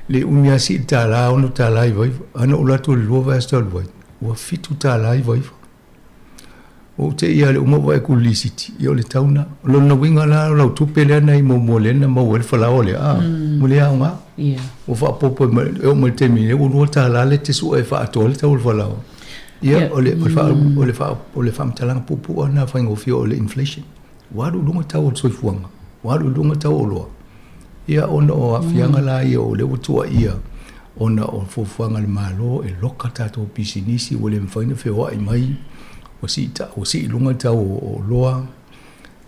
Le umi lava sii le $1, $6.99. Ae na ou alu atu i le lua vaiaso talu ai, ua $7.99. Ua ou te'i lava i le uma ou vaai atu i le lisiti, ia o le tau lena. O lona uiga la o lau tupe lea na i muamua lea na maua ai le falaoa lea, a, ua le aoga. Ua faaopoopo mai, e oo mai i le taimi nei ua $2 lea e te sue e faaatoa ai le tau o le falaoa. Ia, o le, o le, o le, o le faamatalaga puupuu lava lena faigofie o le inflation. Ua alu i luga tau o le soifuaga, ua alu i luga tau o oloa. Ia ona o aafiaga la ia o lea ua tuuaia ona o fuafuaga a le Malo e loka tatou pisinisi ua le mafai ona feoai mai, ua sii ua sii i luga tau o oloa.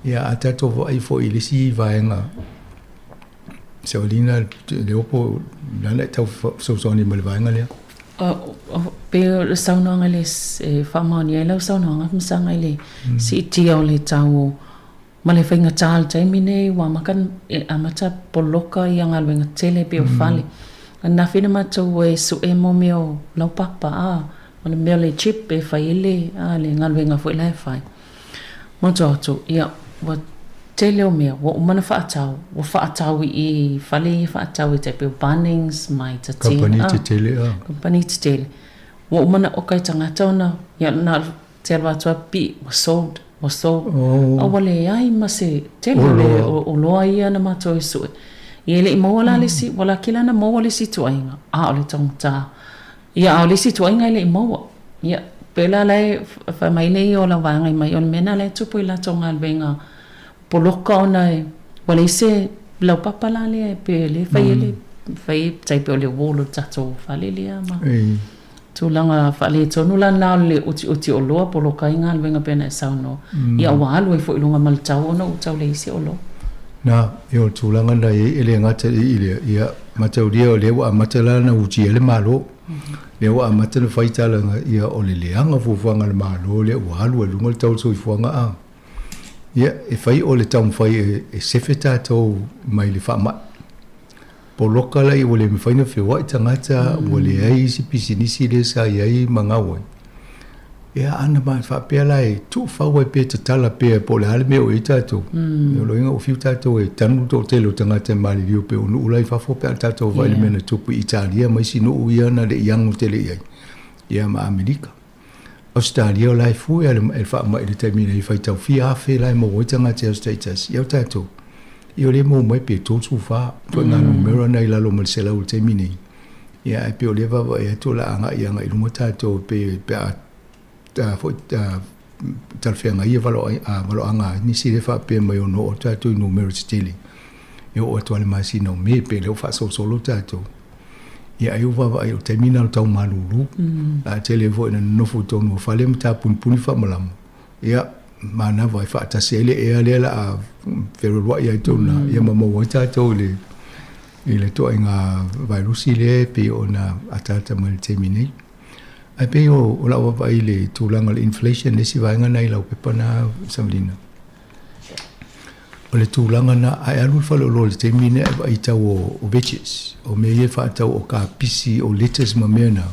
Ia a tatou vaai foi i le isi vaega, Savalina Leopo, lana e tau fesoasoani mai i le vaega lea. Pei o le saunoaga i le e faamaonia ai lau saunoaga Afamasaga i le siitia o le tau o ma le faigata o le taimi nei ua amata e amata poloka ia galuega tele pei o fale. Ananafi na matou e sue mo mea o laupapa a o le mea o le chip e fai ai le a le galuega foi la e fai. Matou atu ia ua tele o mea ua uma ona faatau ua faatau i i fale ia faatau e tai pei o Bunnings ma Itatina Kamupani tetele a. Kamupani tetele ua uma ona oka e tagata ona ia na o te alu atu a pipii ua sold ua sold a ua leai ma se tele o le oloa ia na matou e sue ia e le i maua la le isi ua laki la na maua le isi ituaiga a o le taugata Ia, a o le isi ituaiga e le i maua. Ia, pei la la e fai mai le ia o lau vaega mai, o le mea lena la e tupu i latou galuega poloka ona e, ua leai se laupapa la lea pe le fai ai le, fai ai tai pei o le wall o le tatou fale lea ma tulaga faaletonu la lena o le utiuti oloa poloka ai galuega pei ona e saunoa. Ia, ua alu ai foi i luga ma le tau ona ua tau leai se oloa. Na, ia o le tulaga lena e i ai, e le gata i lea, ia, Mataulia o lea ua amata la ona utia le Malo. Lea ua amata ona fai tala ia o le leaga o fuafuaga a le Malo lea ua alu ai i luga le tau o le soifuaga a. Ia e fai o le taumafai e, e sefe tatou mai le faamai. Poloka la ia ua le mafai ona feoai tagata, ua leai isi pisinisi lea sa i ai ma gau ai. Ia ana ma faapea la e tuufau ai pea tatala pea po o le a le mea o i ai tatou. Mm. O loiga ua fiu tatou e tanu le toatele o tagata e maliliu pei o nuu la i fafo pe a tatou vaai i le mea na tupu i Italia ma isi nuu ia na le i ago tele i ai. Ia ma Amerika. Ausetalia o la e fue a le faamai i le taimi nei faitau fia afe la e maua ai tagata i aso taitasi. Ia o tatou, ia o lea e maua mai pe 34, ituaiga numera na i lalo ma le 100 i le taimi nei. Ia ae pei o lea e vaavaai atu o le a agai agai i luma tatou pe pe a foi talafeagai ia valoaga ai nisi lea faapea mai ono oo tatou i numera tetele e oo atu lava i le masina o Me pe lea ua faasolosolo tatou. Ia ai ua vaavaai o le taimi lena o le tau malulu. A tele foi ina nonofo i totonu o fale ma tapunipuni faamalama. Ia manava e faatasi ai le ea lea la a fealualuai ai totonu i ina, ia ma maua ai tatou i le i le ituaiga vairusi lea e pei ona ataata mai i le taimi nei. Ae pei o, o lau vaavaai i le tulaga o le inflation, le isi vaega lena i lau pepa lena Samalina, o le tulaga lena, a e alu i le faleoloa i le taimi lenei ae vaai i tau o, o veggies, o mea ia e faatau o kapisi, o lettuce ma mea na,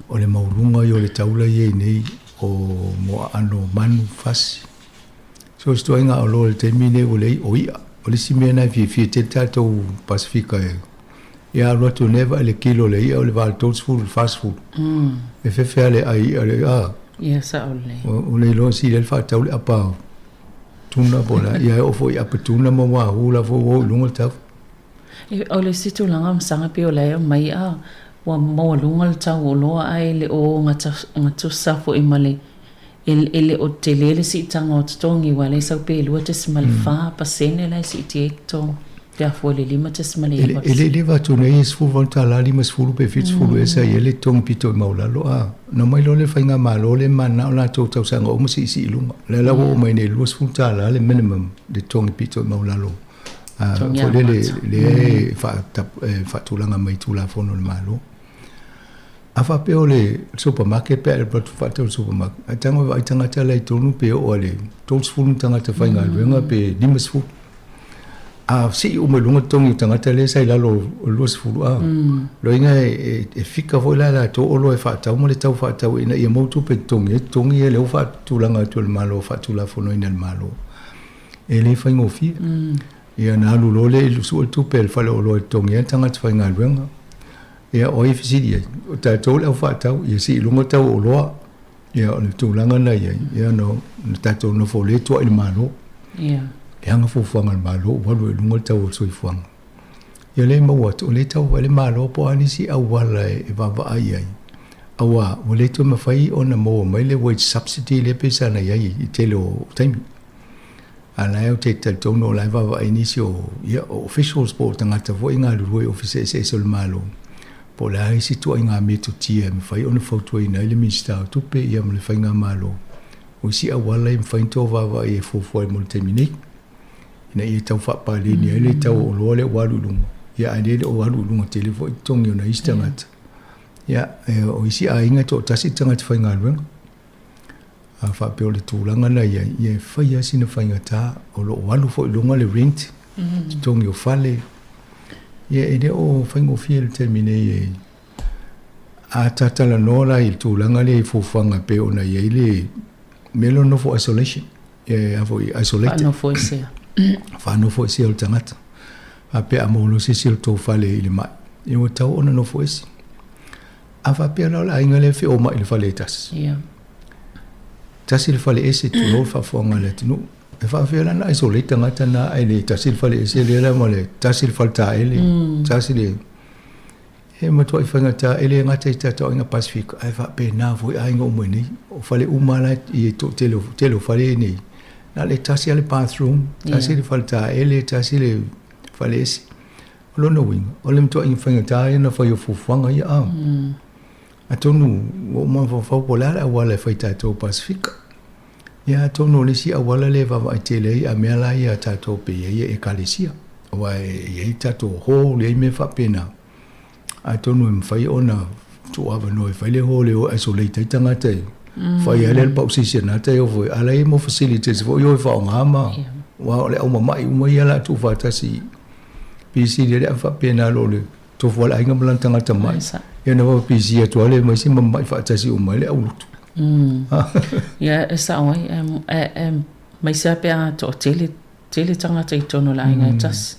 o le maualuga ia o le tau la e i ai nei o moaano manu, fasi. So o se ituaiga oloa i le taimi lenei ua leai, o i'a. O le isi mea lena e fiafia tele tatou Pasefika e ia alu atu nei vaai le kilo o le i'a o le 80 i le 40. E fefe lava le ai i'a le a. Ia sao lelei. Ua le iloa sili ai le faatau le apa tuna po o le a. Ia e oo foi i apa tuna ma wahoo la foi ua oo i luga le tau. O le isi tulaga masaga pei o la e aumai a ua maualuga le tau o oloa ae le o gatusa foi ma le E le o tele le siitaga o totogi aua lea e sau pe 2.4 pasene la e siitia ai totogi pe a fua i le 5.9. E le i leva atu nei e $18 50 pe 70 ea sa i ai le totogi pito i maualalo a na omai loa le faigamalo lea mananao latou tausaga uma siisii i luga. O lea la ua oo mai nei i le $20 le minimum le totogi pito i maualalo foi lele lea e faatulaga mai i Tulafono a le Malo. A faapea o le supermarket pe a alu atu faatau i le supermarket, ae tago e vaai tagata la i totonu pe oo i le 30 ni tagata faigaluega pe 50. A sii uma i luga totogi o tagata lea sa i lalo o le 20 a. Loiga e fika foi la latou oloa e faatau ma le tau faatau ina ia maua tupe e totogi ai totogi ia lea ua faatulaga atu e le Malo faatulafonoina e le Malo. E le faigofie. Ia ona alu loa lea i sue le tupe a le faleoloa e totogi ai tagata faigaluega. Ia, o ai e fesili i ai? O tatou le au faatau, ia sii i luga tau o oloa. Ia, o le tulaga lena i ai, ia ona na tatou nofo le tuai i le Malo. Ia. Leaga fuafuaga a le Malo ua alu ai i luga le tau o le soifuaga. Ia lea e maua atu, o lea e tau vaai le Malo po o a nisi auala e vaavaai ai, aua ua le toe mafai ona maua mai le wage subsidy lea pei sa na i ai i le tele o taimi. A o la e ou te talitonu o la e vaavaai nisi o, ia, o officials po o tagata foi e galulue i ofisa eseese o le Malo, po o le a isi ituaiga metotia e mafai ona fautuaina ai le Minisita o Tupe ia ma le Faigamalo, o isi auala e mafai ona tou vaavaai e fuafua ai mo le taimi nei, ina ia tau faapaleni ai le tau o oloa lea ua alu i luga, ia ae le o alu i luga tele foi totogi o nai isi tagata. Ia, o isi aiga e toatasi le tagata faigaluega. A faapea o le tulaga lena e i ai, ia e fai lava sina faigata, o lo o alu foi i luga le rent, totogi o fale. Ia e le o faigofie le taimi nei e a ta talanoa la i le tulaga lea i fuafuaga e pei ona i ai le mea lea o le nofo isolation, e a foi isolated. Faanofoesea. Faanofoesea o le tagata. Faapea a maua loa se isi o le tou fale i le mai, ia ua tatau ona nofo ese. A faapea la o le aiga lea e feomai i le fale e tasi. Ia. Tasi le fale ese, tulou le faafofoga a le atunuu. E faafefea la ona isolate tagata na ae le tasi le fale ese lea la ma le tasi le fale taele, tasi le... E matuai faigata, e le gata i tatou aiga Pasefika, ae faapena foi aiga uma i inei. O fale uma la i tele o, tele o fale i inei, na o le tasi lava le bathroom, tasi le fale taele, tasi le fale ese. O lona uiga, o le matuai faigata ia ona fai o fuafuaga ia a. Atonu ua ou mafaufau po o le a le auala e fai tatou Pasefika. Ia atonu o le isi auala lea e vaavaai tele ai a mea la ia a tatou pe i ai ekalesia. Aua e i ai tatou hall, e i ai mea faapena. Atonu e mafai ona tuu avanoa e fai le hall e o e isolate ai tagata e fai ai lea le pausisi a na taeao foi, a la e i ai mo facilities foi o e faaaoga ma, aua o le au mama'i uma ia o le a tuufaatasi i pc lea a faapena loa o le tofu a le aiga ma lana tagata mai. Ia na vava pc atu lava lea ma isi mamai faatasi uma ai le aulutu. Ia e sao ai, aemaise lava pe a toatele tele tagata i totonu o le aiga e tasi.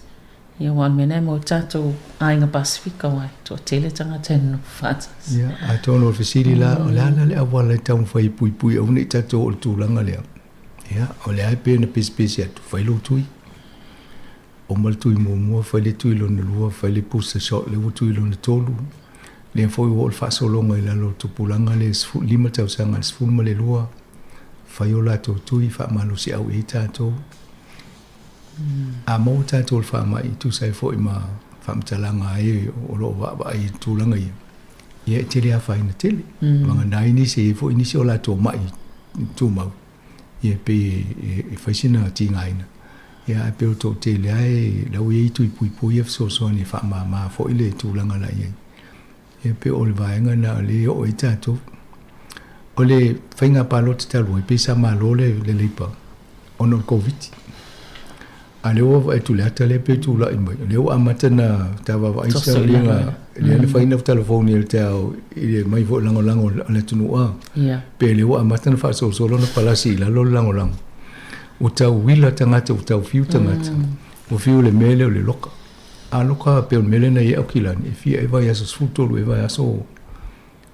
Ia aua o le mea lena e maua ai tatou aiga Pasefika aua e toatele tagata e nonofo faatasi. Ia, atonu o le fesili la, o le a la le auala e taumafai e puipui aua ne i tatou oo i le tulaga lea? Ia, o lea e pei ona pesepese atu, fai lou tui. Uma le tui muamua, fai le tui lona lua, fai le booster shot, lea ua tui lona tolu. Lea foi ua oo le faasologa i lalo o le tupulaga lea 15 tausaga i le 12, fai o latou tui, faamalosiau i ai tatou. A maua tatou i le faamai e tusa ai foi ma faamatalaga a e o lo o vaavaai i tulaga ia, ia e tele afaina tele. Vagana ai nisi, e i ai foi nisi o latou mai tumau, ia e pei e fai sina tigaina. Ia ae pei o le toatele lava e, la ua i ai tui puipui ia fesoasoani e faamama foi le tulaga la i ai. Ia pei o le vaega lena o lea e oo ai tatou. O le faiga palota talu ai, pei sa malo le Labour ona o le Koviti. A o lea ua vaai atu i le ata lea pei e tulai mai, o lea ua amata ona ta vaavaai sauniga, lea na fai na telefoni i le taeao i le mai foi lagolago a le atunuu a. Pei o lea ua amata ona faasolosolo ona palasi i lalo le lagolago. Ua tau uila tagata, ua tau fiu tagata, ua fiu i le mea lea o le loka. A loka pei o le mea lea na i ai Aukilani, e fia ea vaiaso, 13 ea vaiaso,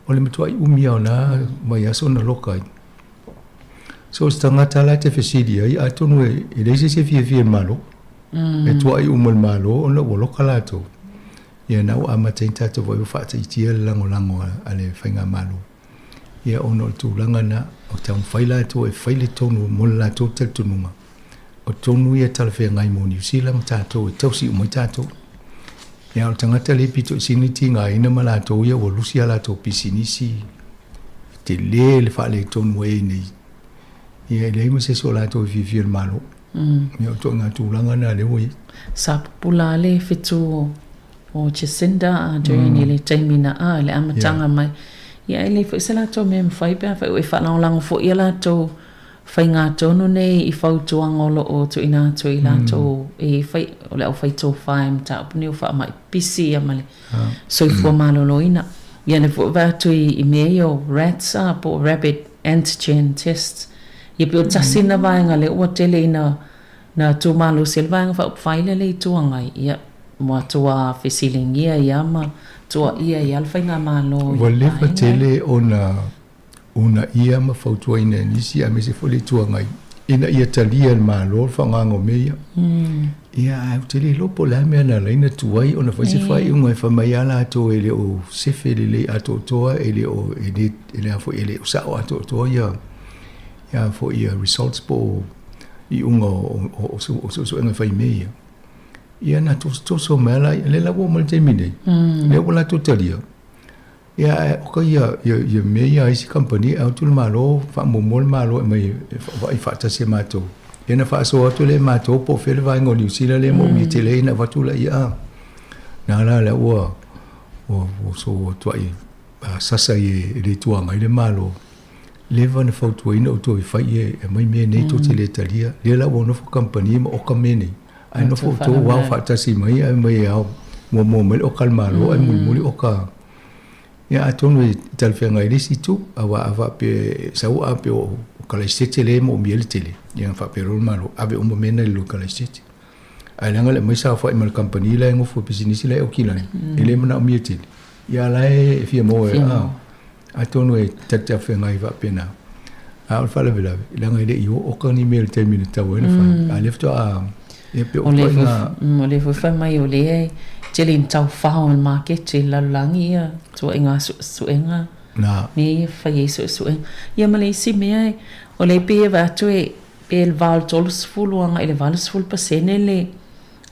o le matuai umi lava o na vaiaso na loka ai. So o se tagata la e te fesili ai, atonu e leai se isi e fiafia i le Malo. E tuai uma i le Malo ona ua loka latou. Ia na ua amata ai ona tatou vaai ua faataitia le lagolago a le Faigamalo. Ia ona o le tulaga lena, o taumafai latou e fai le tonu mo le latou talitonuga, o tonu ia e talafeagai mo Niu Sila ma tatou e tausi uma ai tatou. Ia o le tagata lea e pito i sili tigaina ma latou ia ua lusi a latou pisinisi, e tele le faaletonu ua i ai nei. Ia e leai ma se isi o latou e fiafia i le Malo. Ia o ituaiga tulaga na lea ua i ai. Sa pupula le fetu o Jacinda Ardern i le taimi na a, i le amataga mai. Ia e leai foi se latou mea e mafai pe afai ua e faalagolago foi ia latou faiga tonu nei i fautuaga o lo o tuuina atu e i latou e fai, o le aufai tofa i mataupu nei o faamai pisi ia ma le soifua maloloina. Ia lea foi ua vaai atu i mea ia o rats a po o rabbit antigen tests. Ia pei o le tasi lena vaega lea ua tele ina na tumalosi ai le Vaega Faaupufai lea le Itu Agai, ia, ua tua fesiligia ia ma tuuaia ia le Faigamalo i Ua leva tele ona Uunaia ma fautuaina e nisi aemaise foi le Itu Agai ina ia talia e le Malo le faaaogaina o mea ia. Ia, ae ou te le iloa po o le a le mea na ala ai ona tuai ona fai se faaiuga e fai mai lava latou e le o sefe lelei atoatoa, e le o, e le, e le a foi, e le o sao atoatoa ia, ia foi ia results po o iuga o, o, o suesuega e fai i mea ia. Ia na tosotoso mai lava lea, lea la ua oo mai i le taimi nei, lea ua latou talia. Ia ae oka ia ia ia mea ia a isi kamupani ae o atu le Malo faamuamua le Malo e aumai e vaai faatasi e matou. Ia ona faasoa atu lea e matou po o fea le vaega o Niu Sila lea e moomia tele ai ona avatu laia a. Na la lea ua ua ua so ua tuai sasa ai e le Itu Agai le Malo. Leva ona fautuaina outou e fai e aumai mea nei tou te le talia. Lea la ua nofo kamupani ma oka mea nei. Ae nofo outou ao faatasi mai ae mai e ao muamua mai le oka a le Malo ae mulimuli oka. Ia atonu e talafeagai i le isi itu, aua a faapea e sau a pei o Kalaisete lea e moomia ai le tele, ia ona faapea loa le Malo, ave uma mea na i lalo o Kalaisete. Ae leaga le aumai saofai ma le kamupani la e nofo i pisinisi la e Aukilani, e le manaomia tele, ia a o la e fia maua e, a. Atonu e talafeagai faapena. A o le faalavelave, leaga e le i oo oka ni mea i le taimi na tatau ai ona fai. A o lea faatoa, ia pei o ituaiga... O lea foi fai mai o lea e tele ina taufao i le maketi i le lalolagi ia ituaiga suesuega, mea ia e fai ai suesuega. Ia ma le isi mea, o lea e pei e vaai atu e pei e le va o le 30 agai i le 80% le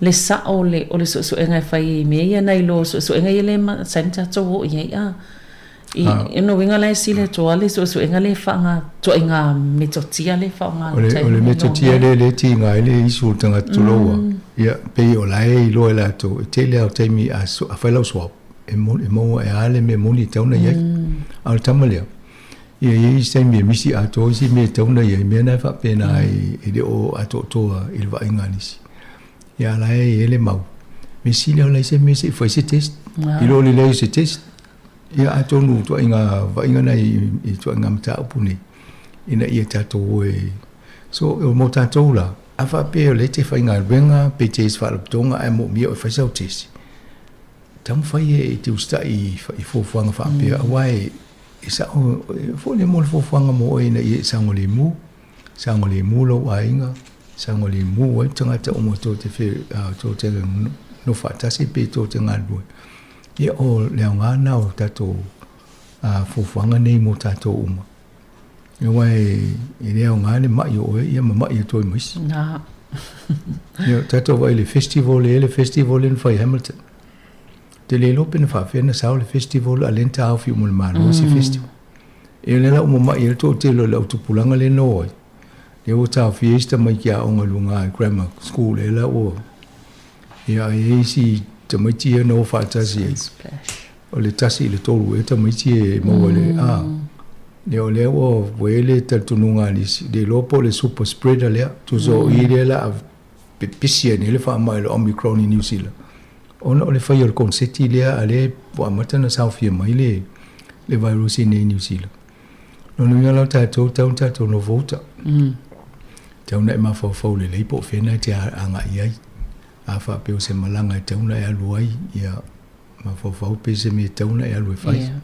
le sao o le, o le suesuega e fai i mea ia nai lo suesuega ia le masani tatou o i ai a. I, i no uiga la e sili atu lava le suesuega le faaaoga ituaiga metotia le faaaoga O le, o le metotia lea lea e tiga ai le isu o le tagata tuloua, ia, pei o la e iloa e latou, e tele lava o taimi a, a fai lau swab, e, e maua e a le mea moni e tatau ona i ai. A o le tama lea, ia e i ai isi taimi e misi atoa isi mea e tatau ona i ai, mea na e faapena e, e le o atoatoa i le vaaiga a nisi. Ia a la e i ai le mau. Mea sili lava leai se mea se i fai se test. I lo le leai o se test. Ia atonu ituaiga vaaiga na i ituaiga mataupu nei ina ia tatou o e. So o mo tatou la, a faapea o lea e te faigaluega pe te i se faalapotopotoga ae moomia oe e fai sau test, taumafai e te usitai i fuafuaga faapea aua e sao foi lea mo le fuafuaga mo oe ina ia e saogalemu. Saogalemu lou aiga, saogalemu ai tagata uma tou te tou te nofo faatasi pe tou te galulue. Ia o le aoga lena o tatou fuafuaga nei mo tatou uma. Aua e le aoga le mai o oe ia ma mai atu ai ma isi. Na. Ia tatou vaai i le festival e le festival lea na fai i Hamilton. Te le iloa pe na faapefea ona sao le festival a o lea na taofi uma e le Malo isi festival. E lea la ua mamai ai le toatele o le au tupulaga lea na o ai, lea ua taofia isi tamaiti aoga i luga i grammar school lea la ua, ia e i ai isi tamaiti ia na o faatasi ai, o le 1 i le 3 ea tamaiti e maua i le, a, ia o lea ua i ai le talitonuga a nisi, le iloa po o le super spreader lea, tusa o i lea la a pepesi ai nei le faamai o le Omicron i Niu Sila. Ona o le fai o le koneseti lea a lea ua amata ona saofia mai le le virus i nei i Niu Sila. Lona uiga la o tatou, tau ona tatou nofo uta. Tau ona e mafaufau lelei po o fea na e te agai i ai. A faapea o se malaga e tau ona e alu ai, ia mafaufau pe se mea e tau ona e alu e fai. Yeah.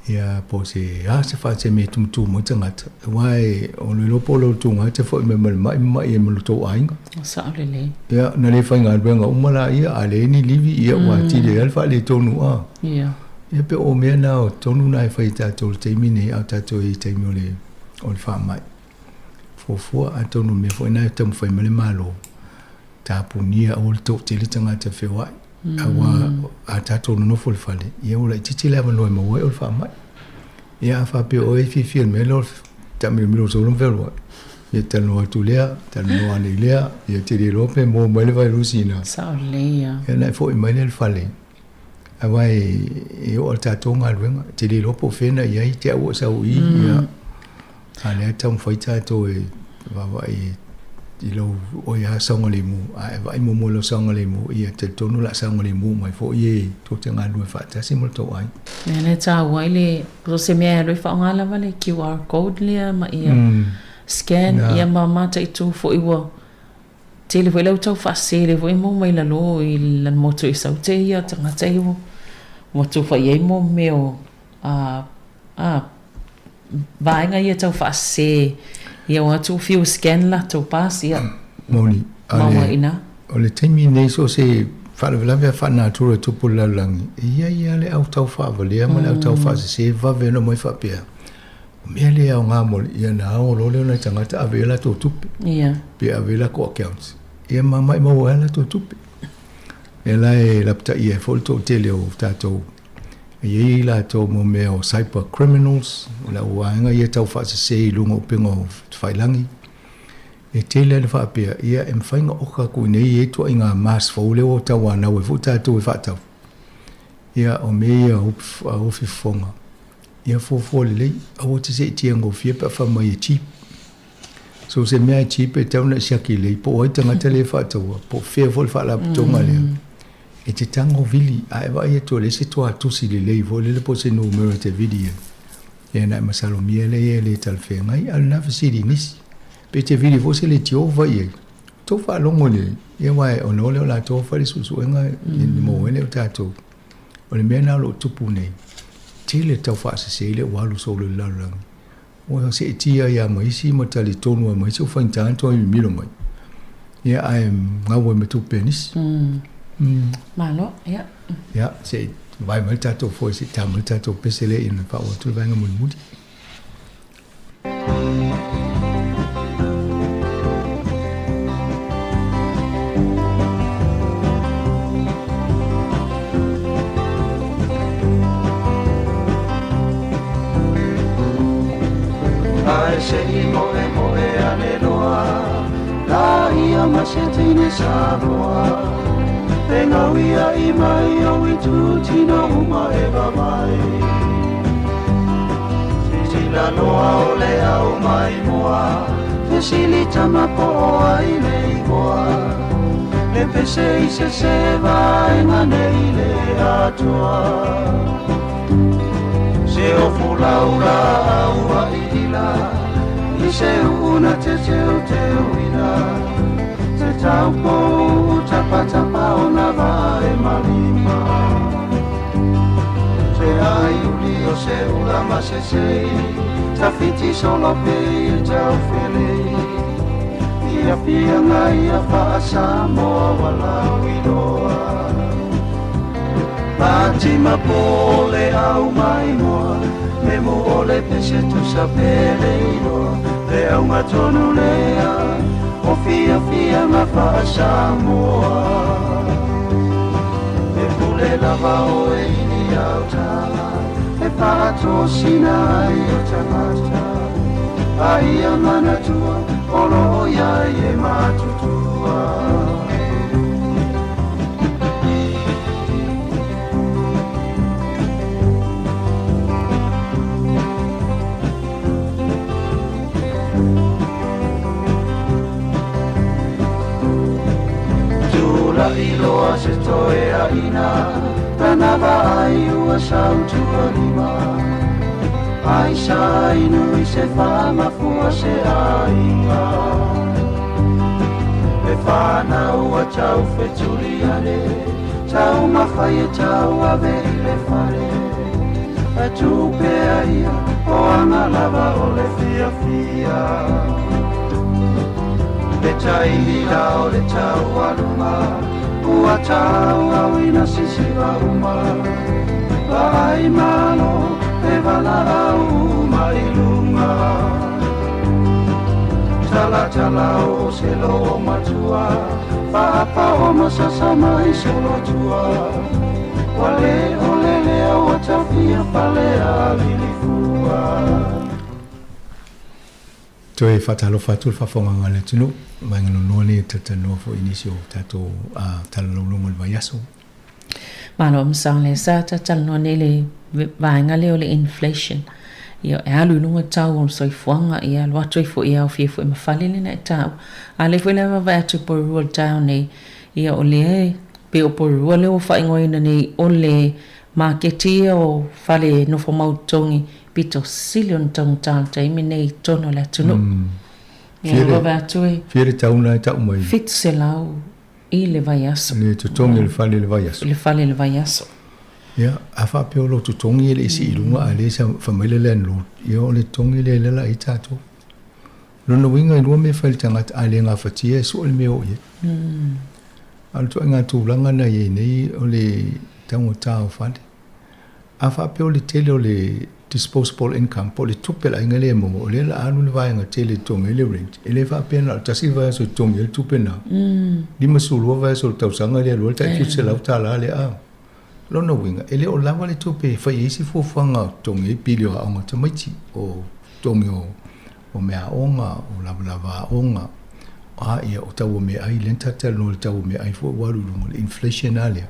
Ia po o se a se faateme e tumutumu ai tagata aua e o le iloa po o le ulutuga e te foi mai ma le ma'i ma ma'i ai ma lo tou aiga. O sao lelei. Ia na le faigaluega uma laia a leai ni livi ia ua atili ai lava le faaletonu a. Ia. Ia pe o mea na o tonu na e fai e tatou i le taimi nei a o tatou i ai i le taimi o le o le faamai. Fuafua atonu o le mea foi na e taumafai mai le Malo tapunia aua le toatele tagata feoai aua a tatou nonofo i le fale ia ua laitiiti le avanoa e maua ai o le faamai. Ia a faapea o oe e fiafia i le mea lea o le taamilomilo solo ma fealuai, ia talanoa atu lea, talanoa ane i lea, ia te le iloa pe maua mai le vairusi ina. Sao lelei ia. Ia ona e foi mai lea i le fale, aua e oo i le tatou galuega, e te le iloa po o fea na i ai, te au ua sau i i, ia. A o lea e taumafai tatou e vaavaai i lou oe lava saogalemu, a e vaai muamua i lou saogalemu, ia talitonu o le a saogalemu mai foi e tou te galulue faatasi ma lo tou aiga. Mea lea e taua ai le, so o se mea e alu ai faaaoga lava le QR code lea ma ia scan ia ma mataitu foi ua tele foi le au tau faasele foi maua mai lalo i le motu i Saute ia tagata ia ua tufa i ai mo mea o a. vaega ia tau faasese, ia o atu fiu scan latou pass, ia Moni, a maua le, i ina. o le taimi lenei so o se faalavelave lava faalenatura e tupu i le lalolagi, e i ai lava le au tau faavalea ma le au tau faasese e vave ona omai faapea, o mea le aoga mo le, ia ona ao loa lea o nai tagata ave i ai latou tupe, pe ave i ai latou accounts, ia ma maimau ai lava latou tupe. Lea la e lapataia ai foi le toatele o tatou e i ai latou mo mea o cyber criminals, o le au vaega ia tau faasese i luga o upega o tafailagi. E tele lava ina faapea, ia e mafai ona oka atu i inei e i ai ituaiga mask fou lea ua tauanau ai foi tatou e faatau. Ia o mea ia o ufi fofoga, ia fuafua lelei, aua te seetia gofie pe a fai mai e cheap. So se mea e cheap e tatau ona e siaki lelei po o ai tagata lea e faataua, po o fea foi le faalapotopotoga lea. E te tago vili, a e vaai atu o leai se tuatusi lelei foi lele po o se numera e te vili ai, ia ona e masalomia lea e le talafeagai. A o lena fesili i nisi, pe te vili foi se leitio o fai i ai. Tou faalogo i le, ia aua ona o lea o latou e fai le suesuega i le maua ai lea o tatou. O le mea lena o lo o tupu nei, tele tau faasese lea ua alu solo i le lalolagi. Ua seetia ai lava ma isi ma talitonu ai ma isi ua faigata ona toe mimilo mai. Ia ae gau ai ma tupe a nisi. Malo, ia. Ia, se i vae mai le tatou foe, se i ta mai le tatou pese lea ina faaauau atu le vaega mulimuli. Ae se i moemoe ane loa la ia ma se teine Samoa E gauia'i mai ou itutino uma e vavae Sisila loa o le au maimoa Fesili tama po o ai le igoa Le pese i se se vaega nei le atoa Se ofu laula ua ilila I se uuna te teuteuina Te taupou tapatapa o na vae malima Se ai uli o se ula ma se sei Tawhiti solo pe i taufelei Ia fianga ia faa-Samoa ua lauiloa Fatima po le au maimoa Me mo o le pese tusa pele iloa Le auga tonu lea o fiafiaga faa-Samoa E pule lava oe i ni autaga E faatosina ai o tagata A ia manatua o lo o iai e matutua. Tula'i loa se toeaina Tana vaai ua sautualima Ai sa inu i se faamafua se aiga E whanau a tau whetuli ane Tau mawhai e tau ave i le whare E tupea ia o anga lava o le fiafia Le taimi la o le tau aluma Ua tau au ina sisiva uma Vaai malo e valaau uma i luga Talatala o se loo matua Faapao ma sasa mai solotua Ua le ole lea ua tafia fale a Lilifua. Toe faatalofa atu le faafofogaaga a le atunuu, vaega lonoa lenei e talatalanoa foi i nisi o tatou talalaulauga o le vaiaso. Malo Masale, sa talatalanoa nei le vaega lea o le inflation. Ia, e alu i luga tau o le soifuaga, ia alu atu ai foi e aofia ai foi ma fale lea na e taua. A o lea foi la e vaavaai atu i Porirua i le taeao nei, ia o lea e pei o Porirua lea ua faaigoaina nei o le maketi ia o fale nofo mau totogi pito sili ona taugata i le taimi nei i totonu o le atunuu. Ia, e vaavaai atu e. Fia le tau lena e tau mai? 700 i le vaiaso. Le totogi o le fale i le vaiaso. Le fale i le vaiaso. Ia, a faapea o lou totogi e le i sii i luga a lea sa fai mai le landlord, ia o le totogi lea lea la i ai tatou. Lona uiga e lua mea e fai i le tagata, a le gafatia e sue le mea e oo i ai. A o le ituaiga tulaga na i ai nei o le taugata o fale. A faapea o le tele o le disposable income po o le tupe a le aiga lea e maua, o lea o le a alu le vaega tele e totogi ai le rent, e le faapea na o le tasi le vaiaso e totogi ai le tupe lena. 52 vaiaso o le tausaga lea e alu ai le tai $700 lea a. O lona uiga, e le o lava le tupe e fai ai se fuafuaga o totogi ai pili o aoga a tamaiti, o totogi o meaaoga, o lavalava aoga, a ia, o tau o meaai, lea na tatou talanoa i le tau o meaai foi ua alu i luga, le inflation lava lea.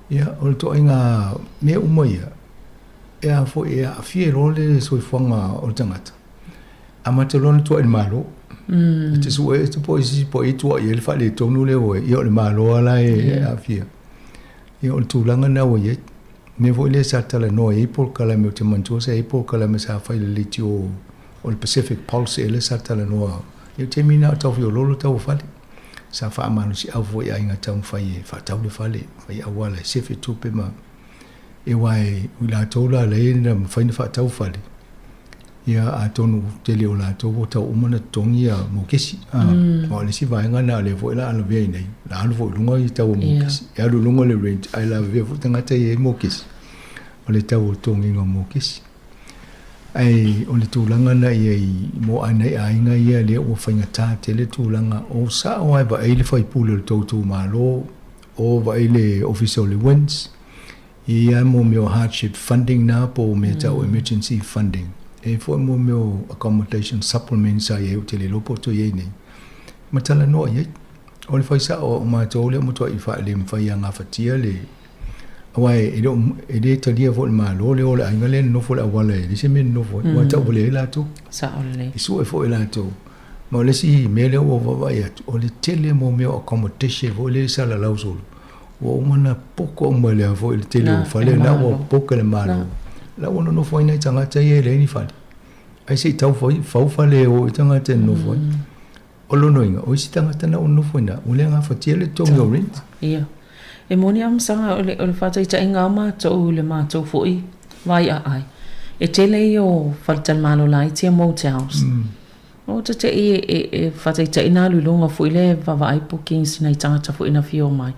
Ia, o le ituaiga mea uma ia, e a foi, e aafia loa le soifuaga o le tagata, amata loa ona tuuai i le Malo. E te sue atu po o isi po o ai e tuuai ai le faaletonu lea ua i ai, ia o le Malo lava la e aafia. Ia o le tulaga lena ua i ai. O le mea foi lea sa talanoa i ai polokalame, ou te manatua sa i ai polokalame sa fai i le leitio o le Pacific Pulse ea lea sa talanoa, ia o le taimi lena o tau feoloolo tau o fale. Sa faamalosiau foi i aiga taumafai e faatau le fale, fai auala e sefe tupe ma e aua o i latou la lea na mafai ona faatau fale, Ia atonu tele o latou ua tau uma ona totogi ia mokesi. Aua o le isi vaega lena o lea foi o le a lavea ai nei, o le a alu foi i luga le tau o mokesi. E alu i luga le rent ae lavevea foi tagata ia e i ai mokesi, o le tau o le totogiina o mokesi. Ae o le tulaga lena i ai mo nai aiga ia lea ua faigata tele tulaga, o sao lava e vaai le faipule o le tou itumalo, o vaai le ofisa o le WINZ, E i ai mo mea o hardship funding na po o mea tau emergency funding. E i ai foi mo mea o accommodation supplement sa i ai ou te le iloa po o toe i ai nei. Ma talanoa i ai. O le fai sao o matou lea ua matuai faalemafai ia gafatia le aua e le o e le talia foi e le Malo le o le aiga lea e nonofo i le auala e leai se mea e nonofo ai. Ua tauvalea ai latou. Sao lelei. E sue foi e latou. Ma o le isi mea lea ua vaavaai atu, o le tele mo mea o accommodation foi lea e salalau solo. Ua uma ona poko uma i le foi le tele o fale na ua poke le Malo. La ua nonofo ai nai tagata ia e leai ni fale. Ae se i tau fai, fau fale e o ai tagata e nonofo ai. O lona uiga, o isi tagata na ua nonofo i ina, ua le gafatia le totogi o rent. Ia. E moni lava Masaga, o le, o le faataitaiga lava matou i le matou foi vaiaai, e tele ia o faletalimalo laiti ia motels. O te te i e, e faataitai na alu i luga foi lea e vaavaai bookings i nai tagata foi na fia omai.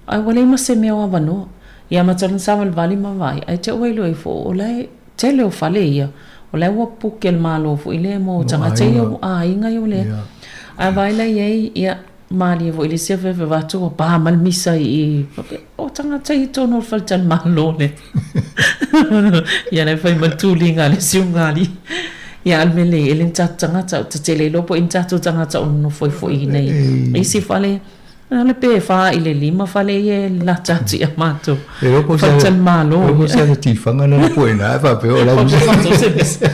Ae ua leai ma se mea o avanoa. Ia ma tau savalivali ma vaai, ae te ua iloa ifo o la e tele o fale ia, o la e ua book e le Malo foi lea mo tagata ia o aiga ia o lea. Ae vaai la i ai, ia, Malie foi i le isi afeafe vaeatu ua pa mai le misa i i, faapea, o tagata ia i totonu o le faletalimalo lea. Ia la e fai mai le tuliga a le isi ulugalii. Ia a o le mea lelei, e le ni tatou tagata, ou te tele iloa po o ni tatou tagata o nonofo ai foi i inei isi fale, o le pe fa i le lima fale ia e lata atu ia matou. Faletalimalo. E iloa po o se ala tifaga lea na pue ina ae faapea o la e misa.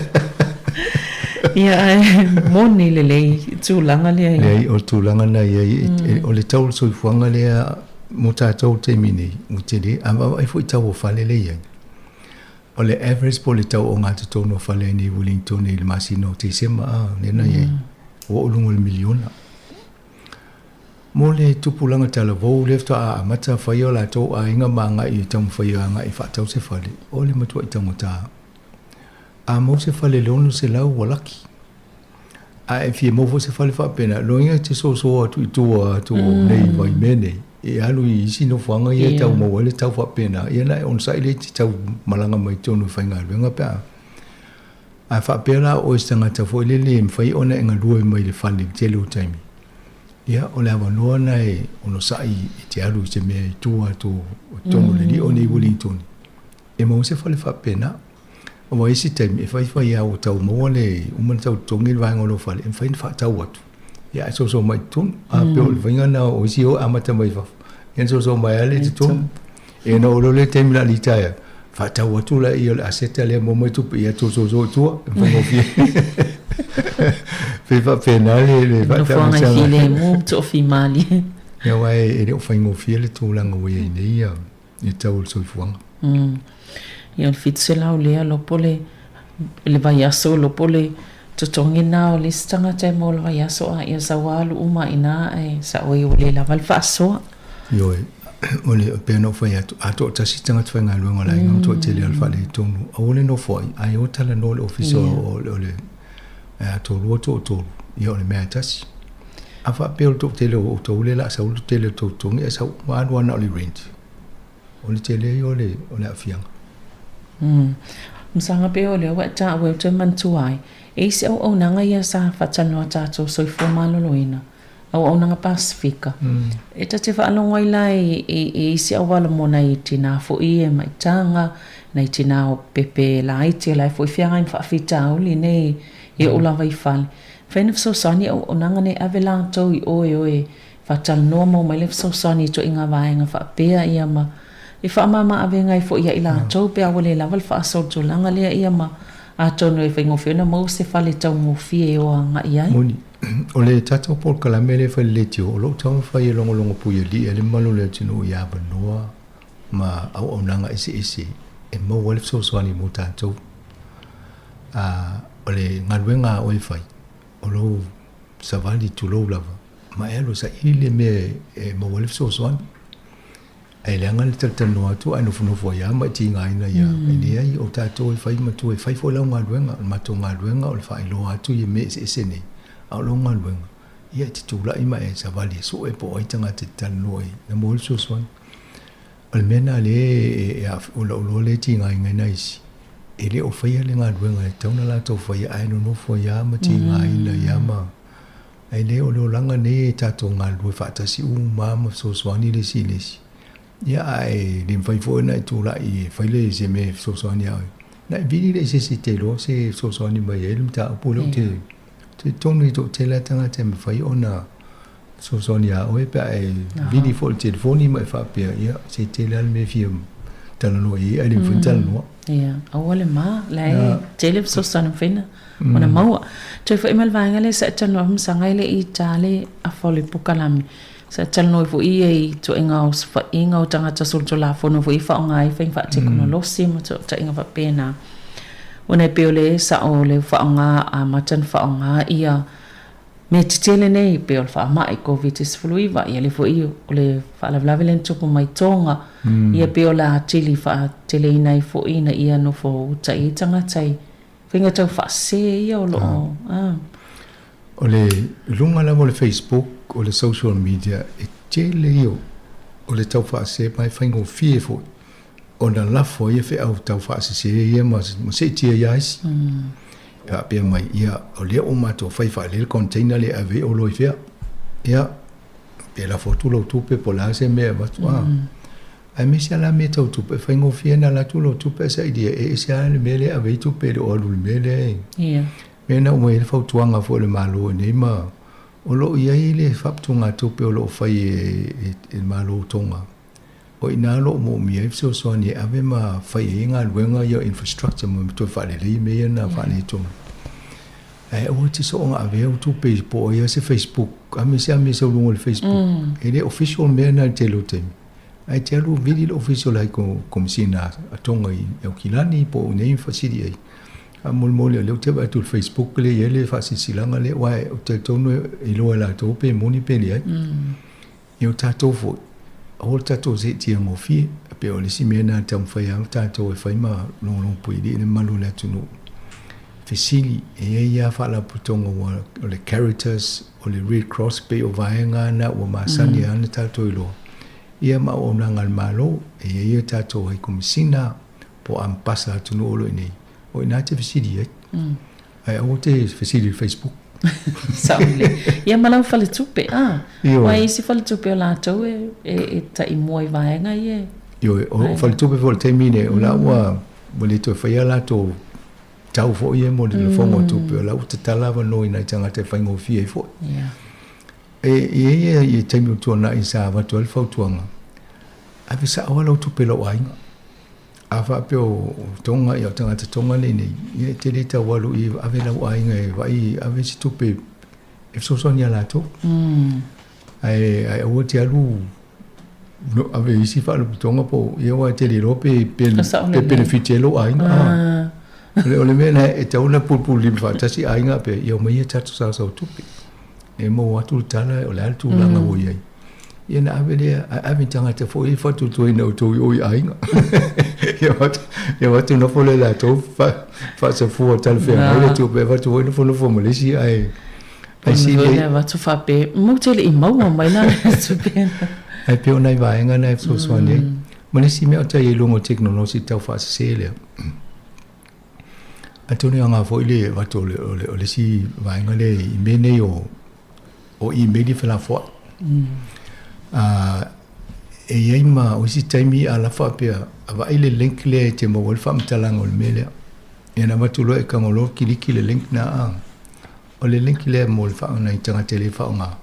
Ia, ae moni lelei i tulaga lea. Leai, o le tulaga lena e i ai, o le tau o le soifuaga lea mo tatou i le taimi nei, ua tele, a vaavaai foi i tau o fale lea e i ai, o le average po o le tau ogatotonu o fale i nei Wellington i le masina o Tesema, a, lea na i ai, ua oo i luga o le miliona. Mo le tupulaga talavou lea faatoa amata fai o latou aiga ma agai i taumafai agai e faatau se fale, o le matuai taugata. A maua se fale i le 600 ua laki. A e fia maua foi se fale faapena, loiga e te soso atu i tua atu o nei Vaimea nei, e alu i isi nofoaga ia e tau maua ai le tau faapena, ia ona e onosai lea e te tau malaga mai i totonu e faigaluega pe a. A faapea la o oe se tagata foi lele e mafai ona e galue mai le fale i le tele o taimi, ia o le avanoa lena e onosai e te alu i se mea i tua atu o totonu o le alii o nei Wellington e maua se fale faapena. Aua isi taimi e faifai lava ua tau maua le uma ona tau totogi le vaega o lou fale e mafai ona faatau atu ia ae soso mai i totonu. A pei o le faiga lena o isi e o e amata mai fafo ia ona soso mai lava lea i totonu. Ia ona oo loa lea i le taimi o le a litaea, faatau atu laia o le aseta lea maua mai tupe ia soso i tua e faigofie. Pei faapena le le Nofoaga e filemu ma toafimalie. Ia aua e le o faigofie le tulaga ua i ai nei ia le tau o le soifuaga. Ia o le 700 lea lopo le le vaiaso lopo le totogi lena o le isi tagata e mo le vaiaso a ia sau alu uma i ina ae sao ai ua le lava le faasoa. Ioe. O le pei ona ou fai atu, a toatasi tagata faigaluega o le aiga ma toatele o le faaletonu, aua le nofo ai, ae o talanoa le ofisa o le a toalua toatolu, ia o le mea e tasi. A faapea o le toatele o outou lea o le a sau le tele o tou totogi ae sau uma alu lava na o le rent, o le tele ia o le aafiaga. Masaga pei o lea ua e taua ou te manatua ai, e i ai se auaunaga ia sa faatalanoa tatou soifua maloloina, auaunaga Pasefika. E ta te faalogo ai la i isi auala mo nai tinā foi e maitaga, nai tinā o pepe laiti o la e foi feagai ma faafitauli nei e oo lava i fale. Mafai ona fesoasoani auaunaga nei ave latou i o e o e faatalanoa maua mai le fesoasoani i ituaiga vaega faapea ia ma e faamama avega ai foi ia i latou pe a ua le lava le faasolitulaga lea ia ma atonu e faigofie ona maua se fale taugofie e o agai ai. Moni. O le tatou polokalame lea e fai i le leitio, o lo o taumafai e logologo puialii ai le mamalu o le atunuu i avanoa ma auaunaga eseese e maua ai le fesoasoani mo tatou. A o le galuega a oe e fai, o lou savali tulou lava, ma e alu e saili le mea e maua ai le fesoasoani. Ae leaga le talatalanoa atu ae nofonofo ai lava ma e tigaina ia. E leai, o tatou e fai matua, e fai foi lau galuega. O le matou galuega o le faailoa atu ia mea eseese nei, a o lau galuega, ia e te tulai ma e savali e sue po o ai tagata e te talanoa i ai, na maua ai le fesoasoani. O le mea lena lea e, o lou iloa lea e tigaina ai nai isi, e le o faia le galuega e tatau ona latou faia ae nonofo ai lava ma tigaina ai lava ma Ae le o le olaga nei e tatou galulue faatasi uma lava ma fesoasoani le isi i le isi. Ia ae le mafai foi ona e tulai e fai le se mea e fesoasoani ia oe. Na e vili lea i se isi e te iloa se fesoasoani mai ai le mataupu lea ou te talitonu i toatele lava tagata e mafai ona fesoasoani ia oe pe a e vili foi i le telefoni ma e faapea, ia se tele lava le mea e fia talanoa i ai ae le mafai ona talanoa. Ia, aua le ma, la e tele fesoasoani mafai ona ona maua. Toe foi mai le vaega lea sa e talanoa ai Masaga e le i ta le afa o le pokalame. Sa e talanoa foi ia i ituaiga osofaiga o tagata solitulafono foi e faaaoga ai faiga faatekonolosi ma fesootaiga faapena. Ona e pei o le sao o le faaaoga amata ona faaaoga ia mea tetele nei pei o le faamai Koviti-19, ia lea foi o le faalavelave lea na tupu mai Tonga, ia pei o le atili faateleina ai foi ina ia nofo uta i ai tagata i Faiga tau faasese ia o lo o, a. O le luga lava o le Facebook, o le social media, e tele ia o le tau faasese ma e faigofie foi ona lafo ai feau tau faasese ia ma seetia ia isi. E faapea mai, ia, o lea ua matou fai faalelei le container lea e ave ai oloa i fea. Ia, pe lafo atu lau tupe po o le a se mea e avatu, a. Aemaise lava la mea tau tupe, e faigofie ona alu atu lou tupe ae sailia e ese lava le mea lea e ave ai tupe e le o alu i le mea lea e... Ia. Mea na aumai ai le fautuaga foi a le Malo i nei ma o lo o i ai le faaputugatupe o lo o fai e le Malo o Tonga. O i ina o lo o moomia ai fesoasoani e ave ma fai ai galuega ia o infrastructure ma toe faalelei mea ia na faaletonu. Ae aua te soonga avea au tupe i po o ai lava se Facebook, aemaise lava mea sau i luga o le Facebook. E le official mea na i le tele o taimi. Ae te alu vili le ofisa o le Komesina a Tonga i Aukilani po o nei faasili ai. A molimoli o lea ou te vaai atu i le Facebook lea e i ai le faasilasilaga lea aua ou te talitonu e iloa e latou pe moni pe leai. Ia o tatou foi, aua le tatou seetia gofie. E pei o le isi mea lena e taumafai lava tatou e fai ma logologo puialii le mamalu o le atunuu. Fesili, e i ai lava faalapotopotoga ua o le Caritas, o le Red Cross pei o vaega na ua masani lava ona tatou iloa, ia ma auaunaga a le Malo, e i ai a tatou Hai Komisina po o Amepasa atunuu o lo o i inei, o i ina e te fesili ai. Ae aua te fesili i le Facebook. Sao lelei. Ia ma lau faletupe, a. Ioe. Aua e i ai isi faletupe o latou e, e, e taimua i vaega ia e. Ioe, o faletupe foi o le taimi lenei, o la ua, ua le toe faia latou tau foi ia mo le lafoga o tupe, o la ua tatala avanoa i nai tagata e faigofie ai foi. E i ai ia taimi o tuanai sa avatu ai le fautuaga, ave sao lava lau tupe i lou aiga. A faapea o Tonga, ia o tagata Tonga nei nei, ia e te le tau alu i ave lau aiga e vaai, ave se tupe e fesoasoani ia latou. Ae, ae aua te alu no, ave isi faalapotopotoga po o, ia aua e te le iloa pe, pe, pe benefit ai lou aiga. Ah. O le, o le mea lena e tatau ona pulupululima faatasi aiga pe, ia omai ia tatou saosaotupe. E maua atu le tala o le a le tulaga ua i ai. Ia na ave lea, ae ave ni tagata foi e faatuatuaina outou i o i aiga. Ia avatu, ia avatu nofo lea latou fa, faasafua talafeagai le tupe, avatu foi nofonofo ma le isi ae ae sili ai. Avatu faapea, matou te le i maua mai la le tupe. Ae pei o nai vaega na e fesoasoani ai. Ma le isi mea o tai ai i luga o tekonolosi tau faasese lea. Atonu e aoga foi le avatu o le, o le, o le isi vaega lea i mea nei o o imeli felafoai. E i ai ma o isi taimi a la faapea a vaai le link lea e te maua ai le faamatalaga o le mea lea. Ia na avatu loa e tago loa kiliki le link na a. O le link lea mo le faa nai tagata e le faaaoga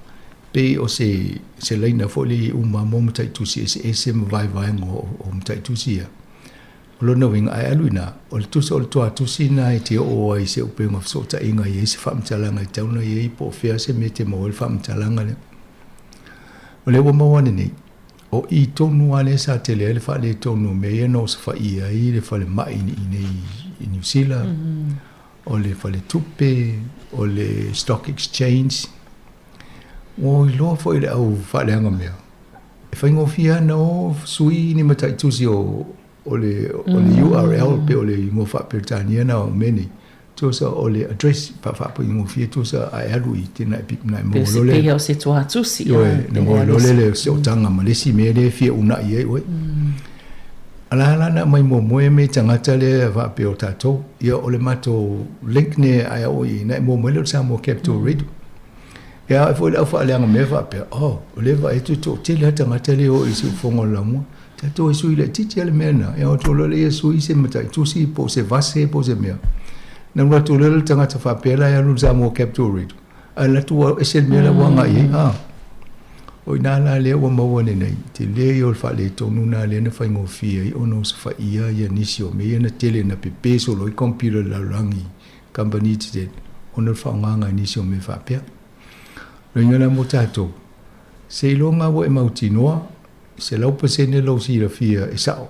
pei o se se laina foi lea e uma mo mataitusi eseese ma vaevaega o mataitusi ia. O lona uiga, a e alu i ina, o le tusa o le toatusi lena e te oo ai i se upega fesootaiga e i ai se faamatalaga e tatau ona i ai po o fea se mea e te maua ai le faamatalaga lea. O lea ua maua ane nei, o i tonu lava lea sa tele ai le faaletonu o mea ia na osofaia ai le falemai i inei i Niu Sila, o le faletupe, o le stock exchange. Ua iloa foi e le au faaleaga mea, e faigofie lava ona o sui ni mataitusi o o le, o le URL pe o le igoa faa-Peretania na o mea nei, tusa o le address faafaigofie tusa a e alu i te na e na e maua loa le. Pei o se tuatusi. Ioe, na maua loa le le sootaga ma le isi mea lea e fia uunai ai oe. A la la na aumai muamua e mea tagata lea faapea o tatou, ia o le matou link ne a e oo i ai, na e maua mai lea o le Samoa Capital Radio. Ia a foi le au faaleaga mea faapea, oh, o lea e vaai atu e toatele lava tagata lea e o i siufofoga o le laumua. Tatou e sui laitiiti lava le mea lena. E o atu loa lea sui se mataitusi po o se vase po o se mea. Na alu atu loa le tagata faapea la e alu i le Samoa Capital Radio. Ae alu atu ua ese le mea la ua agai i ai. Ah. O i ina la lea ua maua nei, tele ia o le faaletonu lena lea na faigofie ai ona osofaia ia nisi o mea ia na tele na pepe solo ai computer i le lalolagi, kamupani tetele, ona o le faaaogaga i nisi o mea faapea. Loiga la mo tatou, seiloga ua e mautinoa 100% lou silafia e sao.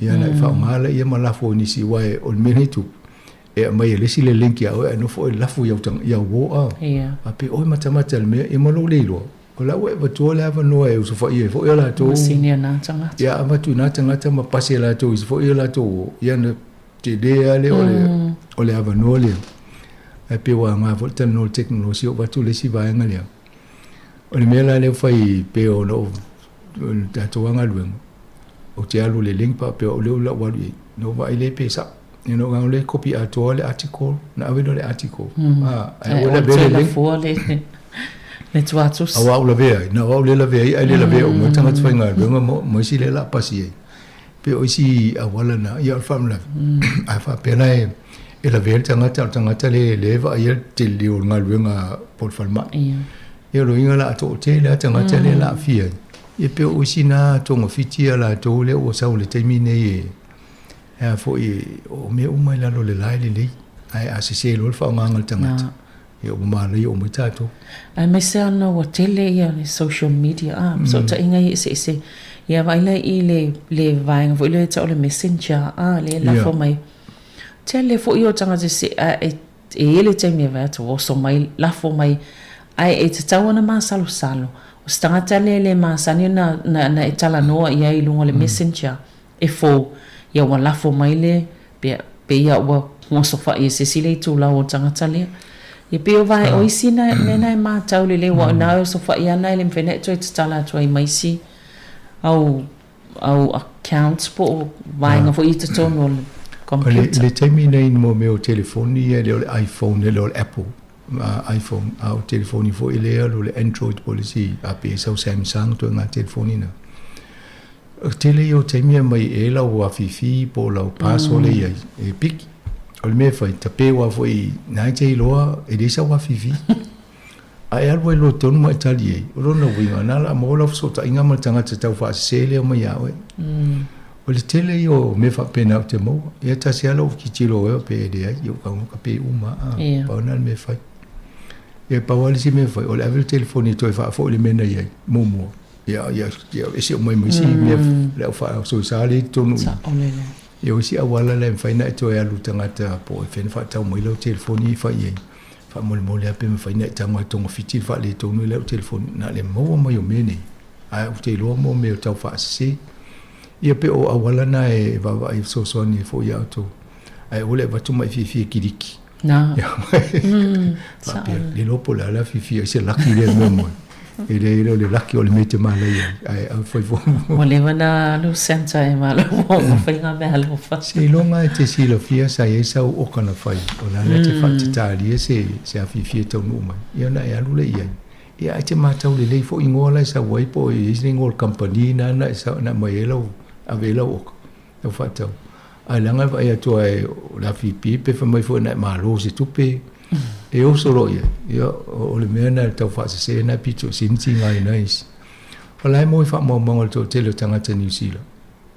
Ia na e faaaoga laia ma lafo i nisi aua o le mea nei tupu, e aumai e le isi le link ia oe ae nofo oe lafo i au i au uo a. A pei oe matamata i le mea, ia ma lou le iloa, o la ua e avatua le avanoa e usofaia ai foi a latou. Masini a na tagata. Ia avatu i na tagata ma pasi e latou i isi foi a latou uo, ia ona tele lava lea o le o le avanoa lea. Ae pei ua aoga foi le talanoa i le tekonolosi oo atu le isi vaega lea. O le mea la lea ua fai pei ona ou o le tatou lava galuega, ou te alu i le link faapea o lea o le a ou alu i ai, ona ou vaai lea pe sao. Ia ona ou alu lea kopi atoa le article, ona ave lea o le article. Ae aua le avea le link. Fua le le tuatusi. Aua au lavea ai, na o au lea e lavea ai, ae le lavea uma ai tagata faigaluega ma isi lea o le a pasi ai. Pei o isi auala na, ia o le faalavelave. A faapea la e e lavea le tagata, o le tagata lea e vaaia le tele o le galuega po o le falemai. Ia o le uiga o le a toatele lava tagata lea o le a aafia ai. Ia pei o isi na togafiti a latou lea ua sau i le taimi nei e a foi o mea uma i lalo o le la e lelei. Ae a sese loa le faaaogaga a le tagata, ia ua malaia uma ai tatou. Aemaise lava ona ua tele ia le social media, a, fesootaiga ia eseese. Ia vaai la i le le vaega foi lea e tau o le messenger, a, lea e lafo mai. Tele foi o tagata se a e e i ai le taimi e vaai atu ua oso mai, lafo mai, ae e tatau ona masalosalo. O se tagata lea e le masani ona na na e talanoa i ai i luga o le messenger e fou, ia ua lafo mai le pea pei a ua osofai e se isi le itulau o le tagata lea. Ia pei o vae o isi na mea na e matau lelei aua o ina e osofai ana e le mafai ona e toe tatala atu ai ma isi au au accounts po o vaega foi i totonu o le computer. I le taimi nei mo mea o telefoni ia e le o le iPhone e le o le Apple iPhone a o telefoni foi lea o le Android po o le isi a pe sau Samsung ituaiga telefoni na. O le tele ia o taimi e aumai e lau afifi po o lau password lea i ai e piki. O le mea e fai, tape aua foi na e te iloa e leai sau afifi. A e alu ai loa tonu ma e tali ai, o lona uiga, na la maua lau fesootaiga ma le tagata tau faasese lea mai ia oe. O le tele ia o mea faapena ou te maua. Ia tasi lava lou tilotilo ea pe e leai, ia ua ka pe uma a. Pau lena le mea e fai. Ia pau lava le isi mea e fai, o le ave le telefoni e toe faafoi le mea na i ai, muamua. Ia, ia, ia ese uma ai ma isi mea le au faasoesa lea i totonu i. Ia o isi auala lea e mafai ona e toe alu tagata po o fea na faatau mai lau telefoni e fai ai. Faamolemole lava pe mafai ona e tago e togafiti le faaletonu i lau telefoni, na o le maua mai o mea nei. Ae ou te iloa mo mea tau faasese. Ia pe o auala na e vaavaai e fesoasoani ai foi ia outou. Ae aua le avatu ma e fiafia e kiliki. Na. Faapea, le iloa po o le a le fiafia ai se laki lea mea moe. E leai le o le laki o le mea e te malaia ai. Ae au fai foi. Ua leva na alu Santa e malo mo faiga mea alofa. Seiloga e te silafia sa i ai sau oka na fai, o la e te faatatalia se se afiafia e taunuu mai, ia ona e alu lea i ai. Ia ae te matau lelei foi igoa la e sau ai po o i ai se igoa o le kamupani nāna e sau na aumai ai lau ave ai lau oka, lau faatau. Ae leaga e vaai atu lava e o le afifi pe fai mai foi na e malo i se tupe, e oso loa i ai. Ia o le mea lena e tau faasese lena e pito sili ona tiga ai nai isi. O la e maua i faamaumauga o le toatele o tagata Niu Sila,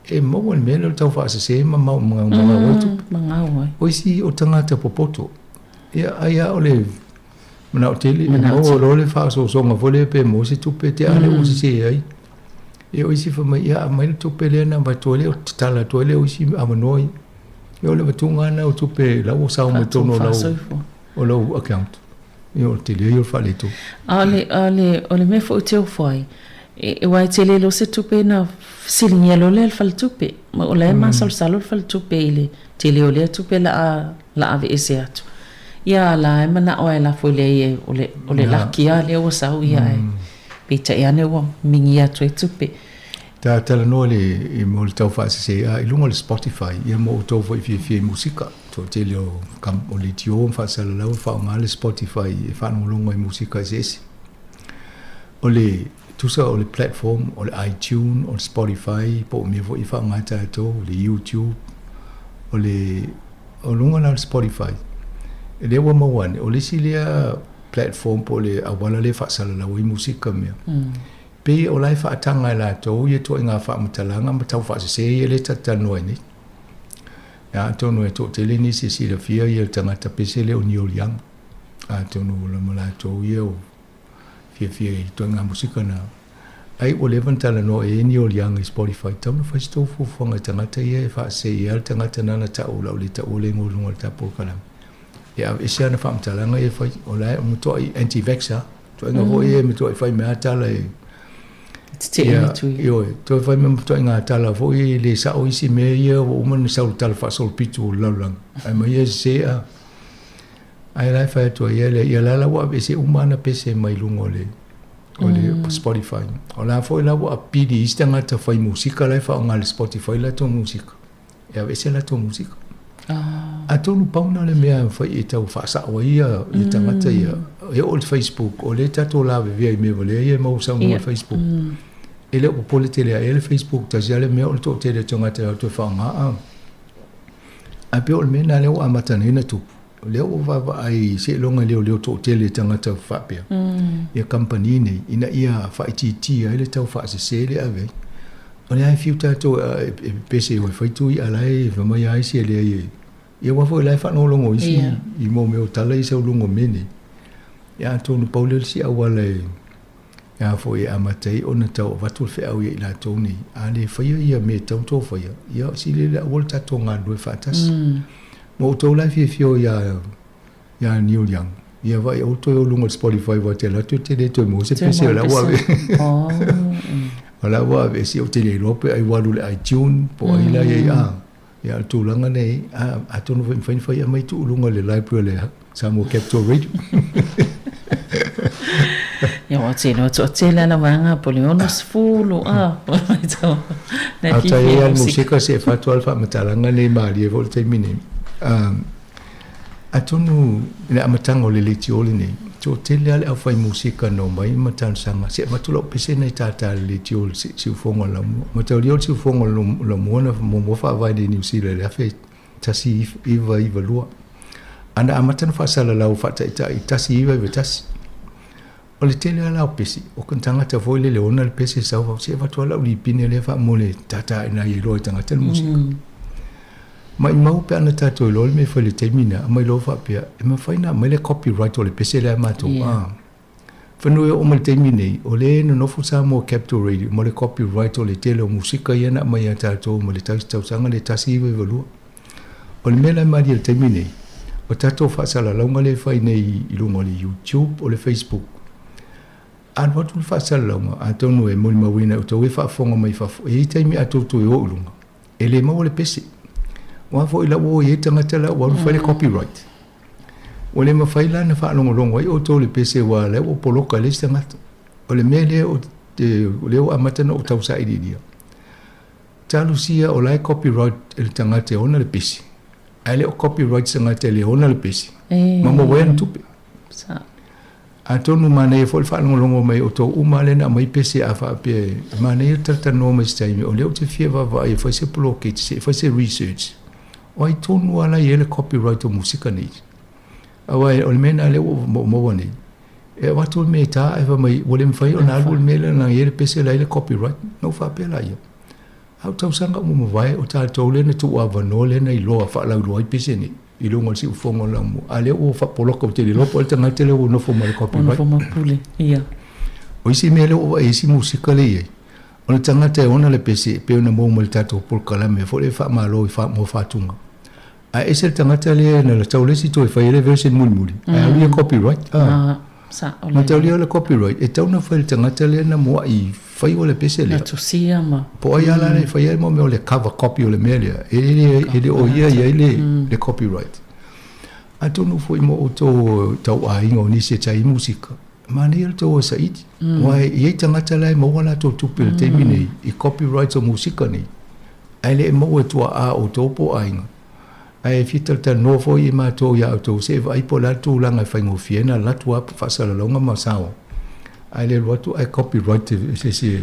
e maua le mea lea o le tau faasese ma magau ai tupe. Magau ai. O isi o tagata popoto, ia ai lava o le manao tele, e maua loa le faaosoosoga foi lea pe maua se tupe te a lea ua sese ai. Ia o isi fai mai, ia aumai le tupe lea na avatu ai lea, tatala atu ai lea o isi avanoa ia. Ia o le avatuga lava lena o tupe la ua sao mai totonu o lau, o lau account. Ia o le tele ia o le faaletonu. A o le, a o le, o le mea foi ou te ofo ai, e, aua e tele loa se tupe na fesiligia loa lea e le faletupe. Ma o la e masalosalo le faletupe i le tele o lea tupe la a, la aveese atu. Ia la e manao ai lafo i le o le, o le laki lava lea ua sau ia ae peitai ane ua migia atu ai tupe. Ta talanoa le i mo le tau faasese a i luga o le Spotify ia mo outou foi fiafia i musika. Toatele o kam o leitio ma faasalalau e faaaoga le Spotify e faalogologo ai i musika eseese. O le tusa o le platform o le iTune, o le Spotify po o mea foi e faaaoga e tatou, le YouTube, o le o luga la o le Spotify, lea ua maua ane, o le isi lea platform po o le auala lea e faasalalau ai musika mea. Pei o la e faataga e latou ia ituaiga faamatalaga ma tau faasese ia lea ta te talanoa ai nei. Ia atonu e toatele nisi e silafia ia le tagata pese lea o Neil Young. Atonu o ma latou ia o fiafia i ituaiga musika na. Ai ua leva ona talanoa i ai Neil Young i Spotify, tatau ona fai se tou fuafuaga i tagata ia e faasese i ai le tagata nana tau o lau le taua le igoa i luga o le ta polokalame. E aveese ana faamatalaga ia e fai, o la e matuai anti-vaxxer, ituaiga foi ia e matuai fai mai lava tala e Tetee le tui. Ioe, toe fai mai ma ituaiga tala foi e le sao isi mea ia ua uma ona sau i le tala faasolopito o le lalolagi. Ae mai ia sese a. Ae la e fai atu ai ia lea, ia la la ua aveese uma ana pese mai luga o le o le Spotify. O la foi la ua apili isi tagata fai musika la e faaaoga i le Spotify latou musika. E aveese latou musika. Atonu pau na o le mea e mafai e tau faasao ai ia ia tagata ia. E oo i le Facebook, o lea tatou lavevea i mea valea ia e maua saunoa i le Facebook. E le o popole tele ae le Facebook, tasi lava le mea o le toatele o tagata e o atu e faaaoga a. Ae pei o le mea lena lea ua amata nei ona tupu. O lea ua vaavaai seiloga e leoleo toatele tagata faapea ia kamupani nei ina ia faaitiitia ai le tau faasese lea e ave ai. O lea e fiu tatou e pepese e fai tui a la e fai mai lava isi e leai e ia aua foi o la e faalogologo isi i mo mea o tala ia e sau i luga o mea nei. Ia atonu pau lea o le isi auala e a foi e amata ai ona tau avatu le feau ia i latou nei, a le faia ia mea e tatau ona outou faia, ia sili le aua le tatou galulue faatasi. Mo outou la e fiafia o ia ia Neil Young, ia vaai aua toe o luga o le Spotify aua te alu atu e te le toe maua se pese o la ua ave. O la ua aveese ou te le iloa pe ai ua alu i le iTunes po o ai la i ai a. Ia, o le tulaga nei, atonu foi e mafai ona fai aumai tuu i luga o le library o le Samoa Capital Radio. Ia, ua tele, ua toatele lava vaega po o le 60, a, A tai ai lava le musika se e fatu lava le faamatalaga nei malie foi le taimi nei. Atonu i le amataga o le leitio lenei, toatele lava le aufai musika na omai ma talosaga, se avatu lau pese nei tata i le leitio i le siufogo o le laumua. Mataulia o le siufogo o le laumua na muamua faavae nei i Niu Sila i le 1992. A na amata ona faasalalau faataitai i 1991. O le tele lava la o pese, o tagata foi lele ona le pese sau fau, se avatu lava lau lipine lea faamolemole tata ina ia iloa e tagata le musika. Maimau pe ana tatou iloa le mea e fai i le taimi lena, aumai loa faapea, e mafai ona aumai le copyright o le pese lea a matou. Yeah. Whanau e oo mai le taimi nei, o lea e nonofo Samoa Capital Radio ma le copyright o le tele o musika ia na aumai ia tatou ma le tausaga lea 1992. O le mea la e malie i le taimi nei, o tatou faasalalauga lea e fai nei i luga o le YouTube, o le Facebook. Alu atu le faasalalauga, atonu e molimauina e outou e faafofoga mai fafo, e i ai taimi a outou toe o i luga, e le maua le pese. Aua foi la ua o i ai tagata la ua alu fai le copyright. Ua le mafai la ona faalogologo ai outou i le pese aua o la ua poloka e le isi tagata. O le mea lea o lea ua amata ona ou tausailiilia, talosia o la e copyright e le tagata e ona le pese, ae le o copyright se tagata e le ona le pese, ma maua ai ana tupe. Atonu manaia foi le faalogologo mai o outou uma lea na aumai pese a faapea e manaia le talatalanoa mai se taimi o lea ou te fia vaavaai e fai se poloketi se i fai se research o ai tonu lava la e i ai le copyright o musika nei. Aua o le mea lena lea ua ou maua nei, e avatu le mea e ta ae fai mai ua le mafai ona alu le mea lea leaga e i ai le pese la e i ai le copyright. Ona ou faapea laia, a o tausaga uma mavae o tatou lea na tuuavanoa lea na iloa faalauiloa ai pese nei. i luga o le siufofoga o le laumua. A lea ua faapoloka ou te le iloa po o le tagata lea ua nofo ma le copyright. Nofo ma pule, ia. O isi mea lea ua vaai isi musika lea i ai, o le tagata e ona le pese e pei ona maua mai le tatou polokalame foi lea e faamalo i fa, mo faatuga. Ae ese le tagata lea na tau le isi toe fai ai le version mulimuli, ae alu ia copyright. Ah. Sao lelei. Mataulia o le copyright, e tatau ona fai e le tagata lea na muai fai o le pese lea. Na tusia ma. Po o ai lava la e fai ai mo mea o le cover copy o le mea lea, e le, e le o ia i ai le, le copyright. Atonu foi mo outou tauaiga o nisi e tai musika, manaia le tou o saili. Aua e i ai tagata la e maua latou tupe i le taimi nei i copyrights o musika nei, ae le maua e tuaa outou po o aiga. Ae fia talatalanoa foi i matou ia outou se i vaai po o le a le tulaga e faigofie ai ona alu atu lava faasalalauga ma sao ae le alu atu ae copyright e se isi e.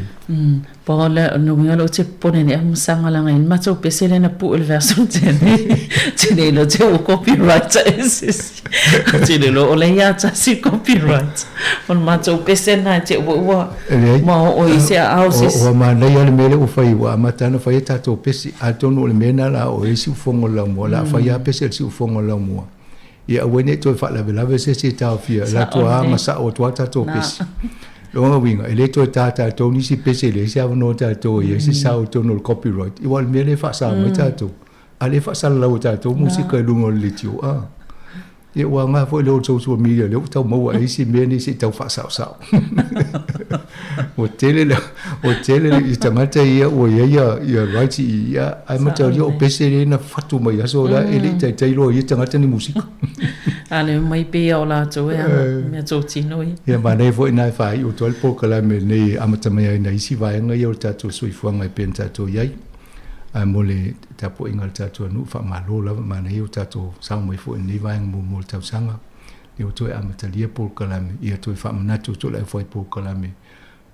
Po o le uiga lea ou te popole nei masaga leaga i le matou pese lea na pue i le vaiaso na tea nei te le iloa te ua copyright e se isi ou te le iloa o lea ia tasi le copyright o le matou pese lena te ua ua Ma oo i se aao se isi. Ua manaia le mea lea ua fai, ua amata ona fai a tatou pese. Atonu o le mea lena o le a oo i ai siufofoga o le laumua, o le a fai lava pese a le siufofoga o le laumua. Ia aua ne i toe faalavelave se isi e taofia, o le atu lava ma sao atu lava tatou pese. Lona uiga, e le toe ta tatou nisi pese e leai se avanoa tatou e i ai se sao i totonu o le copyright, aua o le mea lea e faasa mai tatou, a o lea e faasalalau e tatou musika i luga o le leitio. Ia ua aoga foi le old social media lea ua tau maua ai isi mea nei se i tau faasaosao. Ua tele le ua tele le tagata ia ua i ai ia, ia rights i ia ae mataulia o pese lea na fatu mai aso la e le i taitai loa ia tagata ni musika. A le mai pei o latou e ana mea totino ia. Ia manaia foi na e faaiu atu ai le polokalame lenei e amata mai ai na isi vaega ia o le tatou soifuaga e pei ona tatou i ai. Ae mo le tapuaiga a le tatou atunuu, faamalo lava, manaia ua tatou sao mai foi i lenei vaega muamua o le tausaga, lea ua toe amatalia polokalame, ia toe faamanatu atu le aufai polokalame,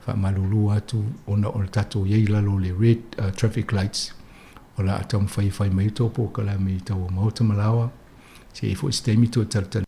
faamalulu atu ona o le tatou i ai i lalo o le red traffic lights, o le a taumafai e fai mai outou polokalame i taua maota ma laoa, se i ai foi se taimi toe talatalanoa.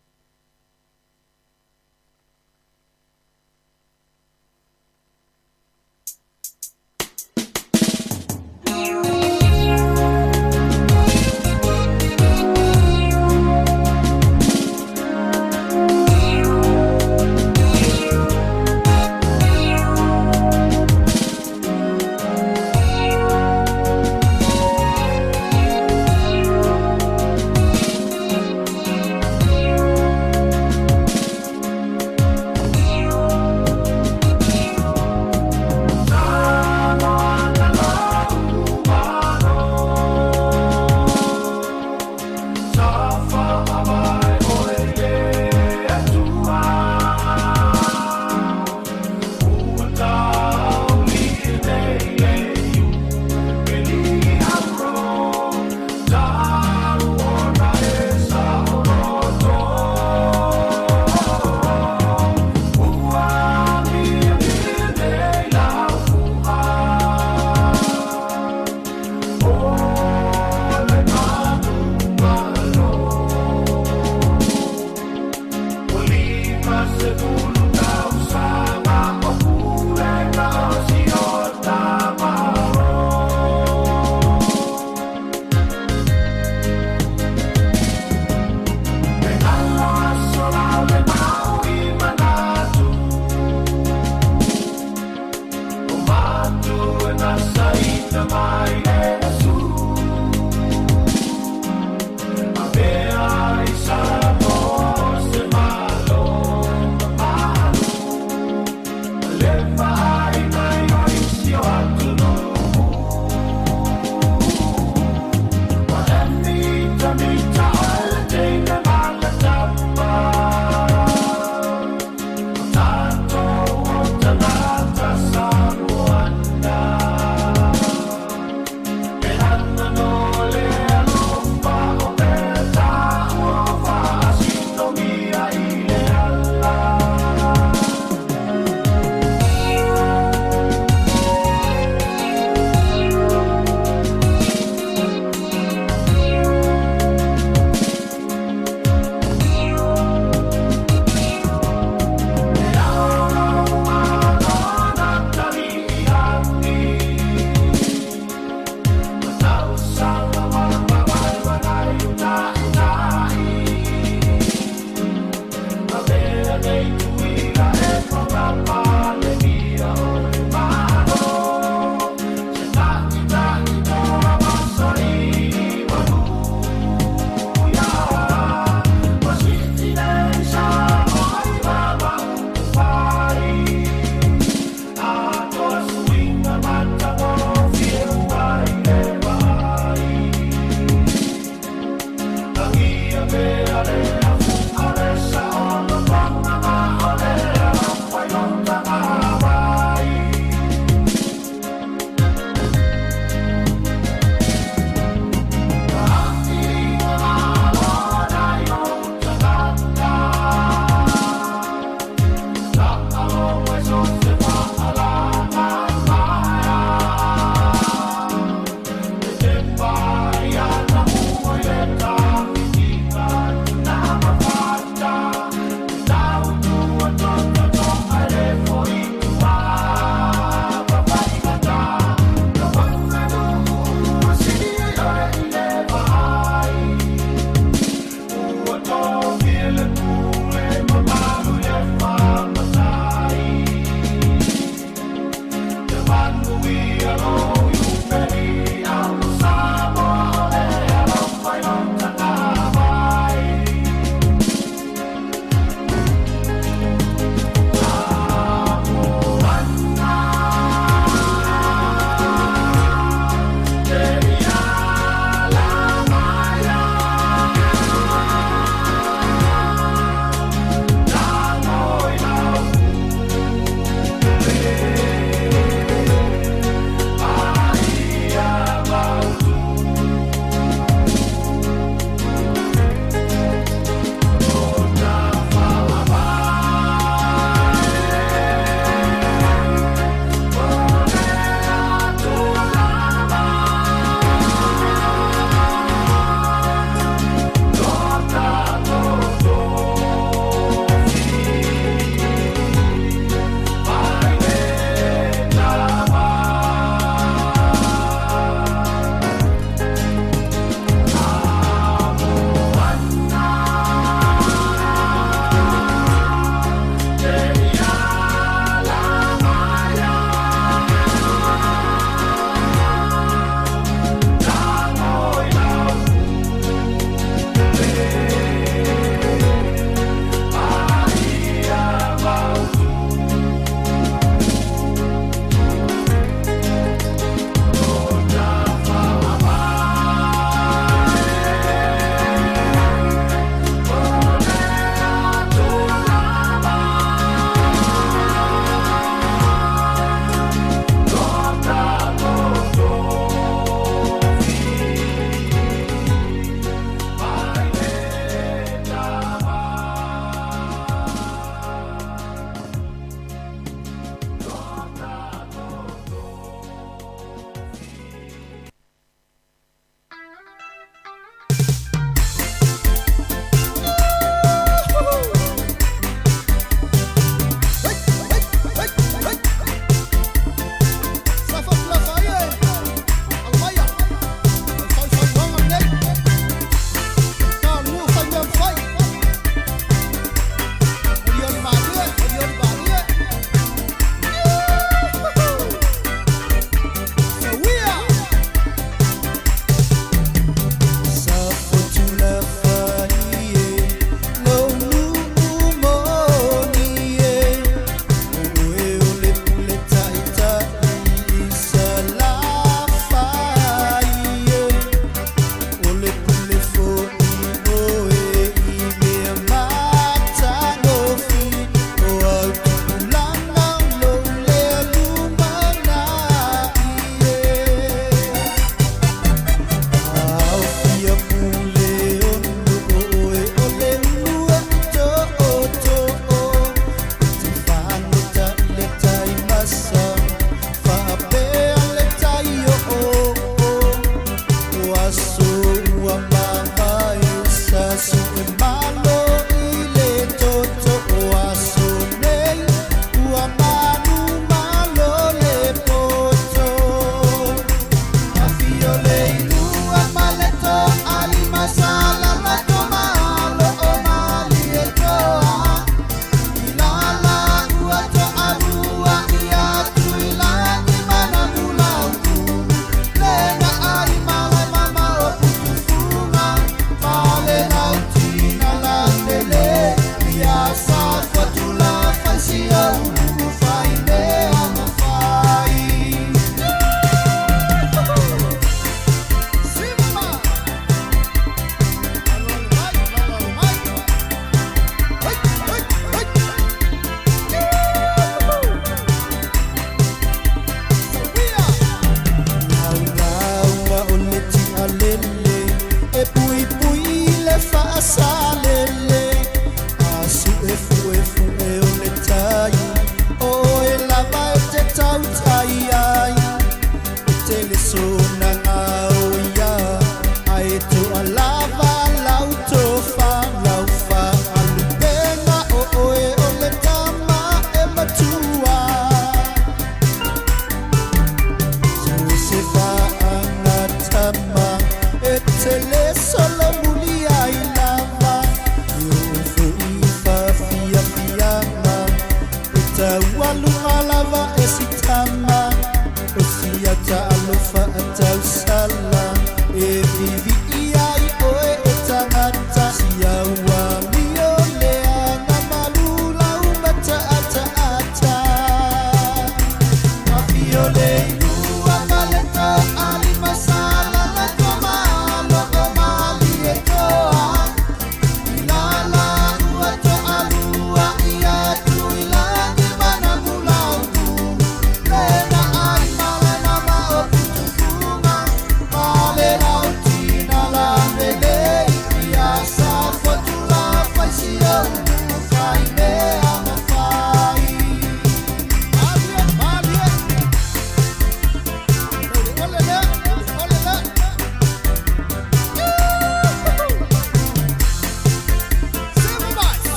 E te le solomuli ai lava.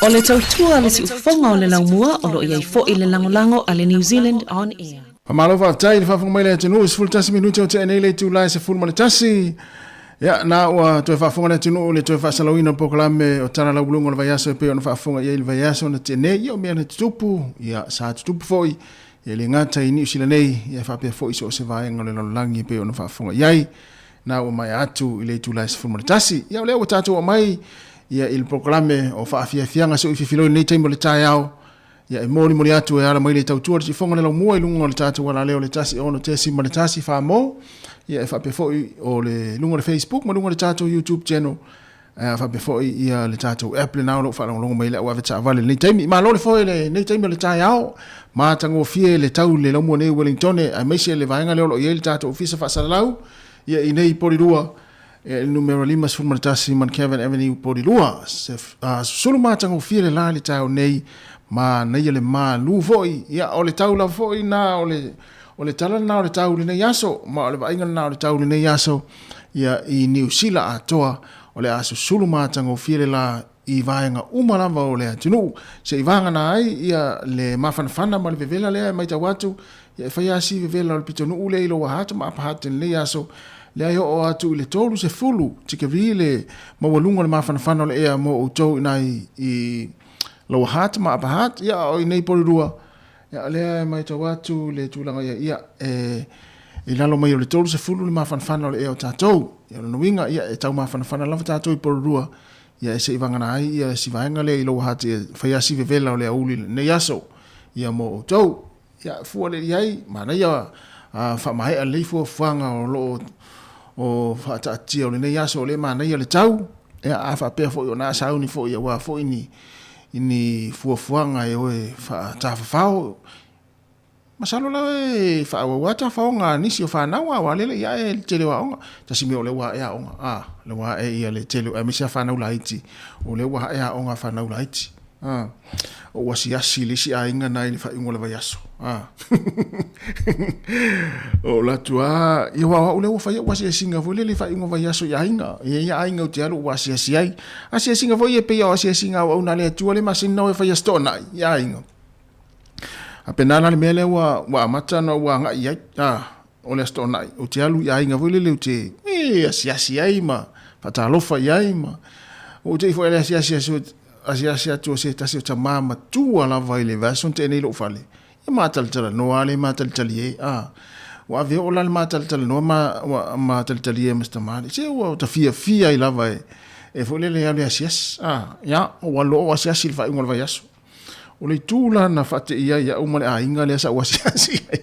O le tautua a le siufofoga o le laumua o lo o i ai foi le lagolago a le New Zealand On Air. Faamalo faafetai i le faafofoga mai le atunuu i 11 minute o tea nei le itula e 11. Ia, na ua toe faafofoga le atunuu i le toe faasalauina o polokalame o Tala Lauuluga o le Vaiaso e pei ona faafofoga i ai i le vaiaso na tea nei. Ia, o mea na tutupu, ia, sa tutupu foi, e le gata i Niu Sila nei, ia faapea foi i so o se vaega o le lalolagi e pei ona faafofoga i ai. Na ua maea atu i le itula e 11. Ia, o lea ua tatou oo mai ia, i le polokalame o faafiafiaga se i fifiloi i lenei taimi o le taeao. Ia, e molimoli atu e ala mai le tautua le siufofoga le laumua i luga o le tatou alaleo le 1 6.1 Famo. Ia, e faapea foi o le luga o le Facebook ma luga o le tatou YouTube channel. A faapea foi ia le tatou app lena o lo o faalogologo mai le au ave taavale i lenei taimi. Malo le foe i lenei taimi o le taeao. Matagofie le tau i le laumua nei i Wellingtone aemaise le vaega lea o lo o i ai le tatou ofisa faasalalau ia i nei i Porirua i le numera 51 Mount Avenue, Porirua. Se susulu matagofie le la i le taeao nei, manaia le malu foi. Ia o le tau lava foi na o le o le tala lena o le tau i lenei aso, ma o le vaaiga lena o le tau i lenei aso ia i Niu Sila atoa, o le a susulu matagofie le la i vaega uma lava o le atunuu, se i vagana ai ia le mafanafana ma le vevela lea e matau atu, ia e fai lava si vevela o le pitonuu lea i Lower Hutt ma Upper Hutt i lenei aso, lea e oo atu i le 30 tikeri le maualuga o le mafanafana o le ea mo outou i ina i Lower Hutt ma Upper Hutt, ia a o i nei Porirua, ia o lea e matau atu le tulaga ia, ia e i lalo mai o le 30 le mafanafana o le ea o tatou. Ia o lona uiga, ia e tau mafanafana lava tatou i Porirua, Ia e se i vagana ai ia si vaega lea i lou hati e fai asi vevela o le auli lenei aso ia mo outou. Ia fua lea i ai, manaia a faamaea lelei fuafuaga o lo o o faataatia o lenei aso o lea e manaia le tau, ia a faapea foi ona a sauni foi aua foi ni ni fuafuaga e o e faatafafao. Masalo la e faaauau lava tafaoga a nisi o fanau aua lele ia e le tele o aoga. Tasi mea o lea ua ae aoga, a, lea ua ae ia le tele, aemaise lava fanau laiti, o lea ua ae aoga a fanau laiti. A, ou asiasi i le isi aiga na i le faaiuga o le vaiaso. A, o alu atu lava, ia aua o au lea ua fai au asiasiga foi lele i faaiuga o vaiaso i aiga. E i ai aiga ou te alu ou asiasi ai. Asiasiga foi ia e pei o asiasiga a auauna a le Atua lea e masani ona o e fai Aso Toonai i aiga. A pena la le mea lea ua, ua amata ona ou agai i ai, a, o le Aso Toonai, ou te alu i aiga foi lele ou te, e, asiasi ai ma faatalofa i ai ma, ou te i foi i le asiasi aso, asiasi atu o se tasi o tamā matua lava i le vaiaso na tea nei i lou fale, ia matalatalanoa lava le matalitali e, a, ua ave oo la le matalatalanoa ma, ua matalitali e ma si tamā lea, se ua ta fiafia ai lava e, e foi lele e alu e asiasi, a, ia, ua alu loa ou asiasi i le faaiuga o le vaiaso. O le itu la na faateia ai au ma le aiga lea sa ou asiasi ai.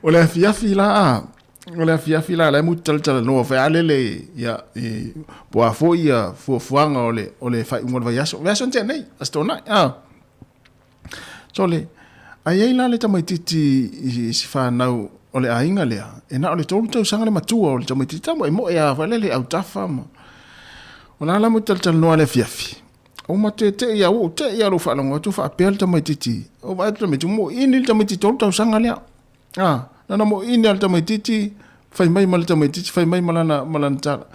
O le afiafi la, o le afiafi la, la e mutu talatalanoa fai a lele ia, i, po a foi ia fuafuaga o le, o le faaiuga o le vaiaso. Vaiaso na tea nei, Aso Toonai, a. Sole, a i ai la le tamaitiiti i si fanau o le aiga lea, e na o le 3 tausaga le matua o le tamaitiiti, tau e moe a foi lele autafa ma. O la la mo talatalanoa le afiafi. O ma te te ia o te ia lo faalogo atu faapea le tamaitiiti. O vaai atu tamaitiiti, mo ini le tamaitiiti 3 tausaga lea. A, nana mo ini le tamaitiiti, fai mai ma le tamaitiiti, fai mai ma lana, ma lana tala.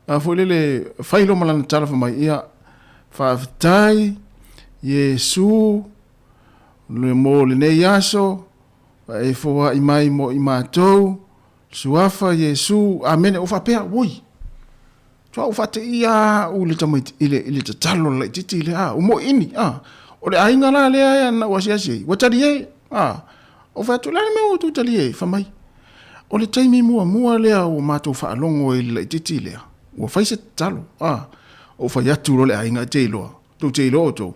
A foi lele, fai lo ma lana tala fai mai, ia, faafetai, Iesu, le mo lenei aso, ua e foai mai mo i matou, Suafa Iesu, Amene. O faapea, oi, ua ou faateia au i le tamaiti, i le, i le tatalo le laitiiti lea, a, ua moʻini, a, o le aiga la lea na ou asiasi ai, ua talie, a, ou fai atu, o le a le mea ua outou talie ai? Fai mai, o le taimi muamua lea ua matou faalogo ai i le laitiiti lea, ua fai se tatalo, a, ou fai atu loa le aiga, e te iloa, tou te iloa outou,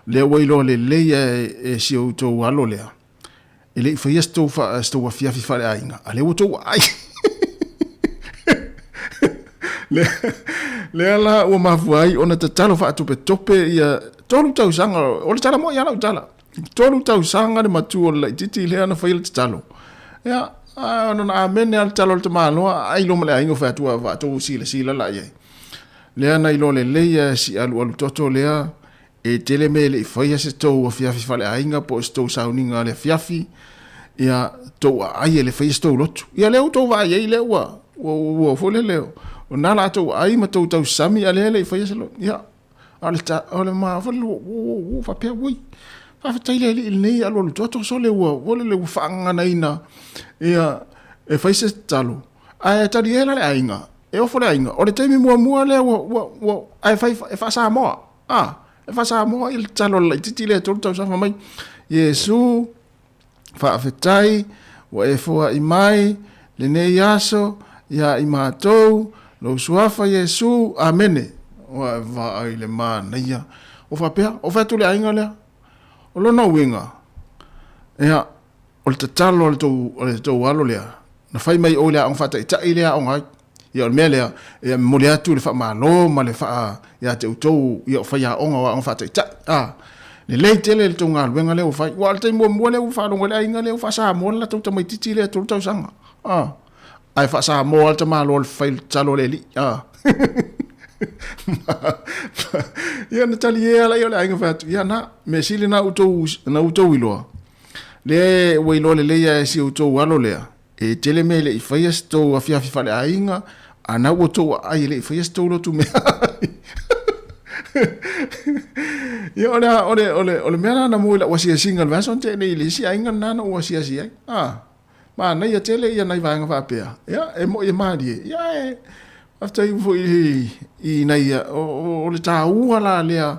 lea ua iloa lelei e si outou alo lea, e le i faia se tou afiafi faaleaiga, a lea ua outou aai. Lea la ua mafua ai ona tatalo faatopetope ia 3 tausaga, o le tala moi lava lau tala, 3 tausaga le matua o le laitiiti lea na faia le tatalo. Ia, ona na amene lava le tatalo a le tamaloa, ai loa ma le aiga fai atu, ua outou silasila la i ai. Lea na iloa lelei e si alualu toto lea E tele mea e le i faia se tou afiafi faleaiga po o se tou sauniga le afiafi, ia tou aai e le faia se tou lotu. Ia lea ua tou vaai ai lea ua ua ua foi lele O lena la a tou ai ma tou tausami a lea e le i faia se lotu. Ia, a o le ta, o le ma foi ua, ua, ua faapea, ui, faafetai le Alii i lenei alualu toto sole ua, ua lele ua faagaganaina, ia, e fai se tatalo. Ae talie la le aiga, e ofo le aiga, o le taimi muamua lea ua, ua, ua, ae fai, e faa-Samoa, a, e faa-Samoa i le tatalo a le laitiiti lea e 3 tausaga fai mai, Iesu, Faafetai ua e foai mai lenei aso ia i matou, lou suafa Iesu. Amene. Ua e vaai i le manaia. Ua faapea, o fai atu le aiga lea. O lona uiga, ia, o le tatalo a le tou, a le tou alo lea, na fai mai i o i le aoga faataitai lea e aoga ai. Ia o le mea lea, e momoli atu le faamalo ma le faa ia te outou ia o faiaoga o aoga faataitai. A, lelei tele le tou galuega lea ua fai. Ua o le taimi muamua lea ua faalogo ai le aiga lea ua faa-Samoa le latou tamaitiiti lea e 3 tausaga. A, ae faa-Samoa lava le tamaloa o le fai tatalo a le alii. A. Ia na talie lava lea o le aiga fai atu, ia na, mea sili na outou, na outou iloa. Lea ua iloa lelei lava e si outou alo lea, E tele mea e le i faia se tou afiafi faaleaiga, a na ua tou aai e le i faia se tou lotu meaai. Ia, o le, o le, o le, o le mea la na mua i lau asiasiga i le vaiaso na tea nei i le isi aiga lena na ou asiasi ai. A, manaia tele ia nai vaega faapea. Ia, e moi e malie. Ia, e, faafetai foi i, i nai, o, o, o le taua la lea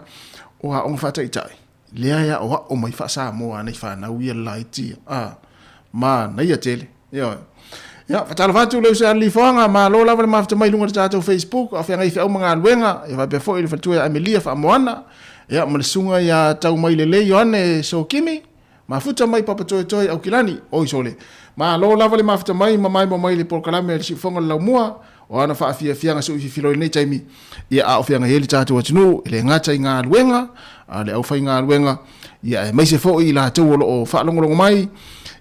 o aoga faataitai. Lea e aoao mai faa-Samoa a nai fanau ia laiti a manaia tele. Ioe. Ia, faatalofa atu le uso ia Lifoaga, malo lava le mafuta mai i luga o le tatou Facebook, a o feagai feau ma galuega, ia faapea foi le faletua ia Amelia Faamoana, ia ma le susuga ia Taumailelei Ioane Sokimi, mafuta mai Papatoetoe Aukilani, oi sole. Malo lava le mafuta mai ma maimoa mai i le polokalame a le Siufofoga o le Laumua, O ana faafiafiaga suififilo i lenei taimi, ia a o feagai ai le tatou atunuu, e le gata i galuega a le aufaigaluega, ia aemaise foi i latou o lo o faalogologo mai,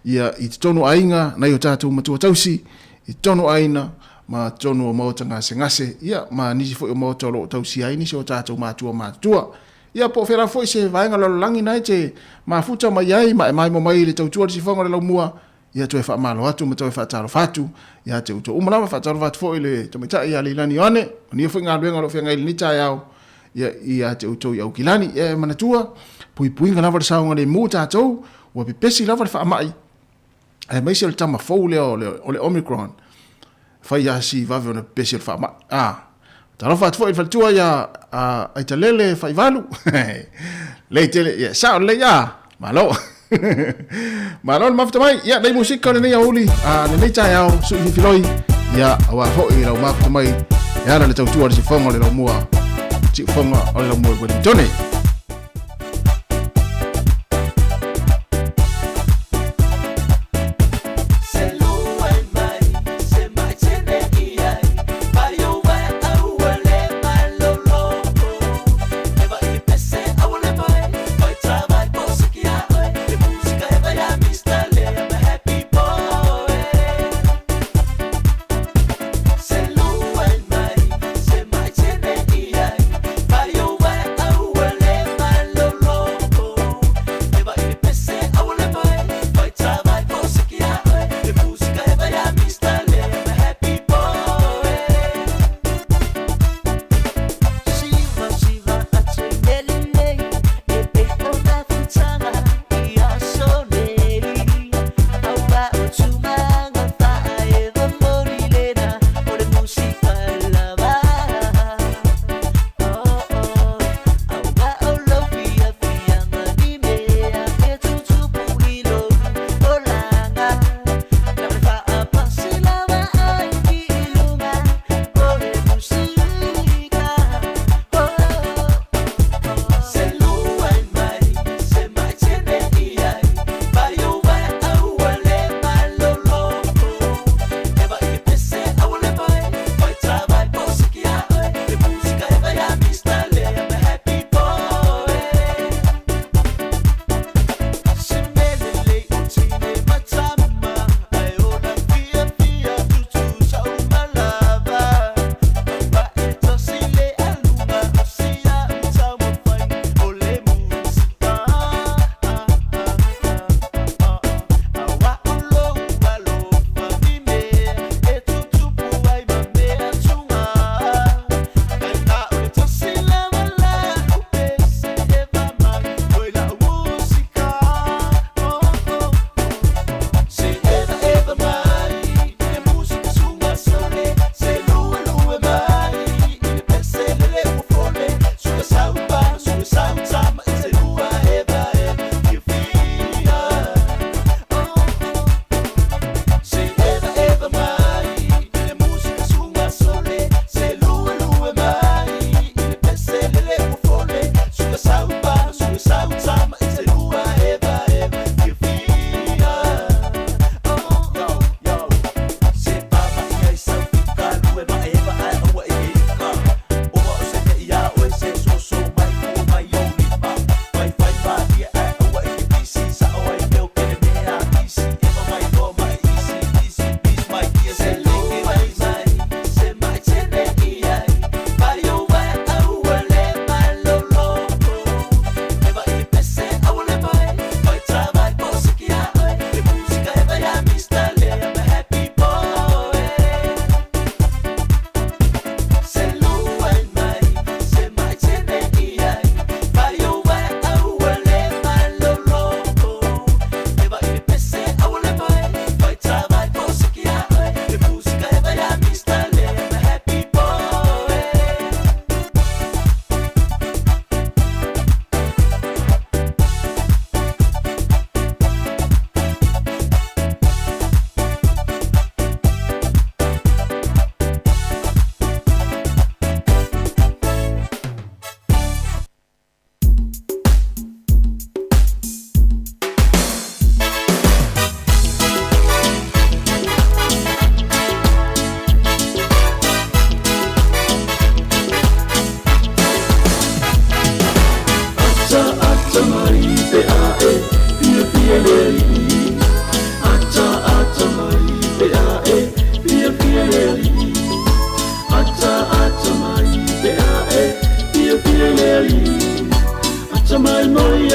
ia i totonu o aiga, nai o tatou matua tausi, i totonu o aiga ma totonu o maota gasegase, ia ma nisi foi o maota o lo o tausia ai nisi o tatou matua matutua. Ia po o fea lava foi se vaega lalolagi na e te mafuta mai ai ma e maimoa mai i le tautua i le sifoga o le laumua, Ia toe faamalo atu ma toe faatalofa atu ia te outou uma lava. Faatalofa atu foi i le tamaitai ia Leilani Ioane, manuia foi galuega o lo o feagai i lenei taeao ia, ia te outou i Aukilani. Ia e manatua, puipuiga lava le saogalemu tatou, ua pepesi lava le faamai, aemaise o le tama fou lea o le, o le Omicron. Fai lava si vave ona pepesi o le faamai. Ah, talofa atu foi i le faletua ia Aitalele Faivalu. Lei tele, ia, sao lelei, ah, malo. Malo le mafuta mai. Ia, nei musika o lenei aoauli, a lenei taeao, sui fifiloi. Ia, aua foi lau mafuta mai, e ala le tautua o le sifoga o le laumua, siufoga o le laumua i Wellingtone.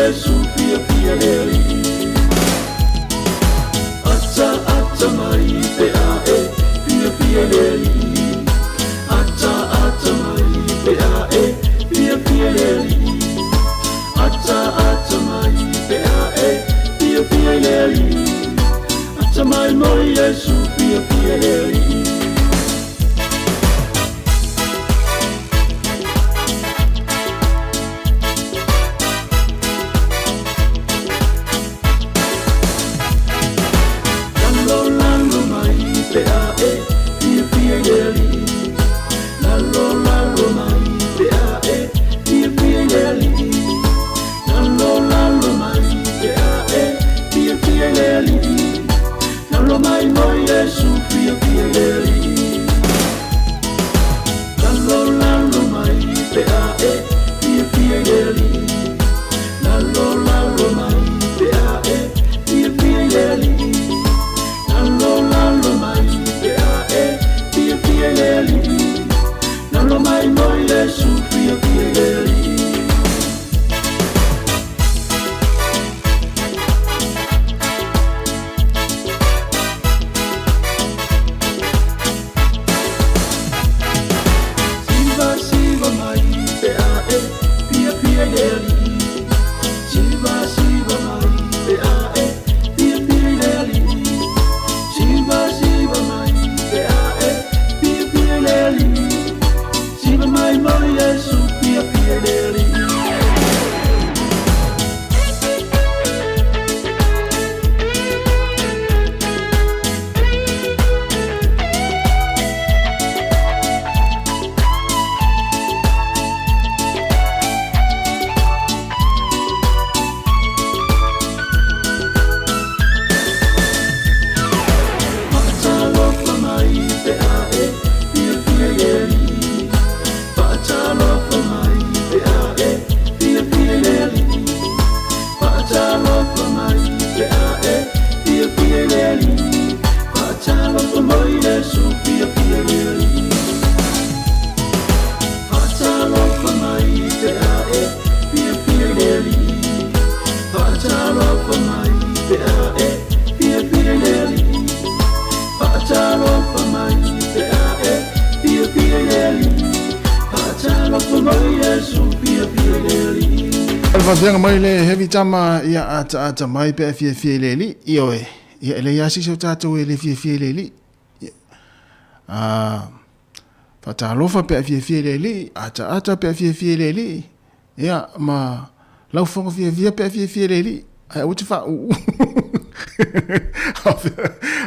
Iesu fiafia le Alii. Ata ata mai pe a e fiafia le Alii. Ata ata mai pe a e fiafia le Alii. Ata ata mai pe a e fiafia le Alii. Ata mai mo Iesu fiafia le Alii. Lalo lalo mai pe a e fiafia i le Alii. Lalo lalo mai pe a e fiafia i le Alii. Lalo lalo mai pe a e fiafia i le Alii. Lalo mai mo Iesu fiafia i le Alii. Lalo lalo mai pe a e fiafia i le Alii. Lalo lalo mai pe a e fiafia i le Alii. Lalo lalo mai pe a e fiafia i le Alii. Lalo mai mo Iesu fiafia i le Alii. Siva siva mai pe a e fiafia i le Alii. Siva siva mai pe a e fiafia i le Alii. Siva siva mai pe a e fiafia i le Alii. Siva mai mo Iesu fiafia i le Alii. Faatalofa mai pe a e fiafia i le Alii. Faatalofa mai pe a e fiafia i le Alii. Faatalofa mai pe a e fiafia i le Alii. Faatalofa mo Iesu fiafia i le Alii. Faatalofa mai pe a e fiafia i le Alii. Faatalofa mai pe a e fiafia i le Alii. Faatalofa mai pe a e fiafia i le Alii. Faatalofa mo Iesu fiafia i le Alii. O le faafeaga mai le heavy tama ia ataata mai pe a fiafia i le Alii. Ioe, ia e leai lava se isi o tatou e le fiafia i le Alii. A faatalofa pe a fiafia i le Alii, ataata pe a fiafia i le Alii, ia ma laufoga fiafia pe a fiafia i le Alii. Ae aua te faauu.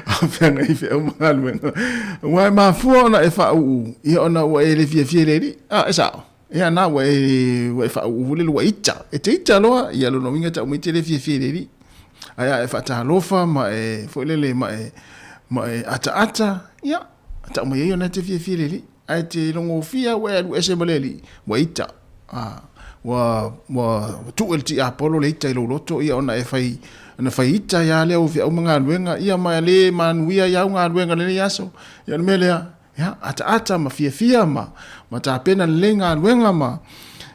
A feagai feau ma galuega. Aua e mafua ona e faauu, ia ona ua e le fiafia i le Alii. A, e sao. Ia na ua e ua e faauu foi lele ua ita. E te ita loa, ia lona uiga tau mai e te le fiafia i le Alii. Ae a e faatalofa ma e foi lele ma e ma e ataata, ia, tau mai ai ona e te fiafia i le Alii. Ae te logofia ua e alu ese ma le Alii, ua ita. A, ua ua tuu e le tiapolo le ita i lou loto, ia ona e fai ona fai ita ai lava lea o feau ma galuega, ia ma le manuia ai au galuega i lenei aso. Ia o le mea lea, Ia, ataata ma fiafia ma, ma tapena lelei galuega ma,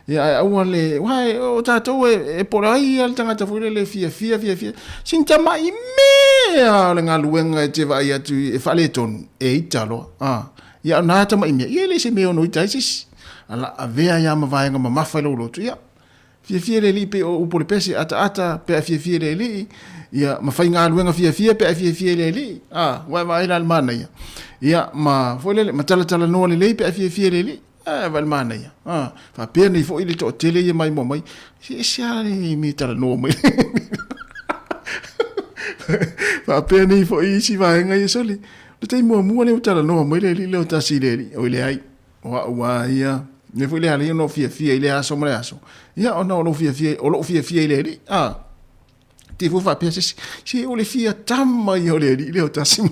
ia, ae aua le, uae, o tatou e, e pole ai ia le tagata foi lele fiafia, fiafia, sina tamai mea o le galuega e te vaai atu e faaletonu, e ita loa, a, ia, o na tamai mea, ia e le se mea e ono ita ai se isi, a la avea ai lava ma vaega mamafa i lou loto, ia, Fiafia le alii pei o upu o le pese, ataata pe a fiafia i le alii, ia, ma faigaluega fiafia pe a fiafia i le alii. A, ua e vaai la i le manaia. Ia, ma, foi lele, ma talatalanoa lelei pe a fiafia i le alii. A, vaai i le manaia. A, faapea nei foi le toatele ia maimoa mai, se ese lava le mea e talanoa mai. Faapea nei foi isi vaega ia, sole, o le taimi muamua lea ua talanoa mai le alii lea o tasi i le alii, oi leai. O au a ia, mea foi lea alii ona ou fiafia i lea aso ma lea aso. Ia, ona o lou fiafia, o lou fiafia i le alii. A, te fua faapea se isi, se o le fia tama ia o le alii lea o tasi ma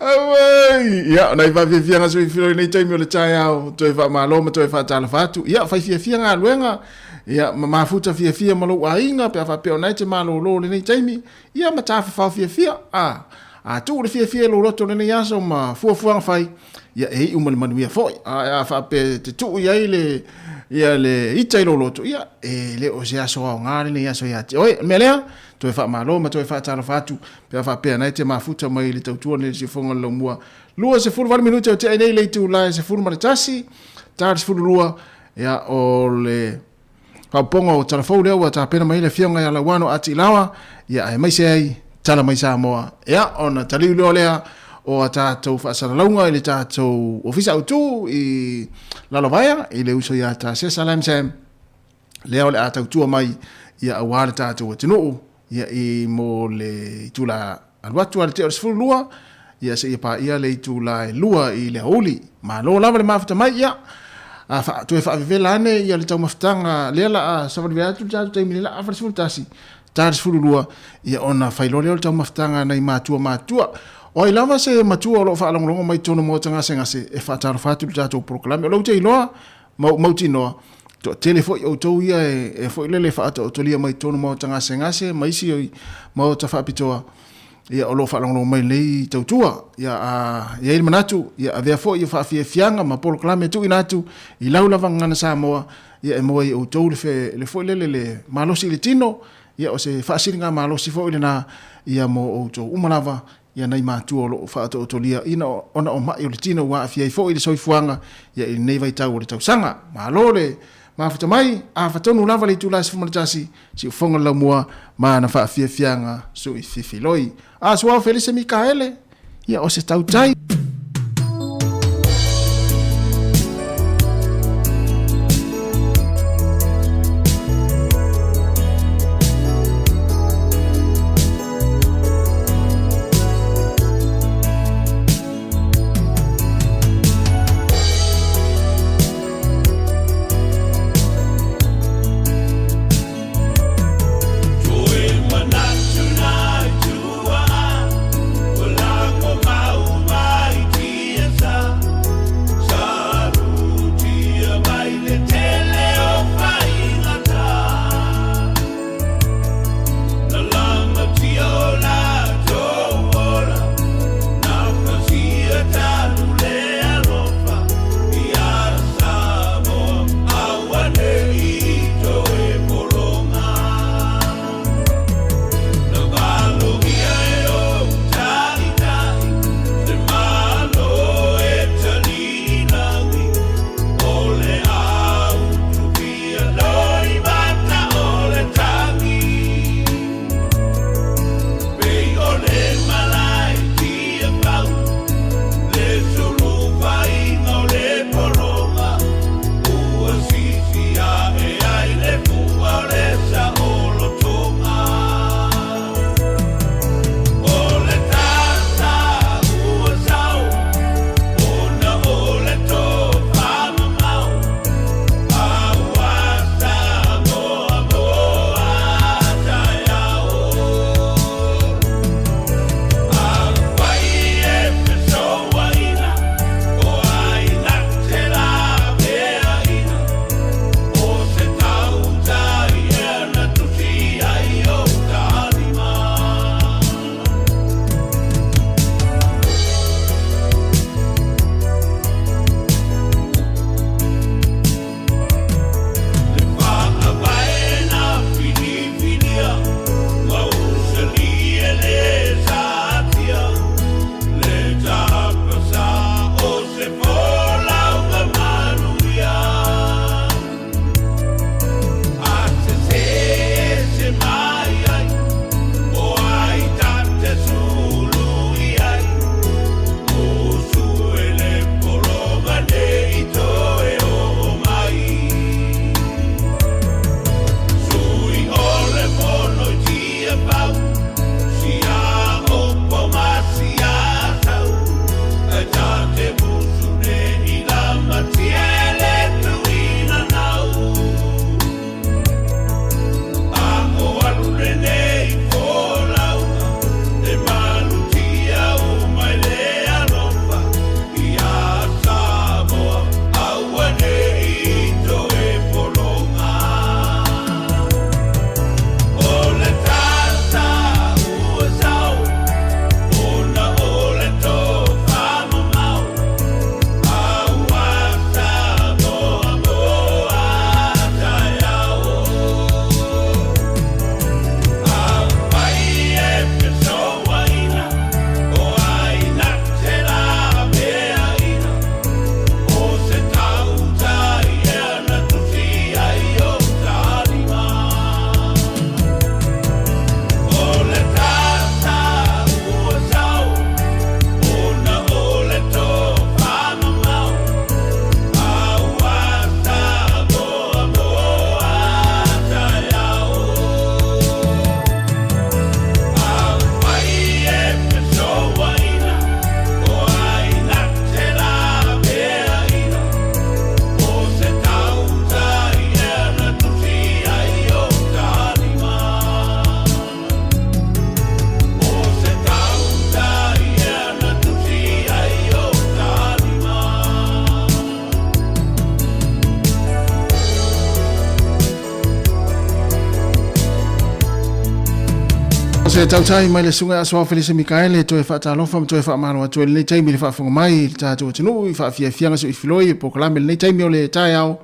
Auai! Ia, o nai faafiafiaga sui filo i nei taimi o le taeao, toe faamalo ma toe faatalofa atu. Ia, fai fiafia galuega, ia, ma mafuta fiafia ma lou aiga, pe a faapea o na e te malōlō i lenei taimi, ia, ma tafafao fiafia. A, A tuu le fiafia i lou loto i lenei aso ma fuafuaga fai, ia e iu ma le manuia foi. Ae a faapea e te tuu i ai le, ia le ita i lou loto, ia e le o se aso aoga lenei aso ia te oe. O le mea lea, toe faamalo ma toe faatalofa atu pe a faapea na e te mafuta mai i le tautua nei i le siufofoga o le laumua. 28 minute o tea ai nei le itula e 11, ta le 12, ia o le Faaopoopoga o tala fou lea ua tapena mai ai le Afioga ia Lauano A. Tiilawa, ia aemaise ai Tala Mai Samoa. Ia, ona taliu loa lea o a tatou faasalalauga i le tatou Ofisa Autu i Lalovaea i le uso ia Tasesa Lamsam, lea o le a tautua mai ia aua le tatou atunuu ia i mo le itula alu atu a le tea o le 12 ia seia paia le itula e 2 i le aoauli. Malo lava le mafuta mai ia a fa, toe faavevela ane ia le taumafataga lea la a savali atu le tatou taimi le la afa le 11 ta le 12 ia ona fai loa lea o le taumafataga nai matua matua. O ai lava se matua o lo o faalogologo mai totonu o maota gasegase e faatalofa atu i le tatou polokalame. O lou te iloa ma ou mautinoa, toatele foi outou ia e foi lele faataotolia mai totonu maota gasegase ma isi maota faapitoa, ia o lo o faalogologo mai lenei tautua. Ia a i ai le manatu, ia avea foi ia faafiafiaga ma polokalame tuuina atu i lau lava gagana Samoa, ia e maua ai e outou le, fe, le foi lele le malosi i le tino, ia o se faasiliga malosi foi lena ia mo outou uma lava ia nai matua o lo o faatootolia ina ona o ma'i o le tino ua aafia ai foi le soifuaga ia i lenei vaitau o le tausaga. Malo le mafuta mai, afa tonu lava le itula e 11, siufofoga le laumua ma ana faafiafiaga sui fifiloi. A Suao Felise Mikaele, ia o se tautai. Se tautai mai le susuga ia Asoao Felise Mikaele toe faatalofa ma toe faamalo atu ai lenei taimi i le faafofoga mai i le tatou atunuu i faafiafiaga soifiloi e polokalame lenei taimi o le taeao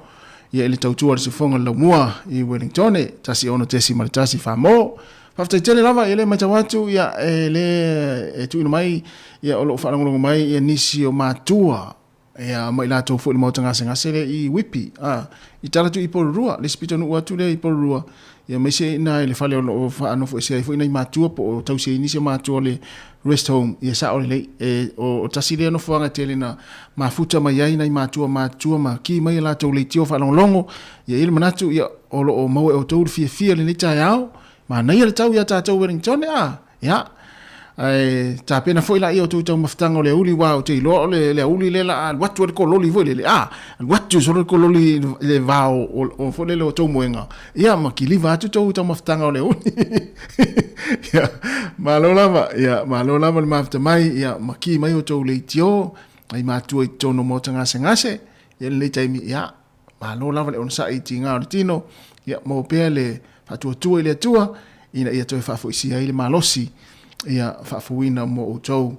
ia i le tautua a le siufofoga le laumua i Wellingtone 16.1 Famo. Faafetai tele lava ia le matau atu ia e le e tuuina mai ia o loo faalogologo mai ia nisi o matua ia ma i latou foi le maota gasegase lea i Whippy a i tala atu i Porirua le isi pitonuu atu lea i Porirua ia aemaise ina i le fale o lo o faanofo ese ai foi nai matua po o tausi ai nisi o matua o le rest home ia sao lelei e o, o tasi lea nofoaga e tele na mafuta mai ai nai matua matua ma ki mai a latou leitio faalogologo ia i le manatu ia o lo o maua e outou le fiafia lenei taeao manaia le tau ia tatou Wellington a Ia, ae tapena foi laia o tou taumafataga o le aoauli, aua ou te iloa o le aoauli lea la a alu atu ai le kololi foi lele, a, alu atu solo le kololi i le va o foi lele o tou moega, ia, ma kiliva atu tou taumafataga o le aoauli. Ia, malo lava, ia, malo lava le mafuta mai, ia, ma ki mai outou leitio, ai matua i totonu o maota gasegase, ia, lenei taimi, ia, Malo lava le onosai i tiga o le tino, ia maua pea le faatuatua i le Atua ina ia toe faafoisia ai le malosi ia faafouina mo outou,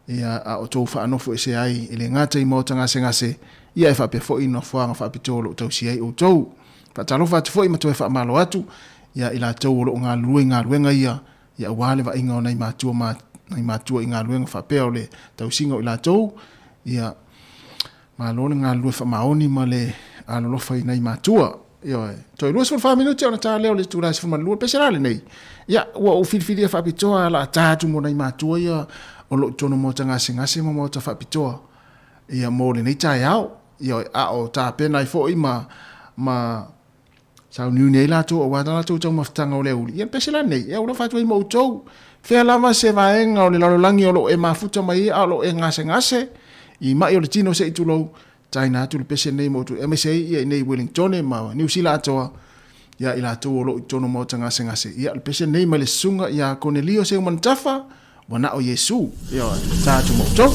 ia a outou faanofo ese ai e le gata i maota gasegase, ia e faapea foi i nofoaga faapitoa o lo o tausia ai outou. Faatalofa atu foi ma toe faamalo atu ia i latou o lo o galulue i galuega ia, ia aua le vaaiga o nai matua ma nai matua i galuega faapea o le tausiga o i latou, ia Malo le galulue faamaoni ma le alolofa i nai matua. Ioe. Toe 24 minute ona ta lea o le itula e 12. Pese la lenei. Ia, ua ou filifilia faapitoa la ta atu mo nai matua ia o lo o totonu o maota gasegase ma maota faapitoa. Ia, mo lenei taeao. Ioe, a o tapena ai foi ma, ma sauniuni ai latou aua ta latou taumafataga o le aoauli. Ia, pese la lenei, ia ua alofa atu ai ma outou. Fea lava se vaega o le lalolagi o lo o e mafuta mai ai a o lo o e gasegase i mai o le tino se i tulou, taina atu le pese lenei ma outou, aemaise ai ia i nei Wellingtone ma Niu Sila atoa, ia i latou o lo o i totonu o maota gasegase. Ia, le pese lenei mai le susuga ia Konelio Seumanutafa, Ua na o Iesū, ioe, ta atu ma outou.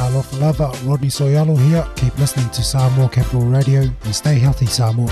Talofa lava, Rodney So'oialo here. Keep listening to Samoa Capital Radio and stay healthy, Samoa.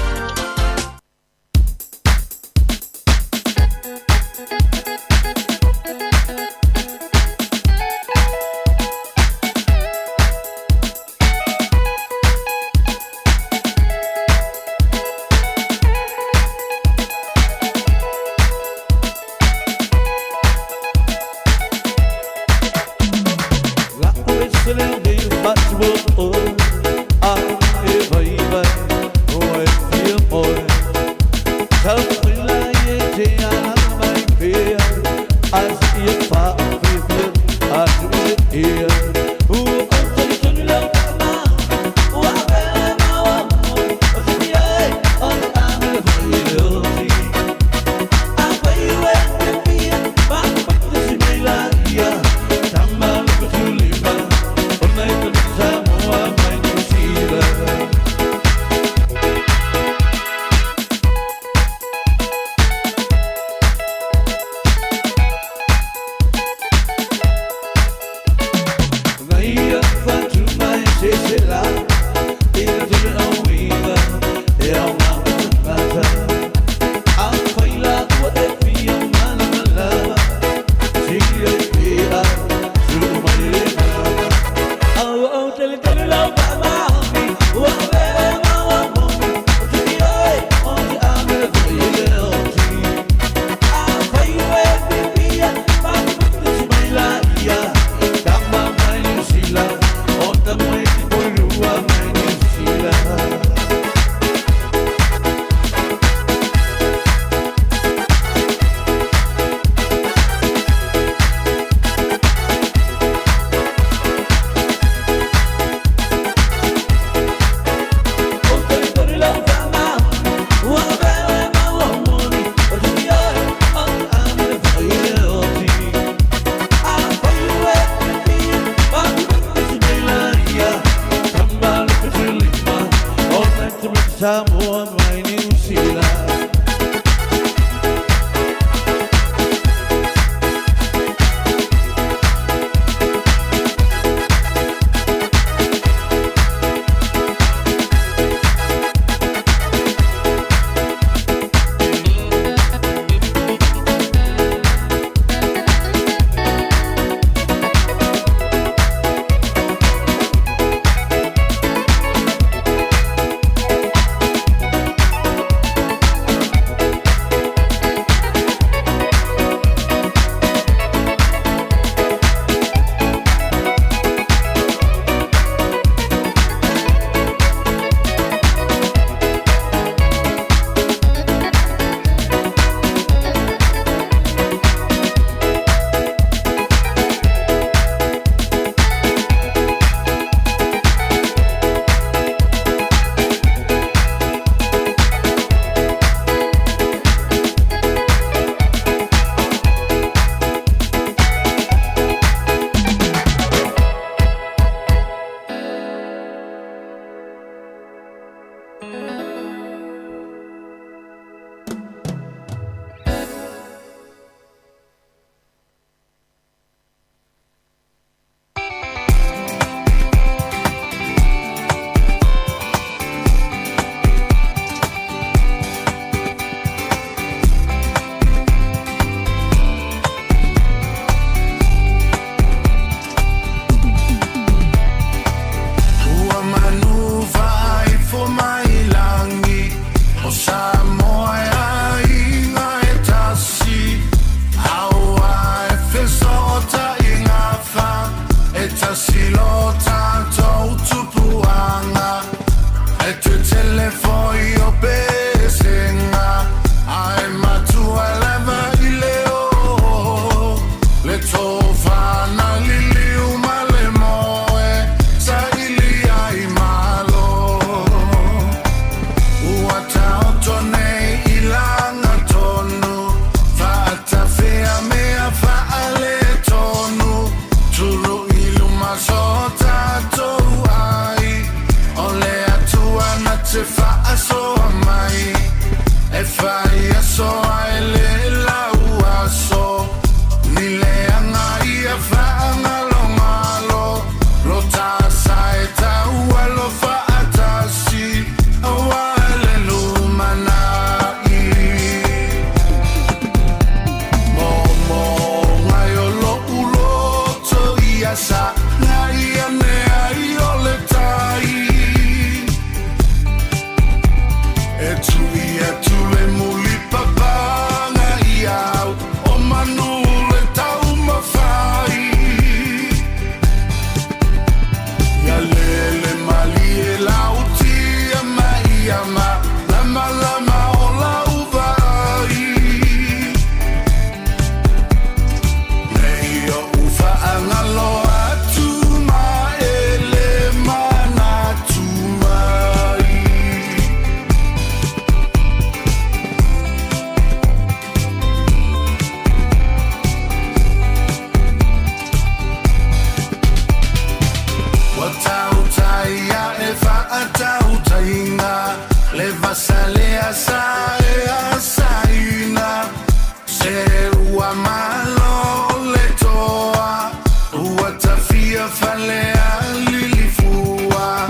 fiafia Falealilifua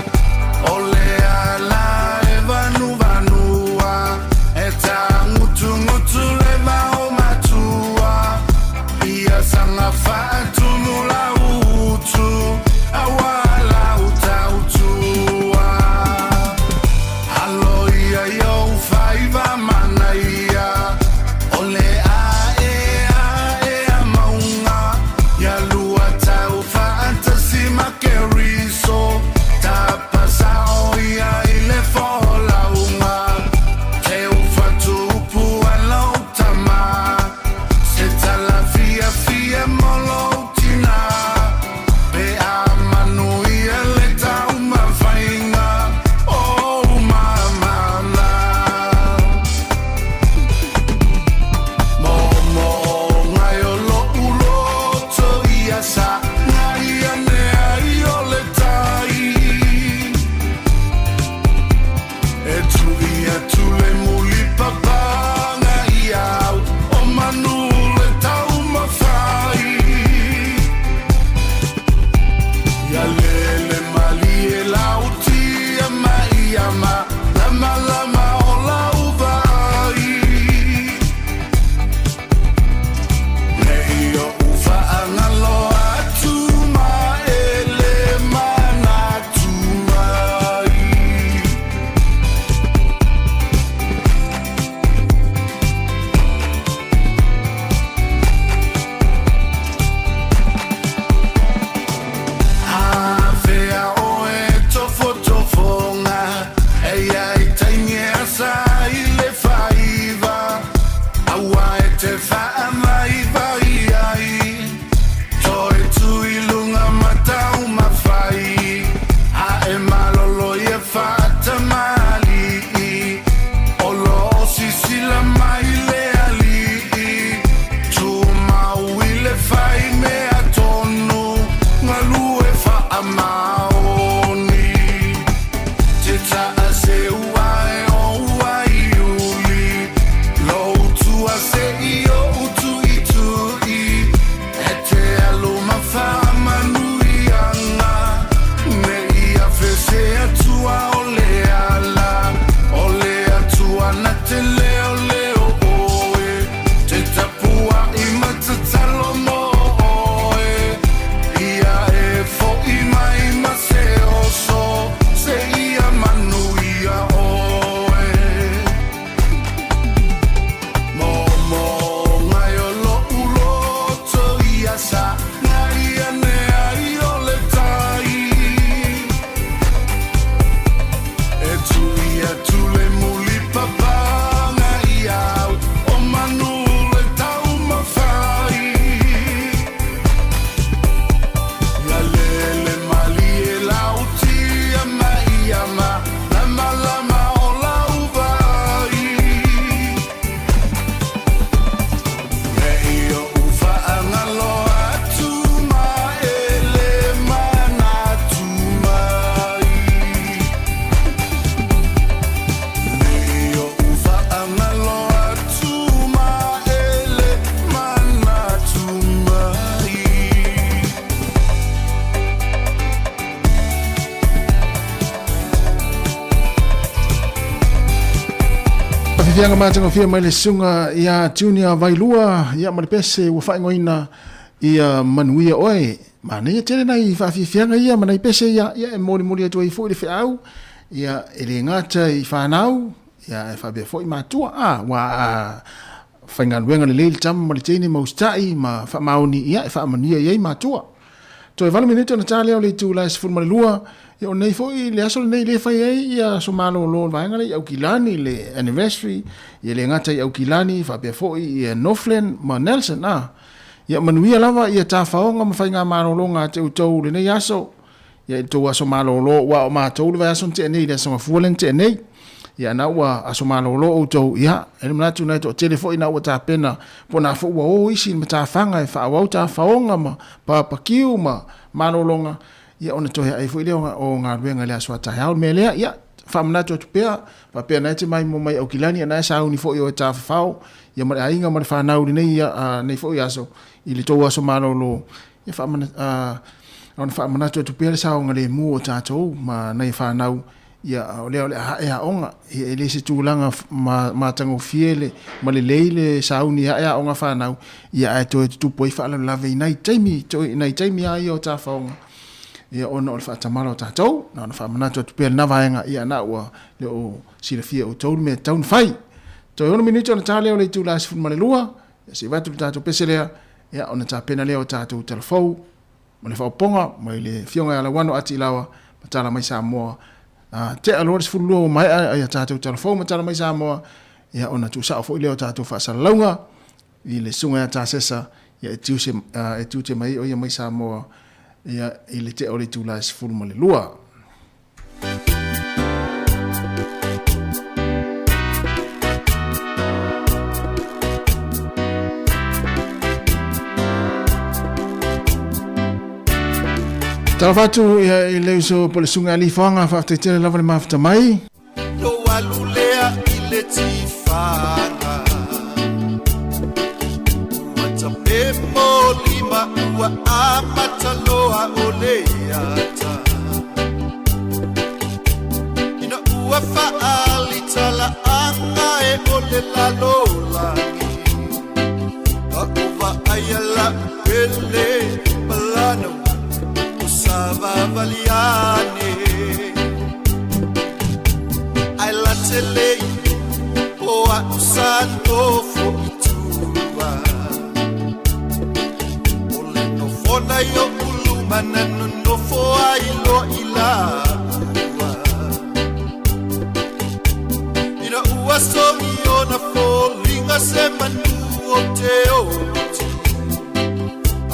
o le ala e vanuvanua e tāgutugutu le vao matua ia saga faatumu lau utu auā lau tautua. Alo ia i ou faiva manaia o le ae ae a mauga ia lua tau faatasi ma Keriso tapa sao ia i le folauga teu fatuupu a lou tama se tala fiafia mo lou tina pe a manuia le taumafaiga o ou mamala. Moomooga e o lo'u loto ia sagai ane ai o le tai e tui atu le mulipapaga ia au o manu le taumafai ia lele malie lautia ma ia malamalama o lau vaai nei o'u faagalo atu ma e le manatu mai. Afea oe tofotofoga e ia i taimi e asa ai le faiva aua e te faavaivai ai toe tu i luga ma taumafai a e malolo ia faatamalii o lo o sisila mai le alii tumau i le fai mea tonu galue faamaoni te taaseu ae o uaiuli lou tua se i o'u tuitui e te alu ma faamanuiaga ne i afese atua o le ala o le Atua na te leoleo oe te tapuai ma tatalo mo oe ia e fo'i mai ma se oso seia manuia oe. Moomooga e o lo'u loto ia sagai ane ai o le tai e tui atu le mulipapaga ia au o manu le taumafai ia lele malie lautia ma ia malamalama o lau vaai nei o'u faagalo atu ma e le manatu mai nei o'u faagalo atu ma e le manatu mai. Fiafiaga matagofie mai le susuga ia Junior Vailua ia ma le pese ua faaigoaina ia manuia oe. Manaia tele nai faafiafiaga ia ma nai pese ia, ia e molimoli atu ai foi le feau ia e le gata i fanau ia e faapea foi matua a ua a faigaluega lelei le tama ma le teine ma usitai ma faamaoni ia e faamanuia i ai matua. Toe 8 minute ona ta lea o le itula e 12, ia o nei foi le aso lenei lea e fai ai ia aso malolo o le vaega lea i Aukilani, le anniversary, ia le gata i Aukilani, faapea foi ia Northland ma Nelson, a. Ia manuia lava ia tafaoga ma faigamalologa a te outou lenei aso, ia i le tou aso malolo, ua o matou le vaiaso na tea nei, le aso Gafua lea na tea nei. Ia na ua aso malolo outou, ia, e le manatu na e toatele foi na ua tapena, po na foi ua o isi i le matafaga e faaauau tafaoga ma papakiu ma malologa, ia ona toe ae foi lea o galuega i le aso a taeao. O le mea lea, ia, faamanatu atu pea, faapea na e te maimoa mai Aukilani, ia na e sauni foi o e tafafao, ia ma le aiga ma le fanau i lenei, ia, nei foi aso, i le tou aso malolo, ia faamana, Na ona faamanatu atu pea le saogalemu o tatou ma nai fanau, ia, o lea o le a ae aoga. Ia, e le se tulaga matagofie le, ma lelei le sauni e ae aoga fanau, ia, ae toe tutupu ai faalavelave i nai taimi, i nai taimi lava ia o tafaoga, ia, ona o le faatamala o tatou. Na ona faamanatu atu pea lena vaega, ia, na ua le o silafia e outou le mea e tatau ona fai. Toe 6 minute ona ta lea o le itula e 12, ia, se i avatu le tatou pese lea, ia, ona tapena lea o tatou talafou ma le faaopoopoga mai le Afioga ia Lauano Ati Ilaoa ma Tala Mai Samoa. A tea loa le 12 ua maea ia tatou talafou ma Tala Mai Samoa, ia ona tuusao foi lea o tatou faasalalauga i le Susuga ia Tasesa, ia e tiuse, e tiute mai ai o ia mai Samoa ia i le tea o le itula e 12. Talofa atu ia i le uso po le susuga ia Lifoaga, faafetai tele lava le mafuta mai. Lou alu lea i le tifaga Ua tape molima ua amata loa o le ata Ina ua faaali talaaga e o le lalolagi Ka ou vaaia la'u pele malana o savavali ane Ae late lei o a'u sa nofo i tua O le nofona i o'u luma na nonofo ai loa i laua Ina ua sogi ona foliga se manu o te oti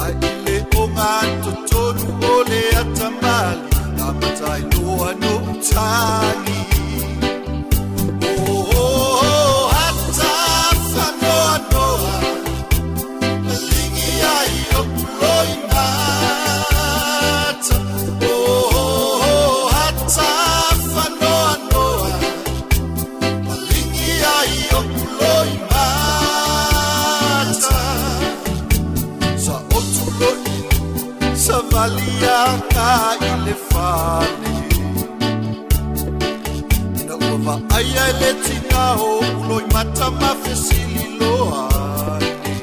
Ae i le ogatotonu o le atamali Na matai loa no'u tagi Oh, ata faanoanoa Maligi ai o'u loimata Oh, ata faanoanoa Maligi ai o'u loimata Sa ou tuloi savali aka i le fale Ina ua vaaia e le tina o o'u loimata ma fesili loa ane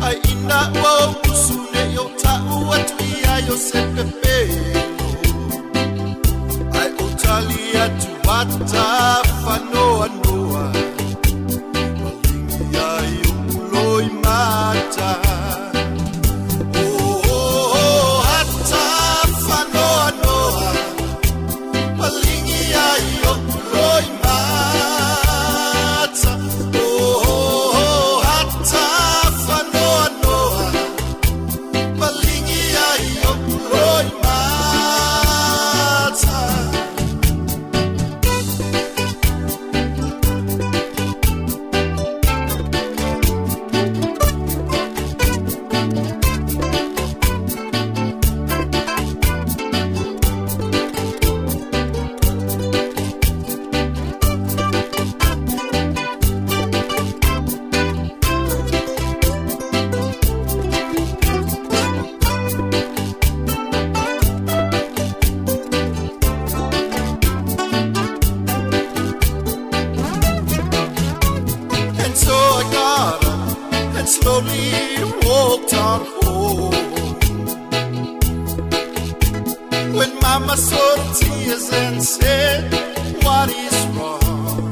Ae ina ua ou usu nei o ta'u atu ia i o se pepelo Ae ou tali atu ata faanoanoa Maligi ai o'u loimata Oh, ata faanoanoa Maligi ai o'u loimata Oh, ata faanoanoa Maligi ai o'u loimata And so I got up and slowly walked on home. When Mama saw the tears and said, What is wrong?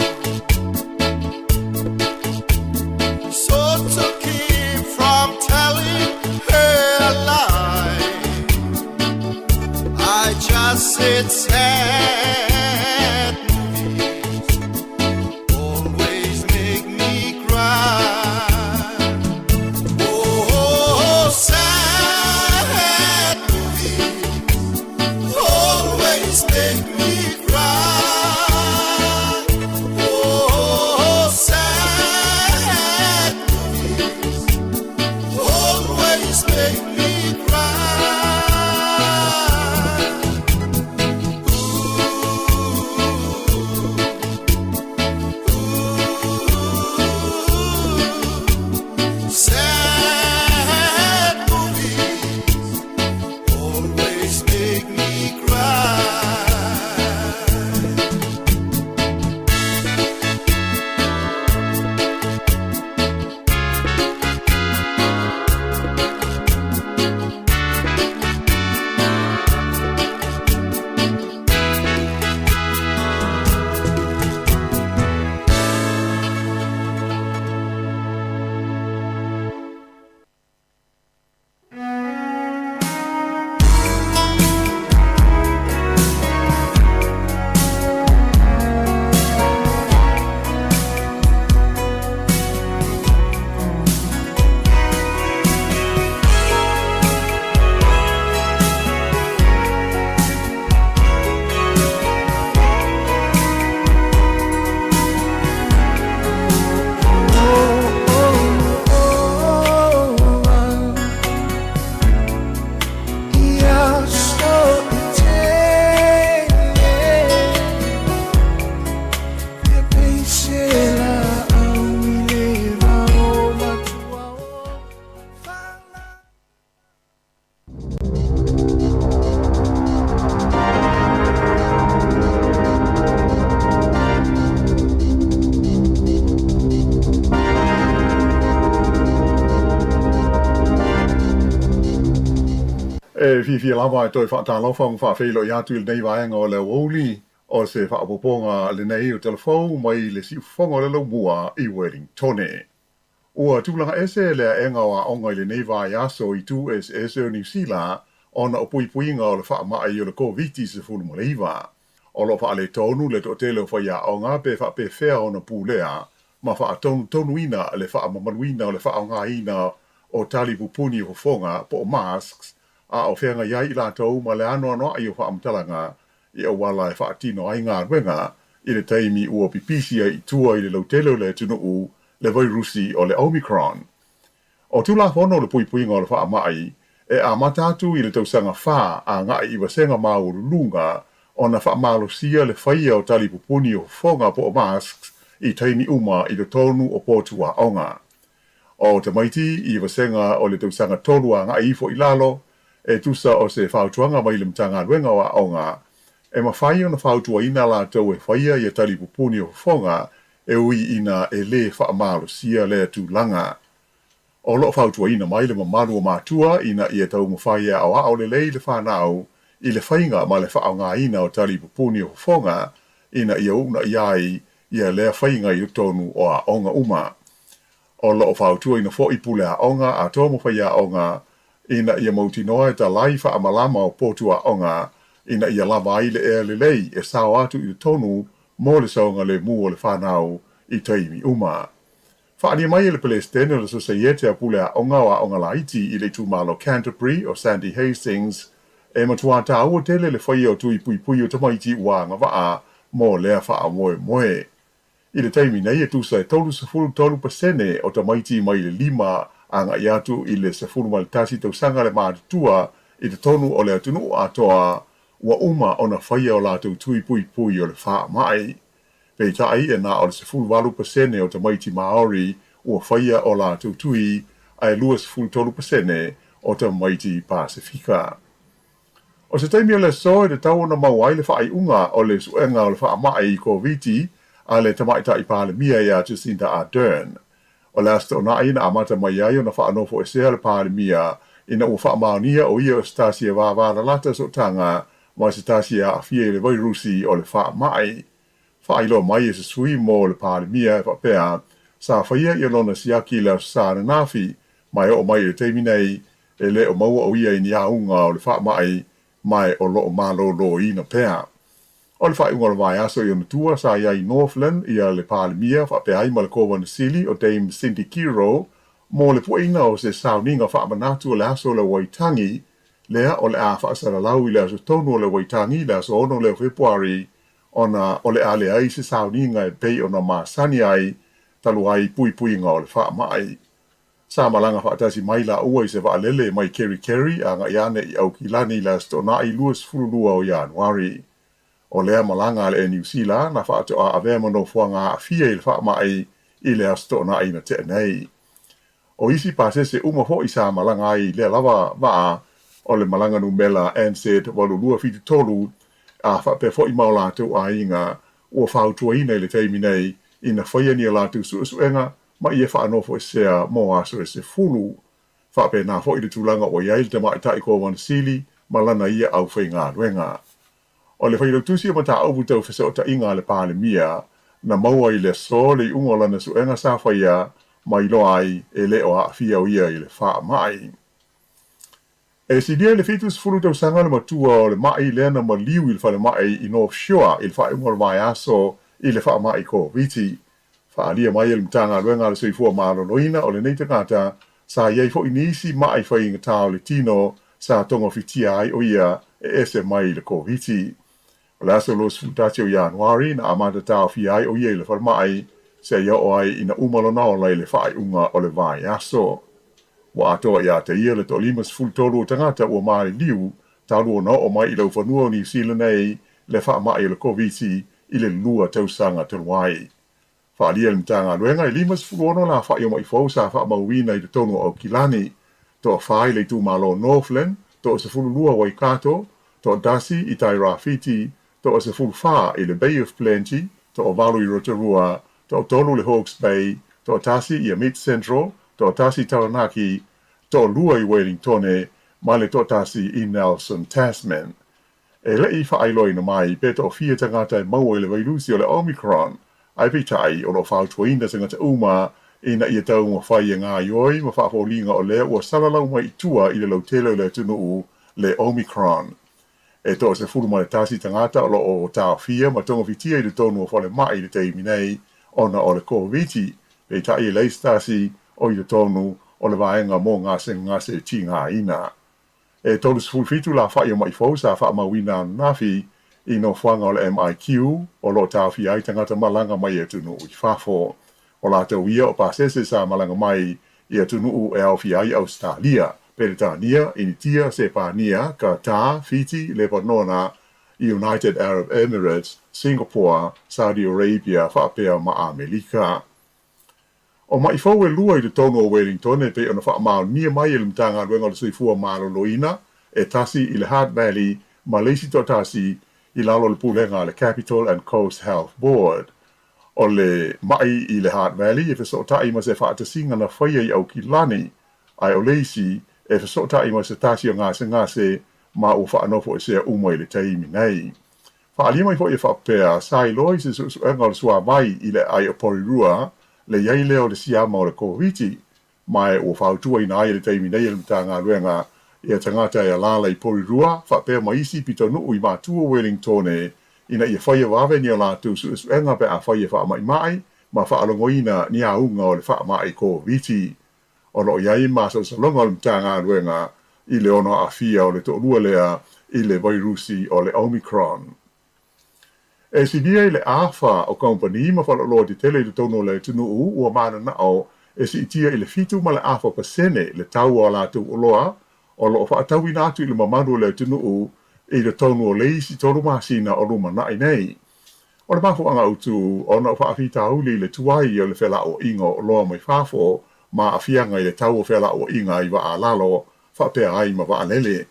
So to keep from telling her a lie, I just said sad movies always make me cry. Oh, sad movies always make me cry. Oh, sad movies always make me cry. Ooh, sad movies. E fiafia lava e toe faatalofa ma faafeiloai atu i lenei vaega o le aoauli o se faaopoopoga lenei o Tala Fou mai le siufofoga o le Laumua i Wellingtone. Ua tulaga ese le aega o aoga i lenei vaiaso i itu eseese o Niu Sila ona o puipuiga o le faamai o le Koviti-19. O lo o faaletonu le toatele o faiaoga pe faapefea ona pulea ma faatonutonuina le faamamaluina o le faaaogaina o tali pupuni o fofoga po o masks a o feagai ai i latou ma le anoanoai o faamatalaga i auala e faatino ai galuega i le taimi ua pipisi ai i tua i le lautele o le atunuu le vairusi o le Omicron. O Tulafono o le Puipuiga o le Faamai e amata atu i le tausaga fa agai i vasega maualuluga ona faamalosia le faia o tali pupuni o fofoga po o masks i taimi uma i totonu o potu aoga. O tamaiti i vasega o le tausaga tolu agai ifo i lalo, e tusa o se fautuaga mai le Matagaluega o Aoga, e mafai ona fautuaina latou e faia ia tali pupuni o fofoga e ui ina e lē faamalosia lea tulaga. O lo o fautuaina mai le mamalu o matua ina ia taumafai e aoao lelei le fanau i le faiga ma le faaaogaina o tali pupuni o fofoga ina ia uunaia ai ia lea faiga i totonu o aoga uma. O lo o fautuaina foi pule aoga atoa ma faiaoga ina ia mautinoa e talai faamalama o potu aoga ina ia lava ai le ea lelei e sao atu i totonu mo le saogalemu o le fanau i taimi uma. Faaalia mai e le Peresetene o le Sosaiete a Pule Aoga o Aoga Laiti i le itumalo Canterbury o Sandy Hastings, e matuā tāua tele le faia o tui puipui o tamaiti ua agavaa mo lea faamoemoe. I le taimi nei e tusa e 33% o tamaiti mai le lima agai atu i le 11 tausaga le matutua i totonu o le atunuu atoa ua uma ona faia o latou tui puipui o le faamai. Peitai e na o le 18% o tamaiti Māori ua faia o latou tui ae 23% o tamaiti Pasefika. O se taimi o le aso e tatau ona maua ai le faaiuga o le suega o le faamai Koviti a le Tamaitai Palemia ia Jacinda Ardern. O le Aso Toonai na amata mai ai ona faanofoesea le Palemia ina ua faamaonia o ia o se tasi e vāvālalata sootaga ma se tasi e aafia i le vairusi o le faamai. Faailoa mai e se sui mo le Palemia e faapea, sa faia ia lona siaki i le Aso Sa ananafi, ma e oo mai i le taimi nei, e le o maua o ia i ni auga o le faamai ma e o lo o malōlōina pea. O le faaiuga o le vaiaso i ona tua sa i ai i Northland ia le Palemia faapea ai ma le Kovana Sili o Dame Cindy Kiro mo le pueina o se sauniga faamanatu o le aso o le Waitangi lea o le a faasalalau i le aso tonu o le Waitangi le aso 6 lea o Fepuari ona o le a leai se sauniga e pei ona masani ai talu ai puipuiga o le faamai. Sa malaga faatasi mai lāua i se vaalele mai Kerikeri agai ane i Aukilani i le Aso Toonai 22 o Ianuari. O lea malaga a le Air Niu Sila na faatoa avea ma nofoaga aafia i le faamai i le Aso Toonai na tea nei. O isi pasese uma foi sa malaga ai i lea lava vaa o le malaga numela NZ8273 a faapea foi ma o latou aiga ua fautuaina i le taimi nei ina faia ni a latou suesuega ma ia faanofoesea mo aso e 10. Faapena foi le tulaga ua i ai le tamaitai Kovana Sili ma lana ia aufaigaluega. O le Failautusi o Mataupu Tau Fesootaiga a le Palemia, na maua i le aso le iuga o lana suega sa faia ma iloa ai e le o aafia o ia i le faamai. E silia i le 70 tausaga le matua o le ma'i lea na maliu i le falemai i North Shore i le faaiuga o le vaiaso i le faamai Koviti. Faaalia mai e le Matagaluega a le Soifua Maloloina o lenei tagata sa i ai foi nisi ma'i faigata o le tino sa togafitia ai o ia e ese mai i le Koviti. O le aso 21 o Ianuari na amata taofia ai o ia i le falemai seia oo ai ina uma lona ola i le faaiuga o le vaiaso. Ua atoa ia te ia le toa-53 o tagata ua maliliu talu ona oo mai i laufanua o Niu Sila nei le faamai o le Koviti i le lua tausaga talu ai. Faaalia e le Matagaluega e 56 lafa'i o ma'i fou sa faamauina i totonu o Aukilani, toa-fa i le itumalo o Northland, toa-12 Waikato, toa-1 i Tairāwhiti, toa-14 i le Bay of Plenty, toa-8 i Rotorua, toa-3 i le Hawke's Bay, toa-1 ia Mid Central, toa-1 i Taranaki, toa-2 i Wellingtone, ma le toatasi i Nelson Tasman. E le i faailoaina mai pe toafia tagata e maua i le vailusi o le Omicron, ae peitai o lo o fautuaina tagata uma ina ia taumafai e gaoioi ma faafoliga o lea ua salalau mai i tua i le lautele o le atunuu le Omicron. E 11 tagata o lo o taofia ma togafitia i totonu o falemai i le taimi nei ona o le Koviti, peitai e leai se tasi o i totonu o le vaega mo gasegase tigaina. E 37 lafa'i o ma'i fou sa faamauina ananafi i nofoaga o le MIQ o lo o taofia ai tagata malaga mai atunuu i fafo. O latou ia o pasese sa malaga mai i atunuu e aofia ai Ausetalia, Peretania, Initia, Sepania, Qatar, Fiti, Lepanona, United Arab Emirates, Singapore, Saudi Arabia faapea ma Amelika. O ma'i fou e lua i totonu o Wellington e pei ona faamaonia mai e le Matagaluega o le Soifua Maloloina, e tasi i le Hutt Valley ma le isi toatasi i lalo o le pulega a le Capital and Coast Health Board. O le ma'i i le Hutt Valley e fesootai ma se faatasiga na faia i Aukilani, ae o le isi e fesootai ma se tasi o gasegase ma ua faanofoesea uma i le taimi nei. Faaalia mai foi e faapea, sa iloa i se suesuega o le suavai i le aai o Porirua le i ai lea o le siama o le Koviti, ma e ua fautuaina ai i le taimi nei e le Matagaluega ia tagata e alaala i Porirua faapea ma isi pitonuu i matua o Wellingtone ina ia faia vave ni a latou suesuega pe afai e faamaimai ma faalogoina ni auga o le faamai Koviti. O lo o i ai masalosaloga o le Matagaluega i le ono aafia o le toalua lea i le vairusi o le Omicron. E silia i le afa o kamupani ma faleoloa tetele i totonu o le atunuu ua mananao e siitia i le 7.5% le tau o a latou oloa o lo o faatauina atu i le mamalu o le atunuu i totonu o le isi tolu masina o lumanai nei. O le mafuaaga autu ona o faafitauli i le tuai o le felauaiga o oloa mai fafo ma aafiaga i le tau o felauaiga i vaa lalo faapea ai ma vaalele.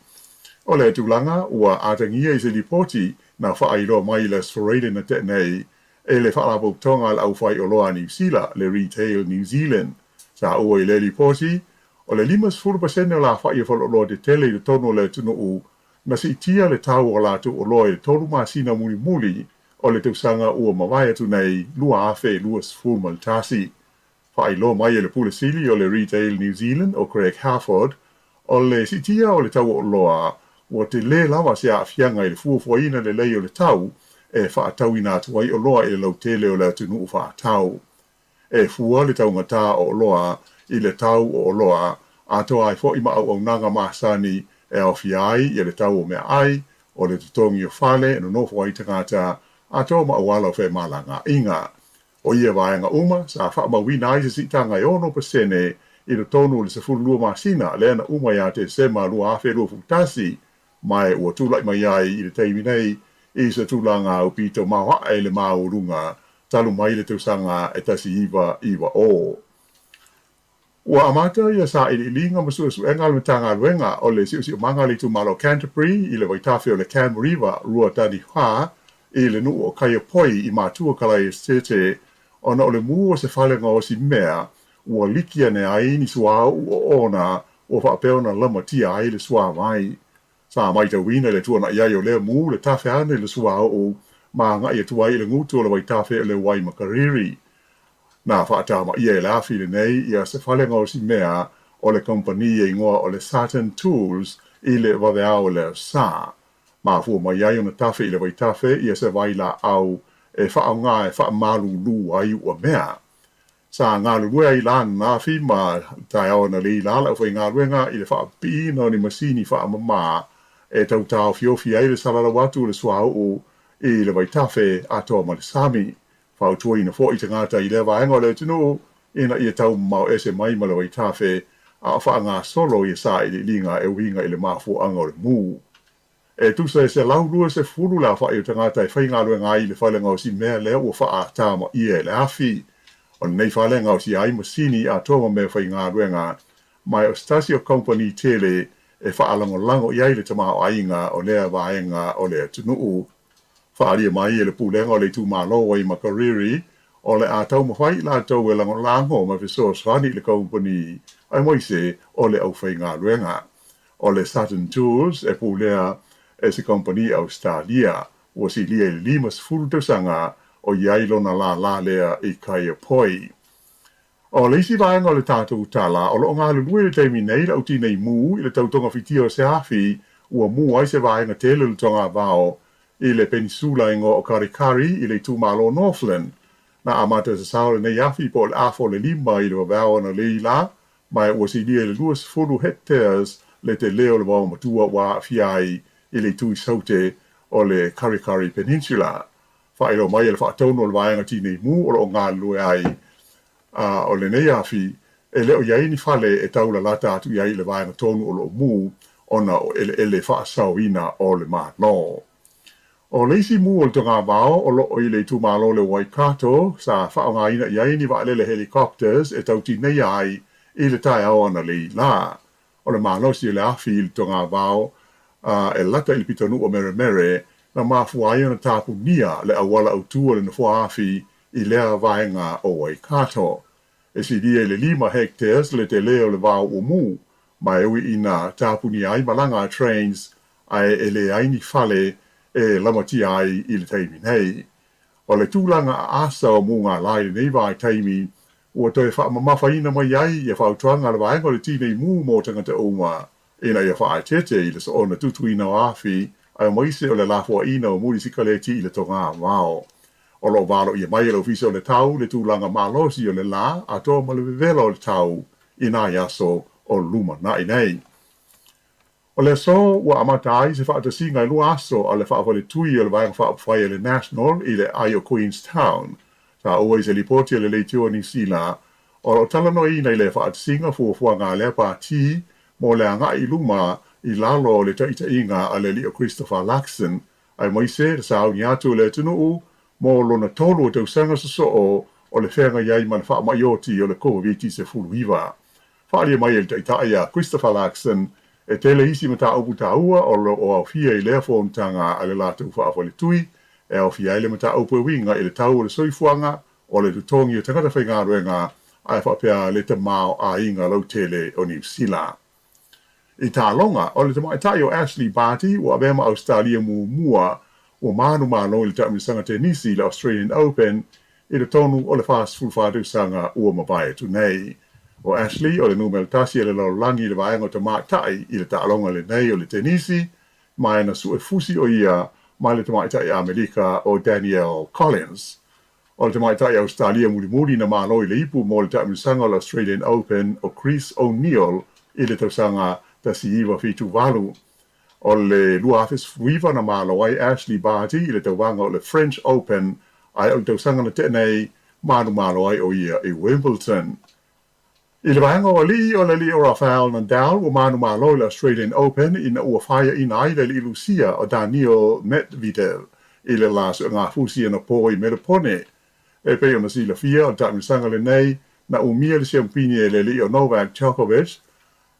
O lea tulaga ua atagia i se lipoti na faailoa mai i le Aso Faraile na tea nei e le Faalapotopotoga a le Aufaioloa a Niu Sila, le Retail New Zealand. Sa ua i lea lipoti, o le 50% o lafa'i o faleoloa tetele i totonu o le atunuu na siitia le tau o latou oloa i le tolu masina mulimuli o le tausaga ua mavae atu nei 2021. Faailoa mai e le Pule Sili o le Retail New Zealand o Craig Harford, o le siitia o le tau o oloa ua tele lava se aafiaga i le fuafuaina lelei o le tau e faatauina atu ai oloa i le lautele o le atunuu faatau. E fua le taugata o oloa i le tau o oloa atoa ai foi ma auaunaga masani e aofia ai ia le tau o meaai, o le totogi o fale e nonofo ai tagata, atoa ma auala o femalagaaiga. O ia vaega uma, sa faamauina ai se siitaga e 6% i totonu o le 12 masina lea na uma ia Tesema 2021, ma e ua tulai mai ai i le taimi nei i se tulaga aupito maoae le maualuga talu mai le tausaga e 1990. Ua amata ia sailiiliga ma suesuega a le Matagaluega o le Siosiomaga a le Itumalo o Canterbury i le vaitafe o le Cam River 24 i le nuu o Kaiapoi i Matua Kalaesetete ona o le mū o se fale gaosi mea ua liki ane ai ni suauu o ona ua faapea ona lamatia ai le suavai. Sa matauina i le tuanai ai o lea mū le tafe ane i le suauu ma agai atu ai i le gutu o le vaitafe o le Waimakariri. Na faatamaia e le afi lenei ia se fale gaosi mea o le kamupani e igoa o le Saturn Tools i le vaveao o le Aso Sa. Mafua mai ai ona tafe i le vaitafe ia se vailaau e faaaoga e faamalulu ai ua mea. Sa galulue ai la ananafi ma taeao analeila le aufaigaluega i le faapipiina o ni masini faamamā e tau taofiofi ai le salalau atu o le suauu i le vaitafe atoa ma le sami. Fautuaina foi tagata i lea vaega o le atunuu ina ia taumamao ese mai ma le vaitafe a o faagasolo ia sailiiliga e uiga i le mafuaaga o le mū. E tusa e 120 le aofa'i o tagata e faigaluega ai i le fale gaosi mea lea ua faatamaia e le afi. O lenei fale e gaosia ai masini atoa ma mea faigaluega, ma o se tasi o kamupani tele e faalagolago i ai le tamaoaiga o lea vaega o le atunuu. Faaalia mai e le pulega o le itumalo o Waimakariri, o le a taumafai i latou e lagolago ma fesoasoani i le kamupani, aemaise o le aufaigaluega. O le Saturn Tours e pulea e se kamupani Ausetalia ua silia i le 50 tausaga o i ai lona lālā lea i Kaiapoi. O le isi vaega o le tatou tala, o lo o galulue i le taimi nei le au tinei mu i le tau togafitia o se afi ua mu ai se vaega tele o le togavao i le penisula igoa o Karikari i le itumalo o Northland. Na amata sasao lenei afi po o le afa o le lima i le vaveao analeila la, ma ua silia i le 20 hectares le tele o le vao matua ua aafia ai i le itu i saute o le Karikari Peninsula. Faailoa mai e le faatonu o le vaega tinei mu o lo o galulue ai a o lenei afi, e le o i ai ni fale e tau lalata atu i ai i le vaega tonu o lo o mu ona o eleele faasaoina o le Malo. O le isi mu o le togavao o lo o i le itumalo o le Waikato sa faaaogaina i ai ni vaalele helicopters e tau tineia ai i le taeao analeila. O le malosi o le afi i le togavao a e lata i le pitonuu o Meremere na mafua ai ona tapunia le auala autu o le nofoa afi i lea vaega o Waikato. E silia i le lima hectares le tele o le vao ua mu, ma e ui ina tapunia ai malaga a trains ae e leai ni fale e lamatia ai i le taimi nei. O le tulaga aasa o mugala i lenei vaitaimi, ua toe faamamafaina mai ai ia fautuaga a le vaega o le Tinei Mu mo tagata uma ina ia faaeteete i le soona tutuina o afi aemaise o le lafoaiina o muli sikaleti i le togavao. O lo o valoia mai e le Ofisa o le Tau le tulaga malosi o le la atoa ma le vevela o le tau i nai aso o lumanai nei. O le aso ua amata ai se faatasiga e lua aso a le faafaletui o le Vaega Faaupufai a le National i le aai o Queenstown. Taua i se lipoti a le Leitio a Niu Sila, o lo o talanoaina i lea faatasiga fuafuaga a lea pati mo le agai i luma i lalo o le taitaiga a le alii o Christopher Luxon, aemaise le sauni atu o le atunuu mo lona tolu o tausaga sosoo o le feagai ai ma le faamai oti o le Koviti-19. Faaalia mai e le Taitai a Christopher Luxon, e tele isi mataupu taua o lo o aofia i lea fonotaga a le latou faafaletui, e aofia ai le mataupu e uiga i le tau o le soifuaga, o le totogi o tagata faigaluega ae faapea le tamaoaiga lautele o Niu Sila. I taaloga, o le tamaitai o Ashleigh Barty ua avea ma Ausetalia muamua ua manumalo i le taamilosaga tenisi i le Australian Open i le tonu o le 44 tausaga ua mavae atu nei. ʻO Ashleigh o le numera tasi a le lalolagi i le vaega o tamaitai i le taaloga lenei o le tenisi, ma na sue fusi ʻo ia mai le tamaitai Amelika ʻo Danielle Collins. ʻO le tamaitai Ausetalia mulimuli na malo i le ipu mo le taamilosaga o le Australian Open ʻo Chris O'Neil i le tausaga 1978. O le 2019 na malo ai Ashleigh Barty i le tauvaga o le French Open ae o le tausaga na tea nei manumalo ai ʻo ia i Wimbledon. I le vaega o alii, o le alii o Rafael Nadal ua manumalo i le Australian Open ina ua faiaina ai le alii Lusia o Daniil Medvedev i le la suegafusi anapo i Melepone. E pei ona silafia, o le taamilosaga lenei na umia le siamupini e le alii o Novak Djokovic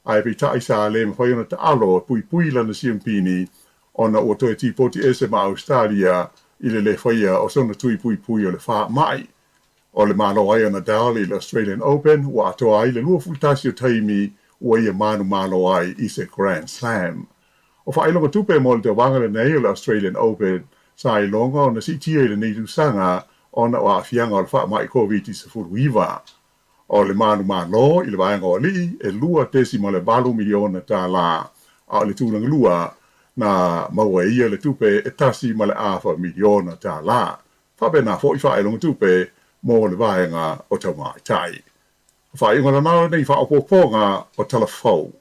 Ae peitai sa le mafai ona taalo e puipui lana siampini ona ua toe tipoti ese ma Ausetalia i le le faia o sona tui puipui o le faamai. O le malo ai o Nadal i le Australian Open ua atoa ai le 21 o taimi ua ia manumalo ai i se Grand Slam. O faailoga tupe mo le tauvaga lenei o le Australian Open sa iloga ona siitia i lenei tausaga ona o aafiaga o le faamai Koviti-19. O le manumalo i le vaega o alii e $2.8 miliona tala, a o le tulaga lua, na maua e ia le tupe e $1.5 miliona tala. Faapena foi faailoga tupe mo le vaega o tamaitai. O faaiuga nanao lenei faaopoopoga o Tala Fou.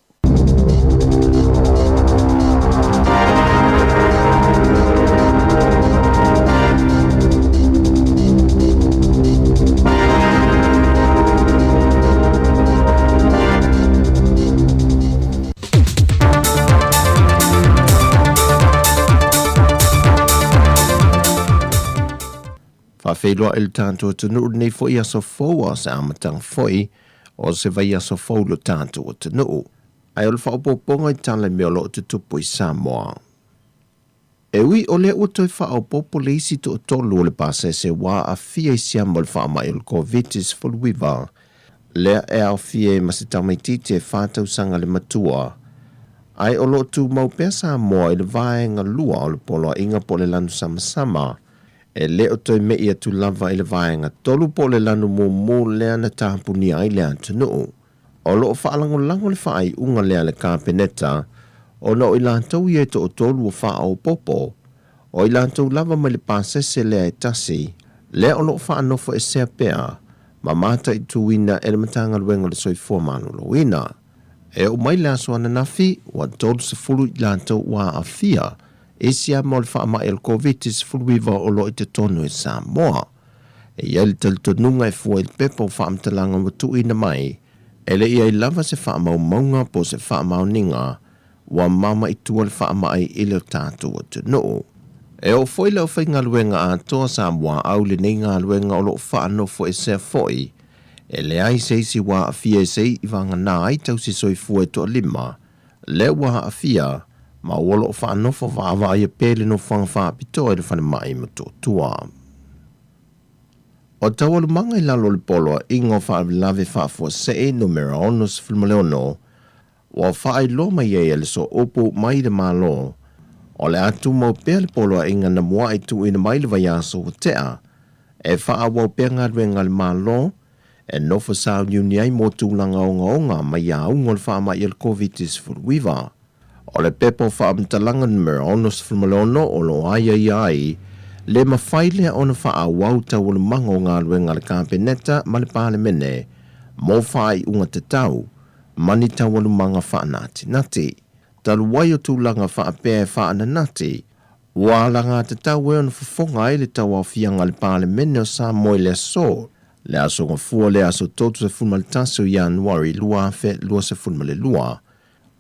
Faafeiloai le tatou atunuu i lenei foi aso fou a o se amataga foi o se vaiaso fou i lo tatou atunuu. Ae o le faaopoopoga i tala i mea o lo o tutupu i Samoa. E ui o lea ua toe faaopoopo le isi toatolu o le pasese ua aafia i siama o le faamai o le Koviti-19, lea e aofia ai ma se tamaitiiti e fa tausaga le matua. Ae o lo o tumau pea Samoa i le vaega lua o le poloaiga po o le lanu samasama, e le o toe me'i atu lava i le vaega tolu po o le lanu mumu lea na tapunia ai le atunuu. O lo o faalagolago le faaiuga lea a le Kapeneta ona o i latou ia e toatolu ua faaopoopo, o i latou lava mai le pasese lea e tasi, lea o lo o faanofoesea pea ma mataituina e le Matagaluega o le Soifua Maloloina. E oo mai le aso ananafi, ua 30 i latou ua aafia i siama o le faamai o le Koviti-19 o lo o i totonu i Samoa. E i ai le talitonuga e fua i le pepa o faamatalaga ua tuuina mai, e le i ai lava se faamaumauga po o se faamaoniga ua mama i tua le faamai i le tatou atunuu. E oo foi le aufaigaluega atoa sa muaau i lenei galuega o lo o faanofoesea foi, e leai se isi ua aafia i se ivagana ai tausi soifua e toalima, lea ua aafia ma ua lo o faanofo vaavaaia pea i le nofoaga faapitoa i le falemai Motootua. O taualumaga i lalo o le Poloaiga o Faalavelave Faafuasei Numera 66, ua faailoa mai ai e le sooupu mai le Malo, o le a tumau pea le poloaiga na mua'i tuuina mai le vaiaso ua tea, e faaauau pea galuega a le Malo e nofo sauniuni ai mo tulaga ogaoga mai auga o le faamai o le Koviti-19. O le pepa o faamatalaga numera 66 o lo o aiaia ai le mafai lea ona faaauau taualumaga o galuega a le Kapeneta ma le Palemene mo faaiuga tatau ma ni taualumaga faanatinati. Talu ai o tulaga faapea e faananati, ua alagatatau e ona fofoga ai le tauaofiaga a le Palemene o Samoa i le aso, le Aso Gafua le aso 31 o Ianuari 2022,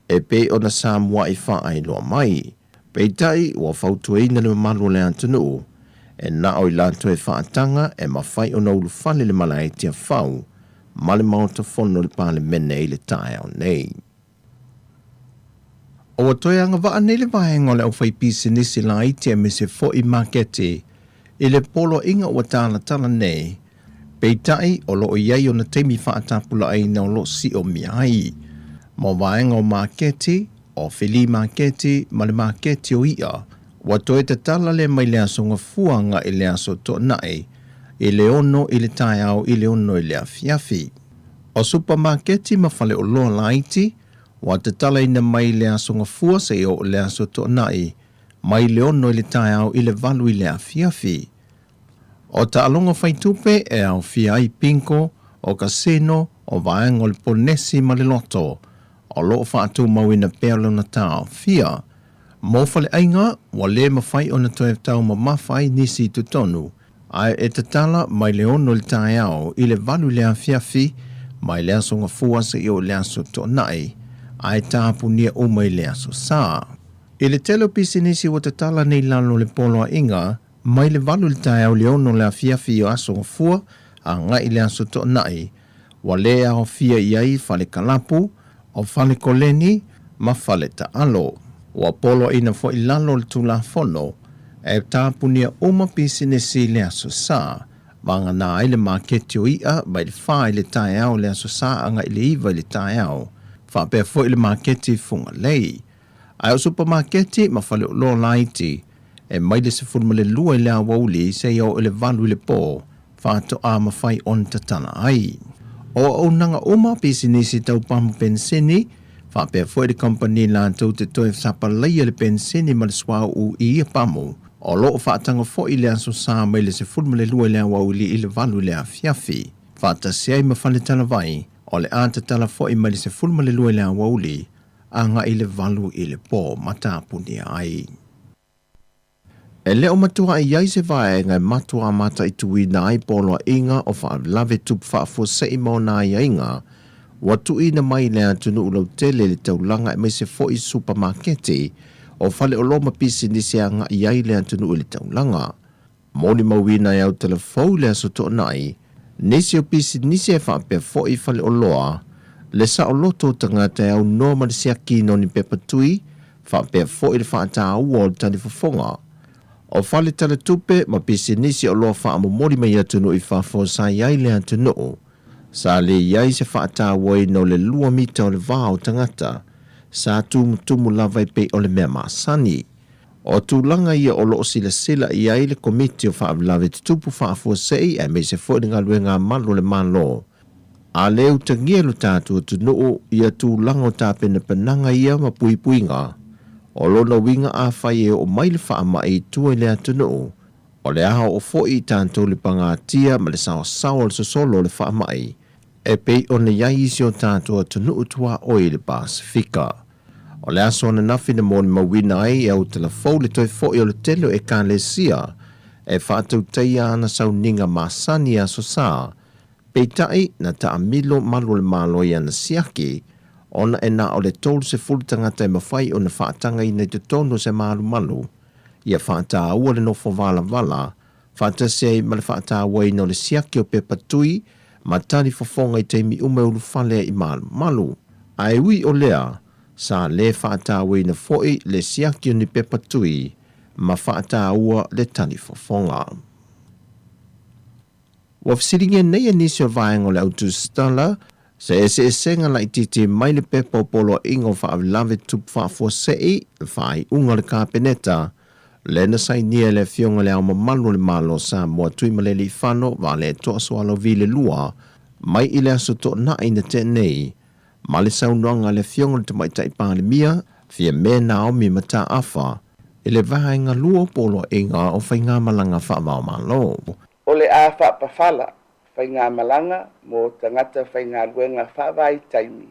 e pei ona sa mua'i faailoa mai. Peitai, ua fautuaina le mamalu o le atunuu, e na o i latou e faataga e mafai ona ulufale le malae Tiafau ma le Maota Fono o le Palemene i le taeao nei. Ua toe agavaa nei le vaega o le aufaipisinisi laiti aemaise foi maketi i le poloaiga ua talatala nei, peitai o lo o i ai ona taimi faatapulaaina o lo o siomia ai. Mo vaega o maketi, o filī maketi ma le maketi o iʻa, ua toe tatala lea mai le Aso Gafua agai le Aso Toonai i le 6 i le taeao i le 6 i le afiafi. O supamaketi ma faleoloa laiti, ua tatalaina mai le Aso Gafua seia oo i le Aso Toonai, mai le 6 i le taeao i le 8 i le afiafi. O taaloga faitupe e aofia ai bingo, o kasino, o vaega o le ponesi ma le loto, o lo o faatumauina pea lona taofia. Mo faleaiga, ua le mafai ona toe taumamafa ai nisi i totonu, ae e tatala mai le 6 i le taeao i le 8 i le afiafi, mai le Aso Gafua seia oo i le Aso Toonai, ae tapunia uma i le Aso Sa. I le tele o pisinisi ua tatala nei lalo o le poloaiga, mai le 8 i le taeao i le 6 i le afiafi o Aso Gafua agai i le Aso Toonai, ua le aofia i ai fale kalapu, o fale koleni ma fale taalo. Ua poloaiina foi lalo o le Tulafono e tapunia uma pisinisi i le Aso Sa, vagana ai le maketi o iʻa mai le 4 i le taeao i le Aso Sa agai i le 9 i le taeao, faapea foi le maketi Fugalei. Ae o supamaketi ma faleoloa laiti, e mai le 12 i le aoauli seia oo i le 8 i le po, faatoa mafai ona tatala ai. O auaunaga uma, pisinisi tau pamu penisini, faapea foi le kamupani latou te toe sapalaia le penisini ma le suauu i ia pamu, o lo o faataga foi le Aso Sa mai le 12 i le aoauli i le 8 i le afiafi, faatasi ai ma faletalavai, o le a tatala foi mai le 12 i le aoauli agai i le 8 i le po ma tapunia ai. E le o matua i ai se vaega e matua mataituina ai poloaiga o faalavelave tupu faafuasei ma ona aiaiga ua tuuina mai i le atunuu lautele i le taulaga aemaise foi supamaketi o faleoloa ma pisinisi e agai ai le atunuu i le taulaga. Molimauina e Autalafou i le Aso Toonai nisi o pisinisi e faapea foi faleoloa, le saoloto o tagata e aunoa ma le siakina o ni pepa tui, faapea foi le faataua o le talifofoga o fale talatupe ma pisinisi oloa faamomoli mai atunuu i fafo sa i ai le atunuu. Sa le i ai se faatauaina o le lua mita o le va o tagata. sa tumutumu lava e pei o le mea masani. O tulaga ia o lo o silasila i ai le Komiti o Faalavelave Tutupu Faafuasei aemaise foi le galuega a malu o le Malo. A le utagia lo tatou atunuu ia tulaga o tapenapenaga ia ma puipuiga, o lona uiga afai e oo mai le faamai i tua i le atunuu, o le a oo foi i tatou le pagatia ma le saosaoa o le sosolo o le faamai e pei ona i ai isi o tatou atunuu tuaoi i le Pasefika. O le aso ananafi na molimauina ai e Autalafou le toe foi o le tele o Ekalesia e faatautaia ana sauniga masani i Aso Sa, peitai na taamilo malu o le Malo i ana siaki ona e na o le 30 tagata e mafai ona faatagaina i totonu o se malumalu ia faataua le nofo valavala faatasi ai ma le faatauaina o le siaki o pepa tui ma tali fofoga i taimi uma e ulufale ai i malumalu. Ae ui o lea, sa lē faatauaina foi le siaki o ni pepa tui ma faataua le tali fofoga. Ua fesiligia nei e nisi o vaega o le autusitala se eseesega laitiiti mai le pepa o Poloaiga o Faalavelave Tutupu Faafuasei, le faaiuga a le Kapeneta, lea na sainia e le Afioga i Le Ao Mamalu o le Malo o Samoa Tuimalealiifano Vaaletoa Sualauvi le Lua mai i le Aso Toonai na tea nei, ma le saunoaga a le Afioga i le Tamaitai Palemia, Fiame Naomi Mataafa, i le Vaega 2 o Poloaiga o Faigamalaga Faavaomalo. O le a faapafala faigamalaga mo tagata faigaluega faavaitaimi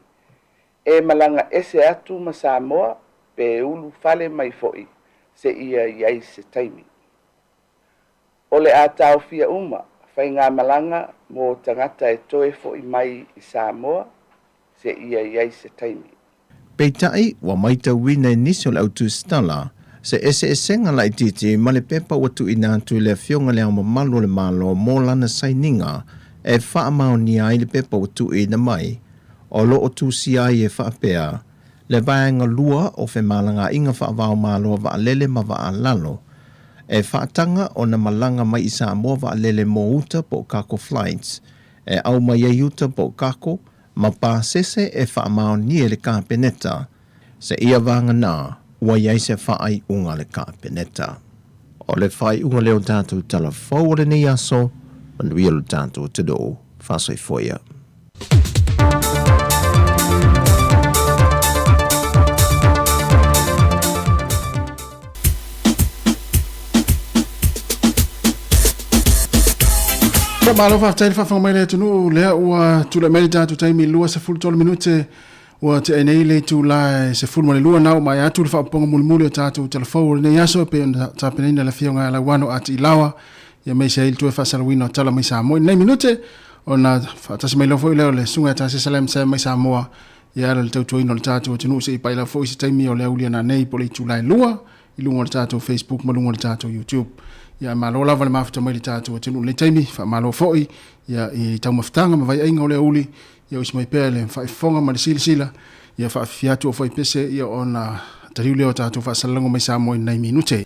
e malaga ese atu ma Samoa pe ulu fale mai foi seia i ai se taimi. O le a taofia uma faigamalaga mo tagata e toe foi mai i Samoa seia i ai se taimi. Peitai, ua maitauina e nisi o le autusitala se eseesega laitiiti ma le pepa ua tuuina atu i le Afioga i Le Ao Mamalu o le Malo mo lana sainiga e faamaonia ai le pepa ua tuuina mai, o lo o tusia ai e faapea, Le Vaega 2 o Femalagaaiga Faavaomalo a Vaalele ma Vaalalo e faataga ona malaga mai i Samoa vaalele mo uta po o cargo flights e au mai ai uta po o cargo ma pasese e faamaonia e le Kapeneta seia vagana ua i ai se faaiuga a le Kapeneta. O le faaiuga lea o tatou tala fou o lenei aso, manuia lo tatou atunuu. Faasoifua ia. Ia, malo faafetai le faafofoga mai le atunuu lea ua tulai mai le tatou taimi 23 minute ua tea nei le itula e 12 na uma atu le faapopoga mulimuli o tatou talafou o lenei aso e pei ona tapenaina le afioga ia Lauano Ati Ilaoa ia aemaise ai le toe faasalauina o tala mai Samoa i lenei minute ona faatasi mai loa foi lea o le susuga ia Tasesa Lam Sam mai Samoa ia ala i le tautuaina o le tatou atunuu se i pai lava foi se taimi o le auli ana nei po o le itula e 2 i luga o le tatou Facebook ma luga o le tatou YouTube. Ia malo lava le mafuta mai le tatou atunuu i lenei taimi, faamalo foi ia i taumafataga ma vaiaiga o le auli, ia usi mai pea le faafofoga ma le silasila, ia faafifia atu o foi pese ia ona taliu lea o tatou faasalalauga mai Samoa i nai minute.